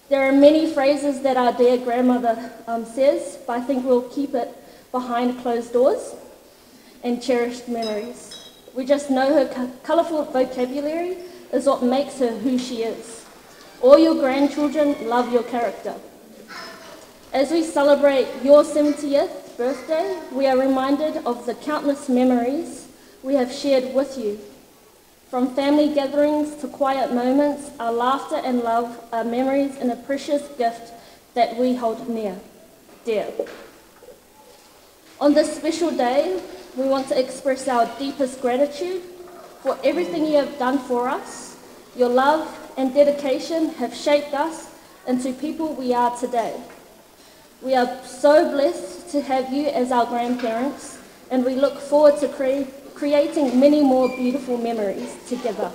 There are many phrases that our dear grandmother um, says, but I think we'll keep it behind closed doors and cherished memories. We just know her co- colourful vocabulary is what makes her who she is. All your grandchildren love your character. As we celebrate your seventieth birthday, we are reminded of the countless memories we have shared with you. From family gatherings to quiet moments, our laughter and love are memories and a precious gift that we hold near, dear. On this special day, we want to express our deepest gratitude for everything you have done for us. Your love and dedication have shaped us into people we are today. We are so blessed to have you as our grandparents, and we look forward to cre- creating many more beautiful memories together.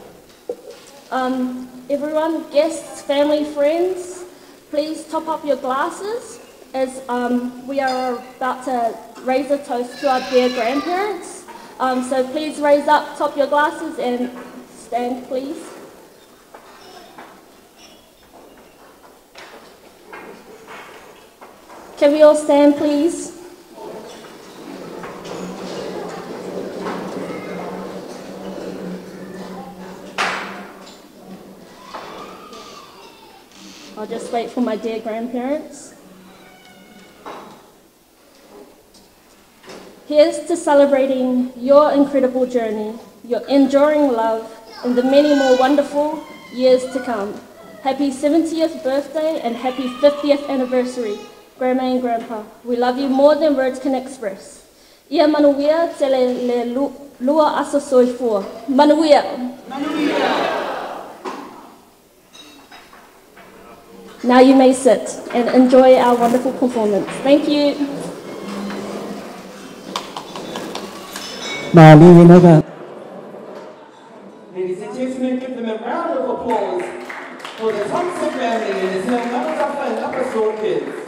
Um, everyone, guests, family, friends, please top up your glasses as um, we are about to raise a toast to our dear grandparents. Um, so please raise up, top your glasses, and stand, please. Can we all stand, please? I'll just wait for my dear grandparents. Here's to celebrating your incredible journey, your enduring love, and the many more wonderful years to come. Happy seventieth birthday and happy fiftieth anniversary, Grandma and Grandpa. We love you more than words can express. ʻIa manuia, tele le lu- lua ʻaso soifua. Manuia. Now you may sit and enjoy our wonderful performance. Thank you. Mālō e naka. Ladies and gentlemen, give them a round of applause for the Thompson family and the Te Ngata Whai Ngata Soul Kids.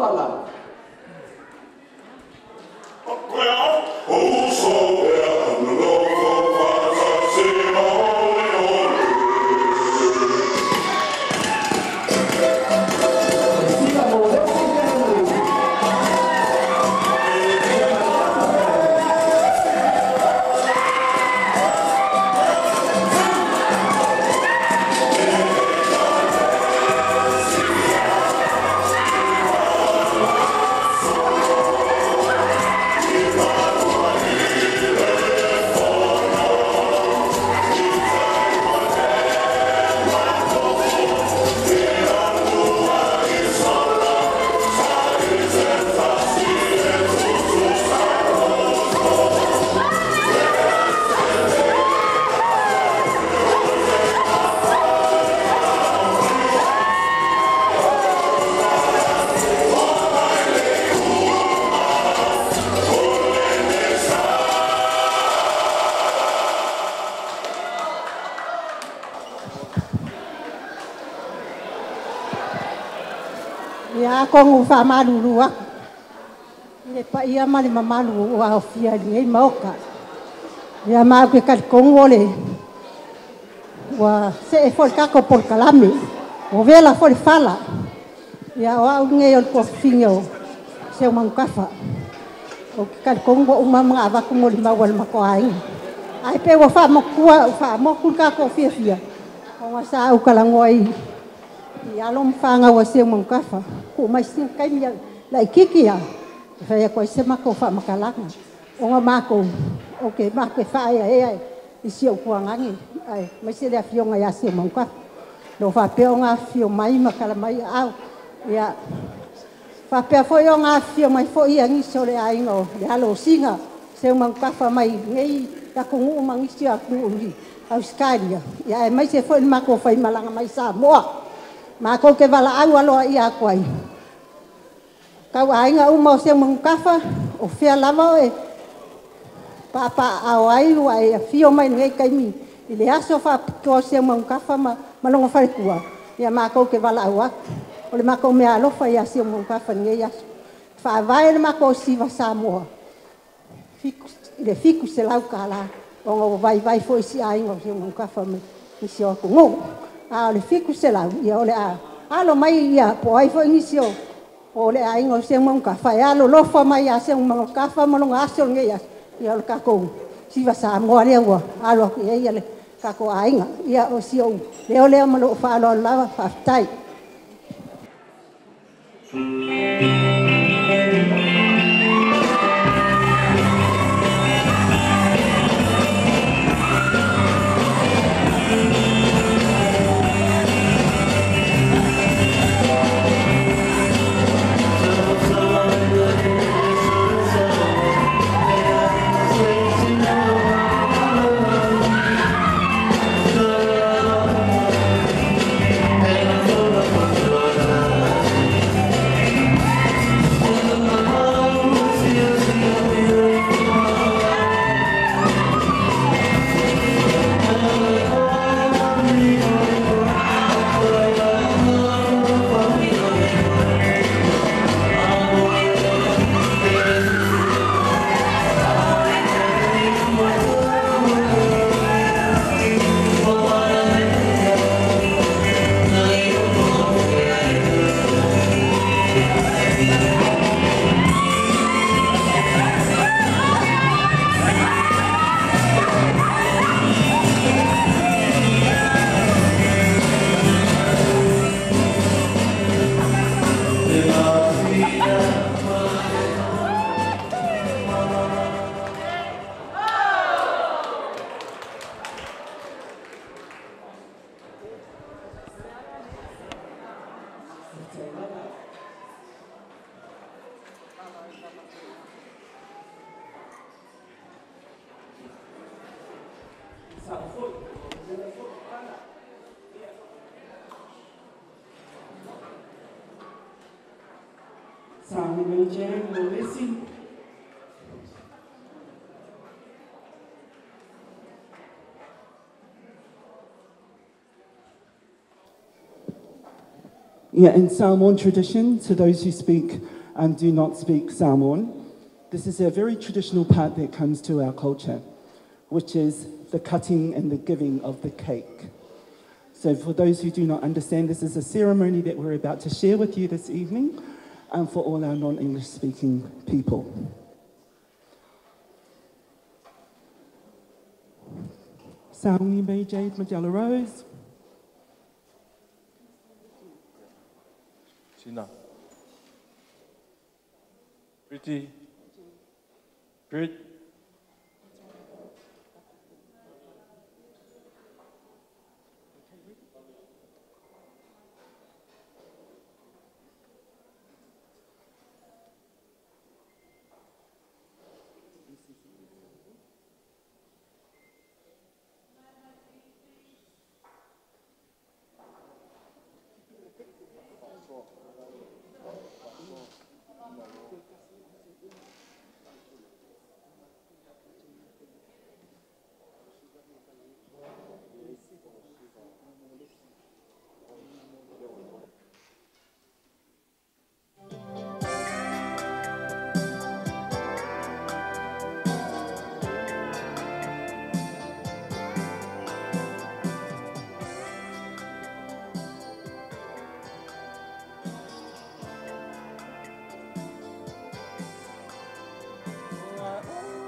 Pala. ʻIa, ko ʻeku fakamālūlū ʻaʻaku ʻi he paʻia mo e mamalu ʻoku ʻaofia ai ʻi he maoka. ʻIa, maʻu ke kalikogu ʻo le ua seʻe foʻi kako polokalame, ʻo vela foʻi fala. ʻIa, ʻo aʻu ngei ʻo le kuo fefine ʻo Seu Maukafa. ʻOku ke kalikogu ʻo uma manga avaku mo le maua le makoainga. ʻAi pē ua faʻamokua, ua faʻamoku le kako fiefia. ʻO ngā sa au kalangoa ʻi ʻi ʻalo mo fānau ʻa Seu Maukafa. Kuo mai singa kaimi ia, laʻi kiki ia. ʻE fai ʻa koe se mako faʻamakalanga. ʻO ngā mākou, ʻoku ke mākou faʻa ea ea ʻi siʻo kuangangi. ʻAi, mai se le afio ngā ia Seu Maukafa. Lo faʻa pē ʻo ngā afio mai, makala mai au. ʻIa, faʻa pē foʻi ʻo ngā afio mai foʻi ʻa ngisi ʻo le ʻainga ʻo le ʻalo ʻo singa. Seu Maukafa mai ngei ʻaku nguʻu mo ngisi ʻaku nguʻu ʻi ʻAositelēlia. ʻIa, ʻe mai se foʻi le mako fai malanga mai Samoa. Mākou ke valaʻau ʻaloʻia ʻaku ai. Kau ʻainga uma ʻo Seu Maukafa, ʻo fea lava ʻo e papa ʻao ai ua ʻe afio mai ngei kaimi. ʻI le aso faʻa piko ʻo Seu Maukafa ma, ma longo falekua. ʻIa, mākou ke valaʻau ʻaku. ʻO le mākou meʻa ʻalofa ʻia Seu Maukafa ngei aso. Faʻa vae le mako ʻo Siva Samoa. Fiku, ʻi le fiku selau kālā, ʻo ngā vaivai foʻi siʻa ʻainga ʻo Seu Maukafa mai, ʻi siʻo ʻaku nguʻu. ʻA ʻo le fiku selau, ʻia ʻo le ʻa, ʻalo mai ia, po ai foʻi ʻi siʻo, ʻo le ʻainga ʻo Seu Maukafa, ʻe ʻalo lofa mai ʻa Seu Maukafa, ma longa aso ngei aso, ʻia ʻo le kako. Siva Samoa le ua, ʻalo ʻaku ia ʻia le kako ʻainga, ʻia ʻo siʻo, leoleo ma loʻo faʻa ʻalo lava, faʻafetai. Sa mi no jam mo lesi. Yeah, in Samoan tradition, to those who speak and do not speak Samoan, this is a very traditional part that comes to our culture, which is the cutting and the giving of the cake. So for those who do not understand, this is a ceremony that we're about to share with you this evening, um, for all our non-English speaking people. Sauni mai Jade Majella Rose. Sina. Pretty. Pretty.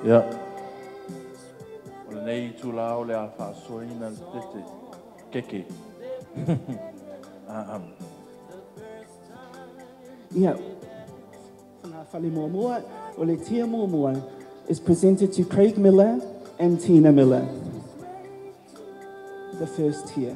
ʻIo. ʻO lenei tula ʻo le ʻafaʻasoina tete. Keke. ʻA, ʻa. ʻIo. Fanga fale muamua, ʻo le tier muamua, is presented to Craig Miller and Tina Miller. The first tier.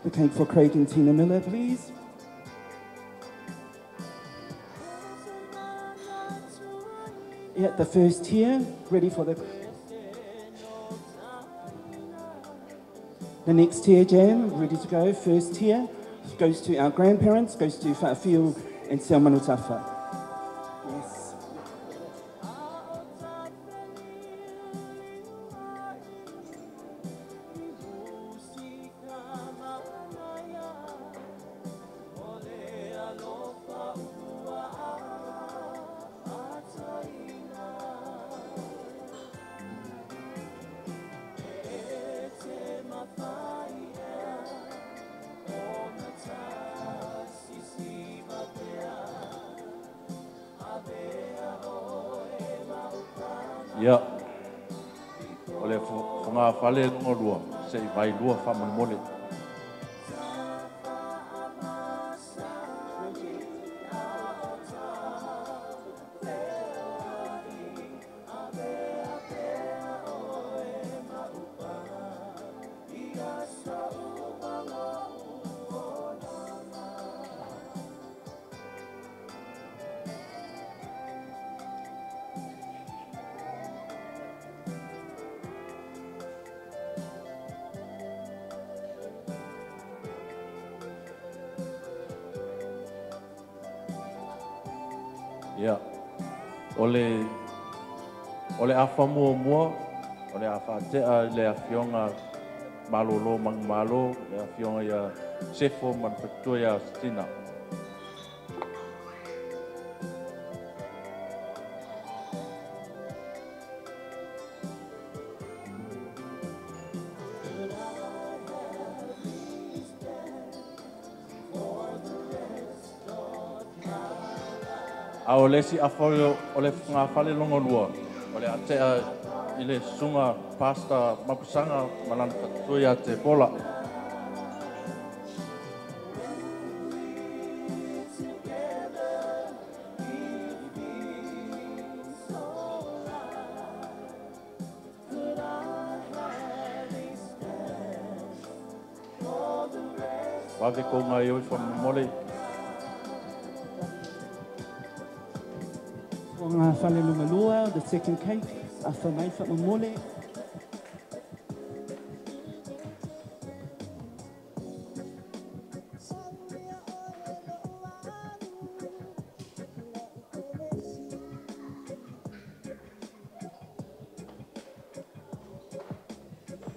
The cake for Craig and Tina Miller, please. Yeah, the first tier, ready for the, the next tier, Jan, ready to go. First tier goes to our grandparents, goes to Faʻafiu and Siamanutafa. Yes. ʻIo. ʻO le fo-, fanga fale longolua, seʻi vailua fakamolemole. ʻIo. ʻO le, ʻo le ʻafa muamua, ʻo le ʻafa teʻa ʻi le ʻafioʻanga mālōlō Manumalo, le ʻafioʻanga ʻia Sefo Manupetua ʻia Sitina. ʻA ʻo le siʻi ʻafa ʻo le fanga fale longolua. Ko e ʻāteʻa ʻi he susuga Pastor Mapusanga Malana Katui a Tepola. Vave ko ngā ʻio fakamolemole. Ko ngā fale longa lua, the second cake, ʻafa mai fakamolemole.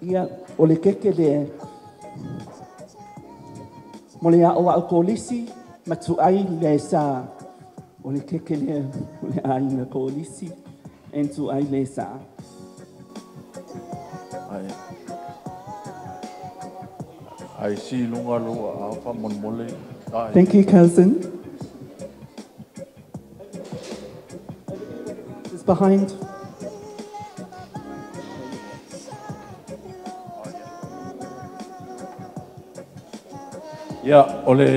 ʻIa, ʻo e keke lea. Mole ʻa ʻo ʻa ʻo Kolisi, matuʻai lesa. ʻO e keke lea, mole ʻa ʻInga Kolisi, and tuʻai lesa. ʻAi. ʻAi, si lunga lua, ʻafa molemole. ʻAi. Thank you, cousin. It's behind. ʻIa, ʻo e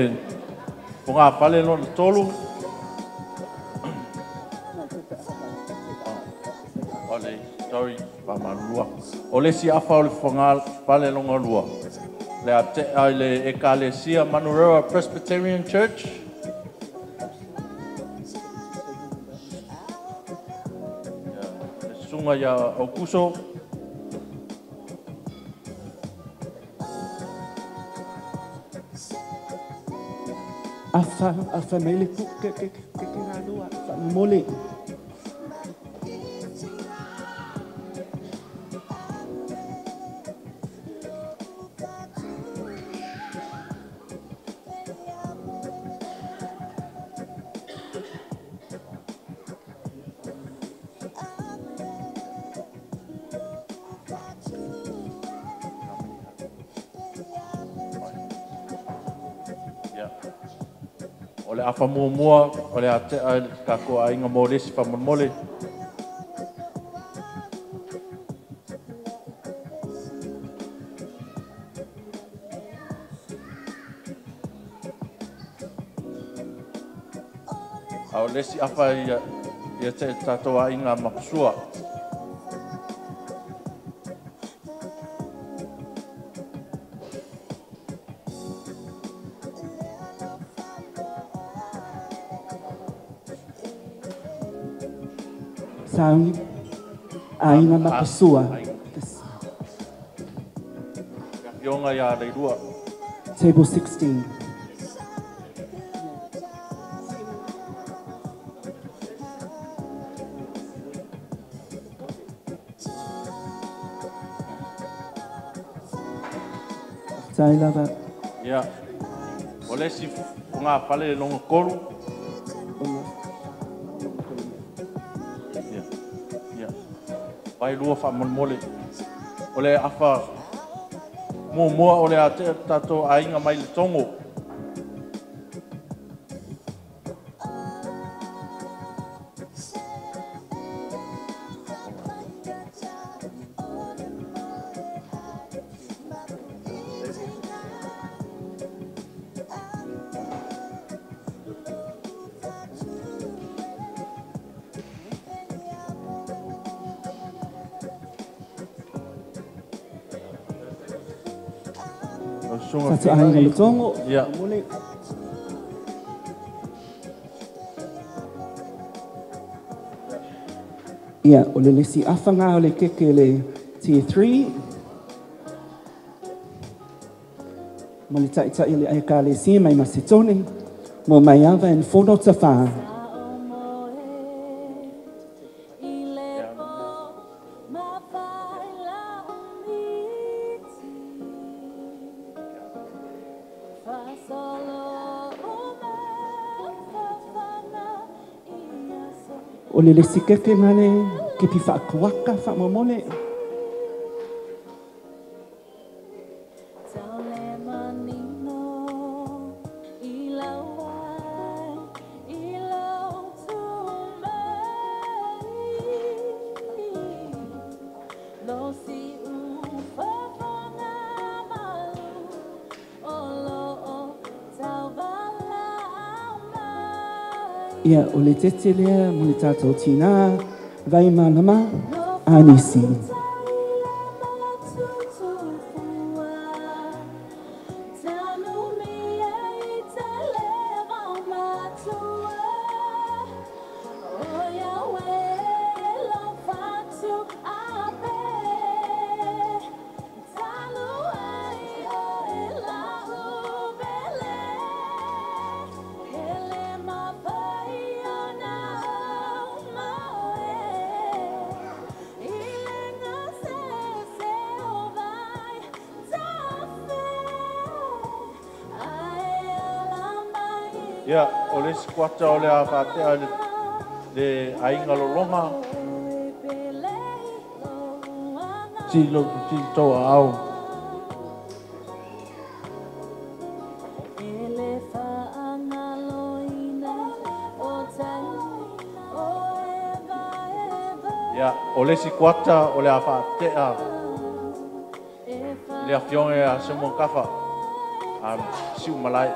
fungafale lona tolu. ʻO e, sorry, fakamālō. ʻO e siʻi ʻafa ʻo e fungafale longa lua. Lea te ai le ʻEkalesia Manurewa Presbyterian Church. Susuga ia ʻOkuso. ʻAfa, ʻafa mai le pu-, ke, ke, ke, ke ngā lua, fakamolemole. ʻIa. ʻO e ʻafa muʻomuʻa, ʻo e ʻāteʻa ʻa e kāinga mo e siʻi fakamolemole. ʻA ʻo e siʻi ʻafa ia, ʻiate kitautolu ʻa ʻInga Mapusua. Sound. ʻA ʻInga Mapusua. Fionga ia le lua. Table sixteen. Sai lava. ʻIa. ʻO e siʻi fungafale longa kolu. ʻIa. ʻIa. Vailua fakamolemole. ʻO e ʻafa muʻomuʻa ʻo e ʻāteʻa ʻa kitautolu ʻa ʻInga mai le Tongo. Susuga Fatu ʻa ʻInga le Tongo. ʻIa. Mole. ʻIa, ʻo e siʻi ʻafa ngā ʻo e keke le tier three. Mo e taʻitaʻi ʻo e ʻEkalesia mai Masitone, mo Maiava and Fono Tafā. ʻO e siʻi keke ngale, ke pifakakuaka fakamolemole. ʻIa, ʻo le tete lea mo le tatou tina, Vaimalama ʻAnisi. ʻIa, ʻo le isi kuata ʻo le ʻAfaʻateʻa le, le ʻAiga Lolonga. Silo, silo tō au. ʻIa, ʻo le isi kuata ʻo le ʻAfaʻateʻa le ʻAfioga ʻa Semo Kafa, ʻa Siumalae.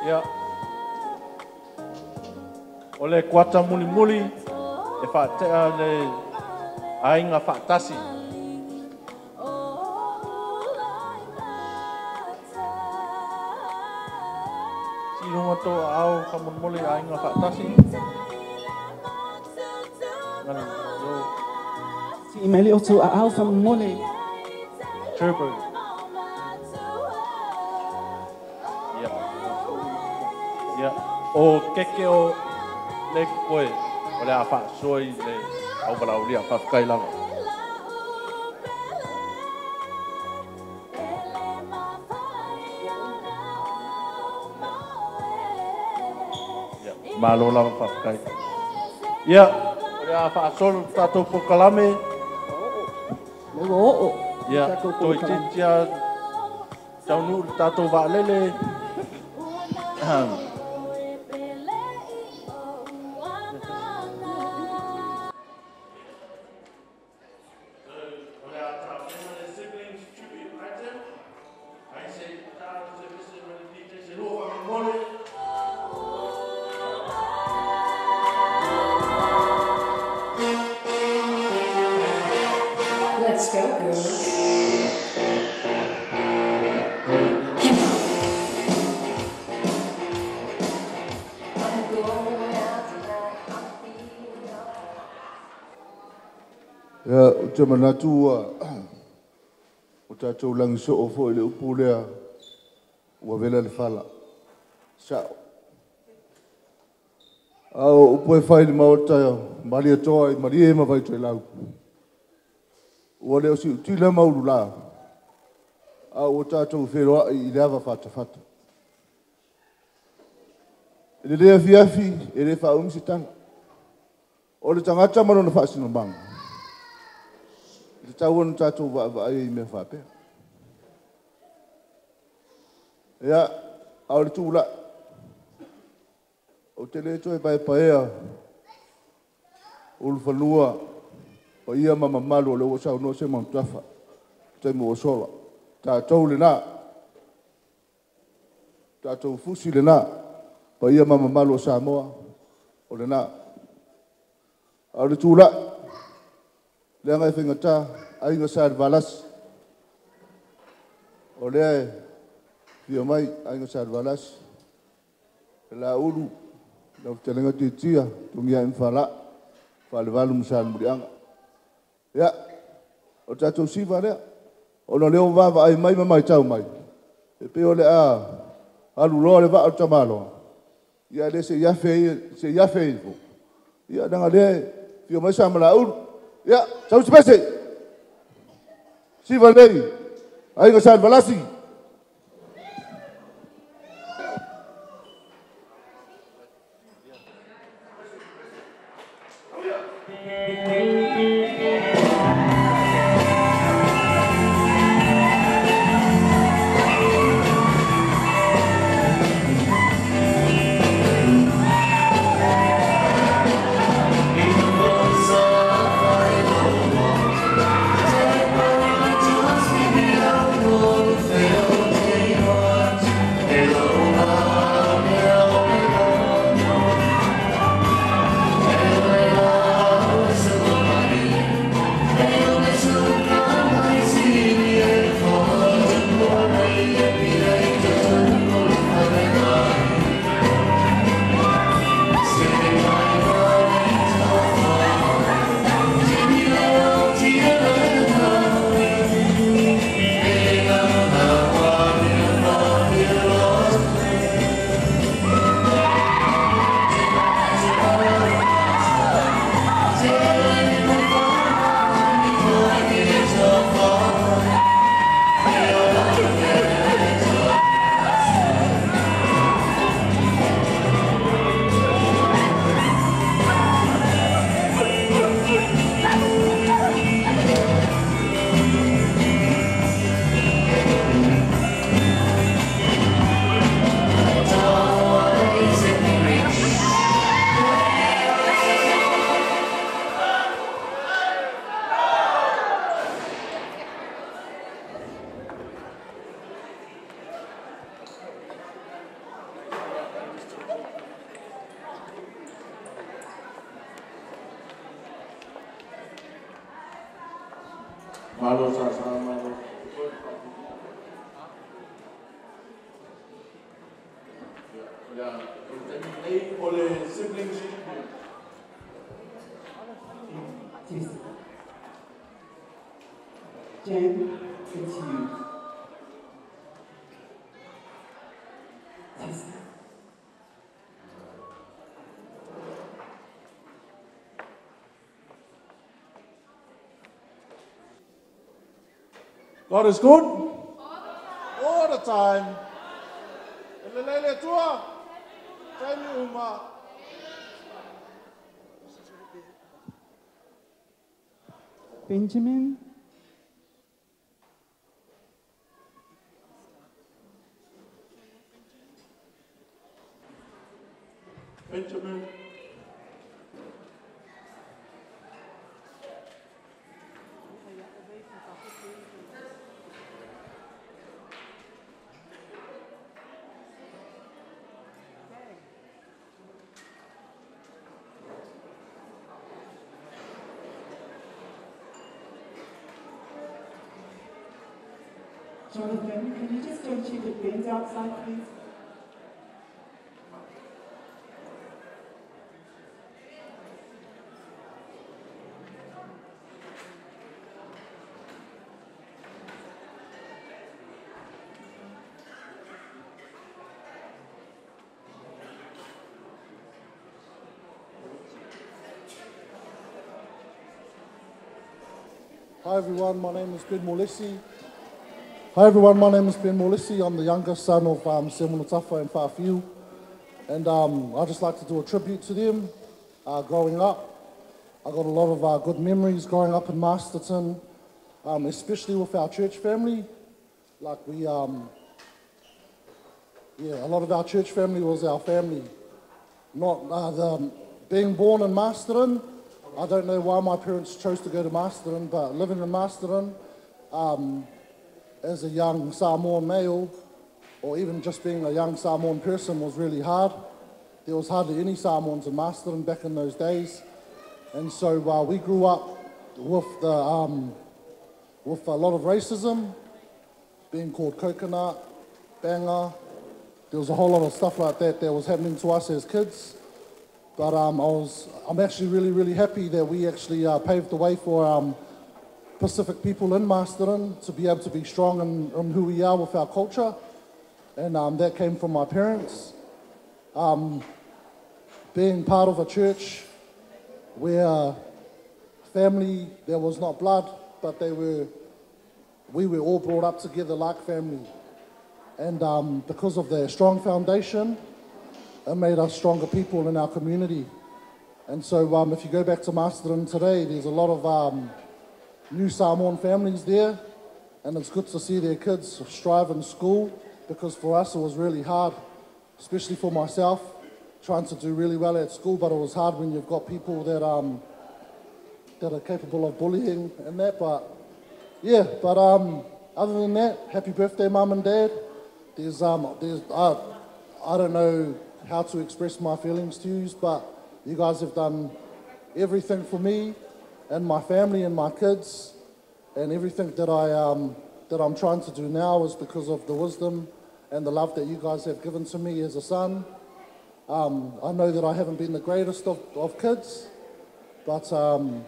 ʻIa. ʻO le kuata mulimuli, ʻe faʻateʻa le ʻAiga Faʻatasi. Siʻi Longa Toʻau, fakamolemole, ʻAiga Faʻatasi. Ngana, io. Siʻi Meli ʻOtu ʻAʻau, fakamolemole. Trooper. ʻIa. ʻIa. ʻO Keke ʻo le koe, ʻo le ʻAfaʻasoi le ʻAuvalaʻaulia, fakafetaʻi lava. ʻIa. Mālō lava, fakafetaʻi. ʻIa. ʻO le ʻAfaʻasolo tatou polokalame. Leva ʻo, ʻo. ʻIa. Tatou polokalame. Toe titia Taunuʻu le tatou vaʻalele. Ahem. Let's go, girl. ʻIa, ʻoku ou manatu ʻa, ʻo tatou langi soʻo foʻi le upu lea, ua vela le fala. Saʻo. ʻA ʻo upu ʻe fai ʻi Maota, Malietoa ʻi Malie ma Vaitoʻelau. Ua leo siʻutila ma ulula. ʻA ʻo tatou feloaʻi ʻi le ava fatafata. ʻE lelei afiafi, ʻe lē faʻa ʻumisi tala. ʻO le tangata ma lona faʻasinomaga. ʻE tatau ona tatou vaʻavaʻai ʻi meʻa faʻapea. ʻIa, ʻa ʻo le tula. ʻOku te lē toe paepaea, ʻulufanua, paʻia ma mamalu ʻo le ua sau no se mautafa. Te mo sola. Tatou le na. Tatou fusi le na. Paʻia ma mamalu ʻo Samoa. ʻO le na. ʻA ʻo le tula. Leaga ʻe faingataʻa, ʻAiga Sale Valasi. ʻO lea ʻe fio mai, ʻAiga Sale Valasi. ʻE Laulu, Laufetelega Titia, Tugiaʻi Mafala, Falevalu mo Sale Muliʻaga. ʻIa, ʻo tatou siva lea. ʻO na leo vaʻavaʻai mai ma mai tau mai. ʻE pei ʻo le ʻa, ʻalu loa le vaʻa ʻo tamaloa. ʻIa le se ia fei, se ia fei fo. ʻIa nanga le, fio mai Samoa Laulu. ʻIa, sau si pese. Siva lei. ʻAiga Sale Valasi. Mālō Sasa, mālō. ʻIo, ʻio, ʻio, ʻio, siblings. Yes. Jen, it's you. Yes. God is good. All the time. ʻE lelei ʻa e ʻOtua. Taimi ʻuma. Benjamin. Benjamin. Jonathan, can you just go and check if Ben's outside, please? Hi everyone, my name is Ben Molesi. Hi everyone, my name is Ben Molesi. I'm the youngest son of, um, Siamono Tafa and Faʻafiu. And, um, I just like to do a tribute to them, uh, growing up. I got a lot of, uh, good memories growing up in Masterton, um, especially with our church family. Like we, um, yeah, a lot of our church family was our family. Not, uh, the, being born in Masterton, I don't know why my parents chose to go to Masterton, but living in Masterton, um, as a young Samoan male, or even just being a young Samoan person, was really hard. There was hardly any Samoans in Masterton back in those days. And so, uh, we grew up with the, um, with a lot of racism, being called coconut, banga. There was a whole lot of stuff like that that was happening to us as kids. But, um, I was, I'm actually really, really happy that we actually, uh, paved the way for, um, Pacific people in Masterton to be able to be strong in, in who we are with our culture. And, um, that came from my parents. Um, being part of a church where family, there was not blood, but they were, we were all brought up together like family. And, um, because of their strong foundation, it made us stronger people in our community. And so, um, if you go back to Masterton today, there's a lot of, um, new Samoan families there, and it's good to see their kids strive in school, because for us it was really hard, especially for myself, trying to do really well at school, but it was hard when you've got people that, um, that are capable of bullying and that. But yeah, but, um, other than that, happy birthday, Mum and Dad. There's, um, there's, I, I don't know how to express my feelings to you, but you guys have done everything for me and my family and my kids. And everything that I, um, that I'm trying to do now is because of the wisdom and the love that you guys have given to me as a son. Um, I know that I haven't been the greatest of, of kids, but, um,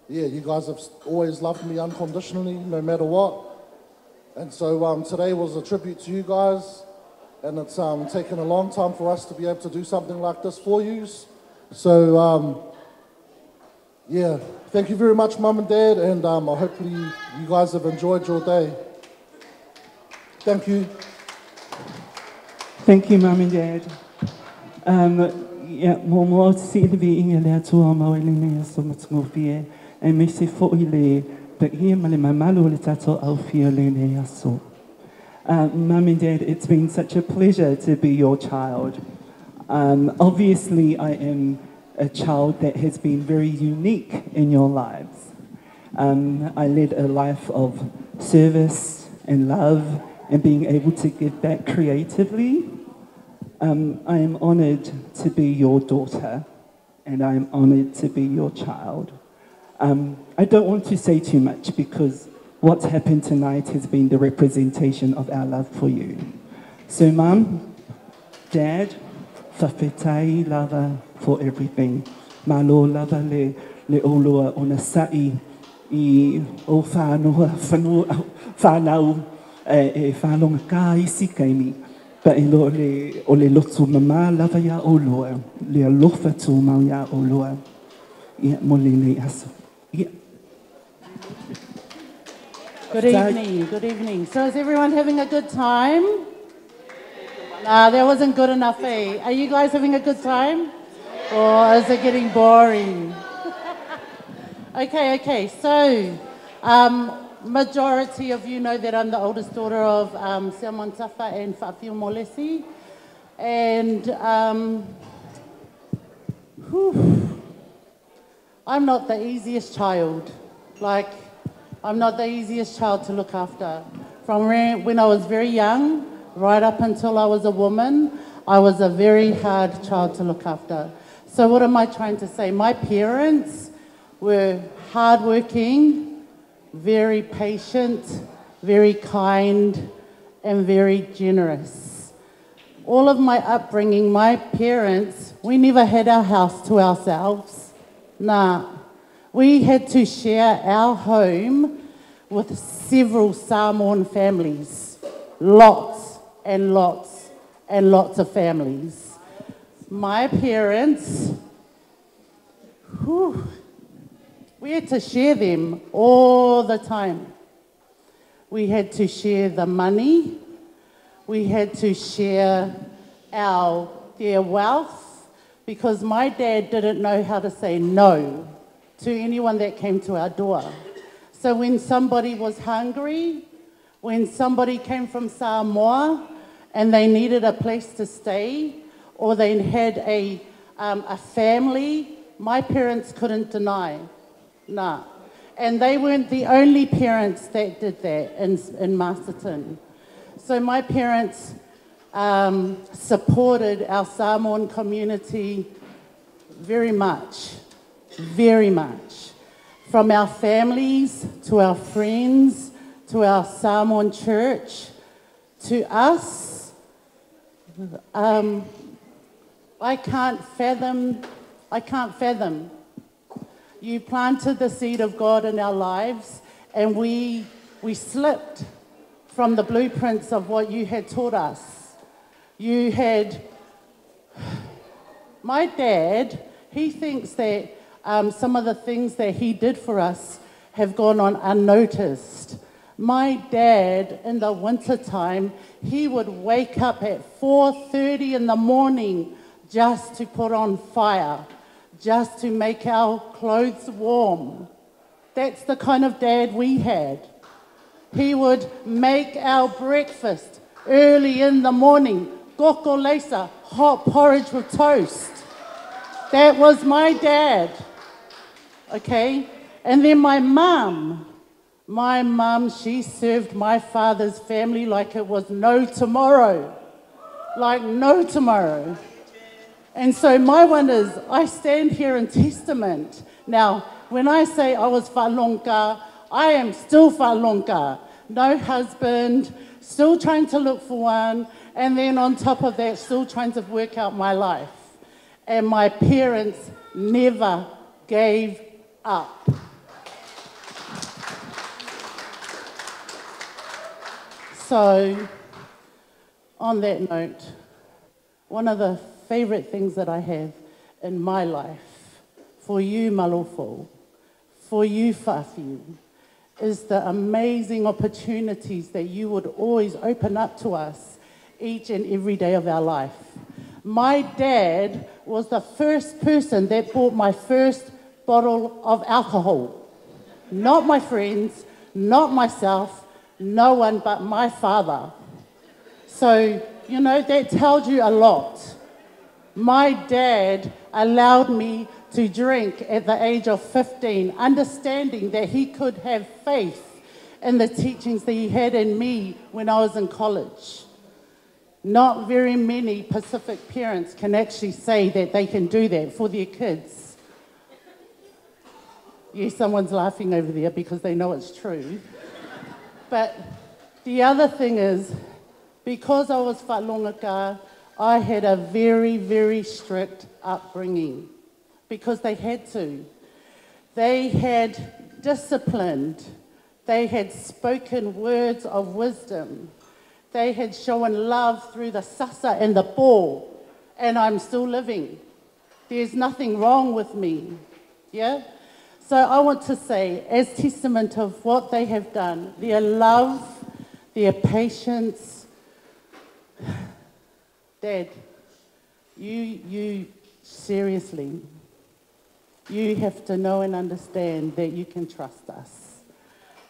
yeah, you guys have s-, always loved me unconditionally, no matter what. And so, um, today was a tribute to you guys, and it's, um, taken a long time for us to be able to do something like this for yous. So, um, yeah, thank you very much, Mum and Dad, and, um, hopefully you guys have enjoyed your day. Thank you. Thank you, Mum and Dad. Um, yeah, mou mou sili vi inga le Atua mau e lene aso matungofie, e misi foʻi le pekia ma le mamalu o le tato au fia lene aso. Uh, Mum and Dad, it's been such a pleasure to be your child. Um, obviously, I am a child that has been very unique in your lives. Um, I led a life of service and love and being able to give back creatively. Um, I am honored to be your daughter, and I am honored to be your child. Um, I don't want to say too much because what's happened tonight has been the representation of our love for you. So, Mum, Dad, fakafetaʻi lava for everything. Mālō lava le, le ʻOlua ʻo na saiʻi ʻo fanua, fanua, fānau, e, e fālonga ka isi kaimi. Pea ʻilo le, ʻo le lotu mamafa lava ia ʻOlua, le alofa tō mau ia ʻOlua. Ia mo lenei aso. Ia. Good evening, good evening. So is everyone having a good time? Nah, that wasn't good enough, eh? Are you guys having a good time? Or is it getting boring? Okay, okay, so, um, majority of you know that I'm the oldest daughter of, um, Siamon Tafa and Fafiu Molesi. And, um, whew, I'm not the easiest child. Like, I'm not the easiest child to look after. From when, when I was very young, right up until I was a woman, I was a very hard child to look after. So what am I trying to say? My parents were hardworking, very patient, very kind, and very generous. All of my upbringing, my parents, we never had our house to ourselves. Nah. We had to share our home with several Samoan families. Lots and lots and lots of families. My parents, whew, we had to share them all the time. We had to share the money. We had to share our, their wealth, because my dad didn't know how to say no to anyone that came to our door. So when somebody was hungry, when somebody came from Samoa and they needed a place to stay, or they had a, um, a family, my parents couldn't deny. Nah. And they weren't the only parents that did that in, in Masterton. So my parents, um, supported our Samoan community very much, very much. From our families, to our friends, to our Samoan church, to us, um, I can't fathom, I can't fathom. You planted the seed of God in our lives, and we, we slipped from the blueprints of what you had taught us. You had, my dad, he thinks that, um, some of the things that he did for us have gone on unnoticed. My dad, in the winter time, he would wake up at four thirty in the morning just to put on fire, just to make our clothes warm. That's the kind of dad we had. He would make our breakfast early in the morning, koko leisa, hot porridge with toast. That was my dad. Okay? And then my mum, my mum, she served my father's family like it was no tomorrow. Like no tomorrow. And so my one is, I stand here in testament. Now, when I say I was faʻalonga, I am still faʻalonga. No husband, still trying to look for one, and then on top of that, still trying to work out my life. And my parents never gave up. So, on that note, one of the favourite things that I have in my life, for you, Malofo, for you, Fafiu, is the amazing opportunities that you would always open up to us each and every day of our life. My dad was the first person that bought my first bottle of alcohol. Not my friends, not myself, no one but my father. So, you know, that tells you a lot. My dad allowed me to drink at the age of fifteen, understanding that he could have faith in the teachings that he had in me when I was in college. Not very many Pacific parents can actually say that they can do that for their kids. Yes, someone's laughing over there because they know it's true. But the other thing is, because I was faʻalongokā, I had a very, very strict upbringing because they had to. They had disciplined, they had spoken words of wisdom, they had shown love through the sasa and the pō, and I'm still living. There's nothing wrong with me. Yeah? So I want to say, as testament of what they have done, their love, their patience, Dad, you, you, seriously, you have to know and understand that you can trust us.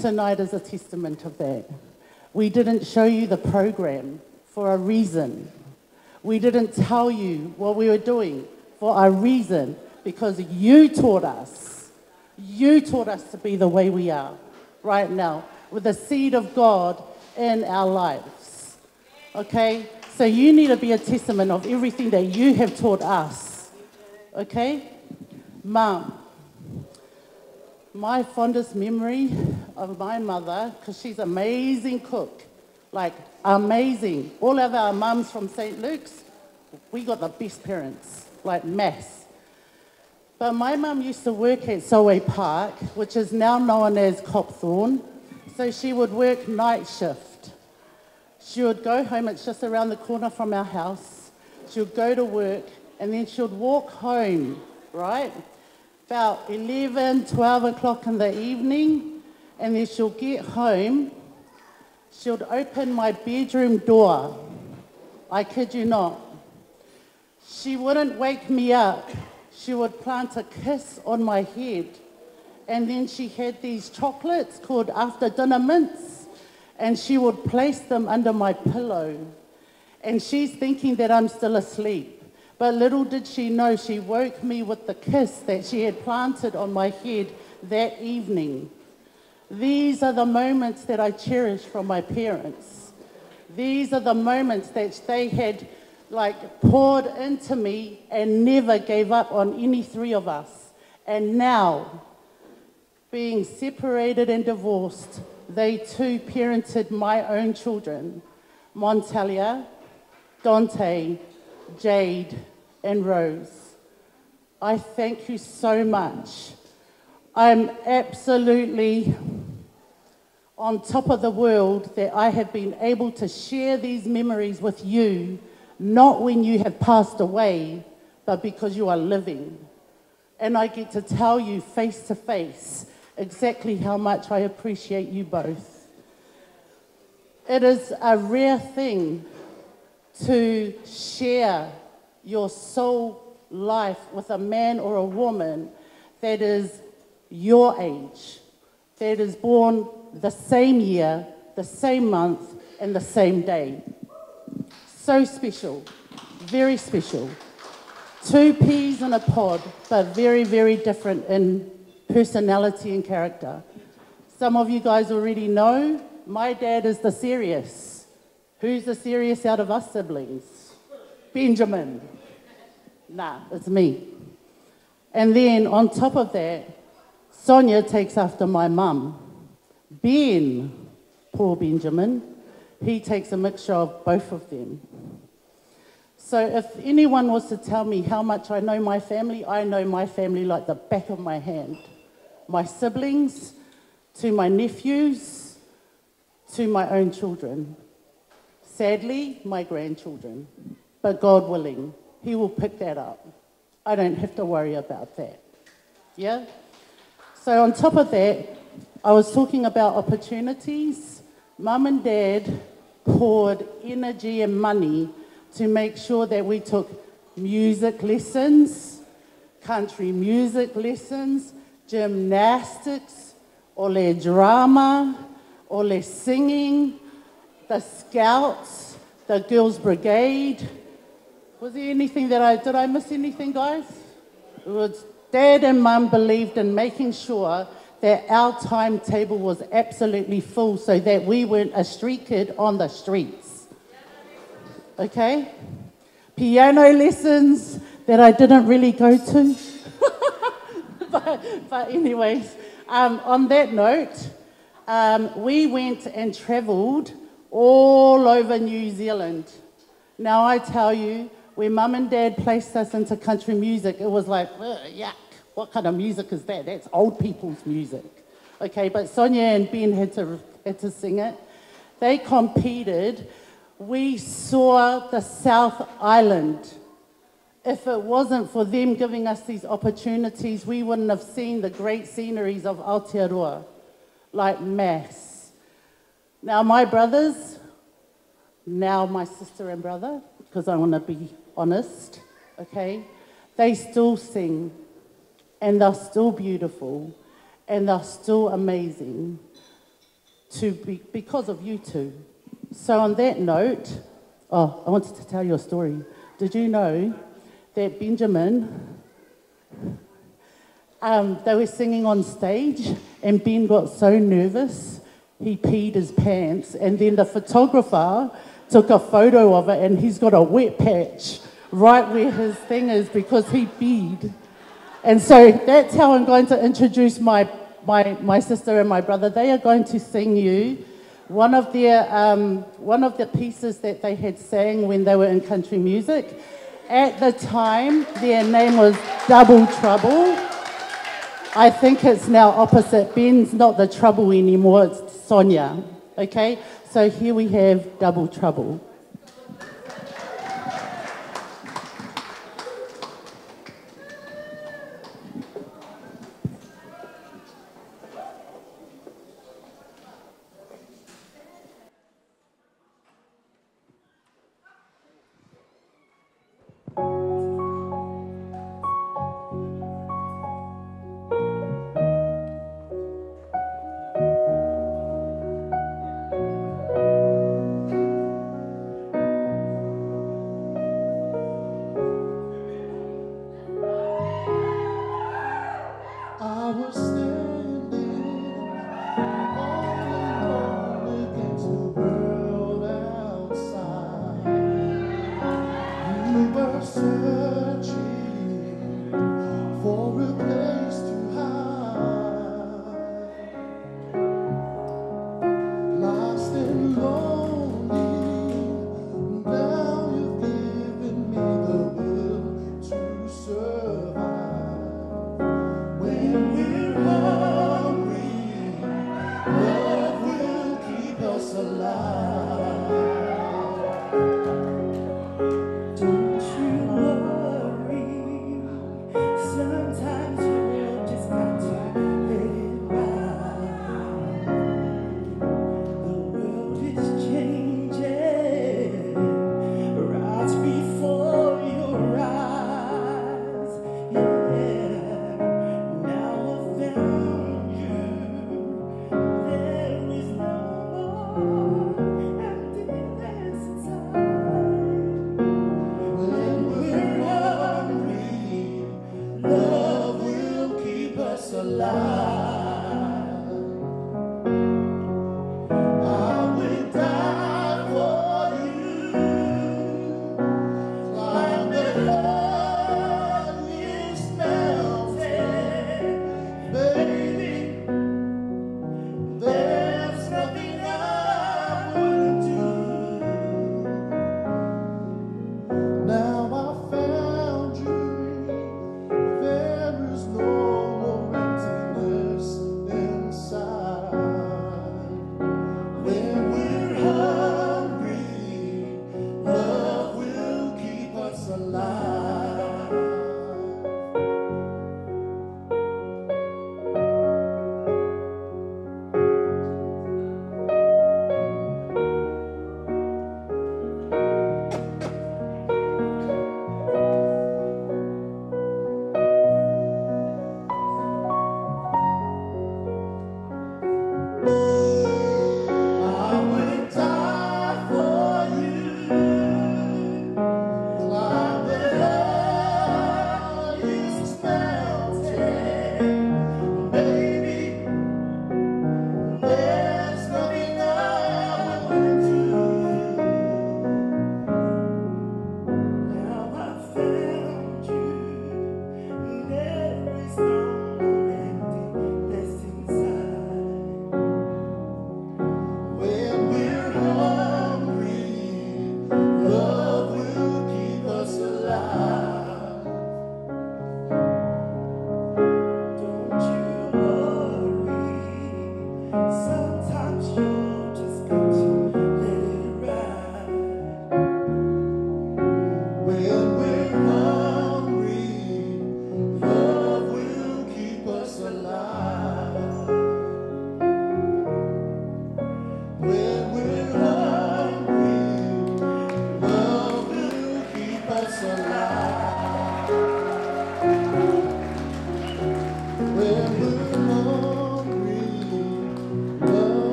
Tonight is a testament of that. We didn't show you the program for a reason. We didn't tell you what we were doing for a reason, because you taught us. You taught us to be the way we are right now, with the seed of God in our lives. Okay? So you need to be a testament of everything that you have taught us. Okay? Mum, my fondest memory of my mother, because she's an amazing cook, like, amazing. All of our mums from Saint Luke's, we got the best parents, like, mass. But my mum used to work at Solway Park, which is now known as Copthorne. So she would work night shift. She would go home, it's just around the corner from our house. She would go to work and then she would walk home, right? About eleven, twelve o'clock in the evening, and then she'll get home. She would open my bedroom door. I kid you not. She wouldn't wake me up. She would plant a kiss on my head. And then she had these chocolates called after dinner mints, and she would place them under my pillow. And she's thinking that I'm still asleep. But little did she know, she woke me with the kiss that she had planted on my head that evening. These are the moments that I cherish from my parents. These are the moments that they had, like, poured into me and never gave up on any three of us. And now, being separated and divorced, they too parented my own children, Montalia, Dante, Jade, and Rose. I thank you so much. I'm absolutely on top of the world that I have been able to share these memories with you, not when you have passed away, but because you are living. And I get to tell you face to face exactly how much I appreciate you both. It is a rare thing to share your soul life with a man or a woman that is your age, that is born the same year, the same month, and the same day. So special, very special. Two peas in a pod, but very, very different in personality and character. Some of you guys already know, my dad is the serious. Who's the serious out of us siblings? Benjamin. Nah, it's me. And then on top of that, Sonia takes after my mum. Ben, poor Benjamin, he takes a mixture of both of them. So if anyone was to tell me how much I know my family, I know my family like the back of my hand. My siblings, to my nephews, to my own children. Sadly, my grandchildren. But God willing, he will pick that up. I don't have to worry about that. Yeah? So on top of that, I was talking about opportunities. Mum and Dad poured energy and money to make sure that we took music lessons, country music lessons, gymnastics, ʻo e drama, ʻo e singing, the scouts, the girls brigade. Was there anything that I, did I miss anything, guys? It was, Dad and Mum believed in making sure that our timetable was absolutely full so that we weren't a street kid on the streets. Okay? Piano lessons that I didn't really go to. But But anyways, um, on that note, um, we went and travelled all over New Zealand. Now I tell you, when Mum and Dad placed us into country music, it was like, "Ugh, yuck, what kind of music is that? That's old people's music." Okay, but Sonia and Ben had to, had to sing it. They competed. We saw the South Island. If it wasn't for them giving us these opportunities, we wouldn't have seen the great sceneries of Aotearoa, like Mass. Now, my brothers, now my sister and brother, because I want to be honest, okay, they still sing, and they're still beautiful, and they're still amazing to be, because of you two. So on that note, oh, I wanted to tell you a story. Did you know that Benjamin, um, they were singing on stage and Ben got so nervous, he peed his pants, and then the photographer took a photo of it, and he's got a wet patch right where his thing is because he peed. And so that's how I'm going to introduce my, my, my sister and my brother. They are going to sing you one of their, um, one of the pieces that they had sang when they were in country music. At the time, their name was Double Trouble. I think it's now opposite. Ben's not the trouble anymore, it's Sonia. Okay? So here we have Double Trouble.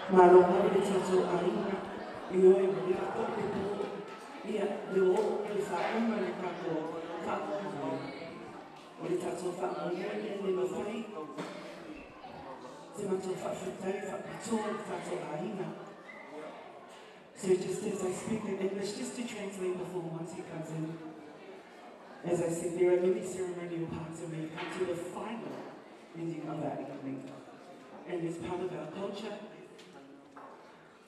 Mālō ʻaupito ʻetau ʻāinga, ʻio, ʻe mole ʻa e pō. ʻIa, ʻio, ʻe faʻa uma ne kako, faʻa uma. ʻO ʻetau faʻa uma ne mafai. Te mau faʻa fakafetaʻi, faʻa pito, ʻetau ʻāinga. So just as I speak in English, just to translate before once he comes in. As I said, there are many ceremonial parts and we come to the final ending of our evening. And as part of our culture,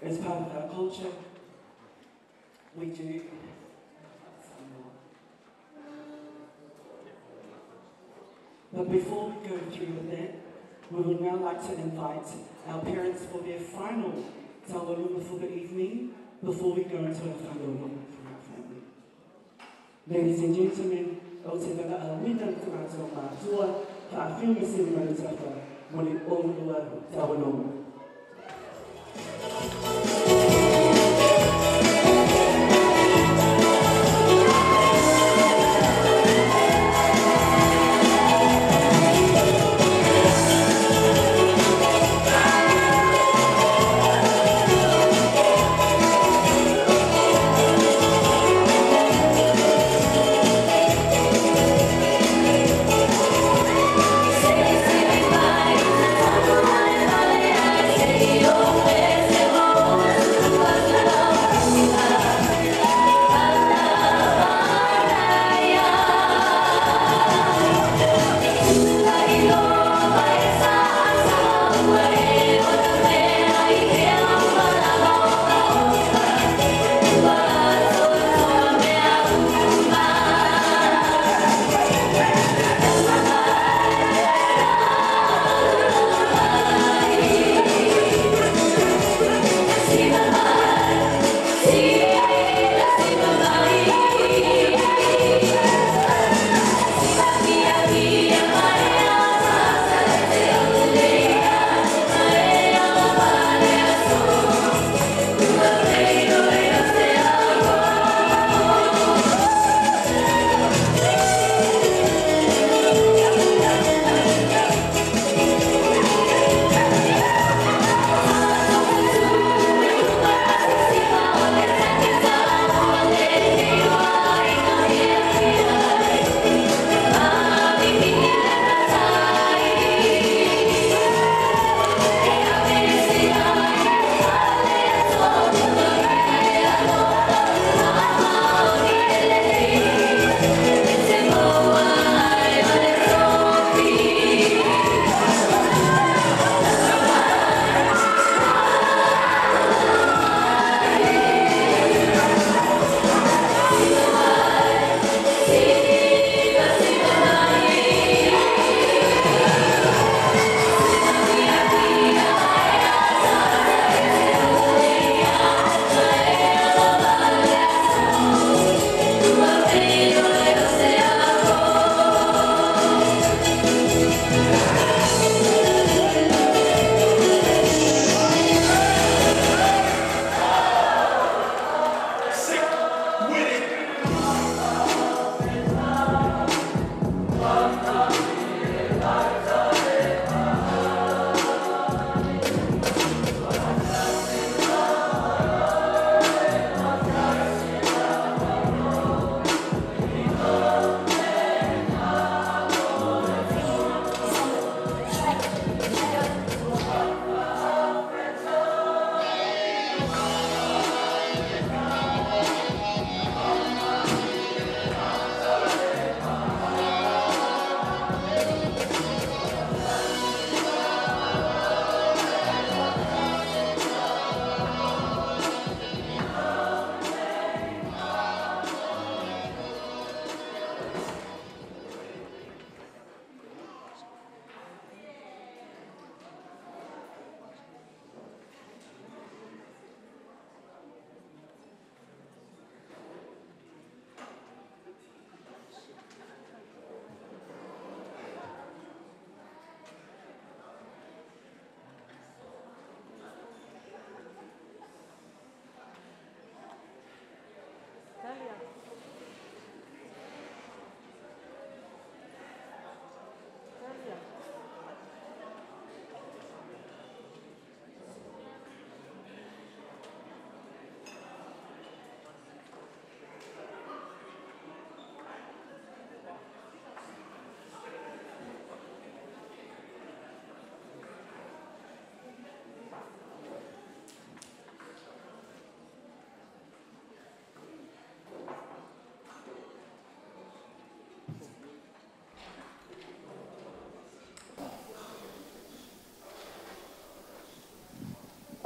as part of our culture, we do. But before we go through with that, we would now like to invite our parents for their final tauʻolunga for the evening before we go into our final room with our family. Ladies and gentlemen, ʻoku ou tangata a wina tamato mātua, ka fiu me sini manu tafa, moni o lua tauʻolunga.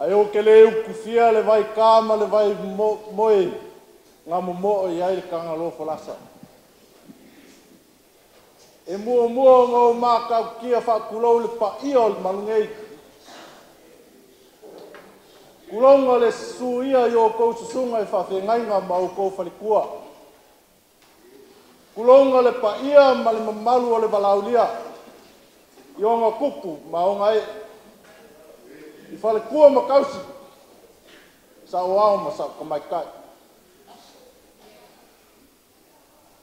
ʻAi ʻo ke lē ukufia le vaikā ma le vai mo-, moe, ngā momoʻo ʻi ai le Kangaroa Folasa. ʻE muʻomuʻa ʻo ngā mākaukia faʻa kulou le paʻia ʻo le malungei. Kulounga le suia ʻi ʻoukou susunga ʻi he faʻafeʻingainga ma ʻoukou falekua. Kulounga le paʻia ma le mamalu ʻo le valaulia ʻi ʻonga kupu ma ʻonga ʻeʻe, ʻi falekua ma kausi, saʻo ao ma saʻo kamaikaʻi.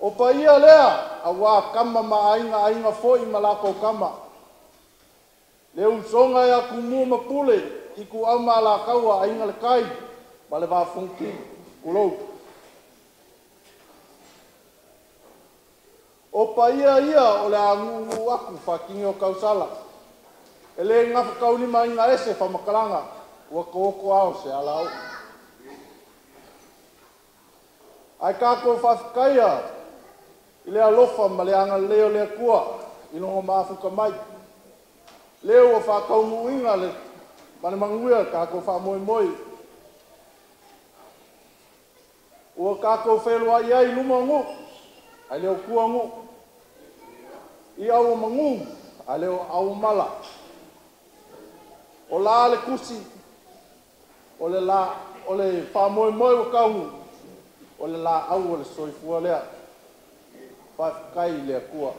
ʻO paʻia lea, ʻauā kama ma ʻainga, ʻainga foʻi ma lākau kama. Le usonga ʻe aku mū ma pule, ʻi kuʻau ma lākau ʻa ʻainga le kai, ma le vāfungi kulou. ʻO paʻia ia ʻo le ʻanguʻu aku faʻa kingi ʻo kausala. ʻE lē ngafa kaunima ʻainga ese faʻa makalanga, ua ko oko ao se ala au. ʻAi ka ko faʻafikaia ʻi le alofa ma le angalelei ʻo le Akua, ʻi longo mafuka mai. Leo ua faʻa kaunguʻinga le, ma le manguia ka ko faʻa moemoe. Ua ka ko feluaʻi ai luma nguʻu, ʻai leo kua nguʻu. ʻI ʻau ʻo mangū, ʻai leo ʻau ʻo mala. ʻO lā le kusi, ʻo le lā, ʻo le faʻa moemoe ua kaungu, ʻo le lā ʻau ʻo le soifua lea, faʻafekai le Akua.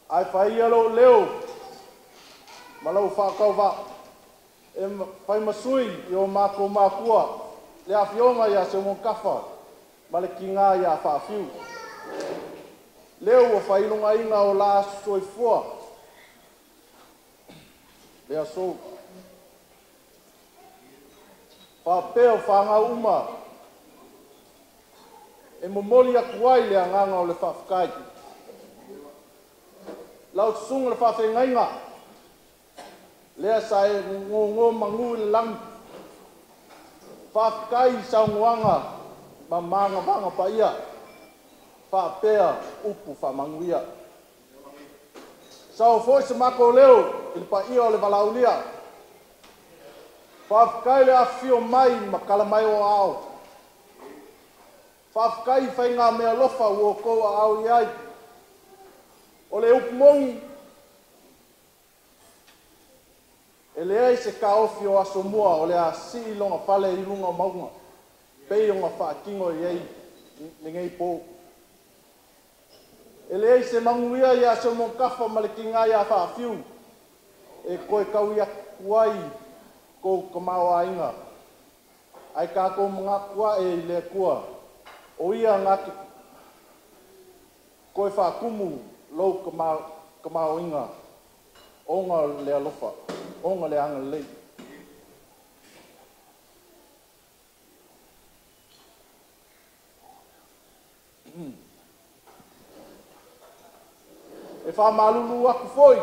ʻAi fai ia lou leo, ma lou faʻa kauvaʻa, ʻe ma-, fai masui ʻi ʻo mākou mākua, le afioʻanga ia Seumokafa, ma le kinga ia Faʻafiu. Leo ua fai longaʻinga ʻo lā soifua, Lea sou. Faʻapea ʻo fānau uma. ʻE momoli aku ai le anganga ʻo le faʻafekai. Lau susunga le faʻafeʻingainga. Lea sa e ngōngō mangū le langi. Faʻafekai saungoanga ma mangavanga paʻia. Faʻapea upu faʻamanguia. Saʻo foʻi se mākou leo, ʻi le paʻia ʻo le valaulia. Faʻafekai le afio mai ma kala mai ʻo ʻao. Faʻafekai faingamālie ʻalofa ʻoku ou ʻaʻau ʻi ai. ʻO le upu moʻui. ʻE leai se kaofi ʻo aso mua, ʻo le ʻasi ʻi longa fale ʻi lunga maunga. Pei ʻonga faʻakingo ʻi ai, le ngei pō. ʻE leai se manguia ia Seumokafa ma le kinga ia Faʻafiu. ʻE ko e kau ia kuai, ko kamau ʻainga. ʻAi ka ko manga kua ʻe le Akua. ʻO ia ngake ko e faʻakumu lou kama-, kamau ʻainga. ʻOnga le alofa. ʻOnga le angalelei. ʻE faʻamalulu aku foʻi.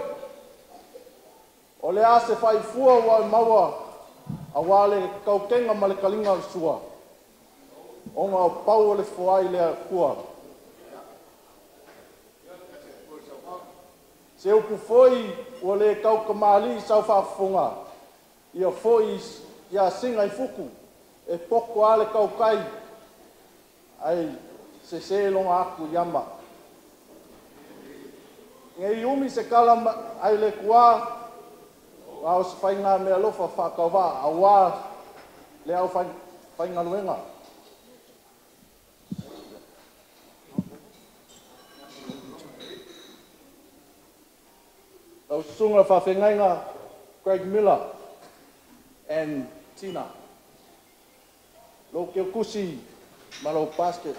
ʻO le ase faifua ua maua. ʻAuā le kaukenga ma le kalinga ʻo le sua. ʻOnga ʻo pau ʻo le foai le Akua. Se upu foʻi ua le kau kamali sau faʻafonga. Ia foʻi ia singa ʻi fuku, ʻe poko ʻa le kaukai, ʻai sesē longa aku ʻi ama. Ngei umi se kala ma-, ʻai le kua, ʻa ʻosi faingamālie ʻalofa faʻa kauvaʻa, ʻauā le au fai-, faingaluenga. Lau susunga faʻafeʻingainga Craig Miller and Tina. Lou keukusi ma lou basket.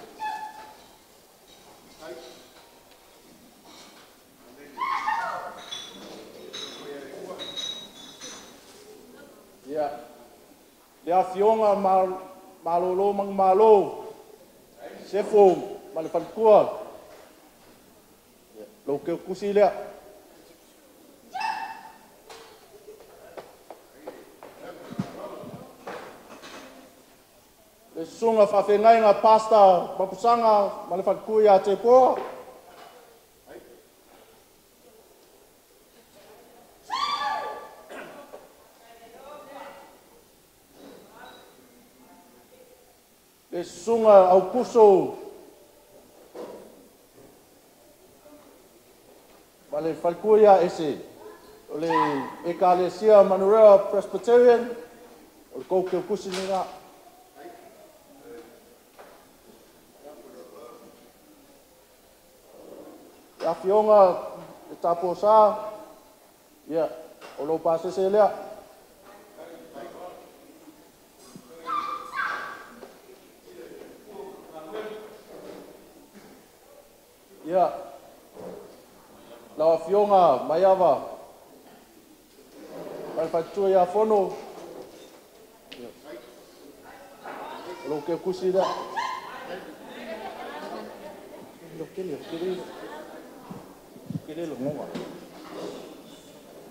Ia. Le afioʻanga mā-, mālōlō mangu mālō. Sefo ma le falekua. Lou keukusi lea. Le susunga faʻafeʻingainga Pastor Mapusanga ma le falekua ia Tepoa. Le Susuga ʻAukuso Valefalekua ia ʻEse ʻo le ʻEkalesia Manurewa Presbyterian, ʻoku ou keukusi ni ia. ʻAfioga ʻEtaposa, ia, ʻoku lou pāsese lea. Ia, lau ʻAfioga Maiava, Valefalekua ia Fono. Ia. ʻOku lou keukusi lea. Lou kele, lou kele. Kele lo ngonga.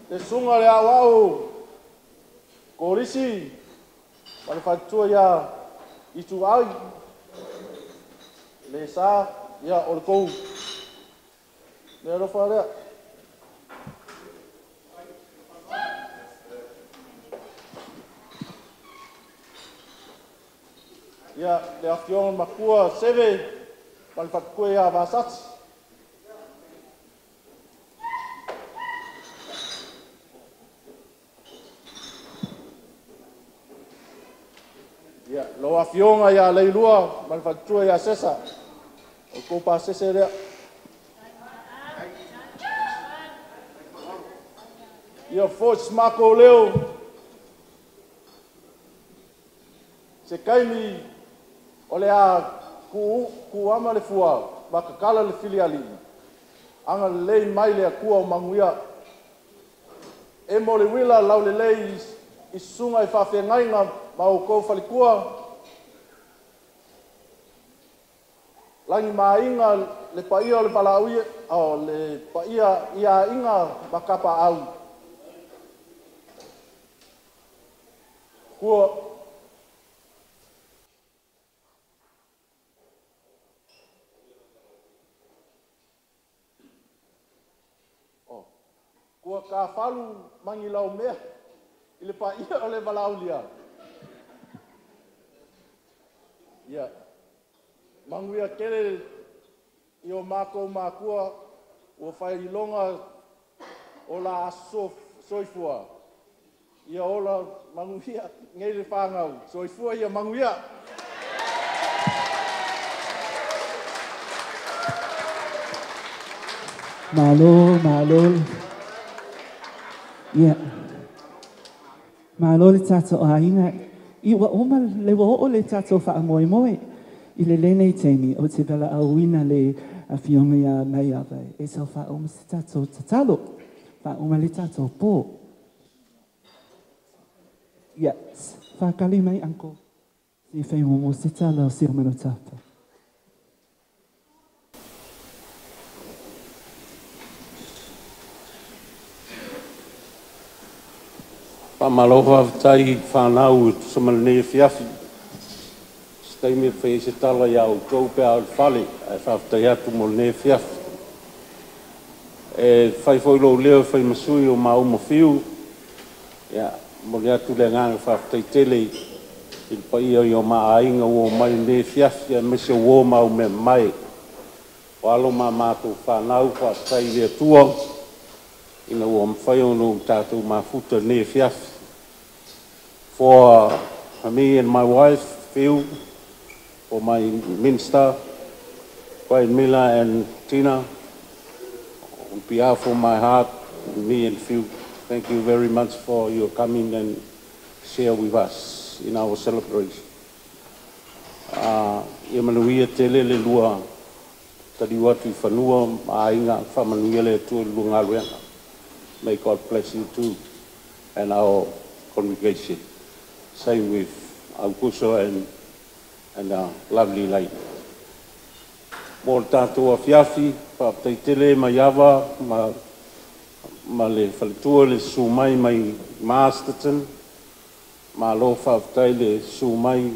Le Susuga le Aʻuaʻu Kolisi, Valefalekua ia ʻItuʻai. Le sa, ia ʻoku lou. Meʻa alofa lea. Ia, le ʻAfioga Makua Seve, Valefalekua ia Vasati. Ia, lau ʻAfioga ia Leilua, Valefalekua ia Sesa. ʻOku ou pāsese lea. Ia, Fosi Mako Leo. Sekaimi ʻo le ʻa ku, ku ama le fua, makakala le fili aliʻi. Anga lelei mai le Akua ʻo Maguia. ʻE Moliuila Laulelei ʻi Susuga ʻi Faʻafeangainga ma ʻoukou Falekua. Langi māʻinga le paʻia ʻo le valaʻaulia, ʻo le paʻia ia ʻinga ma kapaʻau. Kua. ʻO. Kua ka falu mangi lau meʻa. ʻI le paʻia ʻo le valaʻaulia. Ia. Maguia kele ʻi ʻo mākou mākua, ʻo fai ʻilonga ʻo la aso soifua. Ia ola maguia, ngei le fāngau. Soifua ia maguia. Mālō, mālō. Ia. Mālō le tatou ʻāinga. ʻI ua ʻuma le ua oʻo le tatou faʻamoemoe. ʻI le lenei taimi ʻo te valaʻauina le ʻAfioga ia Maiava. ʻE tau faʻaʻuma se tatou tatalo. Faʻaʻuma le tatou pō. Ia, fakali mai, Uncle. Siʻi fai mo mo se tala ʻo Siomano Tapa. Fakamālō, fakafetaʻi fānau ʻi he tuʻusamane nei efiafi. Siʻi taimi ʻe fai se tala ia ʻo tou pea ʻo fale, ʻa e fakafetaʻi atu mo nei efiafi. ʻE fai foʻi lou leo ʻe fai masui ʻo maʻu mo fiu. Ia, mole atu le ngaahi fakafetaʻi tele ʻi le paʻia ʻi ʻo maʻa ʻāinga ʻo mai nei efiafi, ʻa e mese ʻo maʻu meʻa mai. ʻO ʻalu maʻa mātou fānau, fakafetaʻi le Atua. ʻIna ʻoku mafai ʻo nau tātou mafuta nei efiafi. For, uh, me and my wife, Phil, for my minister, Brian Miller and Tina, on behalf of my heart, me and Phil, thank you very much for your coming and share with us in our celebration. Uh, ia manuia tele le lua tali atu ʻi fanua, ʻāinga, fakamanuia le Atua ʻi he lua ngāue ʻana. May God bless you too, and our congregation. Same with Aukuso and, and, uh, lovely lady. Mo le tatou afiafi, fakafetaʻi tele Maiava, ma, ma le faletua le susū mai mai Masterton, mālō fakafetaʻi le susū mai,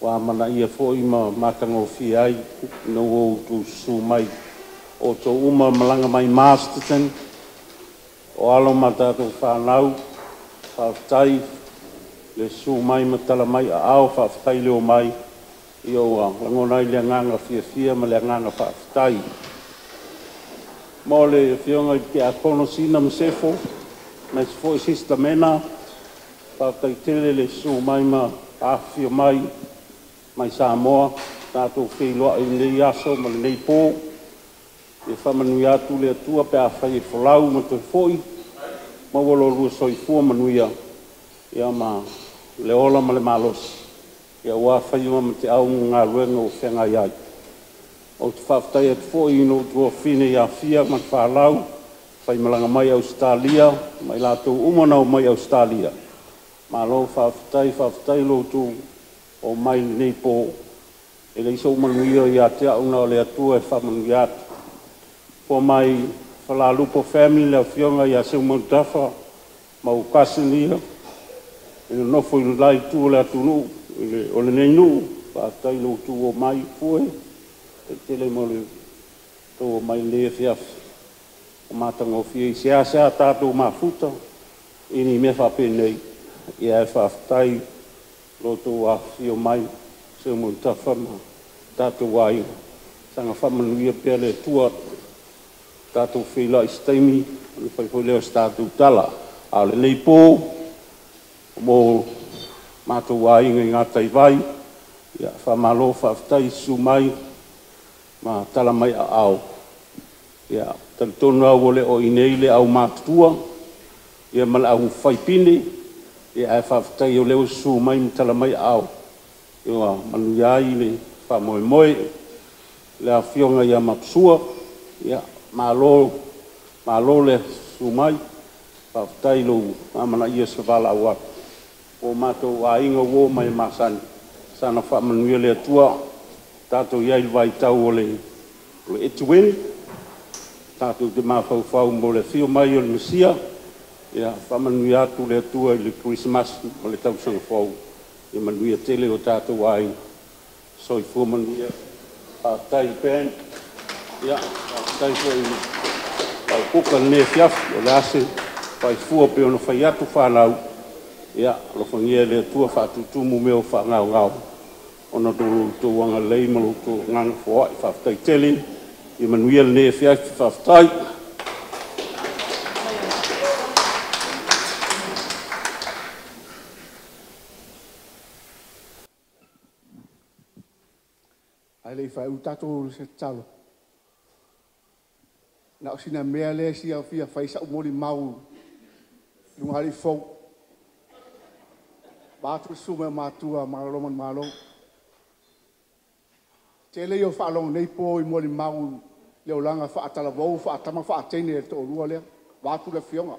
ʻoku amanaʻia foʻi ma, matangofia ai, ʻi hoʻo ʻutu susū mai, ʻo tou uma malanga mai Masterton, ʻo ʻalu maʻa tatou fānau, fakafetaʻi le susū mai ma tala mai ʻaʻao, fakafetaʻi le ō mai, ʻIo, ʻoku lāngilangiʻia ʻa e ngaahi fiefia mo e ngaahi fakafetaʻi. Mole afioʻanga ʻi he Kiakono Sina Masefo, mo e Sister Mena, fakafetaʻi tele ʻi he sio mai mo e afio mai, mai Samoa, tatou feiloaʻi ʻi he ʻaho ni mo e pō. ʻE fakamanuia atu ʻa e ʻOtua pea fai e folau mo e toe foʻi, mo e lōlua soifua manuia, ʻio mo e ola mo e malosi, ʻio ʻo fai ʻa e mate au mo e ngāue ʻoku feangai ai. ʻOku ou fakafetaʻi atu foki ʻi hono tuofāfine ʻa Fia mo e fānau, fai malanga mai ʻAositelēlia, mo e lātou ʻuma naʻa nau ō mai ʻAositelēlia. Mālō, fakafetaʻi, fakafetaʻi ʻi hoʻo ō mai ʻi he pō. ʻE lelei siʻo manuia ʻiate au, ʻa e ʻOtua ʻe fakamanuia atu. Fua mai Falalupo family, ʻa e afioʻanga ʻia Seumautafa, mo e kasini ia, ʻoku nofo ʻi he lahi tuʻu ʻo e ʻatunuu, ʻi he ʻōleni nuʻu, fakafetaʻi ʻi hoʻo ō mai Fue, ʻe tele mo hoʻo ō mai ʻi he efiafi. ʻOku mātangofia ʻi he seasea ʻa tatou mafuta, ʻi he meʻa faʻa pehē ni, ʻio ʻe fakafetaʻi ʻi hoʻo afio mai, Seumautafa mo e tatou ʻāinga. Sanga fakamanuia pē ʻa e ʻOtua, tatou feiloaʻi ʻi he taimi, ʻo ne fai foʻi lea ʻo e tatou tala. ʻA e ʻōleni pō, mo e matou ʻāinga ʻi Ngātaivai, ʻio fakamālō, fakafetaʻi ʻi he sio mai, mo e tala mai ʻaʻau. ʻIo, talitonu au ʻoku leʻo ʻi heni ʻa e ʻau mātuʻa, ʻio mo e ʻau faipine, ʻio ʻe fakafetaʻi ʻoku leʻo sio mai mo e tala mai ʻaʻau. ʻIo, manuia ai ʻa e fakamolemole, ʻa e afioʻanga ʻia Mapusua, ʻio mālō, mālō ʻi he sio mai, fakafetaʻi ʻi hoʻo amanaʻia ʻo se vala au atu. ʻO matou ʻāinga ʻoku ō mai ʻo māsani. Sanga fakamanuia ʻa e ʻOtua, tatou ʻi ai ʻi he vaitau ʻo e, ʻo e ʻEtueni, tatou te mafaufau mo e afio mai ʻo e Mesia, ʻio fakamanuia atu ʻa e ʻOtua ʻi he Christmas mo e Tausaga Foʻou, ʻio manuia tele ʻa e tatou ʻāinga. Soifua manuia, fakafetaʻi pē. ʻIo, fakafetaʻi foki ʻa e kuka ʻi he efiafi ʻo Lāsele, fai fua pē ʻo ne fai atu fānau. ʻIo, ʻalofangia ʻa e ʻOtua, fakatutumu mo e fakaʻaongaʻo. ʻO ne tō ʻa e ʻOtua ʻoku angalelei mo e ʻOtua ʻoku ngāue foaki, fakafetaʻi tele. ʻIo manuia ʻa e efiafi, fakafetaʻi. ʻAi lei fai ʻoku tatou se talo. Naʻe ʻosi ʻa e meʻa lea ʻa Fia, fai siʻo molimau ʻi he ngaahi foʻi. Mātuʻa, sio mai mātuʻa, mālō, mālō, mālō. Tele ʻo fakalongo ʻi he pō ʻi he molimau, leʻo langa fakatalavou, fakatama, fakateine ʻe tolu lea. Mātuʻa, ʻa e afioʻanga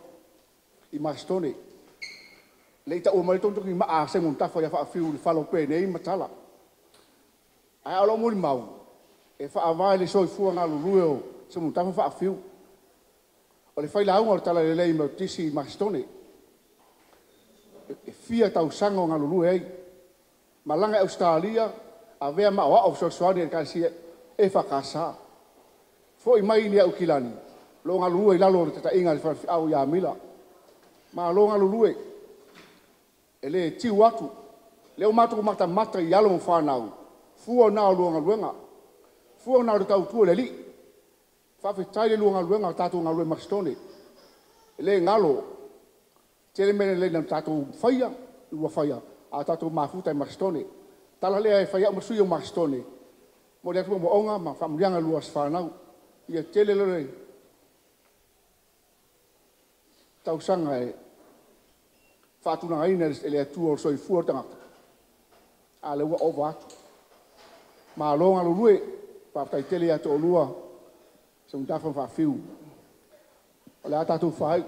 ʻi Masitone. Lei taʻu mai tonu toki maʻa Seumautafa ia Faʻafiu ʻi he falo pē ʻene ʻi matala. ʻA ia ʻa e molimau, ʻe fakavaʻe ʻa e soifua ngalulue ʻo Seumautafa Faʻafiu. ʻO ne fai lāunga ʻo e Talalelei Metotisi ʻi Masitone. ʻE, ʻe fiha tausaga ʻo ngalulue ai. Malanga ʻi ʻAositelēlia, ʻave ʻa e maʻu ʻo fesoasoani ʻa e ʻEkalesia ʻi he fakasā. Foʻi mai ʻi Aukilani, leʻo ngalulue ʻi lalo ʻo e tataʻinga ʻa e fefine ʻia Mila. Mālō ngalulue. ʻE lē tiu atu. Leʻo mātuku matamata ʻi ʻalo mo fānau. Fua ʻo nau lua ngaluenga. Fua ʻo nau le tautua ʻa e lelei. Fakafetaʻi ʻi he lua ngaluenga ʻa e tatou ngalulue ʻi Masitone. ʻE lē ngalo. Tele meʻa lelei naʻa tatou faia, ua faia, ʻa e tatou mafuta ʻi Masitone. Tala lea ʻe fai ʻe au mo e sui ʻo Masitone. Mole atu mo ʻonga, mo e fakamolemole ange ʻa e lua siʻi fānau. ʻIo tele lelei. Tausaga ʻe fakatunangaina ʻe he ʻOtua ʻa e soifua ʻo e tangata. ʻA ia ʻoku ʻova atu. Mālō ngalulue, fakafetaʻi tele ʻi he tolu lea, Seumautafa Faʻafiu. ʻO lea ʻa tatou fai.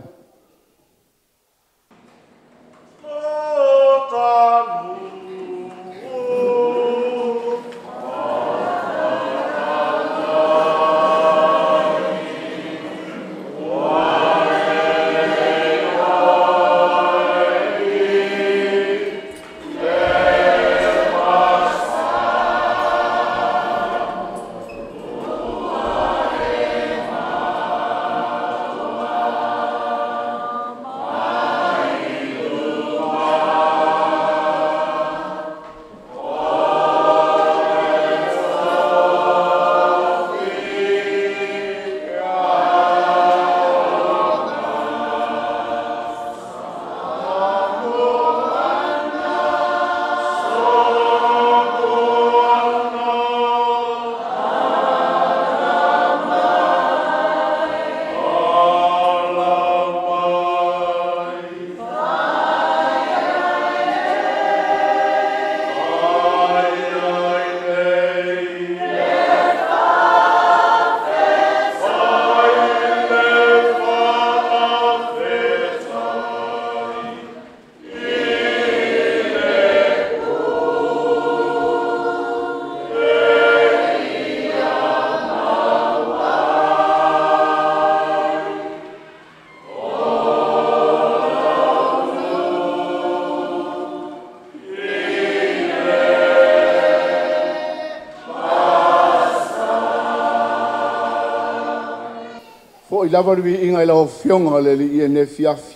ʻOi lava le viʻinga ʻi lau afioga ʻo e Aliʻi ʻi he efiafi.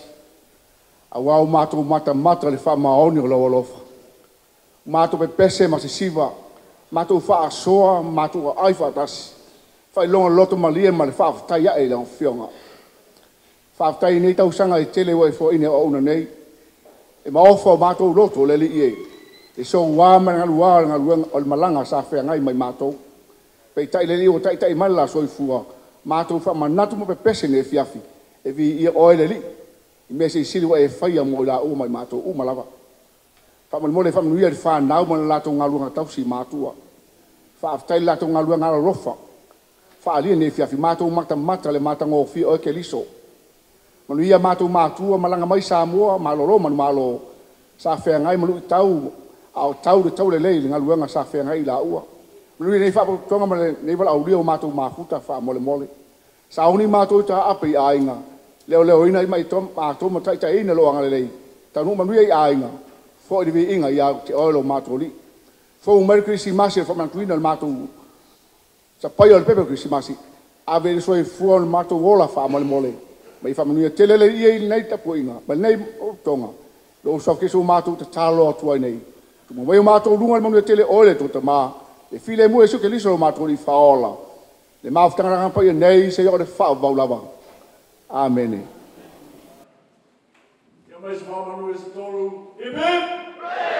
ʻOku mātou matamata le faʻamaoni ʻo lau ʻaloʻofa. Mātou pepese mo sisiva, mātou faʻa soa, mātou ʻaʻai faʻatasi. Fai loto malie mo le faʻafetai ʻi lau afioga. Faʻafetai ʻi he tausaga ʻe tele ʻoku ʻi ai ʻa e ʻoʻona nei. ʻE maʻofa ʻo mātou loto ʻo le Aliʻi ē. ʻE soua mai le ngaluʻā ʻo le ngaluʻā ʻo le malanga sa feangai mo mātou. Pea ʻi he taʻi le Aliʻi ʻo taʻitaʻi mai la soifua. Mātou faʻamanatu mo pepese ʻi he efiafi. ʻE viʻia ʻoe le Aliʻi. ʻI he meʻa siʻisiʻi ʻoku ʻe fai mo lau mo mātou uma lava. Faʻamolemole faʻamanuia ʻi he fānau mo la latou ngaluʻā tausi mātuʻa. Faʻafetai la latou ngaluʻā ʻaloʻofa. Faʻalia ʻi he efiafi mātou matamata le matagofie ʻo Keliso. Manuia mātou mātuʻa malanga mai Samoa, mālōlō manumālō. Sa feangai mo luʻitau, ʻa ʻo tau le tau lelei le ngaluʻā sa feangai ʻi lāʻua. Manuia nei faʻapotopotonga mo nei valaʻaulia ʻo mātou mafuta faʻamolemole. Sauni mātou ʻi taʻape ʻi ʻāinga. Leʻoleʻoina ʻi mātou mo taʻitaʻiina ʻi loto angalelei. Taunuʻu manuia ʻi ʻāinga. Foʻi le viʻinga ʻiate ʻoe lo mātou Aliʻi. Fou mai le Kilisimasi ʻo le faʻamanatuʻina ʻo le mātou sapaia ʻo le pepe ʻo Kilisimasi. ʻAve le soifua ʻo le mātou ola faʻamolemole. Mai faʻamanuia tele le Aliʻi ʻi nei tapuaʻiga. Mai nei ʻo Tonga. Lo sau ke so mātou tatalo atu ai nei. Tuku mai ʻo mātou ʻi he manuia tele ʻo le Tamai. Le Filemū ʻo Sīsū Keliso lo mātou Aliʻi Faʻaola. Le mafutanga langa paʻia nei seʻi ʻo le faʻavavau lava. ʻĀmene. Ia mai se faʻamanu ʻe se tolu. Hip, hip.